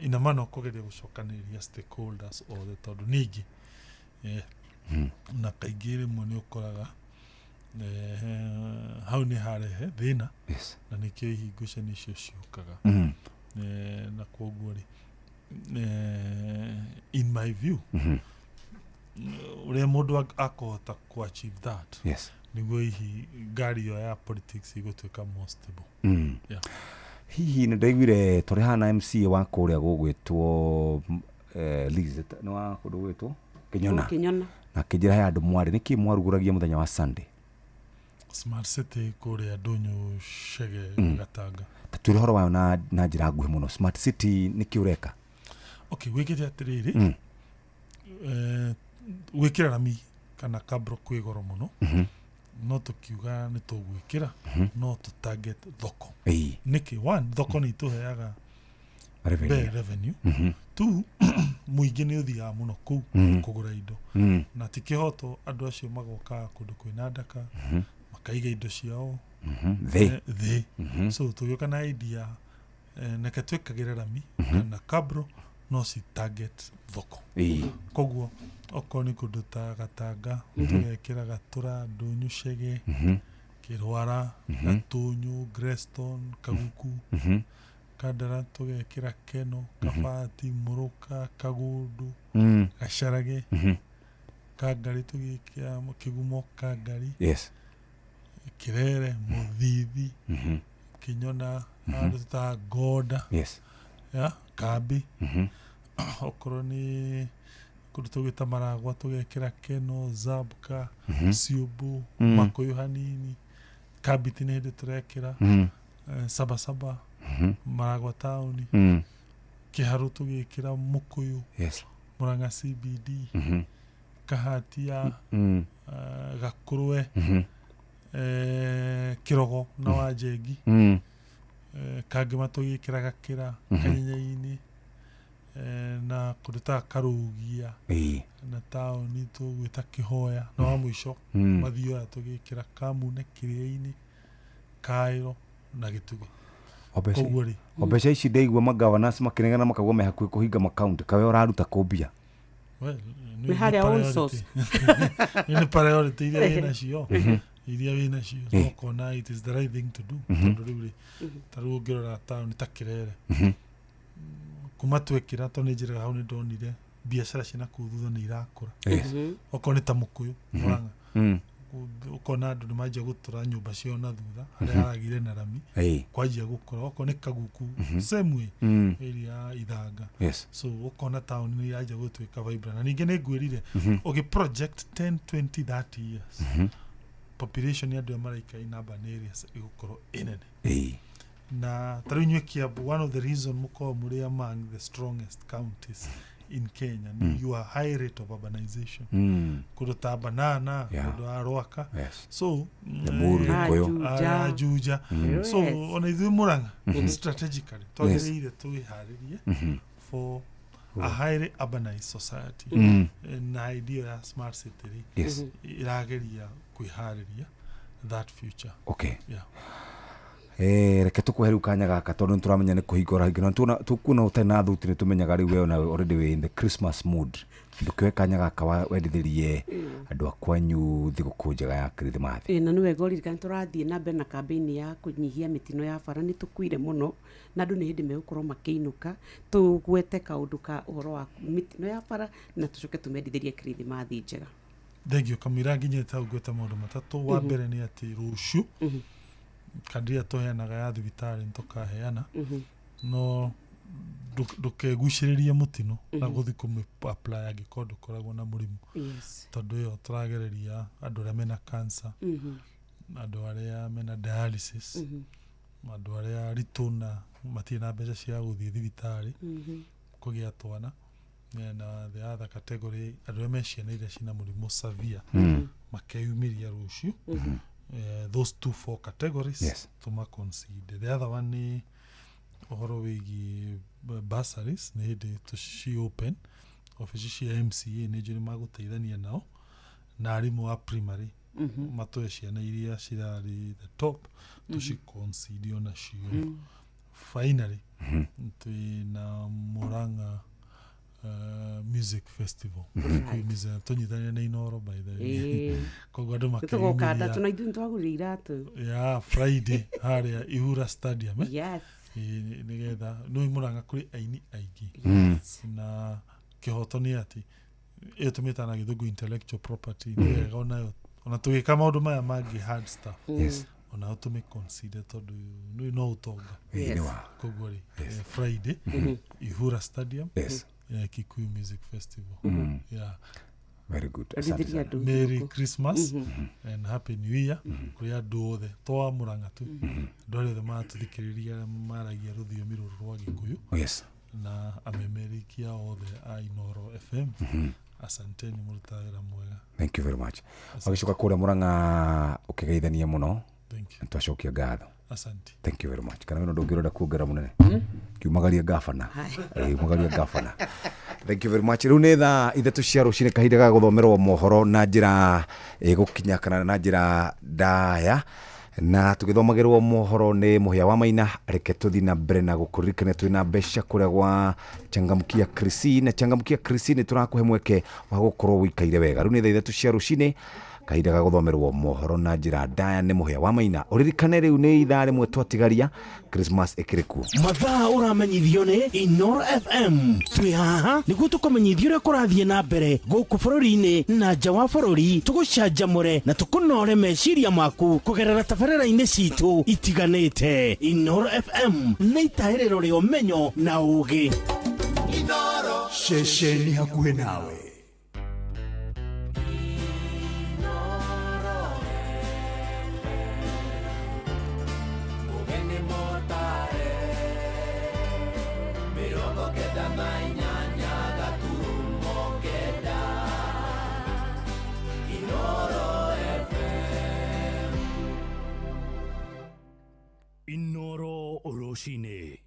ina maana ũkũgeria gũcokanĩrĩria stakeholders othe, tondũ ningĩ na kaingĩ rĩmwe nĩ ũkoraga hau nĩ harehe thĩna. Yes. Na nĩkĩo ihingo icio ciũkaga. Na koguo rĩ, in my view, ũrĩa mũndũ akũhota kũ achieve that, Yes. nĩguo hihi ngari ĩyo ya politics ĩgũtuĩka more stable. Yeah. Hihi nĩ ndaiguire tũrĩ haha na MCA wa kũrĩa gũgwĩtwo Liz, nĩ wa kũndũ gũgwĩtwo Kĩnyona. Kĩnyona. Na akĩnjĩra he andũ mwarĩ, nĩkĩ mwarugũragia mũthenya wa Sunday? Smart City kũrĩa Ndũnyũ Chege Gatanga. Ta twĩre ũhoro wayo na njĩra nguhĩ mũno. Smart City nĩkĩ ũreka? Okay, wĩkĩte atĩrĩrĩ, gwĩkĩra rami kana kabro kwĩ goro mũno, no tũkiuga nĩ tũgwĩkĩra, no tũ target thoko. Nĩkĩ? One, thoko nĩ itũheaga Revenue. Revenue. Two, mũingĩ nĩ ũthiaga mũno kũu kũgũra indo. Na ti kĩhoto andũ acio magokaga kũndũ kwĩna ndaka, makaiga indo ciao Thĩ. Thĩ. So tũgĩũka na idea, neke twĩkagĩre rami kana kabro no ci target thoko. Koguo okorwo nĩ kũndũ ta Gatanga, tũgekĩra Gatũra, Ndũnyũ Chege, Kĩrwara, Gatũnyũ, Greston, Kaguku, Kandara tũgekĩra Keno, Kabati, Mũrũka, Kagũndũ, Gacarage, Kangari tũgĩkĩra Kĩgumo, Kangari, Yes. Kĩrere, Mũthithi, Kĩnyona, handũ ta Ngonda, Yes. ya Kambi. Okorwo nĩ kũndũ tũgwĩta Maragwa tũgekĩra Keno, Zabka, Ciũmbũ, Makũyũ hanini, Kambiti nĩ hĩndĩ tũrekĩra, Sabasaba, Maragwa taũni. Kĩharũ tũgĩkĩra Mũkũyũ, Yes. Mũrang'a CBD, Kahatia, Gakũrwe, Kĩrogo na Wanjengi, Kangĩma tũgĩkĩra Gakĩra, Kanyenya-inĩ, na kũndũ ta Karũgia, na taũni tũgwĩta Kĩhoya, na wa mũico Mathioya tũgĩkĩra Kamune, Kĩrĩa-inĩ, Kaĩro na Gĩtugĩ. Koguo rĩ, O mbeca ici ndaigua magavanasi makĩnegena makauga me hakuhĩ kũhinga makaunti kawe ũraruta kũ mbia? Well, Nĩ harĩa own source. Nĩ priority iria wĩ nacio, iria wĩ nacio, ũkona it is the right thing to do, tondũ rĩu rĩ, ta rĩu ũngĩrora taũni ta Kĩrere, kuma twekĩra, tondũ nĩ njĩraga hau nĩ ndonire biacara ciĩna kũu thutha nĩ irakũra. Okorwo nĩ ta Mũkũyũ, Mũrang'a, ũkona andũ nĩ manjia gũtũra nyũmba ciao na thutha harĩa haragire na rami, kwanjia gũkũra. Okorwo nĩ Kaguku, same way, area ya Ithanga. So ũkona taũni nĩ yanjia gũtuĩka vibrant. Na ningĩ nĩ ngwĩrire, ũgĩ project 10, 20, 30 years, population ya andũ arĩa maraikara in urban areas ĩgũkorwo ĩnene. Na ta rĩu inyuĩ Kiambu, one of the reason mũkoragwo mũrĩ among the strongest counties in Kenya mm. your high rate of urbanization, kũndũ ta Banana, kũndũ ya Rwaka, so Limuru, Gĩkũyũ. Juja. So ona ithuĩ Mũrang'a strategically twagĩrĩire twĩharĩrie for a highly urbanized society. Na idea ya smart city rĩ, ĩrageria kwĩharĩria that future. Yeah. Reke tũkũhe rĩu kanya gaka, tondũ nĩ tũramenya nĩ kũhinga ũrahinga na tũkuona ũtarĩ na thuti, nĩ tũmenyaga rĩu we ona already wĩ in the Christmas mood. Ndũkĩoe kanya gaka wendithĩrie andũ a kwanyu thigũkũ njega ya Kirithimathi. Ĩ, na nĩ wega ũririkane tũrathiĩ na mbere na kambĩini ya kũnyihia mĩtino ya bara. Nĩ tũkuire mũno na andũ nĩ hĩndĩ megũkorwo makĩinũka. Tũgwete kaũndũ ka ũhoro wa mĩtino ya bara na tũcoke tũmendithĩrie Kirithimathi njega. Thengio. Kamũira nginyĩte hau, ngwĩte maũndũ matatũ. Wa mbere nĩ atĩ rũciũ kandi ĩrĩa tũheanaga ya thibitarĩ nĩ tũkaheana, no ndũkegucĩrĩrie mũtino na gũthiĩ kũmĩ apply angĩkorwo ndũkoragwo na mũrimũ, tondũ ĩyo tũragereria andũ arĩa mena cancer, andũ arĩa mena dialysis, andũ arĩa aritũ na matirĩ na mbeca cia gũthiĩ thibitarĩ kũgĩa twana, na the other category, andũ arĩa me ciana iria ciĩna mũrimũ severe, makeyumĩria rũciũ. Those two four categories tũma consider. The other one nĩ ũhoro wĩgiĩ bursaries. Nĩ hĩndĩ tũci open obici cia MCA, nĩ njũĩ nĩ magũteithania nao na arimũ a primary, matũhe ciana iria cirarĩ the top, tũci consider onacio. Finally, twĩna Murang'a Music Festival. Kikuyu Music, tũnyitanĩire na Inoro, by the way. Koguo andũ Nĩtũgoka ndatũ makeyumĩria na ithuĩ nĩtwagũrire iratũ. Ya Friday harĩa Ihura Stadium, eh? Yes. Ĩ, nĩgetha nĩ Murang'a kũrĩ aini aingĩ, na kĩhoto nĩ atĩ ĩyo tũmĩtaga na gĩthũngũ intellectual property. Nĩ wega onayo, ona tũgĩka maũndũ maya mangĩ hard stuff, onayo tũmĩ consider, tondũ nĩ no ũtonga. Ĩĩ, nĩ wa. Koguo rĩ, Friday, Ihura Stadium, Kikuyu Music Festival. Yeah. Very good. Asante Endithĩria sana. andũ Merry thigũkũ. Christmas and Happy New Year kũrĩ andũ othe, to wa Mũrang'a tu, andũ arĩa othe maratũthikĩrĩria arĩa maragia rũthiomi rũrũ rwa Gĩkũyũ, na amemerikia othe a Inoro FM. Asanteni, mũrutaga wĩra mwega. Thank you very much. Wagĩcoka kũrĩa Mũrang'a ũkĩgeithania mũno. Thank you. Twacokia ngatho. Asante. Thank you very much. Kana wĩna ũndũ ũngĩ ũrenda kuongerera, mũnene? Kiumagaria gabana. Umagaria gabana. Thank you very much. Rĩu nĩ thaa 3 cia rũcinĩ, kahinda ga gũthomerwo mohoro na njĩra ĩgũkinya kana na njĩra ndaya, na tũgĩthomagĩrwo mohoro nĩ Mũhĩa wa Maina. Reke tũthiĩ na mbere na gũkũririkania twĩna mbeca kũrĩa gwa Changamkia Krisi, na Changamkia Krisi nĩ tũrakũhe mweke wa gũkorwo wĩikaire wega. Rĩu nĩ thaa 3 cia rũcinĩ, kahinda ga gũthomerwo mohoro na njĩra ndaya nĩ Mũhĩa wa Maina. Ũririkane rĩu nĩ ithaa 1 twatigaria, Christmas ĩkĩrĩ kuo. Mathaa ũramenyithio nĩ Inoro FM. Twĩ haha nĩguo tũkũmenyithia ũrĩa kũrathiĩ na mbere gũkũ bũrũri-inĩ na nja wa bũrũri, tũgũcanjamũre na tũkũnore meciria maku kũgerera tabarĩra-inĩ citũ itiganĩte. Inoro FM nĩ itahĩrĩro rĩa ũmenyo na ũũgĩ. Ceceni hakuhĩ nawe. Mĩrongo kenda. Rũcinĩ.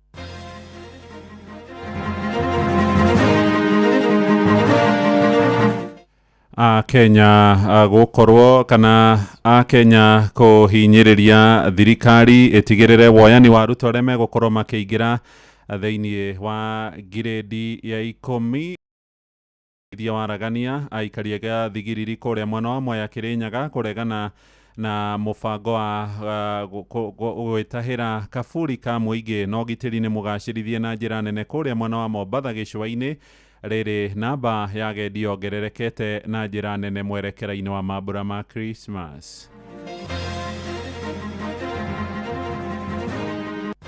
A Kenya gũkorwo kana a Kenya kũhinyĩrĩria thirikari ĩtigĩrĩre woyani wa arutwo arĩa megũkorwo makĩingĩra thĩinĩ wa ngirĩndi ya 10. Ithia waragania aikari a thigiriri kũrĩa mwena wa Mwea Kĩrĩnyaga kũregana na mũbango wa gwĩtahĩra kaburi ka mũingĩ. Na ũgitĩri nĩ mũgacĩrithie na njĩra nene kũrĩa mwena wa Mombatha gĩcũa-inĩ, rĩrĩ namba ya agendi yongererekete na njĩra nene mwerekera-inĩ wa mambura ma Christmas.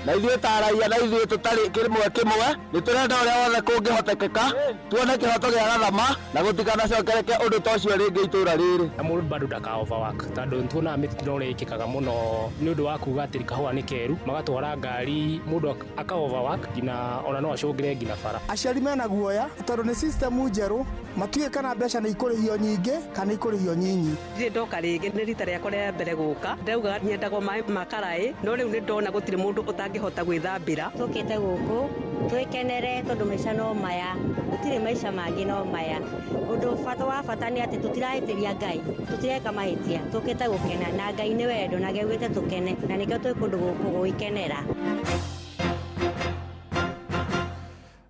Na ithuĩ ta raia na ithuĩ tũtarĩ kĩmwe kĩmwe nĩ tũrenda ũrĩa wothe kũngĩhotekeka tuone kĩhoto gĩa gathama na gũtikanacokereke ũndũ ta ũcio rĩngĩ itũra rĩrĩ. Na mũndũ bado ndaka overwork, tondũ nĩtuonaga mĩtino ũrĩa ĩkĩkaga mũno nĩ ũndũ wa kuga atĩ kahũa nĩ keru, magatwara ngari mũndũ aka overwork nginya ona no acũngĩre nginya bara. Aciari mena guoya tondũ nĩ system njerũ, matiũĩ kana mbeca nĩ ikũrĩhio nyingĩ kana ikũrĩhio nyinyi. Ndirĩ ndoka rĩngĩ, nĩ rita rĩakwa rĩa mbere gũka. Ndaugaga nyendagwo maĩ ma karaĩ, no rĩu nĩ ndona gũtirĩ mũndũ ũtangĩhota gwĩthambĩra. Tũkĩte gũkũ twĩkenere tondũ maica no maya, gũtirĩ maica mangĩ no maya. Ũndũ wa bata nĩ atĩ tũtirahĩtĩria Ngai, tũtireka mahĩtia, tũkĩte gũkena na Ngai nĩ wendo na augĩte tũkene, na nĩkĩo twĩ kũndũ gũkũ gwĩkenera.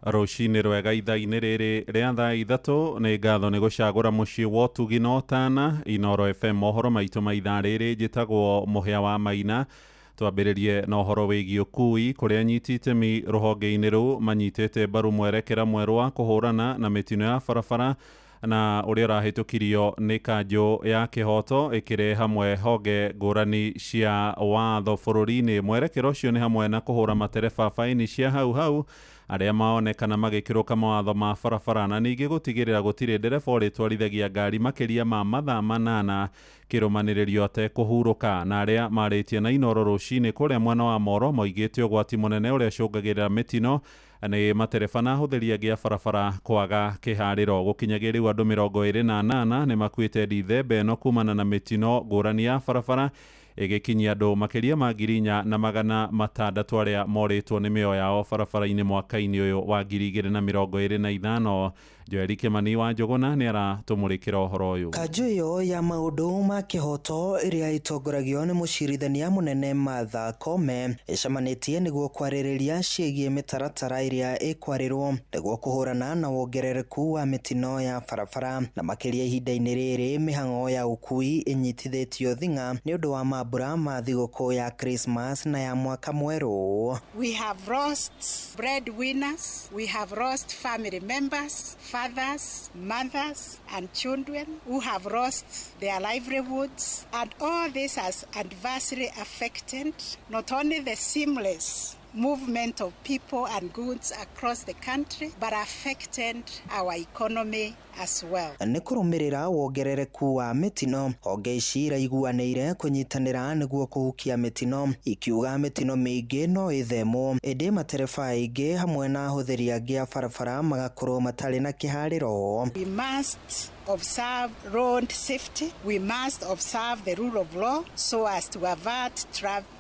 Rũcinĩ rwega ithaa-inĩ rĩrĩ rĩa thaa 3, nĩ ngatho nĩ gũcagũra mũciĩ wa ũtugi na ũtana. Inooro FM, mohoro maitũ ma ithaa rĩrĩ, njĩtagwo Mũhĩa wa Maina. Twambĩrĩrie na ũhoro wĩgiĩ ũkui, kũrĩa anyiti itemi rũhonge-inĩ rũu manyitĩte mbaru mwerekera mwerũ wa kũhũrana na mĩtino ya barabara na ũrĩa ũrahĩtũkirio nĩ kanjũ ya kĩhoto ĩkĩrehe hamwe honge ngũrani cia watho bũrũri-inĩ. Mwerekera ũcio nĩ hamwe na kũhũra matereba baini cia hau hau arĩa maonekana magĩkĩrũka mawatho ma barabara, na ningĩ gũtigĩrĩra gũtirĩ ndereba ũrĩtwarithagia ngari makĩria ma mathaa 8 kĩrũmanĩrĩrio atekũhurũka. Na arĩa marĩtie na Inooro rũcinĩ kũrĩa mwena wa Moro moigĩte ũgwati mũnene ũrĩa ũcũngagĩrĩra mĩtino nĩ matereba na ahũthĩri angĩ a barabara kwaga kĩharĩro. Gũkinyagia rĩu andũ 28 nĩ makuĩte Dithemba ĩno kumana na mĩtino ngũrani ya barabara, ĩgĩkinyia andũ makĩria ma 4600 arĩa morĩtwo nĩ mĩoyo yao barabara-inĩ mwaka-inĩ ũyũ wa 2025. Joeli Kĩmani wa Njũgũna nĩ aratũmũrĩkĩra ũhoro ũyũ. Kanjũ ĩyo ya maũndũ ma kĩhoto ĩrĩa ĩtongoragio nĩ mũcirithania mũnene Martha Koome ĩcemanĩtie nĩguo kwarĩrĩria ciĩgiĩ mĩtaratara ĩrĩa ĩkwarĩrwo nĩguo kũhũrana na wongerereku wa mĩtino ya barabara, na makĩria ihinda-inĩ rĩrĩ mĩhang'o ya ũkui ĩnyitithĩtio thing'a nĩ ũndũ wa mambura ma thigũkũ ya Christmas na ya mwaka mwerũ. We have lost breadwinners, we have lost family members, fathers, mothers, and children who have lost their livelihoods, and all this has adversely affected not only the seamless movement of people and goods across the country, but affected our economy as well. Nĩ kũrũmĩrĩra wongerereku wa mĩtino, honge ici iraiguanĩire kũnyitanĩra nĩguo kũhukia mĩtino, ikiuga mĩtino mĩingĩ no ĩthemwo, ĩndĩ matereba aingĩ hamwe na ahũthĩri angĩ a barabara magakorwo matarĩ na kĩharĩro. We must observe road safety, we must observe the rule of law so as to avert traffic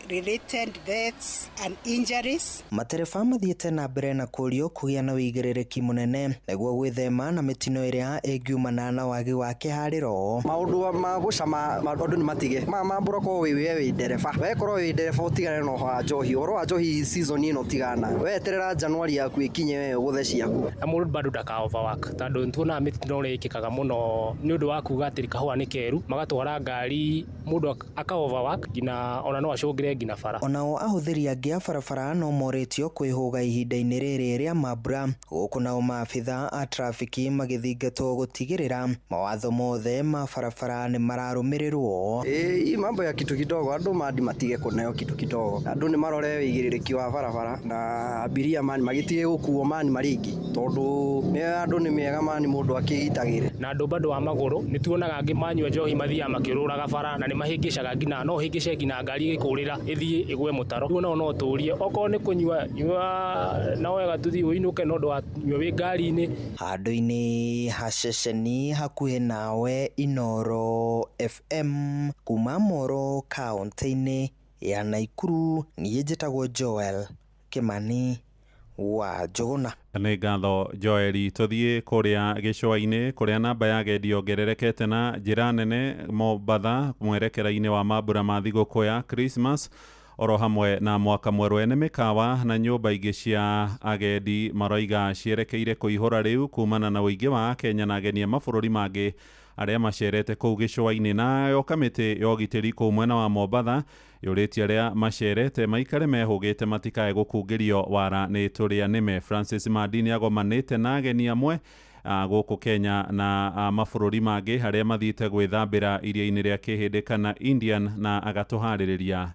related deaths and injuries. Matereba mathiĩte na mbere na kũrio kũgĩa na ũigĩrĩrĩki mũnene nĩguo gwĩthema na mĩtino ĩrĩa ĩngiumana na wagi wa kĩharĩro. Maũndũ ma gũcama andũ nĩ matige mambũra korwo wĩ we wĩ ndereba, we korwo wĩ ndereba ũtigane na ũhoro wa njohi, ũhoro wa njohi season ĩno tigana, we eterera Januari yaku ĩkinye we ũgũthe ciaku. Na mũndũ bado ndaka overwork, tondũ nĩtuonaga mĩtino ũrĩa ĩkĩkaga mũno nĩ ũndũ wa kuga atĩ kahũa nĩ keru, magatwara ngari mũndũ aka overwork nginya ona no acũngĩre nginya bara. Onao ahũthĩri angĩ a barabara no morĩtio kwĩhũga ihinda-inĩ rĩrĩ rĩa mambura, gũkũ nao maabitha a trafiki magĩthingatwo gũtigĩrĩra mawatho mothe ma barabara nĩ mararũmĩrĩrwo. Ĩĩ, mambo ya kitu kidogo andũ mandi matige kũneo kitu kidogo, andũ nĩ marore ũigĩrĩrĩki wa barabara na abiria mani magĩtige gũkuo mani marĩ aingĩ, tondũ nĩ andũ nĩ mega mani mũndũ akĩgitagĩre. Na andũ bado a magũrũ nĩ tuonaga angĩ manyua njohi mathiaga makĩũrũraga bara na nĩ mahĩngĩcaga nginya no ũhĩngĩce nginya ngari ĩgĩkũrĩra ĩthiĩ ĩgwe mũtaro. Rĩu nao no tũrie okorwo nĩ kũnyua nyua na wega tũthiĩ ũinũke, no ndũganyue wĩ ngari-inĩ. Handũ-inĩ ha ceceni hakuhĩ nawe, Inooro FM kuma Moro kaũntĩ-inĩ ya Naikuru. Niĩ njĩtagwo Joel Kimani wa Njũgũna. Nĩ ngatho Joeli. Tũthiĩ kũrĩa gĩcũa-inĩ kũrĩa namba ya agendi yongererekete na njĩra nene Mombatha mwerekera-inĩ wa mambura ma thigũkũ ya Christmas oro hamwe na mwaka mwerũ. Ene mĩkawa na nyũmba ingĩ cia agendi maroiga cierekeire kũihũra rĩu kumana na ũingĩ wa Akenya na ageni a mabũrũri mangĩ arĩa macerete kũu gĩcũa-inĩ. Nayo kamĩtĩ ya ũgitĩri kũu mwena wa Mombatha yũrĩtie arĩa macerete maikare mehũgĩte matikae gũkungĩrio wara nĩ tũrĩa nĩme. Francis Mandi nĩagomanĩte na ageni amwe gũkũ Kenya na mabũrũri mangĩ arĩa mathiĩte gwĩthambĩra iria-inĩ rĩa Kĩhĩndĩ kana Indian na agatũharĩrĩria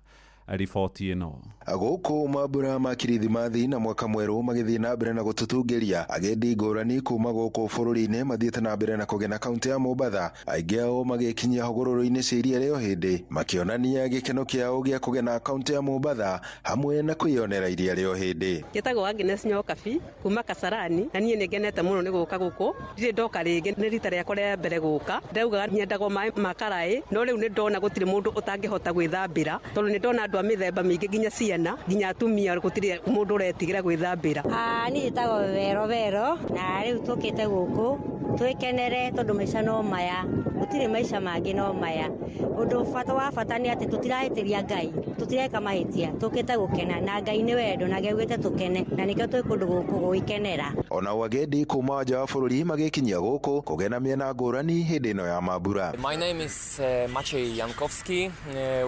riboti ĩno. Gũkũ mambura ma kirithimathi na mwaka mwerũ magĩthiĩ na mbere na gũtũtungĩria agendi ngũrani kuma gũkũ bũrũri-inĩ mathiĩte na mbere na kũgena kaunti ya Mombatha, aingĩ ao magĩkinyia hũgũrũrũ-inĩ cia iria rĩa Ũhĩndĩ makĩonania gĩkeno kĩao gĩa kũgena kaunti ya Mombatha hamwe na kwĩyonera iria rĩa Ũhĩndĩ. Njĩtagwo Agnes Nyokabi kuma Kasarani na niĩ nĩngenete mũno nĩ gũka gũkũ, ndirĩ ndoka rĩngĩ, nĩ rita rĩakwa rĩa mbere gũka. Ndaugaga nyendagwo maĩ ma karaĩ, no rĩu nĩ ndona gũtirĩ mũndũ ũtangĩhota gwĩthambĩra tondũ nĩ ndona andũ a mĩthemba mĩingĩ nginya ciana nginya atumia, gũtirĩ mũndũ ũretigĩra gwĩthambĩra. Niĩ njĩtagwo Vero Vero na rĩu tũkĩte gũkũ twĩkenere tondũ maica no maya, gũtirĩ maica mangĩ no maya. Ũndũ wa bata nĩ atĩ tũtirahĩtĩria Ngai, tũtireka mahĩtia, tũkĩte gũkena na Ngai nĩ wendo na augĩte tũkene na nĩkĩo twĩ kũndũ gũkũ gwĩkenera. Ona agendi kuma nja wa bũrũri magĩkinyia gũkũ kũgena mĩena ngũrani hĩndĩ ĩno ya mambura. My name is Maciej Jankowski.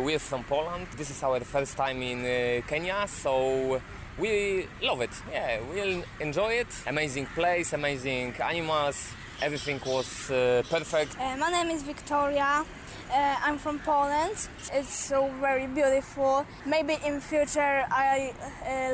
We are from Poland. This is our first time in Kenya, so we love it. Yeah, we'll enjoy it. Amazing place, amazing animals. Everything was perfect. My name is Victoria. I'm from Poland. It's so very beautiful. Maybe in future I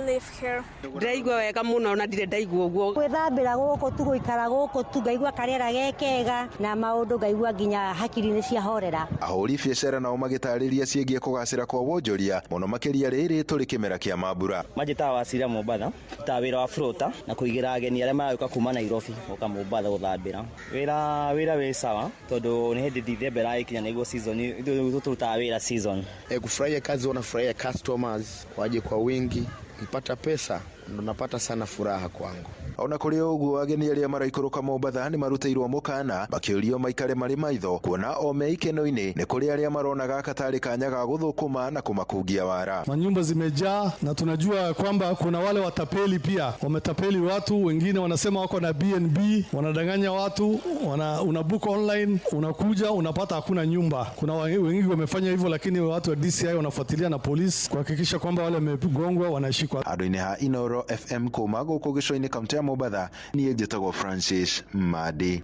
live here. Ndĩraigua wega mũno na ndirĩ ndaigua ũguo. Gwĩthambĩra gũkũ tu, gũikara gũkũ tu, ngaigua karĩera gekega na maũndũ ngaigua nginya hakiri nĩ ciahorera. Ahũri biacara nao magĩtarĩria ciĩgiĩ kũgacĩra kwa wonjoria mũno makĩria rĩrĩ tũrĩ kĩmera kĩa mambura. Manjĩtaga Wasira Mombatha, ta wĩra wa flota na kũigĩra ageni arĩa maragĩũka kuma Nairobi gũka Mombatha gũthambĩra. Wĩra wĩ sawa tondũ nĩ hĩndĩ Dithemba ĩragĩkinya nĩguo season tũrutaga wĩra season. Kufurahia kazi, wanafurahia customers waje kwa wingi, nipata pesa ndo napata sana furaha kwangu. Ona kũrĩ ũguo ageni arĩa maraikũrũka Mombatha nĩ marutĩirwo mũkana makĩũrio maikare marĩ maitho kuona o me ikeno-inĩ nĩ kũrĩ arĩa marona gaka tarĩ kanya ga gũthũkũma na kũmakungia wara. Manyumba zimejaa na tunajua kwamba kuna wale watapeli pia wametapeli watu, wengine wanasema wako na BNB, wanadanganya watu, una book online, unakuja unapata hakuna nyumba. Kuna wengi wamefanya hivyo, lakini watu wa DCI wanafuatilia na polisi kuhakikisha kwamba wale wamegongwa wanashikwa. Andũ-inĩ ha Inoro FM kuma gũkũ gĩcũa-inĩ kaunti ya Mombatha, niĩ njĩtagwo Francis Madi.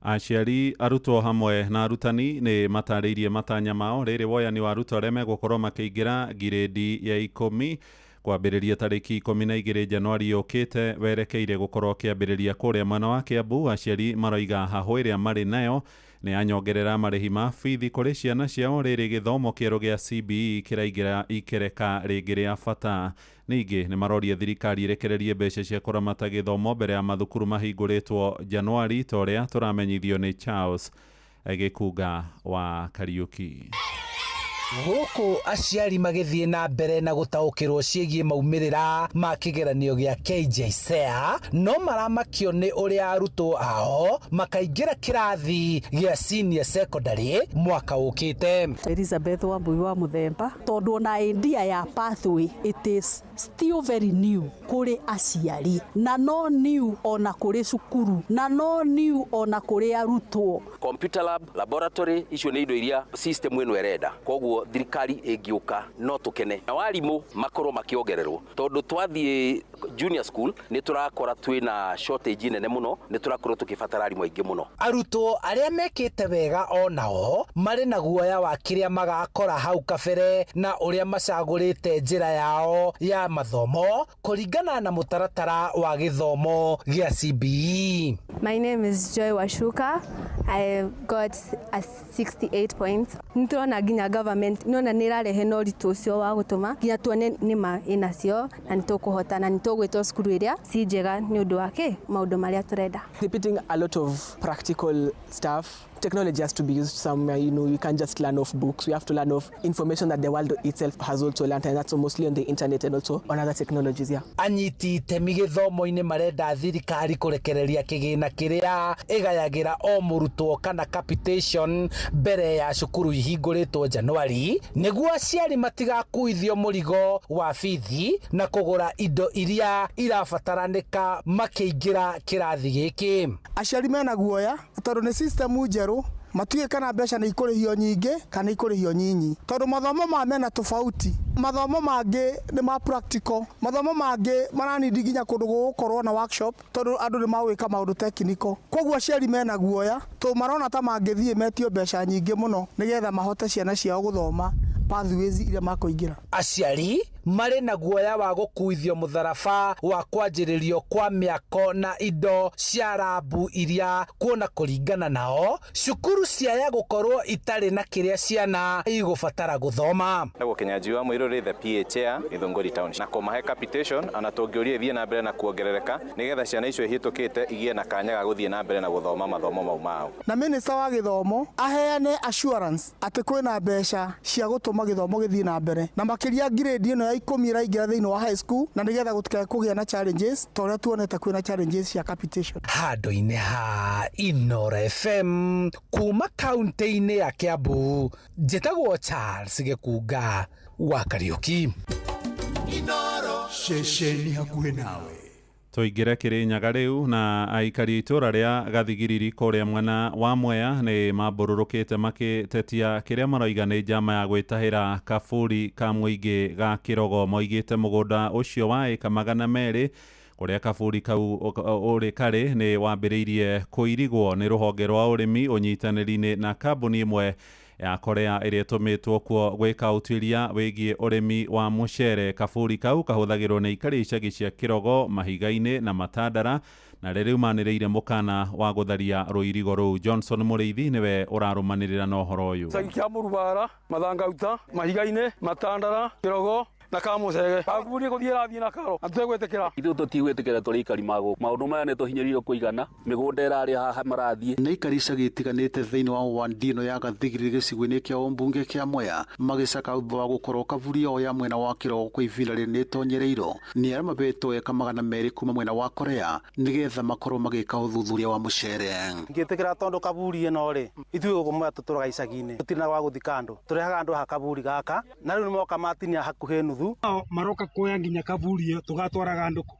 Aciari, arutwo hamwe na arutani nĩ matarĩirie matanya mao rĩrĩ woyani wa arutwo arĩa megũkorwo makĩingĩra ngirĩndi ya 10 kwambĩrĩria tarĩki 12 Januari yũkĩte werekeire gũkorwo kĩambĩrĩria kũrĩa mwena wa Kiambu. Aciari maroiga hahũ ĩrĩa marĩ nayo nĩ yanyongerera marĩhi ma bithi kũrĩ ciana ciao rĩrĩ gĩthomo kĩerũ gĩa CBE kĩraingĩra ikereka rĩngĩ rĩa bata. Ningĩ nĩ maroria thirikari ĩrekererie mbeca cia kũramata gĩthomo mbere ya mathukuru mahingũrĩtwo Januari ta ũrĩa tũramenyithio nĩ Charles Gĩkunga wa Kariuki. Gũkũ aciari magĩthiĩ na mbere na gũtaũkĩrwo ciĩgiĩ maumĩrĩra ma kĩgeranio gĩa KJSEA, no maramakio nĩ ũrĩa arutwo ao makaingĩra kĩrathi gĩa senior secondary mwaka ũkĩte. Elizabeth Wambui wa Mũthemba, tondũ ona idea ya pathway it is still very new kũrĩ aciari na no new ona kũrĩ cukuru na no new ona kũrĩ arutwo. Computer lab, laboratory, icio nĩ indo iria system ĩno ĩrenda, koguo thirikari ĩngĩũka no tũkene na warimũ makorwo makĩongererwo tondũ twathiĩ junior school nĩ tũrakora twĩna shortage nene mũno, nĩ tũrakorwo tũkĩbatara arimũ aingĩ mũno. Arutwo arĩa mekĩte wega onao marĩ na guoya wa kĩrĩa magakora hau kabere na ũrĩa macagũrĩte njĩra yao ya mathomo kũringana na mũtaratara wa gĩthomo gĩa CBE. My name is Joy Washuka. I got a 68 points. Nĩtũrona nginya government nona nĩ ĩrarehe na ũritũ ũcio wa gũtũma nginya tuone nĩma ĩnacio na nĩtũkũhota na nĩtũgwĩtwo cukuru ĩrĩa ci njega nĩ ũndũ wa kĩ maũndũ marĩa tũrenda. Repeating a lot of practical stuff Technology has to be used somewhere. You can't just learn off books. We have to learn off information that the world itself has also learned, and that's mostly on the internet and also on other technologies. Yeah. Anyiti itemi gĩthomo-inĩ marenda thirikari kũrekereria kĩgĩna kĩrĩa ĩgayagĩra o mũrutwo kana capitation mbere ya cukuru ihingũrĩtwo Januari nĩguo aciari matigakuithio mũrigo wa bithi na kũgũra indo iria irabataranĩka makĩingĩra kĩrathi gĩkĩ. Aciari mena guoya tondũ nĩ system njerũ, matiũĩ kana mbeca nĩ ikũrĩhio nyingĩ kana ikũrĩhio nyinyi, tondũ mathomo ma mena tofauti. Mathomo mangĩ nĩ ma practical, mathomo mangĩ maranindi nginya kũndũ gũgũkorwo na workshop, tondũ andũ nĩ magwĩka maũndũ technical. Koguo aciari mena guoya tondũ marona ta mangĩthiĩ metio mbeca nyingĩ mũno nĩgetha mahote ciana ciao gũthoma pathways iria makũingĩra. Aciari marĩ na guoya wa gũkuithio mũtharaba wa kwanjĩrĩrio kwa mĩako na indo cia rabu iria kuona kũringana nao cukuru ciaya gũkorwo itarĩ na kĩrĩa ciana igũbatara gũthoma. Nagwo Kinyanjui wa Muiruri, the PA chair Githunguri town, na kũmahe capitation ona tũngĩũria ithiĩ na mbere na kuongerereka nĩgetha ciana icio ihĩtũkĩte igĩe na kanya ga gũthiĩ na mbere na gũthoma mathomo mau mao. Na minister wa gĩthomo aheane assurance atĩ kwĩna mbeca cia gũtũma gĩthomo gĩthiĩ na mbere, na makĩria grade ĩno ya 10 ĩraingĩra thĩinĩ wa high school, na nĩgetha gũtikae kũgĩa na challenges ta ũrĩa tuonete kwĩna challenges cia capitation. Handũ-inĩ ha Inoro FM kuma kaunti-inĩ ya Kiambu, njĩtagwo Charles Gĩkunga wa Kariũki. Inoro ceceni hakuhĩ nawe. Tũingĩre Kĩrĩnyaga rĩu na aikari itũra rĩa Gathigiriri kũrĩa mwena wa Mwea nĩ mambũrũrũkĩte makĩtetia kĩrĩa maroiga nĩ njama ya gwĩtahĩra kaburi ka mũingĩ ga Kĩrogo. Moigĩte mũgũnda ũcio wa ĩka 200 kũrĩa kaburi kau ũrĩ karĩ nĩ wambĩrĩirie kũirigwo nĩ rũhonge rwa ũrĩmi ũnyitanĩri-inĩ na kambuni ĩmwe ya Korea ĩrĩa ĩtũmĩtwo kuo gwĩka ũtuĩria wĩgiĩ ũrĩmi wa mũcere. Kaburi kau kahũthagĩrwo nĩ aikari icagi cia Kĩrogo, Mahiga-inĩ na Matandara, na rĩrĩ manĩrĩire mũkana wa gũtharia rũirigo rũu. Johnson Mũrĩithi nĩwe ũrarũmanĩrĩra na ũhoro ũyũ. Gĩcagi kĩa Mũrubara, Mathangauta, Mahiga-inĩ, Matandara, Kĩrogo na Kamũcege. Kaburi gũthiĩ ĩrathiĩ na karo na tũtegwĩtĩkĩra. Ithuĩ tũtigwĩtĩkĩra tũrĩ aikari magũkũ. Maũndũ maya nĩ tũhinyĩrĩirio kũigana, mĩgũnda ĩrarĩ haha marathiĩ. Nĩ aikari icagi itiganĩte thĩinĩ wa ward ĩno ya Gathigiriri gĩcigo-inĩ kĩa ũmbunge kĩa Mwea magĩcaka thutha wa gũkorwo kaburi yao ya mwena wa Kĩrogo kwa ihinda rĩrĩ nĩĩtonyereirwo nĩ arĩa mabetwo eka 200 kuma mwena wa Korea nĩgetha makorwo magĩka ũthuthuria wa mũcere. Ngĩtĩkĩra tondũ kaburi ĩno rĩ, ithuĩ gũkũ Mwea tũtũraga icagi-inĩ, tũtirĩ na gwa gũthika andũ, tũrehaga andũ haha kaburi gaka na rĩu nĩmoka matinia hakuhĩ nuthu. Maroka kuoya nginya kaburi ĩyo tũgatwaraga andũ kũ?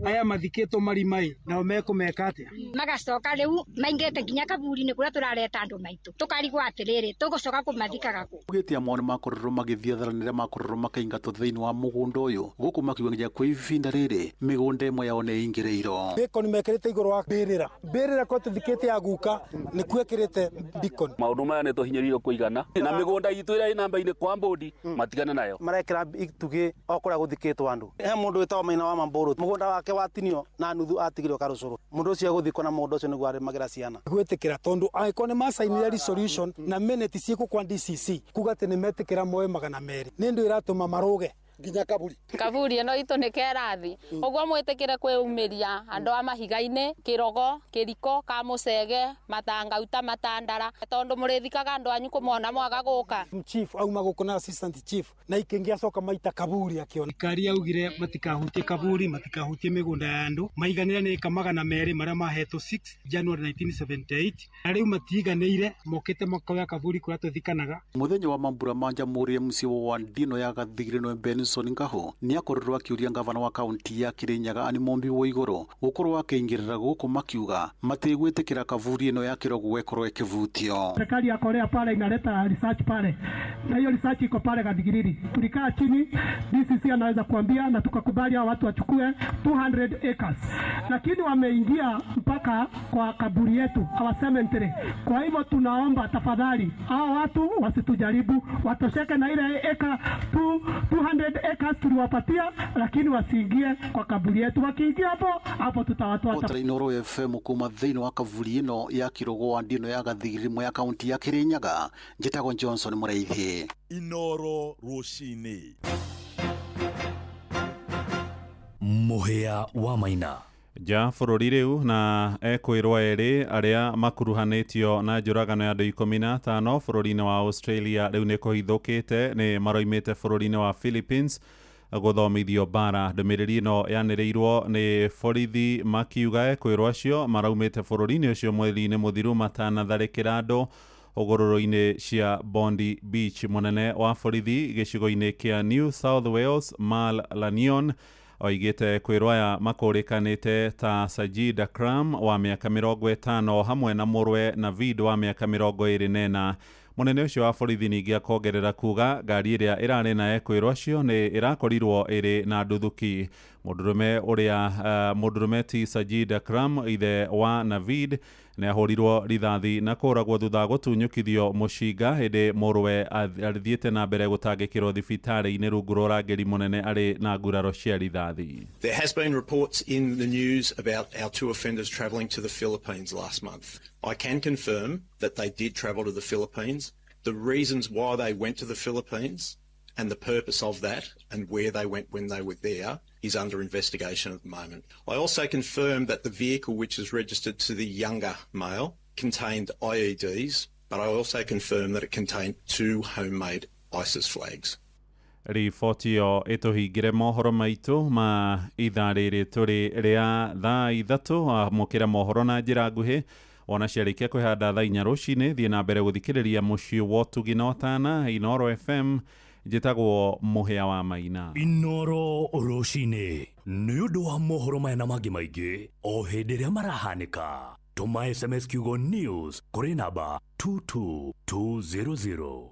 Aya mathikĩtwo marima-ĩ, nao mekũmeka atĩa? Magacoka rĩu maingĩrĩte nginya kaburi-inĩ kũrĩa tũrareta andũ maitũ, tũkarigwo atĩrĩrĩ, tũgũcoka kũmathikaga kũ? Ugĩte amwe nĩ makorirwo magĩthiĩ thara nĩrĩa makorirwo makĩingatwo thĩinĩ wa mũgũnda ũyũ gũkũ makiuga nginya kwa ihinda rĩrĩ mĩgũnda ĩmwe yao nĩ ĩingĩrĩirwo. Bacon mekĩrĩte igũrũ wa mbĩrĩra, mbĩrĩra kwa tũthikĩte ya guka nĩ kuekĩrĩte bacon. Maũndũ maya nĩ tũhinyĩrĩirio kũigana na mĩgũnda itũ ĩrĩa ĩ namba-inĩ kwa mbũndi matigane nayo. Marekĩra itugĩ o kũrĩa gũthikĩtwo andũ. He mũndũ wĩtagwo Maina wa Mambũrũ, mũgũnda wake watinio na nuthu atigirwo karũcũrũ. Mũndũ ũcio egũthikwo na mũgũnda ũcio nĩguo arĩmagĩra ciana. Gwĩtĩkĩra tondũ angĩkorwo nĩ macainire resolution na minute ciĩkũ kwa DCC kuga atĩ nĩ metĩkĩra moe 200 nĩ ndũ ĩratũma marũge nginya kaburi. Kaburi ĩno itũ nĩ kerathi ũguo mwĩtĩkĩre kwĩumĩria andũ a Mahiga-inĩ, Kĩrogo, Kĩriko, Kamũcege, Matangauta, Matandara, tondũ mũrĩthikaga andũ anyu kũmona mwaga gũka. Chief auma gũkũ na assistant chief na ikĩngĩ acoka maita kaburi akĩona. Thirikari yaugire matikahutie kaburi, matikahutie mĩgũnda ya andũ, maiganĩre nĩ ĩka 200 marĩa mahetwo 6 January 1978 na rĩu matiiganĩire mokĩte makoya kaburi kũrĩa tũthikanaga. Mũthenya wa mambura ma Jamhuri ya mũciĩ wa ward ĩno ya Gathigiriri nĩwe Benson Ngahu nĩ akorirwo akĩũria ngavana wa kaunti ya Kirinyaga Anne Mumbi Waiguru gũkorwo akĩingĩrĩra gũkũ makiuga matigwĩtĩkĩra kaburi ĩno ya Kĩrogo ĩkorwo ĩkĩvutio. Serikali ya Korea pale inaleta research pale, na hiyo research iko pale Gathigiriri. Tulikaa chini, DCC anaweza kuambia na tukakubali hao watu wachukue 200 acres, lakini wameingia mpaka kwa kaburi yetu, our cemetery. Kwa hivyo tunaomba tafadhali hao watu wasitujaribu, watosheke na ile eka 200 acres tuliwapatia, lakini wasiingie kwa kaburi yetu. Wakiingia hapo hapo tutawatoa. Inoro FM kuma thĩinĩ wa kaburi ĩno ya Kĩrogo ward ĩno ya Gathigiriri ya kaunti ya Kirinyaga, njĩtagwo Johnson Mũrĩithi. Inoro rũcinĩ. Mũhĩa wa Maina. Nja bũrũri rĩu na ekwĩrwo erĩ arĩa makuruhanĩtio na njũragano ya andũ 15 bũrũri-inĩ wa Australia rĩu nĩ kũhithũkĩte nĩ maroimĩte bũrũri-inĩ wa Philippines gũthomithio mbara. Ndũmĩrĩri ĩno yanĩrĩirwo nĩ borithi makiuga ekwĩrwo acio maraumĩte bũrũri-inĩ ũcio mweri-inĩ mũthiru matanatharĩkĩra andũ hũgũrũrũ-inĩ cia Bondi Beach. Mũnene wa borithi gĩcigo-inĩ kĩa New South Wales Mal Lanion oigĩte kwĩrwo aya makũrĩkanĩte ta Sajid Akram wa mĩaka 50 hamwe na mũrwe Navid wa mĩaka 24. Mũnene ũcio wa borithi ningĩ akongerera kuga ngari ĩrĩa ĩrarĩ na ekwĩrwo acio nĩ ĩrakorirwo ĩrĩ na nduthũki. Mũndũrũme ũrĩa mũndũrũme ti Sajid Akram ithe wa Navid nĩ ahũrirwo rithathi na kũragwo thutha wa gũtunyũkithio mũcinga hĩndĩ mũrũwe athiĩte na mbere gũtangĩkĩrwo thibitarĩ-inĩ rungu rwa ũrangĩri mũnene arĩ na nguraro cia rithathi. There has been reports in the news about our two offenders travelling to the Philippines last month. I can confirm that they did travel to the Philippines. The reasons why they went to the Philippines and the purpose of that and where they went when they were there is under investigation at the moment. I also confirm that the vehicle, which is registered to the younger male, contained IEDs, but I also confirm that it contained two homemade ISIS flags. Riboti ĩyo ĩtũhingĩre mohoro maitũ ma ithaa rĩrĩ tũrĩ rĩa thaa 3. Amũkĩra mohoro na njĩra nguhĩ ona ciarĩkia kwĩhanda thaa 4 rũcinĩ. Thiĩ na mbere gũthikĩrĩria mũciĩ wa ũtugi na ũtana Inooro FM. Njĩtagwo Mũhĩa wa Maina. Inooro rũcinĩ nĩ ũndũ wa mohoro maya na mangĩ maingĩ o hĩndĩ ĩrĩa marahanĩka. Tũma SMS kiugo news kũrĩ namba 22200.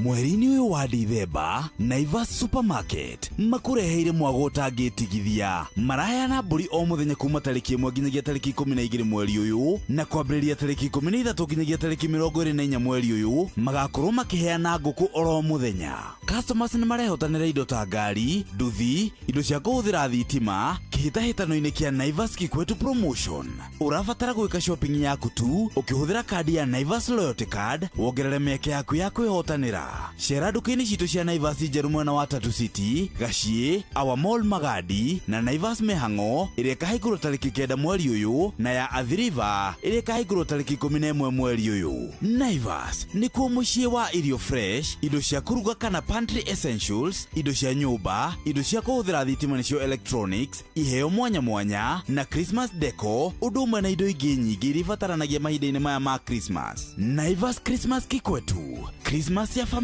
Mweri-inĩ ũyũ wa Dithemba, Naivas Supermarket makũreheire mwago ũtangĩtigithia. Maraheana mbũri o mũthenya kuma tarĩki 1 nginyagia tarĩki 12 mweri ũyũ, na kwambĩrĩria tarĩki 13 nginyagia tarĩki 24 mweri ũyũ magakorwo makĩheana ngũkũ oro mũthenya. Customers nĩ marehotanĩra indo ta ngari, nduthi, indo cia kũhũthĩra thitima kĩhĩtahĩtano-inĩ kĩa Naivas Kikwetu Promotion. Ũrabatara gwĩka shopping yaku tu ũkĩhũthĩra kandi ya Naivas Loyalty Card wongerere mĩeke yaku ya kwĩhotanĩra. Cera nduka-inĩ citũ cia Naivas njerũ mwena wa Tatu City, Gaciĩ, Our Mall Magadi na Naivas Mĩhang'o ĩrĩa ĩkahingũrwo tarĩki 9 mweri ũyũ, na ya Athi River ĩrĩa ĩkahingũrwo tarĩki 11 mweri ũyũ. Naivas nĩkuo mũciĩ wa irio fresh, indo cia kũruga kana pantry essentials, indo cia nyũmba, indo cia kũhũthĩra thitima nĩcio electronics, iheo mwanya mwanya na Christmas deco, ũndũ ũmwe na indo ingĩ nyingĩ iria ibataranagia mahinda-inĩ maya ma Christmas. Naivas Christmas Kikwetu, Christmas ya familia.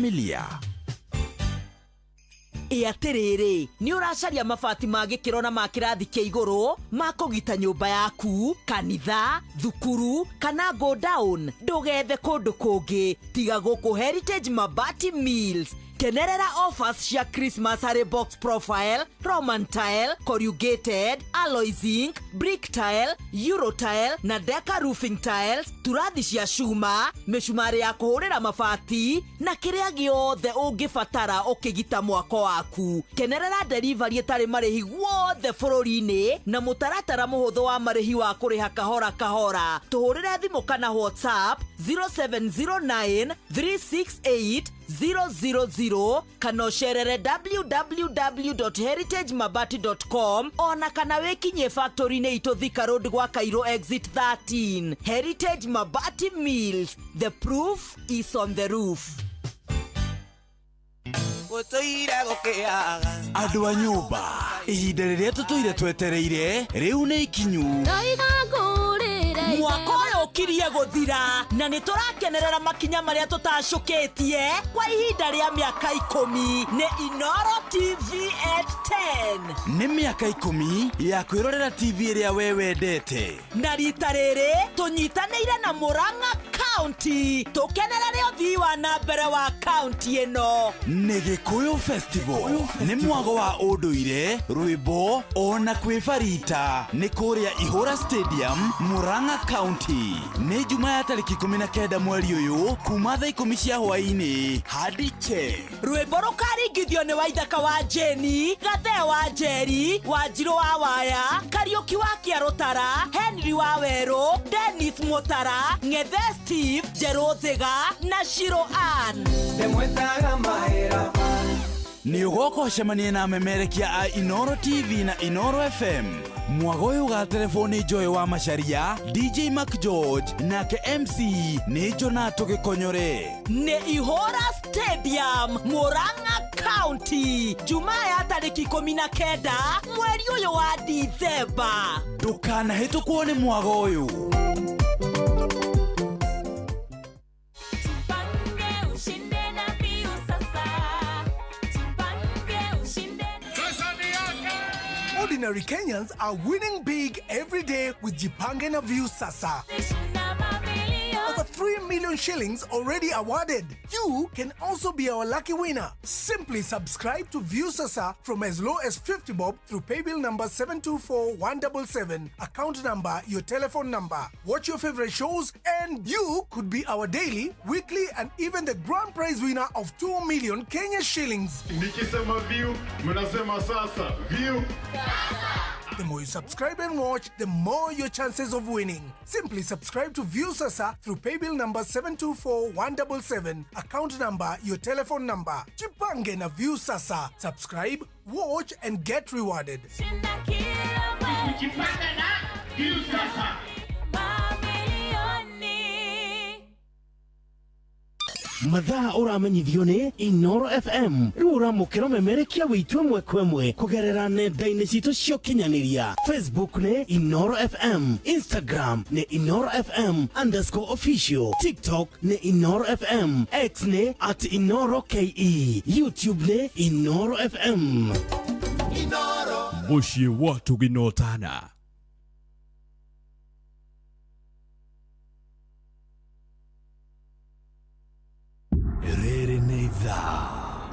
Ĩ atĩrĩrĩ, nĩ ũracaria mabati ma gĩkĩro na ma kĩrathi kĩa igũrũ ma kũgita nyũmba yaku, kanitha, thukuru kana go down? Ndũgethe kũndũ kũngĩ tiga gũkũ Heritage Mabati Mills. Kenerera offers cia Christmas harĩ box profile, Roman tile, corrugated, alloy zinc, brick tile, euro tile na deca roofing tiles, turathi cia cuma, mĩcumarĩ ya kũhũrĩra mabati na kĩrĩa gĩothe ũngĩbatara ũkĩgita mwako waku. Kenerera delivery ĩtarĩ marĩhi guothe bũrũri-inĩ na mũtaratara mũhũthũ wa marĩhi wa kũrĩha kahora kahora. Tũhũrĩre thimũ kana WhatsApp 0709 368 000 kana ũcerere www.heritagemabati.com ona kana wĩkinyie factory-inĩ itũ Thika Road gwa Cairo exit 13. Heritage Mabati Mills, the proof is on the roof. Andũ a nyũmba, ihinda rĩrĩa tũtũire twetereire rĩu nĩ ikinyu. Mwaka ũyũ ũkirie gũthira na nĩ tũrakenerera makinya marĩa tũtacũkĩtie kwa ihinda rĩa mĩaka 10 nĩ Inooro TV at 10. Nĩ mĩaka 10 ya kwĩrorera TV ĩrĩa we wendete, na rita rĩrĩ tũnyitanĩire na Murang'a County tũkenerere ũthii wa na mbere wa county ĩno. Nĩ Gĩkũyũ Festival, nĩ mwago wa ũndũire, rwĩmbo ona kwĩbarita nĩ kũrĩa Ihũra Stadium, Murang'a County. Nĩ Juma ya tarĩki 19 mweri ũyũ kuma thaa 10 cia hwaĩ-inĩ hadi che. Rwĩmbo rũkaringithio nĩ Waithaka wa Jeni, Gathee wa Njeri, Wanjirũ wa Waya, Kariũki wa Kĩarũtara, Henry wa Werũ, Dennis Mutara, Ng'ethe Steve, Njerũ Thiga na Shiro Ann. Ndĩmwĩtaga mahĩra. Nĩ ũgoka ũcemanie na amemerekia a Inoro TV na Inoro FM. Mwago ũyũ ũgaterebwo nĩ Joy wa Macharia, DJ Mac George nake MC nĩ Jonato Gĩkonyore. Nĩ Ihora Stadium, Murang'a County, Jumaa ya tarĩki 19 mweri ũyũ wa Dithemba. Ndũkanahĩtũkwo nĩ mwago ũyũ. Ordinary Kenyans are winning big every day with Jipange na View Sasa. Over 3 million shillings already awarded. You can also be our lucky winner. Simply subscribe to View Sasa from as low as 50 bob through paybill number 724177, account number, your telephone number. Watch your favorite shows and you could be our daily, weekly and even the grand prize winner of 2 million Kenya shillings. Nikisema view, mnasema sasa. View. The more you subscribe and watch, the more your chances of winning. Simply subscribe to View Sasa through paybill number 724177, account number, your telephone number. Jipange na View Sasa. Subscribe, watch and get rewarded. Jipange na View Sasa. Mathaa ũramenyithio nĩ Inoro FM. Rĩu ũramũkĩra ũmemerekia witũ ĩmwe kwa ĩmwe kũgerera nenda-inĩ citũ cia ũkinyanĩria. Facebook nĩ Inoro FM, Instagram nĩ Inoro FM underscore official, TikTok nĩ Inoro FM, X nĩ at Inoro KE, YouTube nĩ Inoro FM. Inoro. Mũciĩ wa Tũginotana. Rĩrĩ nĩ ithaa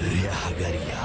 rĩa Hagaria.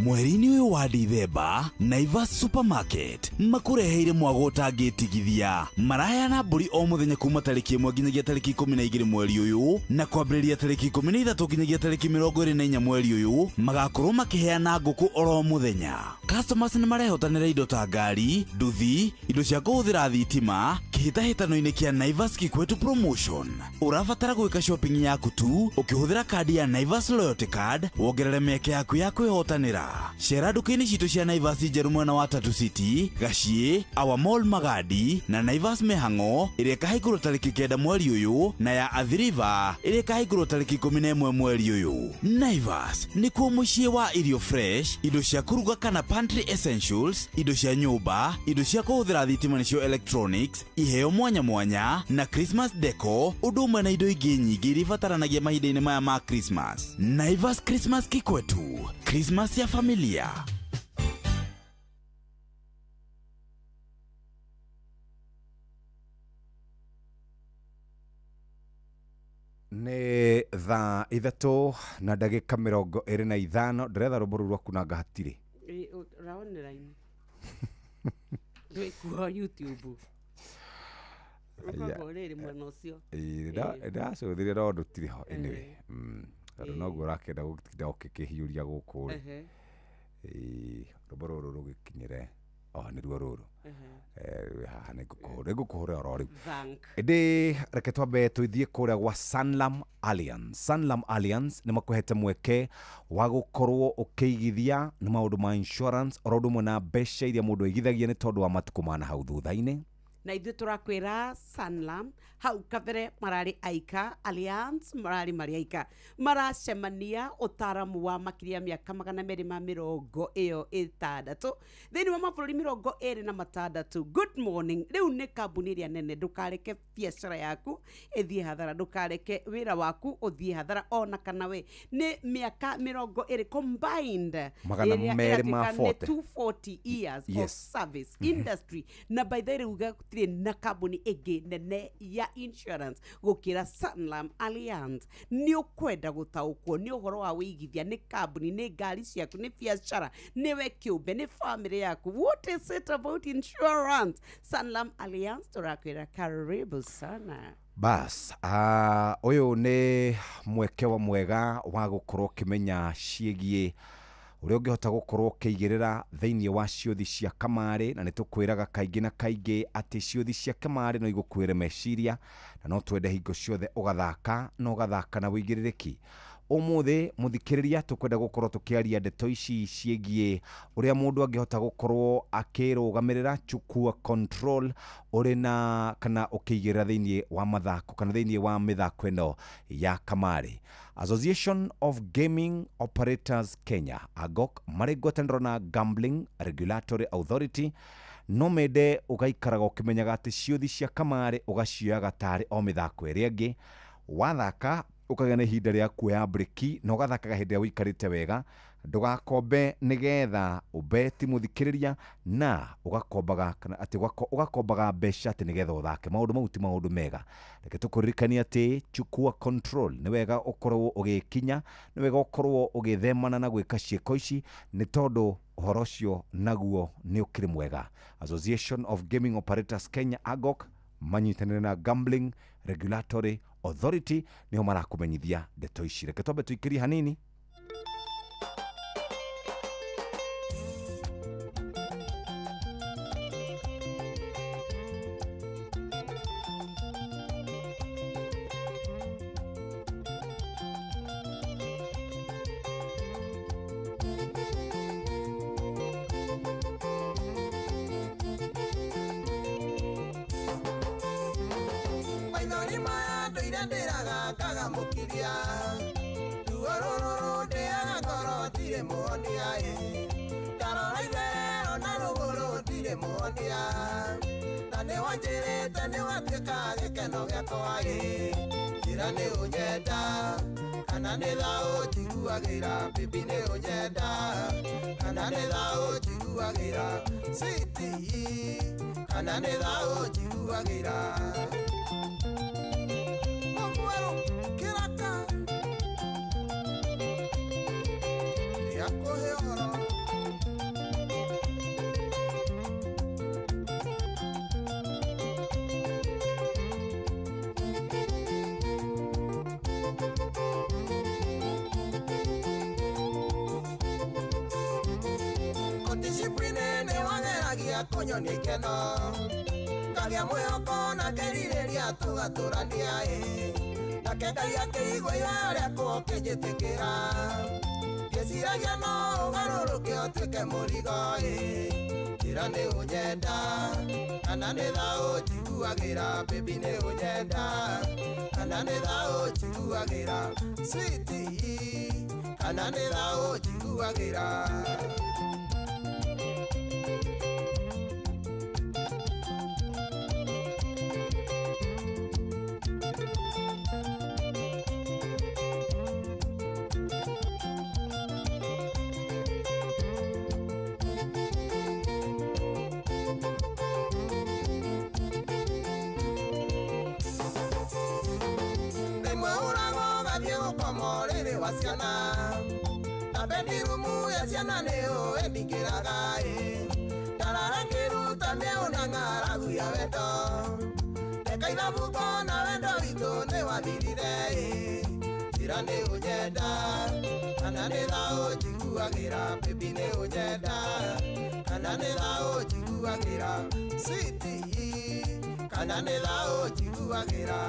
Mweri-inĩ ũyũ wa Dithemba, Naivas Supermarket makũreheire mwago ũtangĩtigithia. Maraheana mbũri o mũthenya kuma tarĩki 1 nginyagia tarĩki 12 mweri ũyũ, na kwambĩrĩria tarĩki 13 nginyagia tarĩki 24 mweri ũyũ magakorwo makĩheana ngũkũ oro mũthenya. Customers nĩ marehotanĩra indo ta ngari, nduthi, indo cia kũhũthĩra thitima kĩhĩtahĩtano-inĩ kĩa Naivas Kikwetu Promotion. Ũrabatara gwĩka shopping yaku tu ũkĩhũthĩra kandi ya Naivas Loyalty Card, wongerere mĩeke yaku ya kwĩhotanĩra. Cera nduka-inĩ citũ cia Naivas njerũ mwena wa Tatu City, Gaciĩ, Our Mall Magadi na Naivas Mĩhang'o ĩrĩa ĩkahingũrwo tarĩki 9 mweri ũyũ, na ya Athi River ĩrĩa ĩkahingũrwo tarĩki 11 mweri ũyũ. Naivas nĩkuo mũciĩ wa irio fresh, indo cia kũruga kana pantry essentials, indo cia nyũmba, indo cia kũhũthĩra thitima nĩcio electronics, iheo mwanya mwanya na Christmas deco, ũndũ ũmwe na indo ingĩ nyingĩ iria ibataranagia mahinda-inĩ maya ma Christmas. Naivas Christmas Kikwetu, Christmas ya familia. Nĩ thaa 3 na ndagĩka 25. Ndĩretha rwĩmbo rũu rwaku na ngahatirĩ. Ra online rwĩkuo YouTube rũkoragwo rĩrĩ mwena ũcio. Ndĩracũthire no ndũtirĩ ho anyway. Tondũ noguo ũrakĩenda gũtinda ũkĩkĩhiũria gũkũ rĩ. Rwĩmbo rũrũ rũgĩkinyĩre. Nĩruo rũrũ. Haha nĩngũkũhũra oro rĩu. Ĩndĩ reke twambe tũthiĩ kũrĩa gwa Sanlam Alliance. Sanlam Alliance nĩ makũhete mweke wa gũkorwo ũkĩigithia nĩ maũndũ ma insurance oro ũndũ ũmwe na mbeca iria mũndũ aigithagia nĩ tondũ wa matukũ ma na hau thutha-inĩ. Na ithuĩ tũrakwĩra Sanlam hau kabere mararĩ aika, Alliance mararĩ marĩ aika, maracemania ũtaramu wa makĩria mĩaka 260 thĩinĩ wa mabũrũri 26. Good morning. Rĩu nĩ kambuni ĩrĩa nene, ndũkareke biacara yaku ĩthiĩ hathara, ndũkareke wĩra waku ũthiĩ hathara ona kana we. Nĩ mĩaka 20 combined 240 240 years of service industry. Na by the way rĩu gũtirĩ na kambuni ĩngĩ nene ya insurance gũkĩra Sanlam Alliance. Nĩ ũkwenda gũtaũkwo nĩ ũhoro wa wĩigithia, nĩ kambuni, nĩ ngari ciaku, nĩ biacara, nĩwe kĩũmbe, nĩ family yaku. What is it about insurance? Sanlam Alliance tũrakwĩra karibu sana. Bas, ũyũ nĩ mweke wa mwega wa gũkorwo ũkĩmenya ciĩgiĩ Ũrĩa ũngĩhota gũkorwo ũkĩigĩrĩra thĩinĩ wa ciũthi cia kamarĩ, na nĩ tũkwĩraga kaingĩ na kaingĩ atĩ ciũthi cia kamarĩ no igũkuĩre meciria, na no twende hingo ciothe ũgathaka na ũgathaka na wĩigĩrĩrĩki. Ũmũthĩ mũthikĩrĩria tũkwenda gũkorwo tũkĩaria ndeto ici ciĩgiĩ ũrĩa mũndũ angĩhota gũkorwo akĩrũgamĩrĩra chukua control ũrĩ na kana ũkĩigĩrĩra thĩinĩ wa mathako kana thĩinĩ wa mĩthako ĩno ya kamarĩ. Association of Gaming Operators Kenya AGOK marĩ ngwatanĩro na Gambling Regulatory Authority no mende ũgaikaraga ũkĩmenyaga atĩ ciũthi cia kamarĩ ũgacioyaga tarĩ o mĩthako ĩrĩa ĩngĩ. Wathaka ũkagĩa na ihinda rĩa kuoya breki na ũgathakaga hĩndĩ ĩrĩa ũikarĩte wega, ndũgakombe nĩgetha ũbeti mũthikĩrĩria, na ũgakombaga kana atĩ ũgakombaga mbeca atĩ nĩgetha ũthake. Maũndũ mau ti maũndũ mega. Reke tũkũririkanie atĩ chukua control nĩ wega ũkorwo ũgĩkinya, nĩ wega ũkorwo ũgĩthemana na gwĩka ciĩko ici, nĩ tondũ ũhoro ũcio naguo nĩ ũkĩrĩ mwega. Association of Gaming Operators Kenya AGOK manyitanĩre na Gambling Regulatory Authority nĩo marakũmenyithia ndeto ici. Reke twambe tũikĩrie hanini. Maithori maya ndũire ndĩraga ngagamũkiria, ruo rũrũ rũndĩaga ngoro ndirĩ mũhonia ĩ, ndarora itherero na rũgũrũ ndirĩ mũhonia, na nĩwanjĩrĩte nĩwatuĩka gĩkeno gĩakwa ĩ, njĩra nĩ ũnyenda kana nĩ thaũ njiguagĩra, bibi nĩ ũnyenda kana nĩ thaũ njiguagĩra, sweetie kana nĩ thaũ njiguagĩra. Kunyonia ikeno ngagĩa mwĩhoko na ngerirĩria tũgatũrania ĩ, nake Ngai akĩigua ihoya rĩakwa ũkĩnjĩtĩkĩra, ngĩciragia no ũgarũrũke ũtuĩke mũrigo ĩ, njĩra nĩ ũnyenda kana nĩ thaũ njiguagĩra, baby nĩ ũnyenda kana nĩ thaũ njiguagĩra, sweetie kana nĩ thaũ njiguagĩra. Ciana na bedroom ya ciana nĩyo ĩndingĩraga ĩ, ndarara ngĩruta mĩaũ na ng'aragu ya wendo, ndeka ithabu ngona wendo witũ nĩwathirire ĩ, njĩra nĩ ũnyenda kana nĩ thaũ njiguagĩra, baby nĩ ũnyenda kana nĩ thaũ njiguagĩra, sweetie kana nĩ thaũ njiguagĩra.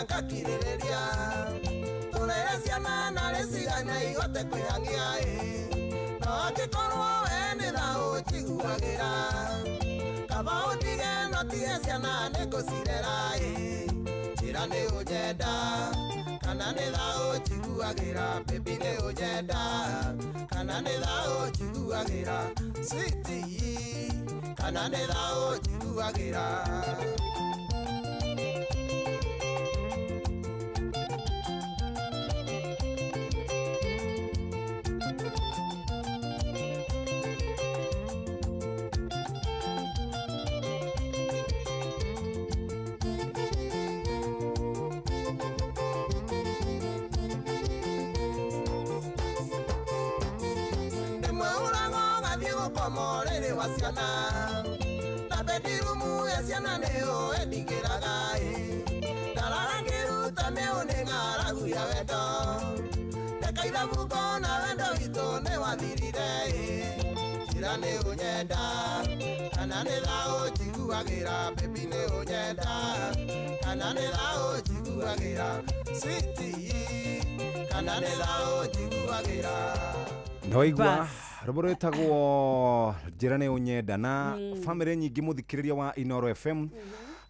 Ngakirĩrĩria tũrere ciana narĩ cigana ihote kwĩhang'ia ĩ, no angĩkorwo we nĩ thaũ njiguagĩra, kaba ũndige no tige ciana nĩngũcirera ĩ, njĩra nĩ ũnyenda kana nĩ thaũ njiguagĩra, baby nĩ ũnyenda kana nĩ thaũ njiguagĩra, sweetie kana nĩ thaũ njiguagĩra. Ndathiĩ gũkoma ũrĩrĩ wa ciana na bedroom ya ciana nĩyo ĩndingĩraga ĩ ndarara ngĩruta mĩeũ nĩ ng'aragu ya wendo ndeka ithabuko na wendo witũ nĩ wathirire ĩ njĩra nĩ ũnyenda kana nĩ thaũ njiguagĩra baby nĩ ũnyenda kana nĩ thaũ njiguagĩra sweetie kana nĩ thaũ njiguagĩra. Nĩwaigua rwĩmbo rwĩtagwo njĩra nĩ ũnyenda na bamĩrĩ nyingĩ mũthikĩrĩria wa Inoro FM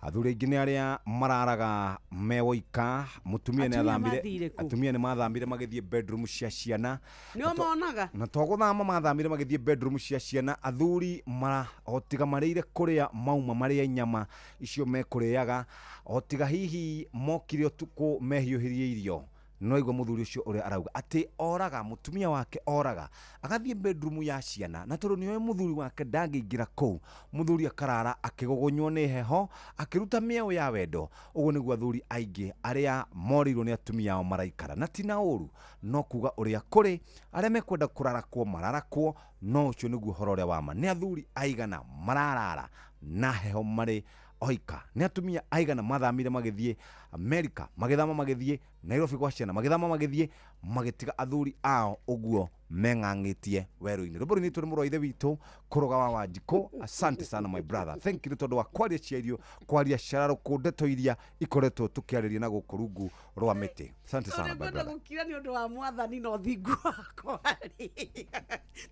athuri aingĩ nĩ arĩa mararaga me woika mũtumia nĩ Atumia athamire mathire kũ? atumia nĩ mathamire magĩthiĩ bedroom cia ciana. Nĩo monaga. Na to gũthama mathamire magĩthiĩ bedroom cia ciana athuri mara o tiga marĩire kũrĩa mauma marĩe nyama icio mekũrĩaga o tiga hihi mokire ũtukũ mehiũhĩrie irio no igua mũthuri ũcio ũrĩa arauga atĩ oraga mũtumia wake oraga agathiĩ bedroom ya ciana na tondũ nĩoĩ mũthuri wake ndangĩingĩra kũu mũthuri akarara akĩgũgũnywo nĩ heho akĩruta mĩeũ ya wendo. Ũguo nĩguo athuri aingĩ arĩa morĩirwo nĩ atumia ao maraikara na ti na ũru no kuga ũrĩa kũrĩ arĩa mekwenda kũrarakwo mararakwo no ũcio nĩguo ũhoro ũrĩa wa ma. Nĩ athuri aigana mararara na heho marĩ oika nĩ atumia aigana mathamire magĩthiĩ Amerika magĩthama magĩthiĩ Nairobi gwa ciana magĩthama magĩthiĩ magĩtiga athuri ao ũguo meng'ang'ĩtie werũ-inĩ. Rwĩmbo rũinĩtwo nĩ mũrũ wa ithe witũ Kũrũga wa Wanjikũ. Asante sana my brother, thank you nĩ tondũ wa kwaria cia irio kwaria cararũkũ ndeto iria ikoretwo tũkĩarĩria na gũkũ rungu rwa mĩtĩ. Asante sana my ngwenda brother. Gũkira nĩ ũndũ wa mwathani na ũthingu wakwa rĩ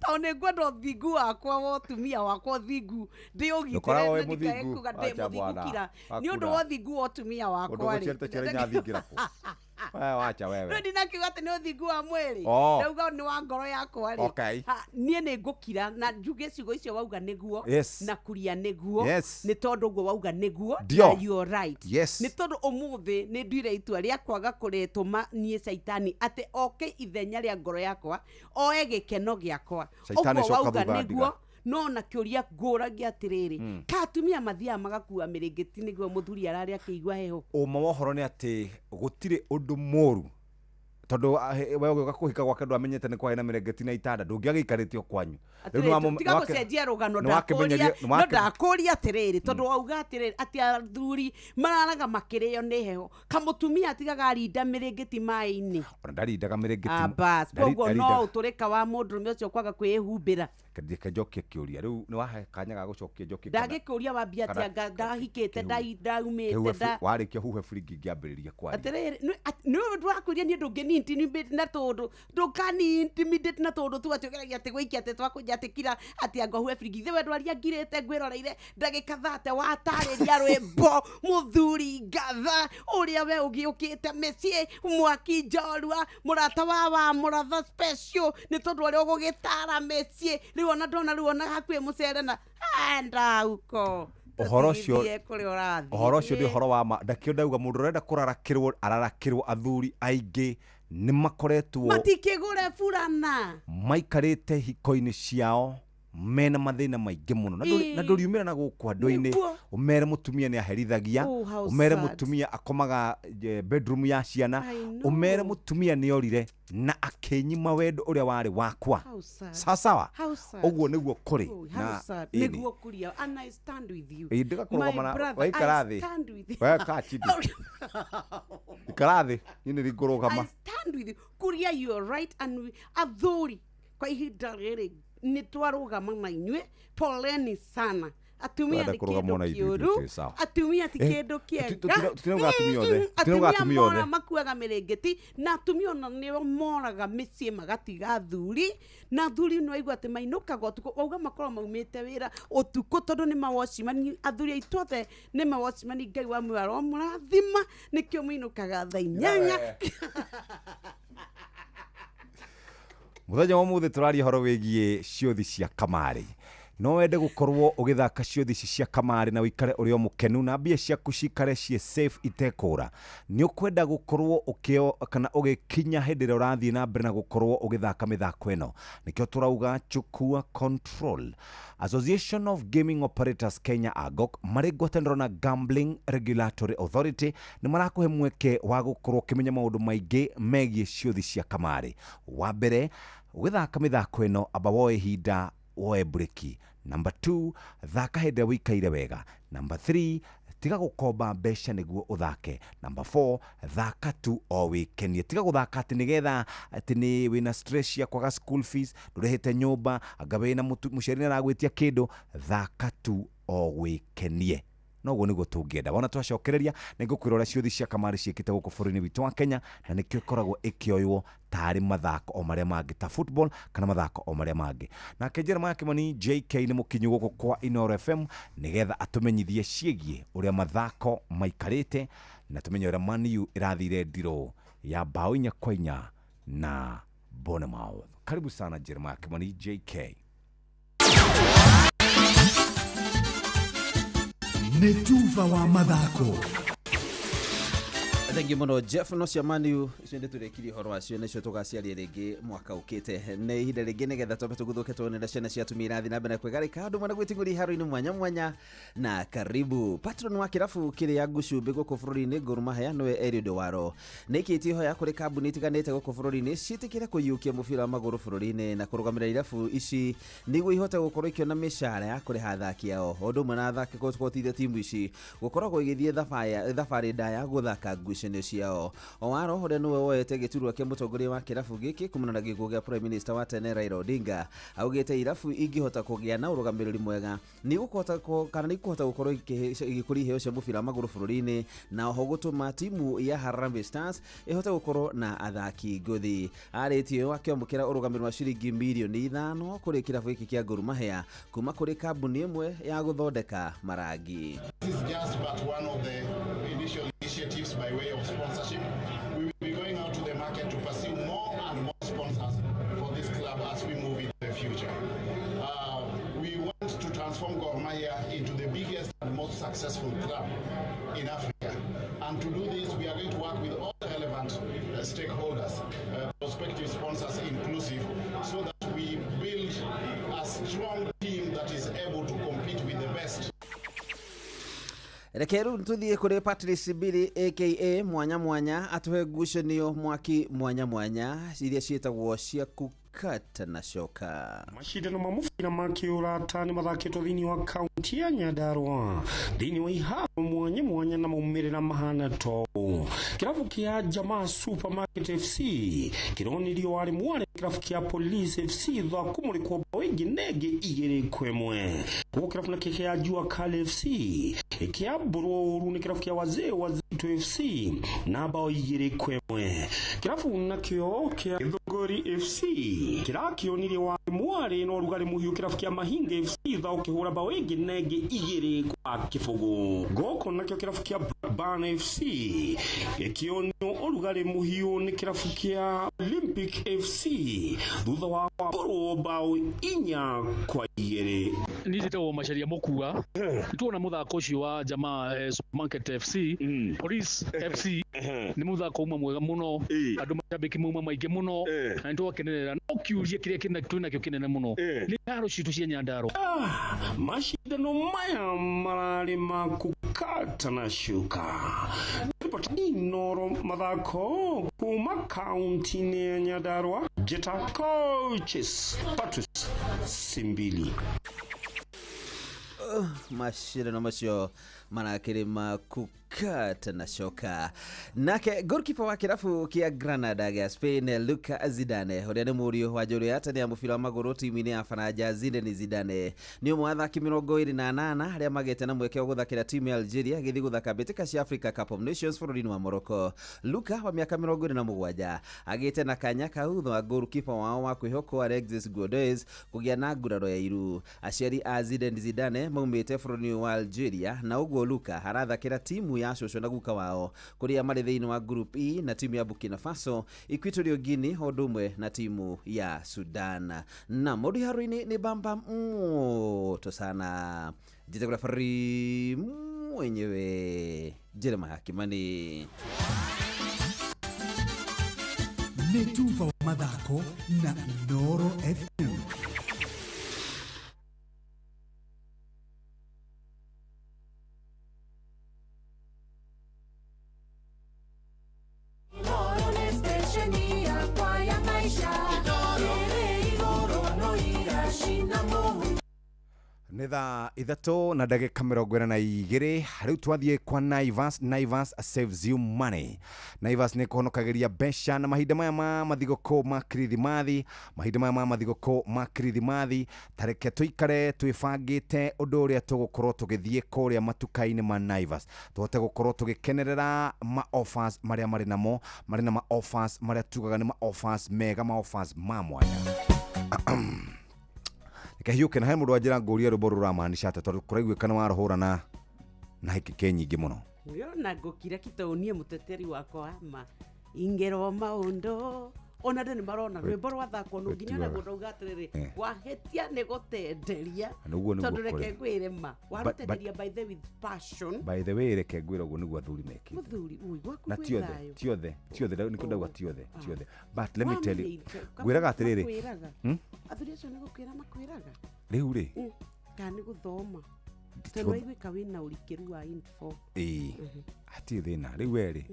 tondũ nĩ ngwenda ũthingu wakwa wa ũtumia wakwa ũthingu ndĩũgitĩre Ndũkoragwo na wĩ ndikae mũthingu, kuga ndĩ acha mũthingu bwana, kira nĩ ũndũ wakura. wa ũthingu wa ũtumia Ũndũ wakwa rĩ gũciarĩte ciana inyathingĩra kũ? Wewe wacha wewe. Rĩu ndinakiuga atĩ nĩ ũthingu wa mwĩrĩ Oh. ndauga nĩ wa ngoro yakwa rĩ. Okay. Ha, niĩ nĩ ngũkira na njuge ciugo icio wauga nĩguo Yes. na kuria nĩguo Yes. nĩ tondũ ũguo wauga nĩguo Ndio. na you are right. Yes. Nĩ tondũ ũmũthĩ nĩ nduire itua rĩa kwaga kũretũma niĩ caitani atĩ oke ithenya rĩa ngoro yakwa oe gĩkeno gĩakwa. Caitani Ũguo coka wauga thutha nĩguo ndiga. no na kĩũria ngũragia atĩrĩrĩ ka atumia mathiaga magakua mĩrĩngĩti nĩguo mũthuri ararĩa akĩigua heho. Ũma wa ũhoro nĩ atĩ gũtirĩ ũndũ mũru tondũ we ũgĩũka kũhika gwake ndwamenyete nĩ kwarĩ na mĩrĩngĩti na itanda ndũngĩagĩikarĩte o kwanyu. Rĩu Atĩrĩrĩ, tiga gũcenjia rũgano nĩwakĩmenyeria- ndakũria no ndakũria atĩrĩrĩ tondũ wauga atĩrĩrĩ atĩ athuri mararaga makĩrĩo nĩ heho kamũtumia atigaga arinda mĩrĩngĩti maĩ-inĩ. Ona ndarindaga mĩrĩngĩti Ah, bas koguo no ũtũrĩka wa mũndũrũme ũcio kwaga kwĩhumbĩra. Reke njokie kĩũria rĩu nĩ wahe kanya ga gũcokia njokie kana- Ndangĩkũria wambia kana- atĩa ndahikĩte ndaumĩte kĩhuhe nda warĩkia huhe buringi ngĩambĩrĩria kwaria. Atĩrĩrĩ nĩ ũndũ wakũria niĩ ndũngĩni intimidate na tũndũ ndũkani intimidate na tũndũ tu atĩ ũgeragia atĩ gwĩikia atĩ twakũnja atĩ kira atĩ anga huhe biringi ithe we ndwaria ngirĩte ngwĩroreire ndagĩka thate watarĩria rwĩmbo mũthuri ngatha ũrĩa we ũgĩũkĩte mĩciĩ mwaki njorua mũrata wa mũratha special nĩ tondũ ũrĩa ũgũgĩtara mĩciĩ rĩu ona ndona rĩu ona hakuhĩ mũcere na enda uko Ũhoro ũcio Tũtigithie kũrĩa ũrathiĩ. ũhoro ũcio nĩ ũhoro wa ma ndakĩo ndauga mũndũ ũrenda kũrarakĩrwo ararakĩrwo athuri aingĩ nĩ makoretwo matikĩgũre burana maikarĩte hiko-inĩ ciao mena mathĩna maingĩ mũno na Ĩĩ. na ndũriumĩra na gũkũ andũ-inĩ Nĩguo. ũmere mũtumia nĩ aherithagia Oh, how ũmere sad. mũtumia akomaga bedroom ya ciana I know. ũmere mũtumia nĩ orire na akĩnyima wendo ũrĩa warĩ wakwa. How sad. Sawasawa How sad. ũguo nĩguo kũrĩ Oh, how na sad. ĩni. Nĩguo kuria and I stand with you. Ĩĩ, ndĩgakũrũgama My na- brother, waikara I thĩ. stand with you. We kaa chini. Ikara thĩ niĩ nĩ ngũrũgama. I stand with you. Kuria you are right and we athuri kwa ihinda rĩrĩ nĩ twarũgama na inyuĩ poleni sana. Atumia Tũrenda nĩ kũrũgama kĩndũ ona ithuĩ kĩũru twĩ sawa. atumia ti Eh, kĩndũ kĩega. tũtirauga atumia othe. Tũtirauga Atumia atumia othe. mora makuaga mĩrĩngĩti na atumia ona nĩo moraga mĩciĩ magatiga athuri na athuri nĩ waigua atĩ mainũkaga ũtukũ wauga makorwo maumĩte wĩra ũtukũ tondũ nĩ mawocimani athuri aitũ othe nĩ mawocimani Ngai wa muoyo aromũrathima nĩkĩo mainũkaga thaa 8. Mũthenya wa ũmũthĩ tũraria ũhoro wĩgiĩ ciũthi cia kamarĩ. No wende gũkorwo ũgĩthaka ciũthi ici cia kamarĩ na ũikare ũrĩ o mũkenu na mbia ciaku cikare ciĩ safe itekũra. Nĩ ũkwenda gũkorwo ũkĩo kana ũgĩkinya hĩndĩ ĩrĩa ũrathiĩ na mbere na gũkorwo ũgĩthaka mĩthako ĩno. Nĩkĩo tũrauga chukua control. Association of Gaming Operators Kenya AGOK marĩ ngwatanĩro na Gambling Regulatory Authority nĩ marakũhe mweke wa gũkorwo ũkĩmenya maũndũ maingĩ megiĩ ciũthi cia kamarĩ. Wa mbere ũgĩthaka mĩthako ĩno amba woe ihinda Woe breki. Number 2, thaka hĩndĩ ĩrĩa wĩikaire wega. Number 3, tiga gũkomba mbeca nĩguo ũthake. Number 4, thaka tu o wĩkenie. Tiga gũthaka atĩ nĩgetha atĩ nĩ wĩna stress ya kwaga school fees, ndũrĩhĩte nyũmba, anga wĩna mũciari nĩaragwĩtia kĩndũ. Thaka tu o wĩkenie. Noguo nĩguo tũngĩenda. Wona twacokereria nĩ ngũkwĩra ũrĩa ciũthi cia kamarĩ ciĩkĩte gũkũ bũrũri-inĩ witũ wa Kenya, na nĩkĩo ĩkoragwo ĩkĩoywo tarĩ mathako o marĩa mangĩ ta football kana mathako o marĩa mangĩ. Nake Jeremiah Kimani JK nĩ mũkinyu gũkũ kwa Inooro FM nĩgetha atũmenyithie ciĩgiĩ ũrĩa mathako maikarĩte, na tũmenye ũrĩa Man U ĩrathire ndirũ ya bao 4-4 na Bournemouth. Karibu sana Jeremiah Kimani JK. Nĩ tuba wa mathako. Thengiũ mũno Jeff. No cia Man U icio nĩ tũrĩkirie ũhoro wacio, nĩcio tũgaciaria rĩngĩ mwaka ũkĩte. Nĩ ihinda rĩngĩ nĩgetha twambe tũguthũke tuone ũrĩa ciana cia atumia irathiĩ na mbere na kwĩgarĩka andũ mwena gwĩting'ũria iharo-inĩ mwanya mwanya. Na karibu patron wa kĩrabu kĩrĩa ngucumbĩ gũkũ bũrũri-inĩ Gor Mahia nĩwe Eliud Waro nĩ ikĩtie ihoya kũrĩ kambuni itiganĩte gũkũ bũrũri-inĩ ciĩtĩkĩre kũiyũkia mũbira wa magũrũ bũrũri-inĩ na kũrũgamĩrĩra irabu ici nĩguo ihote gũkorwo ikĩona mĩcara ya kũrĩha athaki ao, o ũndũ ũmwe na athaki kũhotithia timu ici gũkoragwo igĩthiĩ thabarĩ ndaya gũthaka ngucanio ciao. Owaro ũrĩa nĩwe woete gĩturwa kĩa mũtongoria wa kĩrabu gĩkĩ kumana na gĩkuũ gĩa Prime Minister wa tene Raila Odinga augĩte irabu ingĩhota kũgĩa na ũrũgamĩrĩri mwega nĩgũkũhota kana nĩikũhota gũkorwo igĩkũria iheo cia mũbira wa magũrũ bũrũri-inĩ, na oho gũtũma timu ya Harambee Stars ĩhote gũkorwo na athaki ngũthi. Arĩtie ũũ akĩamũkĩra ũrũgamĩrĩri wa ciringi mirioni 5 kũrĩ kĩrabu gĩkĩ kĩa Gor Mahia kuma kũrĩ kambuni ĩmwe ya gũthondeka marangi. This is just but one of the initial initiatives by way of sponsorship. We will be going out to the market to pursue more and more sponsors for this club as we move into the future. We want to transform Gor Mahia into the biggest and most successful club in Africa. And to do this, we are going to work with all the relevant stakeholders, prospective sponsors inclusive, so that we build a strong team that is able to compete with the best. Reke rĩu tũthiĩ kũrĩ Patrice Bili aka Mwanya Mwanya atũhe ngucanio mwaki mwanya mwanya iria ciĩtagwo cia kukata na coka. Mashindano ma mũbira ma kĩũrata nĩ mathakĩtwo thĩinĩ wa kaunti ya Nyandarua thĩinĩ wa iharo mwanya mwanya na maumĩrĩra mahana to kĩrabu kĩa Jamaa Supermarket FC kĩronirio warĩ mwarĩ kĩrabu kĩa Police FC thutha wa kũmũrĩkwo bao ĩngĩ na ĩngĩ 2-1. Koguo kĩrabu nakĩo kĩa Jua Kali FC kĩambũrwo ũru nĩ kĩrabu kĩa Wazee Wazito FC na bao 2-1. Kĩrabu nakĩo kĩa Gĩthũngũri FC kĩrakĩonirie wa mwarĩ na ũrugarĩ mũhiũ kĩrabu kĩa Mahinga FC thutha ũkĩhũra bao ĩngĩ na ĩngĩ 2-0. Gũkũ nakĩo kĩrabu kĩa Ban FC gĩkĩonio ũrugarĩ mũhiũ nĩ kĩrabu kĩa Olympic FC thutha wa kwambũrwo bao 4-2. Niĩ njĩtagwo Macharia Mũkua. Nĩtuona mũthako ũcio wa Jamaa Supermarket FC Police FC nĩ mũthako uma mwega mũno, andũ mashabiki mauma maingĩ mũno na nĩtwakenerera. No kĩũria kĩrĩa twĩnakĩo kĩnene mũno nĩ haro citũ cia Nyandarua. Mashindano maya mararĩ ma kukata na shuka. Inooro mathako kuma kaunti-inĩ ya Nyandarua, njĩta coaches Patrice Simbili. Mashindano macio marakĩrĩ ma kukata na coka. Nake goalkeeper wa kĩrabu kĩa Granada gĩa Spain Luka Zidane ũrĩa nĩ mũriũ wa njorua ya tene ya mũbira wa magũrũ timu-inĩ ya Faranja Zinedine Zidane nĩ ũmwe wa athaki 28 arĩa magĩte na mweke wa gũthakĩra timu ya Algeria gĩthiĩ gũthaka mbĩtĩka cia Africa Cup of Nations bũrũri-inĩ wa Morocco. Luka wa mĩaka 27 agĩte na kanya kau thutha wa goalkeeper wao wa kwĩhokwo Alexis Godez kũgĩa na nguraro ya iru. Aciari a Zinedine Zidane maumĩte bũrũri wa Algeria na ũguo Luka arathakĩra timu ya cũcũ na guka wao kũrĩa marĩ thĩinĩ wa Group E na timu ya Burkina Faso, Equatorial Guinea o ũndũ ũmwe na timu ya Sudan. Na maũndũ iharo-inĩ nĩ bamba moto sana. Njĩtagwo referee mwenyewe Jeremiah Kimani. Nĩ tuba wa mathako na Inooro FM. Inooro. Nĩ thaa 3 na ndagĩka 42. Rĩu twathiĩ kwa Naivas. Naivas saves you money. Naivas nĩ kũhonokagĩria mbeca na mahinda maya ma mathigũkũ ma kirithimathi, mahinda maya ma mathigũkũ ma kirithimathi, ta reke tũikare twĩbangĩte ũndũ ũrĩa tũgũkorwo tũgĩthiĩ kũrĩa matuka-inĩ ma Naivas, tũhote gũkorwo tũgĩkenerera ma offers marĩa marĩ namo, marĩ na ma offers marĩa tugaga nĩ ma offers mega, ma offers ma mwanya. Reke hiũke na he mũndũ wanjĩra ngũrie rwĩmbo rũramaanisha atĩa, tondũ kũraiguĩka nĩ warũhũra na hĩkĩkĩ nyingĩ mũno. Ũrona ngũkira kitau niĩ mũteteri wakwa wa ma ingĩrwo maũndũ ona andũ nĩ marona rwĩmbo rwathakwo no nginya ona Wĩtuaga. mũndũ auga atĩrĩrĩ, wahĩtia nĩ gũtenderia. Nĩguo nĩguo Tondũ reke kũrĩ. ngwĩre ma warũtenderia by the with passion. By the way, reke ngwĩre ũguo nĩguo athuri mekĩte. Mũthuri ui gwaku Na gwĩ ti othe, thayũ. ti othe, ti othe, nĩkĩo ndauga ti othe, ti othe, but let me tell you, Wamenye ngwĩraga atĩrĩrĩ, makwĩraga. Athuri acio nĩ gũkwĩra makwĩraga. Rĩu rĩ, Kana nĩ gũthoma, tondũ waiguĩka wĩna ũrikĩru wa info. Ĩĩ, hatirĩ thĩna. Rĩu we rĩ,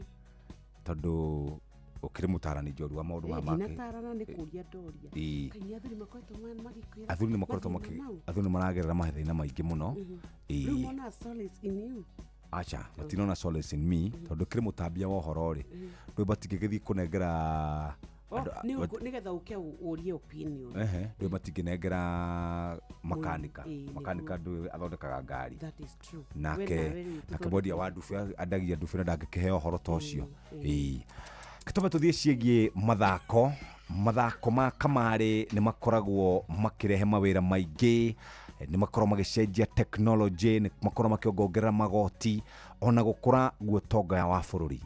tondũ ũkĩrĩ mũtarani njorua wa maũndũ maya make. Ndinatarana, nĩ kũria ndoria. Kaĩ nĩ athuri makoretwo magĩkwĩra Athuri nĩ makoretwo mathĩna makĩ mau? Athuri nĩ maragerera mathĩna maingĩ mũno. Rĩu Ĩĩ. monaga solace in you? Aca, matinona solace in me, tondũ kĩrĩ mũtambia wa ũhoro rĩ, rĩu matingĩgĩthiĩ kũnengera Oh, nĩgetha ũke ũrie opinion. Ehe, rĩu matingĩnengera makanika. Ĩĩ, Makanika nĩguo. ndũ athondekaga ngari. That is true. We Nake nawe rĩu nake tũthondeke- mwendia wa ndube andagia ndube na ndangĩkĩheo ũhoro ta ũcio. Ĩĩ, gĩtũme tũthiĩ ciĩgiĩ mathako. Mathako ma kamarĩ nĩ makoragwo makĩrehe mawĩra maingĩ, nĩ makoragwo magĩcenjia technology, nĩ makoragwo makĩongongerera magoti ona gũkũra guotonga wa bũrũri.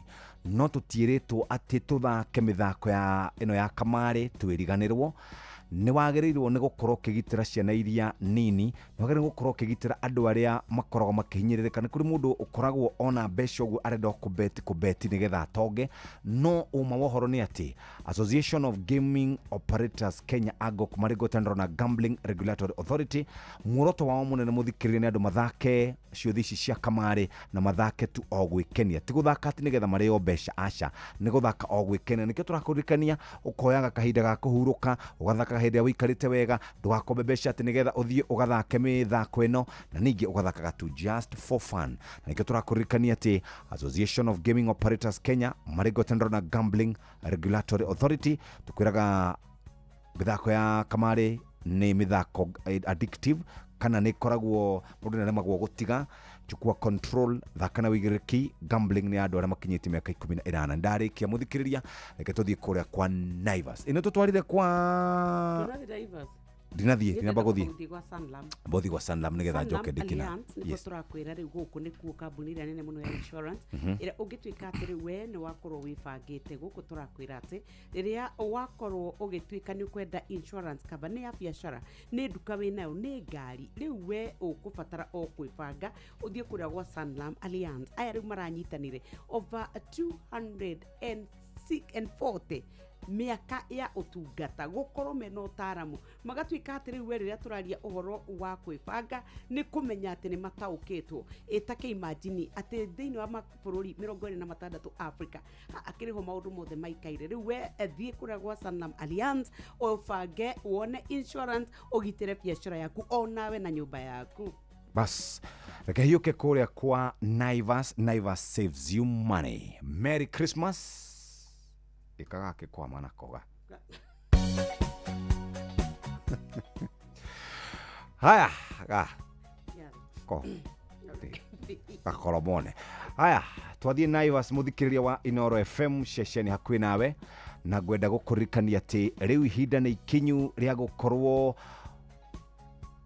No tũtiĩrĩtwo atĩ tũthake mĩthako ya ĩno ya kamarĩ twĩriganĩrwo. Nĩ wagĩrĩirwo nĩ gũkorwo ũkĩgitĩra ciana iria nini, nĩ wagĩrĩirwo gũkorwo ũkĩgitĩra andũ arĩa makoragwo makĩhinyĩrĩrĩka. Nĩ kũrĩ mũndũ ũkoragwo ona mbeca ũguo arenda o kũbeti kũbeti nĩgetha atonge, no ũma wa ũhoro nĩ atĩ Association of Gaming Operators Kenya, AGOK, marĩ ngwatanĩro na Gambling Regulatory Authority, muoroto wao mũnene, mũthikĩrĩria, nĩ andũ mathake ciũthi ici cia kamarĩ na mathake tu o gwĩkenia, ti gũthaka atĩ nĩgetha marĩo mbeca, aca, nĩ gũthaka o gwĩkenia. Nĩkĩo tũrakũririkania ũkoyaga kahinda ga kũhurũka, ũgathaka hĩndĩ ĩrĩa ũikarĩte wega, ndũgakombe mbeca atĩ nĩgetha ũthiĩ ũgathake mĩthako ĩno, na ningĩ ũgathakaga tu just for fun. Na nĩkĩo tũrakũririkania atĩ Association of Gaming Operators Kenya marĩ ngwatanĩro na Gambling Regulatory Authority tũkwĩraga mĩthako ya kamarĩ nĩ mĩthako addictive, kana nĩ ĩkoragwo mũndũ nĩ aremagwo gũtiga. Chukua control, thaka na wĩigĩrĩrĩki. Gambling nĩ ya andũ arĩa makinyĩtie mĩaka 18. Ndarĩkia, mũthikĩrĩria, reke tũthiĩ kũrĩa kwa Naivas. Ĩno tũtwarire kwa Ndũrathiĩ Naivas? Ndinathiĩ, ndinamba gũthiĩ. Gũthiĩ gwa Sanlam. Mbothiĩ gwa Sanlam nĩgetha Sanlam njoke ndĩkina. Alliance nĩkuo tũrakwĩra rĩu gũkũ nĩkuo kambuni ĩrĩa nene mũno ya insurance ĩrĩa ũngĩtuĩka atĩ rĩu we nĩ wakorwo wĩbangĩte. Gũkũ tũrakwĩra atĩ rĩrĩa wakorwo ũgĩtuĩka nĩ ũkwenda insurance cover, nĩ ya biacara, nĩ nduka wĩnayo, nĩ ngari, rĩu we ũkũbatara o kwĩbanga ũthiĩ kũrĩa gwa Sanlam Alliance. Aya rĩu maranyitanire over 240 mĩaka ya ũtungata gũkorwo mena ũtaaramu, magatuĩka atĩ rĩu we rĩrĩa tũraria ũhoro wa kwĩbanga nĩ kũmenya atĩ nĩ mataũkĩtwo. Ĩtake imagine atĩ thĩinĩ wa mabũrũri 26 Africa akĩrĩ ho maũndũ mothe maikaire. Rĩu we thiĩ kũrĩa gwa Sanlam Alliance ũbange wone insurance ũgitĩre biacara yaku onawe na nyũmba yaku. Bas, reke hiũke kũrĩa kwa Naivas. Naivas saves you money. Merry Christmas. Ĩkaga kwama na koga. Haya ga ko gakoromone. Haya, twathiĩ Naivas, mũthikĩrĩria wa Inoro FM, ceceni hakuhĩ nawe, na ngwenda gũkũririkania atĩ rĩu ihinda nĩ ikinyu rĩa gũkorwo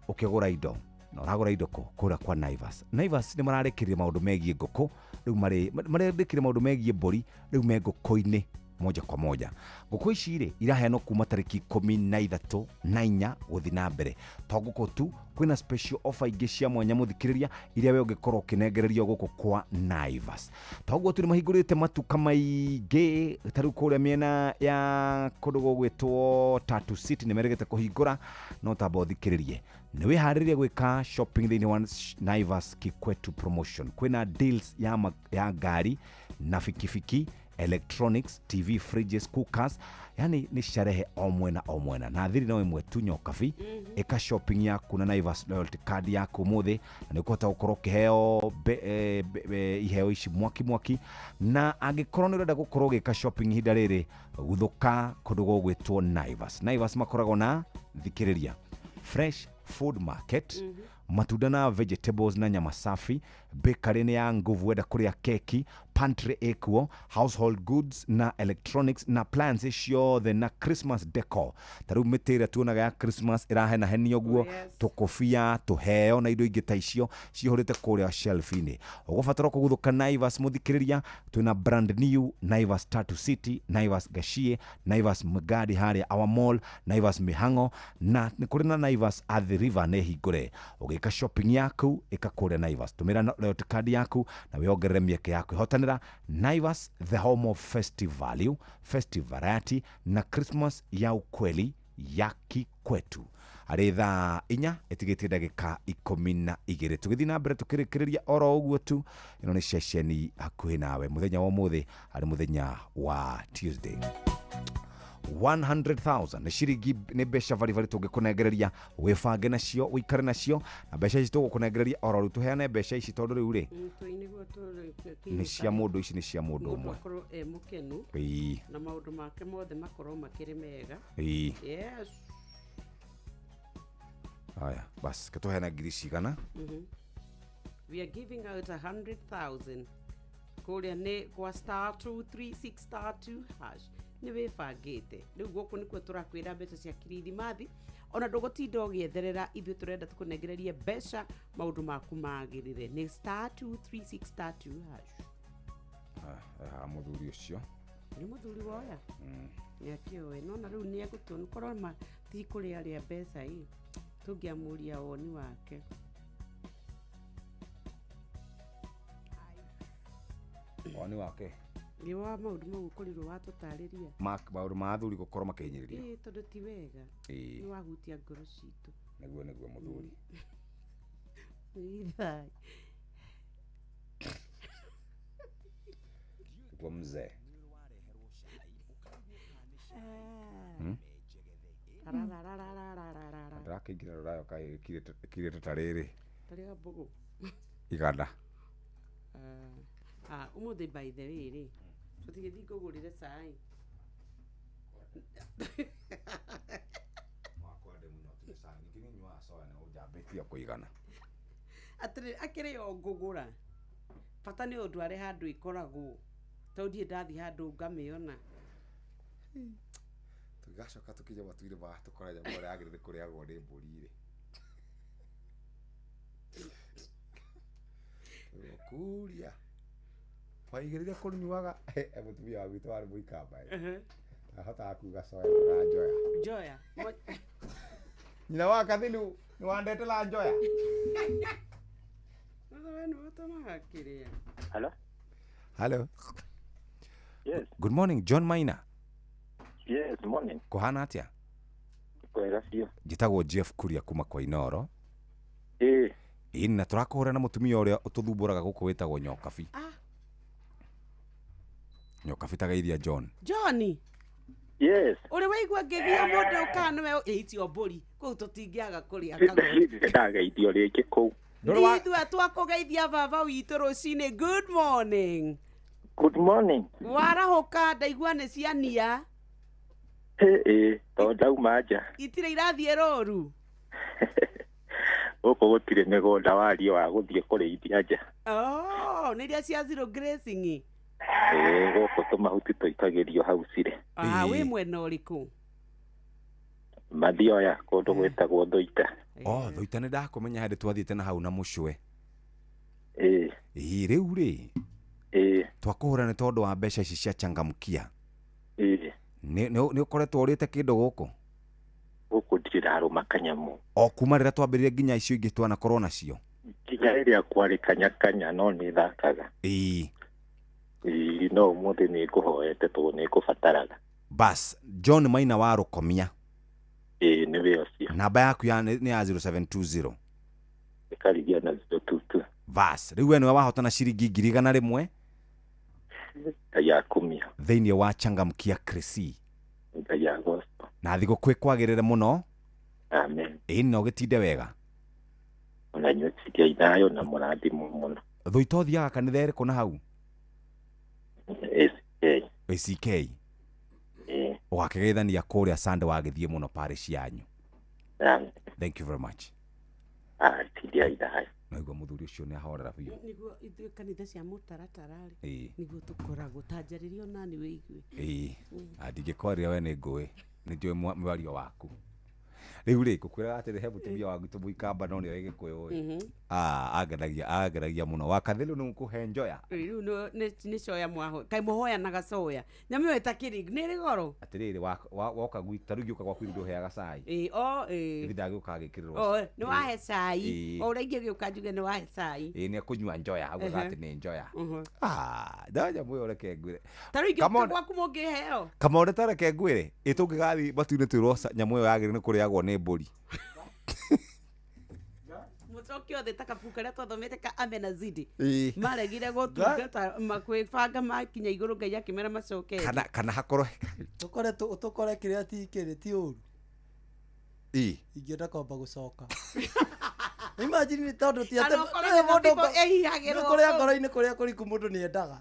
ũkĩgũra indo. Na ũragũra indo kũ? Kũrĩa kwa Naivas. Naivas nĩ mararĩkĩria maũndũ megiĩ ngũkũ rĩu, marĩ marendĩkĩria maũndũ megiĩ mbũri, rĩu me ngũkũ-inĩ moja kwa moja. Ngũkũ ici rĩ iraheanwo kuma tarĩki 13 na 4 gũthiĩ na mbere. To ngũkũ tu, kwĩna special offer ingĩ cia mwanya, mũthikĩrĩria, iria we ũngĩkorwo ũkĩnengererio gũkũ kwa Naivas. Toguo tu, nĩ mahingũrĩte matuka maingĩ, ta rĩu kũrĩa mĩena ya kũndũ gũgwĩtwo Tatu City nĩ merĩgĩte kũhingũra. No tamba ũthikĩrĩrie, nĩ wĩharĩrie gwĩka shopping thĩinĩ wa Naivas Kikwetu promotion. Kwĩna deals ya ngari na bikibiki. Electronics, TV, fridges, cookers, yani nĩ sherehe o mwena o mwena. Na thiri no ĩmwe tu, Nyokabi. Ĩka shopping yaku na Naivas loyalty card yaku ũmũthĩ, na nĩ ũkũhota gũkorwo ũkĩheo iheo ici mwaki mwaki. Na angĩkorwo nĩ ũrenda gũkorwo ũgĩka shopping ihinda rĩrĩ, guthũka kũndũ gũgwĩtwo Naivas. Naivas makoragwo na, thikĩrĩria, fresh food market, matunda na vegetables na nyama safi, bakery nĩ ya nguvu wenda kũrĩa keki, pantry ĩkuo, household goods na electronics na appliances ciothe na Christmas decor. Ta rĩu mĩtĩ ĩrĩa tuonaga ya Christmas ĩrahenahenio ũguo, tũkũbia, tũheo na indo ingĩ ta icio cihũrĩte kũrĩa shelf-inĩ. Ũgũbatara kũguthũka Naivas, mũthikĩrĩria. Twĩna brand new Naivas Tatu City, Naivas Gachie, Naivas Magadi harĩa our mall, Naivas Mihango, na nĩ kũrĩ na Naivas Athi River nĩ hingũre. Ũgĩka shopping yaku, ĩka kũrĩa Naivas, tũmĩra loyalty card yaku na wĩongerere mĩeke ya kwĩhotanĩra. Naivas, the home of festive value, festive variety na Christmas ya ukweli ya kikwetu. Harĩ thaa 4 ĩtigĩtie ndagĩka 12, tũgĩthiĩ na mbere tũkĩrĩkĩrĩria oro ũguo tu. Ĩno nĩ ceceni hakuhĩ nawe. Mũthenya wa ũmũthĩ harĩ mũthenya wa Tuesday. 100,000 nĩ ciringi, nĩ mbeca baribari tũngĩkũnengereria wĩbange nacio, ũikare nacio. Na mbeca ici tũgũkũnengereria oro rĩu, tũheane mbeca ici tondũ rĩu rĩ nĩ cia mũndũ, ici nĩ cia mũndũ ũmwe. Akorwo e mũkenu na maũndũ make mothe makorwo makĩrĩ mega. Yes. Haya bas, ketũheana ngiri cigana? We are giving out 100,000 kũrĩa nĩ kwa *236 *2#. Nĩ wĩbangĩte rĩu, gũkũ nĩkuo tũrakwĩra mbeca cia kirithimathi, ona ndũgũtinda ũgĩetherera. Ithuĩ tũrenda tũkũnengererie mbeca maũndũ maku magĩrĩre. Nĩ *236 *2#. Ah, mũthuri ũcio. Nĩ mũthuri woya nĩ akĩoe nona rĩu nĩ egũtuo korwo ma ti kũrĩa arĩa mbeca ĩ tũngĩamũria woni wake. Woni wake nĩ wa maũndũ mau ũkorirwo watũtarĩria. Maũndũ ma athuri gũkorwo makĩhinyĩrĩrio. Ĩ, tondũ ti wega. Nĩ wahutia ngoro citũ. Nĩguo mũthuri. Ithai. Nĩguo mzee. Arararararararara. Ndĩrakĩingĩra rũraya kaĩ ĩkirĩte ta rĩrĩ. Tarĩ mbũgũ. Iganda. Ah, ũmũthĩ by the way rĩ, tũtigĩthiĩ ngũgũrĩre cai. Ũnjambĩtie kũigana. Atĩrĩ, akĩrĩ o ngũgũra, bata nĩ ũndware handũ ĩkoragwo, tondũ ndirĩ ndathiĩ handũ ngamĩona. Tũgĩgacoka tũkinye matu-inĩ ma tũkore nyamũ ĩrĩa yagĩrĩire kũrĩagwo nĩ mbũri rĩ. Kuria waigĩrĩire kũnyuaga mũtumia wa gwitũ warĩ mũikamba ĩ, ahotaga kuga coya na njoya. Njoya. Nyina wa Kathinu nĩ wandetera njoya. Sasa wewe nĩ ũtũmaga kĩrĩa. Hello? Hello. Yes. Good morning, John Maina. Yes, morning. Kũhana atĩa? Kwega biũ. Njĩtagwo Jeff Kuria kuma kwa Inoro. Ĩĩ. Ĩĩ, na tũrakũhũra na mũtumia ũrĩa ũtũthumbũraga gũkũ wĩtagwo Nyokabi. Nyokabi tageithia John. Johnny. Yes. Ũrĩ waigua ngĩthia mũndũ ũkaga nĩwe ĩ icio mbũri kũu tũtingĩaga kũrĩa kagũrũ. Ndageithio rĩngĩ kũu. Ithuĩ twakũgeithia baba witũ rũcinĩ. Good morning. Good morning. Warahũka ndaigua nĩ ciania. Ĩĩ, tondũ ndauma nja. Itirĩ irathiĩ rũru. Gũkũ gũtirĩ mĩgũnda warie wa gũthiĩ kũrĩithia nja. Oh, nĩ iria cia zero grazing. Ĩĩ, gũkũ tũmahuti tũikagĩrio hau cirĩ. Ah, wĩ mwena ũrĩkũ? Mathioya kũndũ gwĩtagwo Thũita. Oh, Thũita nĩ ndakũmenya hĩndĩ twathiĩte na hau na mũcwe. Ĩĩ. Ĩĩ, rĩu rĩ. Ĩĩ. Twakũhũra nĩ tondũ wa mbeca ici cia changamkia. Ĩĩ. Nĩ ũkoretwo ũrĩte kĩndũ gũkũ? Gũkũ ndirĩ ndarũma kanyamũ. O kuma rĩrĩa twambĩrĩrie nginya icio ingĩ twanakorwo nacio? Nginya rĩrĩa kwarĩ kanya kanya no nĩ thakaga. Ĩĩ. Ĩĩ, no ũmũthĩ nĩ ngũhoete tondũ nĩ ngũbataraga. Bas, John Maina wa Rũkomia. Ĩĩ, nĩwe ũcio. Namba yaku ya nĩ ya 0720. Ĩkarigia na 022. Bas, rĩu we nĩwe wahotana ciringi 100,000. Ngai akumia. Thĩinĩ wa Changamkia Krisi. Ngai agocwo. Na thigũkũ ĩkwagĩrĩre mũno. Amen. Ĩĩ na ũgĩtinde wega. Ona inyuĩ tindiai thayũ na mũrathimwo mũno. Thũita ũthiaga kanitha ĩrĩkũ na hau? ACK. ACK. Ĩĩ. Ũgakĩgeithania kũrĩa Sunday wagĩthiĩ mũno parish yanyu. Amen. Thank you very much. Ah, tindiai thayũ. Naigua mũthuri ũcio nĩ ahorera biũ. Nĩguo ithuĩ kanitha cia mũtaratara rĩ, Ĩĩ. nĩguo tũkoragwo ta njarĩrio nani wĩigue. Ĩĩ. Ndingĩkwarĩria we nĩ ngũĩ. Nĩ njũĩ mwario waku. Rĩu rĩ ngũkwĩraga atĩrĩ he mũtumia wa gwitũ mũikamba no nĩoĩ gĩkũyũ ĩ. Angeragia mũno. Wakathĩrũ nĩ ngũkũhe njoya. Rĩu nĩ coya mwaho. Kaĩ mũhoyanaga coya. Nyamũ ĩyo ĩtakĩrĩ nĩ ĩrĩ goro. Atĩrĩrĩ woka gwitũ ta rĩu ngĩũka gwaku ndũheaga cai. Ĩĩ o ĩĩ. Ithe ndagĩũka agĩkĩrĩrwo. O nĩ wahe cai. O ũrĩa ingĩgĩũka njuge nĩ wahe cai. Ĩĩ nĩ ekũnyua njoya augaga atĩ nĩ njoya. Nda nyamũ ĩyo reke ngwĩre. Ta rĩu ingĩũka gwaku mũngĩheo. Kamone ta reke ngwĩre. Ĩ tũngĩgathiĩ matu-inĩ twĩrwo nyamũ ĩyo yagĩrĩire nĩ kũrĩagwo nĩ mbũri. Mũcoke othe ta kabuku karĩa twathomete ka Amenazidi. Maregire gũtungata makwĩbanga makinya igũrũ Ngai akĩmera macoke. Kana hakorwo tũkore kĩrĩa ti kĩrĩ ti ũru. Ĩĩ. Ingĩenda kwamba gũcoka. Imagine tondũ ti atĩ mũndũ ehihagĩrwo. Kũrĩa ngoro-inĩ kũrĩa kũriku mũndũ nĩendaga.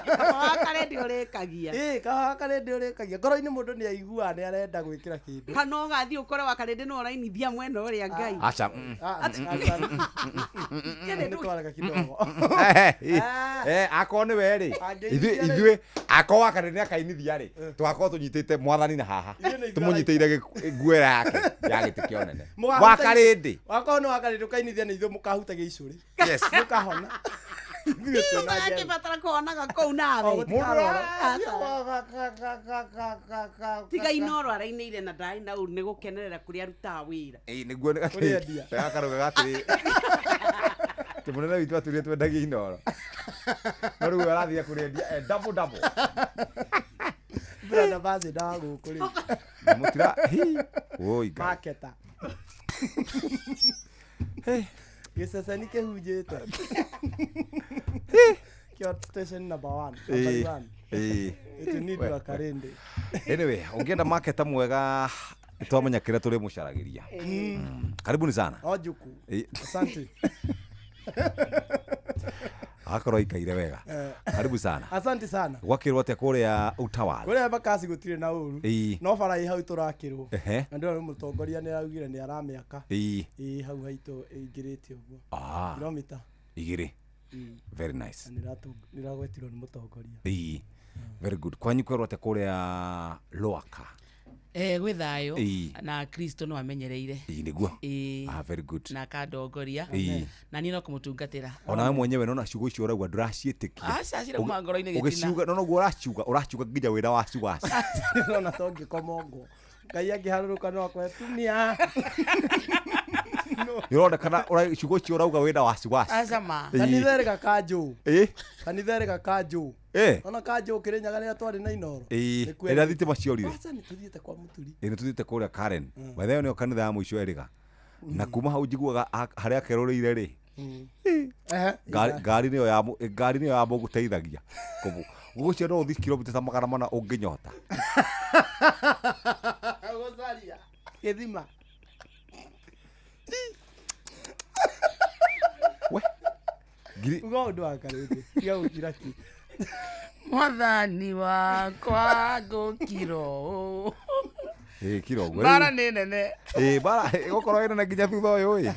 Kahawa karĩa ũrĩkagia. Ĩĩ kahawa karĩa ũrĩkagia. Ngoro-inĩ mũndũ nĩaiguaga nĩarenda gwĩkĩra kĩndũ. Kana ũgathiĩ ũkore wakarĩndĩ no ũrainithia mwena ũrĩa Ngai. Aca. Nĩtwarega kidogo. Akorwo nĩwe rĩ ithuĩ akorwo wakarĩndĩ nĩakainithia rĩ tũgakorwo tũnyitĩte mwathani na haha tũmũnyitĩire nguo yake ya gĩtĩ kĩa ũnene. Wakarĩndĩ. Wakorwo nĩ wakarĩndĩ ũkainithia nĩ ithuĩ mũkahutagia icũrĩ. Yes. Mũkahona. Akĩbatara kũhonaga kũu nawe. Tiga Inoro arainĩire na ndarĩ na ũru nĩ gũkenerera kũrĩa arutaga wĩra. Ĩĩ nĩguo gakaruga gatĩrĩ. Tĩ mũnene witũ atwĩrire twendagie Inoro. No rĩu arathiĩ kũrĩendia double double. Brother ambassador wa gũkũ rĩu. Mũtira hi. Woi Ngai. Marketer. Gĩceceni kĩhunjĩte. Kĩo station number 1. Number 1. It need Wakarĩndĩ. Anyway, ũngĩenda marketer mwega twamenya kĩrĩa tũrĩmũcaragĩria. Karibuni sana. O Juku. Asante. Akorwo ikaire wega. Karibu sana. Asante sana. Gwakĩrwo atĩa kũrĩa Utawala? Kũrĩa Embakasi gũtirĩ na ũru. No bara ĩ hau tũrakĩrwo. Na ndĩrona mũtongoria nĩ araugire nĩ aramĩaka. Ĩĩ hau haitũ ĩingĩrĩte ũguo. Kilomita 2. Very nice. Nĩragwetirwo nĩ mũtongoria. Ĩĩ. Very good. Kwanyu kwerwo atĩa kũrĩa Loaka? Gwĩ thayũ na Kristo no amenyereire. Ĩĩ nĩguo. Very good. Na akandongoria. Na niĩ no kũmũtungatĩra. Ona we mwenyewe nona ciugo icio ũrauga ndũraciĩtĩkia. Aca cirauma ngoro-inĩ gĩtina. Ũgĩciuga no noguo ũraciuga nginya wĩra wa ciwaci. Nona to ngĩkomongwo. Ngai angĩharũrũka no akwe tumia. Nĩũronekana ciugo icio ũrauga wĩna wasiwasi. Aca ma. Kanitha ĩrĩga kanjũ. Kanitha ĩrĩga kanjũ. Ona kanjũ Kĩrĩnyaga rĩrĩa twarĩ na Inoro. Ĩrĩa thitima ciorire. Aca nĩtũthiĩte kwa Mũturi. Ĩĩ nĩtũthiĩte kũrĩa Karen. By the way nĩyo kanitha ya mũico ĩrĩga. Na kuma hau njiguaga harĩa kerũrĩire rĩ. Ngari nĩyo ya mũgũteithagia. Gũcio no ũthiĩ kilomita ta 400 ũngĩnyota. Gũcaria gĩthima. We. Uga ũndũ wa Karĩndĩ. Tiga gũkira ki. Mwathani wakwa ngũkira ũũ. Ĩĩ kira ũguo. Mbara nĩ nene. Ĩĩ mbara ĩgũkorwo ĩ nene nginya thutha ũyũ ĩ.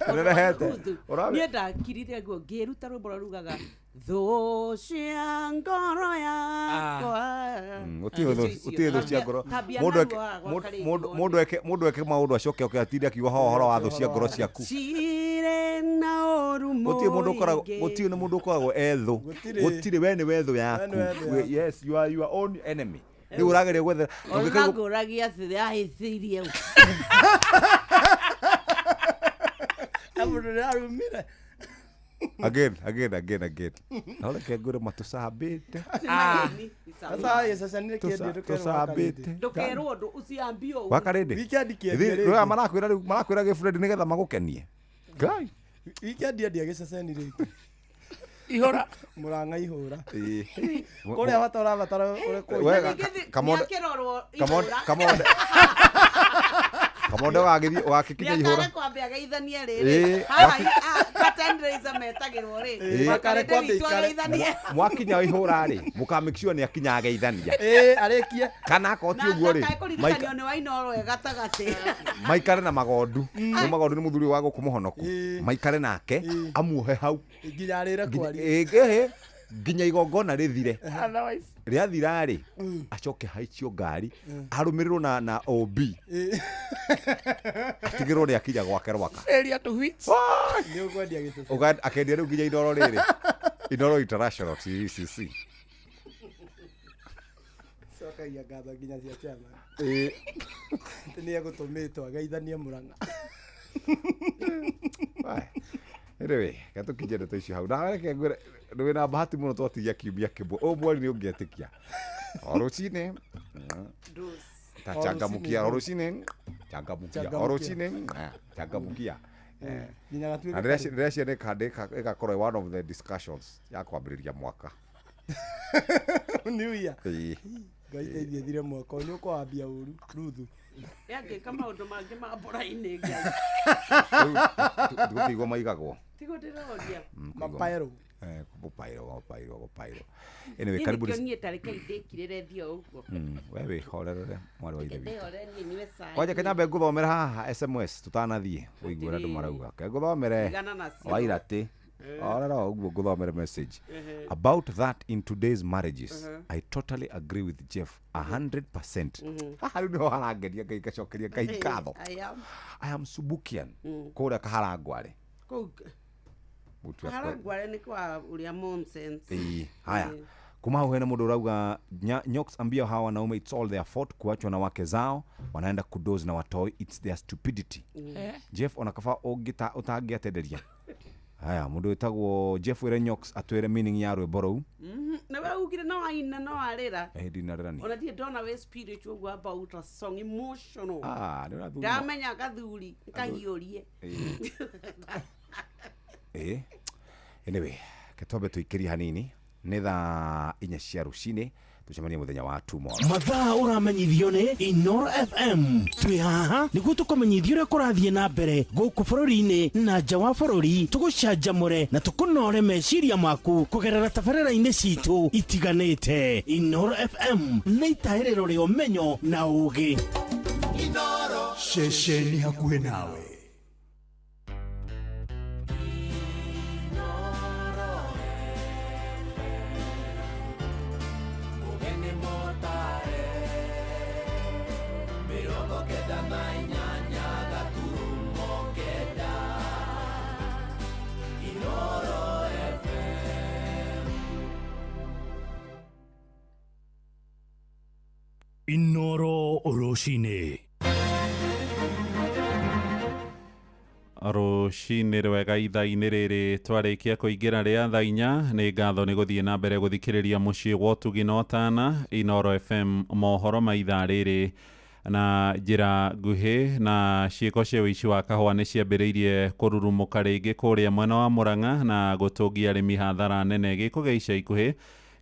Ĩnenehete. Niĩ ndakirire nguo ngĩruta rwĩmbo rũrĩa rugaga thũ cia ngoro yakwa. Gũtirĩ thũ cia ngoro. Mũndũ eke maũndũ acoke oke atinde akiuga ũhoro wa thũ cia ngoro ciaku. Cirĩ na ũru mũingĩ. Gũtirĩ nĩ mũndũ ũkoragwo e thũ. Gũtirĩ, we nĩ we thũ yaku. Yes, you are your own enemy. Rĩu ũrageria gwethera. Ũragũragia atĩ ahĩtĩirie. Mũndũ nĩarumire. Again. No reke ngwĩre matũcambĩte. Sasa gĩceceni kĩendio tũcambĩte. Ndũkerwo ũndũ ũciambio ũũ. Wakarĩndĩ. Weekend kĩendio rĩu aya marakwĩra rĩu marakwĩra gĩbrendi nĩgetha magũkenie. Ngai. Weekend endia gĩceceni rĩngĩ. Ihora Murang'a ihura kuria bata urabatara urekwo kamonde kamonde wakikinya ihura Nĩakare kwambia geithanie rĩrĩ haha curtain raiser metagĩrwo rĩ makare kwambia ikare mwakinya ihura rĩ muka make sure nĩ akinya ageithania arĩkie kana akorwo ti ũguo rĩ kũririkanio nĩ wa Inooro e gatagatĩ maikare na magondu nĩ magondu nĩ mũthuri wa gũkũ mũhonoku maikare nake amuohe hau nginya arĩre kwaria nginya igongona rĩthire rĩathira rĩ acoke haicio ngari arũmĩrĩrwo na OB atigĩrwo nĩ akinya gwake rwaka area to which nĩ ũkwendia gĩcũcũ akendia rĩu nginya Inooro rĩrĩ Inooro International TCC cokagia ngatho nginya cia chama nĩ egũtũmĩtwo ageithanie Murang'a. Anyway, gatukinye ndeto icio hau nawe reke ngwĩre wĩna bahati mũno twatigia kiumia kĩmwe ũyũ mweri nĩ ũngĩetĩkia o rũcinĩ ta changamukia o rũcinĩ changamukia o rũcinĩ changamukia nginya gatuĩke na ndĩreciria ĩgakorwo one of the discussions ya kwambĩrĩria mwaka New Year Ngai teithie thire mwaka ũyũ nĩ ũkwambia ũru Ruthu yangĩka maũndũ mangĩ ma mbura-inĩ Ngai tũkĩigua maigagwo tigo ndĩroria mapaero gũpairwo anyway karibu niĩ tareke ndĩkirĩre thiĩ o ũguo we wĩhorerere mwarĩ wa ithe witũ ndĩhorere niĩ nyue cai kwanja kanyambe ngũthomere haha SMS tũtanathiĩ ũigue ũrĩa andũ marauga ke ngũthomere Wairatĩ orera ũguo ngũthomere message about that in today's marriages I totally agree with Jeff 100% haha rĩu nĩho harangeria Ngai ngacokeria Ngai ngatho I am Subukian kũrĩa Kaharangware kũu Kaharangware nĩ kwa ũrĩa nonsense haya kuma hau hena mũndũ ũrauga Nyoks ambia hawa wanaume it's all their fault kuachwa na wake zao wanaenda kudoze na watoi it's their stupidity Jeff ona kaba ũtangĩatenderia haya mundu witagwo Jeff wire Nyoks atwire meaning ya rwimbo rou na we ugire no aina no arira ndinarira ni ona ndirĩ ndona wĩ spiritual ũguo about a song emotional nĩ ũrathuri ndamenya gathuri kahiũrie anyway ketwambe tuikirie hanini nĩ thaa 4 cia rũcinĩ tucemanie muthenya wa tomorrow mathaa uramenyithio nĩ Inooro FM twĩ haha nĩguo tũkũmenyithia ũrĩa kũrathiĩ na mbere gũkũ bũrũri-inĩ na nja wa bũrũri tũgũcanjamũre na tũkũnore meciria maku kũgerera tabarĩra-inĩ citũ itiganĩte. Inooro FM nĩ itahĩrĩro rĩa ũmenyo na ũũgĩ. Ceceni hakuhĩ nawe. Inooro rũcinĩ rũcinĩ rwega ithaa-inĩ rĩrĩ twarĩkia kũingĩra rĩa thaa 4 nĩ ngatho nĩ gũthiĩ na mbere gũthikĩrĩria mũciĩ wa ũtugi na ũtana Inooro FM mohoro ma ithaa rĩrĩ na njĩra nguhĩ na ciĩko cia ũici wa kahũa nĩ ciambĩrĩirie kũrurumũka rĩngĩ kũrĩa mwena wa Murang'a na gũtũngia arĩmi hathara nene. Gĩko gĩa ica ikuhĩ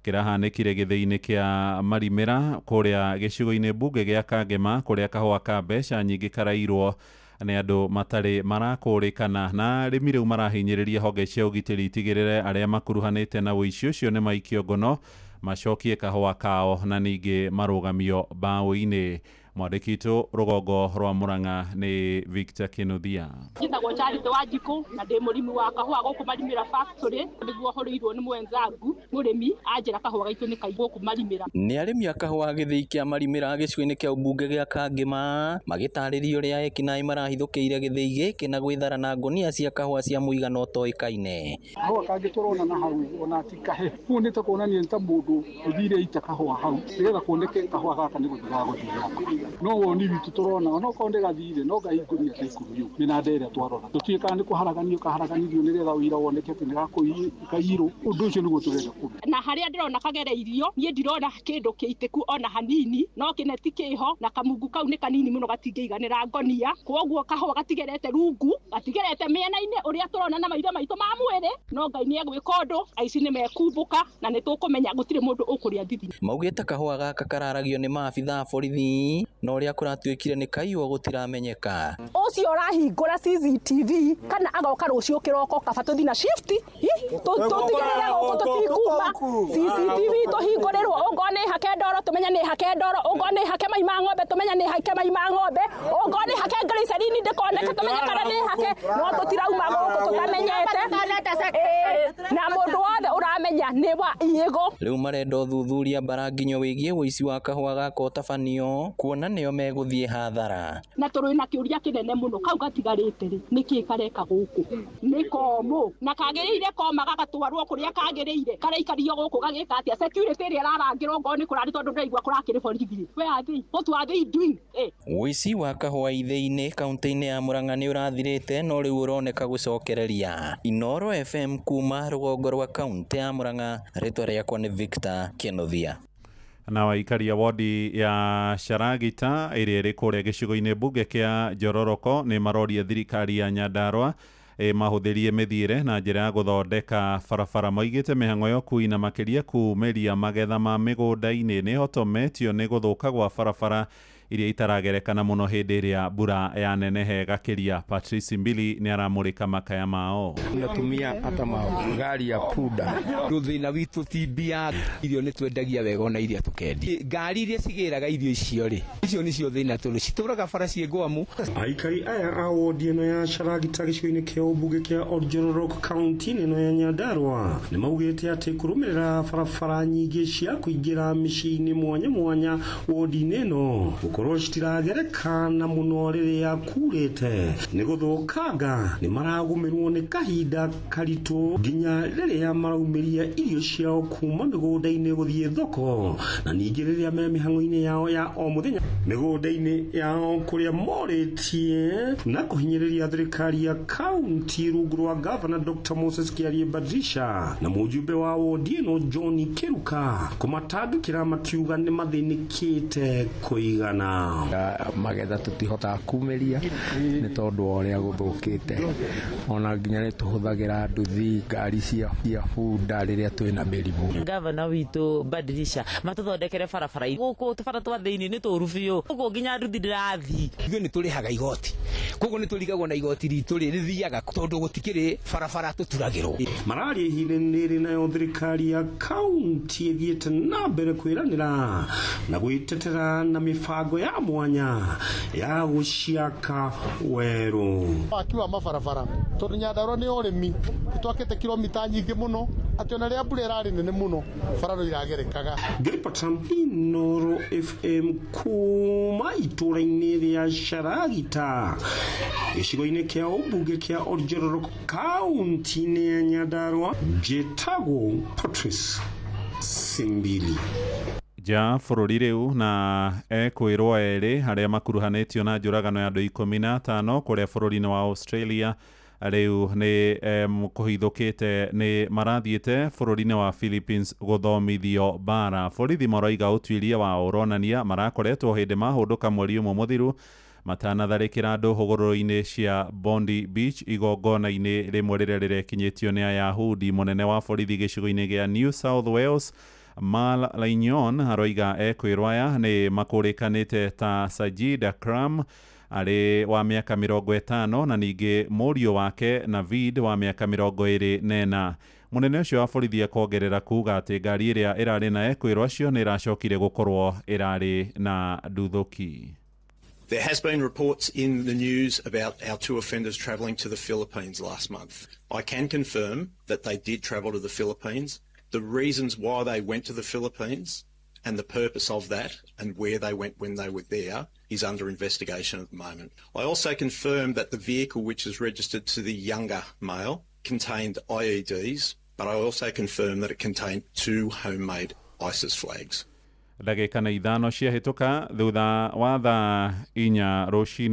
kĩrahanĩkire gĩthĩi-inĩ kĩa Marimĩra kũrĩa gĩcigo-inĩ mbunge gĩa Kangema kũrĩa kahũa ka mbeca nyingĩ karairwo nĩ andũ matarĩ marakũrĩkana na arĩmi rĩu marahinyĩrĩria honge cia ũgitĩri itigĩrĩre arĩa makuruhanĩte na ũici ũcio nĩ maikio ngono macokie kahũa kao na ningĩ marũgamio mbaũ-inĩ. Mwandĩki witũ rũgongo rwa Murang'a nĩ Victor Kinuthia. Njĩtagwo Charity Wanjikũ na ndĩ mũrĩmi wa kahũa gũkũ Marimĩra factory nĩguo hũrĩirwo nĩ mwenzangu mũrĩmi anjĩra kahũa gaitũ nĩ kai gũkũ Marimĩra. Nĩ arĩmi a kahũa gĩthĩi kĩa Marimĩra gĩcigo-inĩ kĩa ũmbunge gĩa Kangema magĩtarĩria ũrĩa ekinaĩ marahithũkĩire gĩthĩi gĩkĩ na gwĩthara na ngũnia cia kahũa cia mũigana ũtoĩkaine. Kahũa kangĩ tũrona na hau ona ti kahe kũu nĩ ta kuonania nĩ ta mũndũ ũthire ita kahũa hau nĩgetha kuoneke kahũa gaka nĩ gũthiĩ gagũthiaga. No woni witũ tũrona onokorwo nĩ gathirĩ no ngahingũria thaa 10 mĩnanda ĩrĩa twarora tũtiĩ kana nĩ kũharaganio kaharaganithio nĩgetha ũira woneke atĩ nĩ gakũiyirwo ũndũ ũcio nĩguo tũrenda kũmenya. Na harĩa ndĩrona kagereirio niĩ ndirona kĩndũ kĩitĩku ona hanini no kĩneti kĩho na kamungu kau nĩ kanini mũno gatingĩiganĩra ngonia kwoguo kahũa gatigerete rungu gatigerete mĩena-inĩ ũrĩa tũrona na maitho maitũ ma mwĩrĩ no Ngai nĩ egwĩka ũndũ aici nĩ mekumbũka na nĩ tũkũmenya gũtirĩ mũndũ ũkũrĩa thithi. Maugĩte kahũa gaka kararagio nĩ maabitha a borithi na ũrĩa kũratuĩkire nĩ kaiywo gũtiramenyeka. Ũcio ũrahingũra CCTV kana agoka rũciũ kĩroko kaba tũthi na shift tũtigĩrĩre gũkũ tũtikuma CCTV tũhingũrĩrwo ũngorwo nĩ hake ndoro tũmenye nĩ hake ndoro ũngorwo nĩ hake mai ma ng'ombe tũmenye nĩ hake mai ma ng'ombe ũngorwo nĩ hake glycerin ndĩkoneke tũmenye kana nĩ hake no tũtirauma gũkũ tũtamenyete na mũndũ wothe ũramenya nĩ wa iĩgo. Rĩu marenda ũthuthuria mbaranginyo wĩgiĩ ũici wa kahũa gaka ũtabanio kuona nĩo megũthiĩ hathara. Na tũrĩ na kĩũria kĩnene mũno kau gatigarĩte rĩ nĩkĩ kareka gũkũ nĩ komũ na kagĩrĩire koma gagatwarwo kũrĩa kagĩrĩire karaikario gũkũ gagĩka atĩa security ĩrĩa ĩrarangĩrwo ngorwo nĩ kũrarĩ tondũ ndĩraigua kũrakĩrĩ borithi where are they what are they doing? Ũici wa kahũa ithĩi-inĩ kaunti-inĩ ya Murang'a nĩ ũrathirĩte no rĩu ũroneka gũcokereria. Inooro FM kuma rũgongo rwa kaunti ya Murang'a, rĩtwa rĩakwa nĩ Victor Kenothia. Na waikaria wodi ya Sharagita ĩrĩa ĩrĩ kũrĩa gĩcigo-inĩ mbunge kĩa Njororoko nĩ maroria thirikari ya Nyandarua mahũthĩrie mĩthiĩre na njĩra ya gũthondeka barabara. Maigĩte mĩhang'o ya ũkui na makĩria kumĩria magetha ma mĩgũnda-inĩ nĩ hotometio nĩ gũthũka gwa barabara iria itaragerekana mũno hĩndĩ ĩrĩa mbura yanenehe gakĩria. Patrice Mbili nĩ aramũrĩka makaya mao. Tunatumia hata magari ya punda. Thĩna witũ ti mbia, irio nĩ twendagia wega ona iria tũkendia. Ngari iria cigĩraga irio icio rĩ, icio nĩcio thĩna tondũ citũraga bara ciĩ ngwamu. Aikari aya a wodi ĩno ya Sharagita gĩcigo-inĩ kĩa ũmbunge kĩa Oljororok kaunti-inĩ ĩno ya Nyandarua nĩ maugĩte atĩ kũrũmĩrĩra barabara nyingĩ cia kũingĩra mĩciĩ-inĩ mwanya mwanya wodi-inĩ ĩno gũkorwo citiragerekana mũno rĩrĩa kurĩte nĩ gũthũkanga nĩ maragũmĩrwo nĩ kahinda karitũ nginya rĩrĩa maraumĩria irio ciao kuma mĩgũnda-inĩ gũthiĩ thoko na ningĩ rĩrĩa me mĩhang'o-inĩ yao ya o mũthenya mĩgũnda-inĩ yao kũrĩa morĩtie na kũhinyĩrĩria thirikari ya kaunti rungu rwa gavana Dr. Moses Kiarie Badrisha na mũjumbe wa wodi ĩno John Kiruka kũmatangĩkĩra makiuga nĩ mathĩnĩkĩte kũigana. Magetha tũtihotaga kumĩria nĩ tondũ wa ũrĩa gũthũkĩte ona nginya nĩ tũhũthagĩra nduthi ngari cia bunda rĩrĩa twĩna mĩrimũ. Gavana witũ Badirisha matũthondekere barabara gũkũ tũbara twa thĩinĩ nĩ tũru biũ gũkũ nginya nduthi ndĩrathiĩ. Ithuĩ nĩ tũrĩhaga igoti koguo nĩ tũrigagwo na igoti ritũ rĩthiaga tondũ gũtikĩrĩ barabara tũturagĩrwo. Mararia ihinda-inĩ rĩrĩ nayo thirikari ya kaunti ĩthiĩte na mbere kwĩranĩra na gwĩtetera na mĩbango ya mwanya ya gũciaka werũ. Waki wa mabarabara tondũ Nyandarua nĩ ũrĩmi twakĩte kilomita nyingĩ mũno atĩ ona rĩrĩa mbura ĩrarĩ nene mũno bara no iragerekaga. Ngĩribota Inooro FM kuma itũũra-inĩ rĩa Sharagita gĩcigo-inĩ kĩa ũmbunge kĩa Oljororok kaunti-inĩ ya Nyandarua, njĩtagwo Patrice Simbili. Nja bũrũri rĩu na ekwĩrwo erĩ arĩa makuruhanĩtio na njũragano ya andũ 15 kũrĩa bũrũri-inĩ wa Australia rĩu nĩ kũhithũkĩte nĩ marathiĩte bũrũri-inĩ wa Philippines gũthomithio mbara. Borithi maroiga ũtuĩria wao ũronania marakoretwo hĩndĩ mahũndũka mweri ũmwe mũthiru matanatharĩkĩra andũ hũgũrũrũ-inĩ cia Bondi Beach igongona-inĩ rĩmwe rĩrĩa rĩrekinyĩtio nĩ Ayahudi. Mũnene wa borithi gĩcigo-inĩ gĩa New South Wales Mal Laignon aroiga ekwĩrwo aya nĩ makũrĩkanĩte ta Sajid Akram arĩ wa mĩaka 50 na ningĩ mũriũ wake Navid wa mĩaka 24. Mũnene ũcio wa borithi akongerera kuga atĩ ngari ĩrĩa ĩrarĩ na ekwĩrwo acio nĩ ĩracokire gũkorwo ĩrarĩ na nduthũki. There has been reports in the news about our two offenders travelling to the Philippines last month. I can confirm that they did travel to the Philippines. The reasons why they went to the Philippines and the purpose of that and where they went when they were there is under investigation at the moment. I also confirm that the vehicle, which is registered to the younger male, contained IEDs, but I also confirm that it contained 2 homemade ISIS flags. Ndagĩka na 5 ciahĩtũka thutha wa thaa 4 rũcinĩ.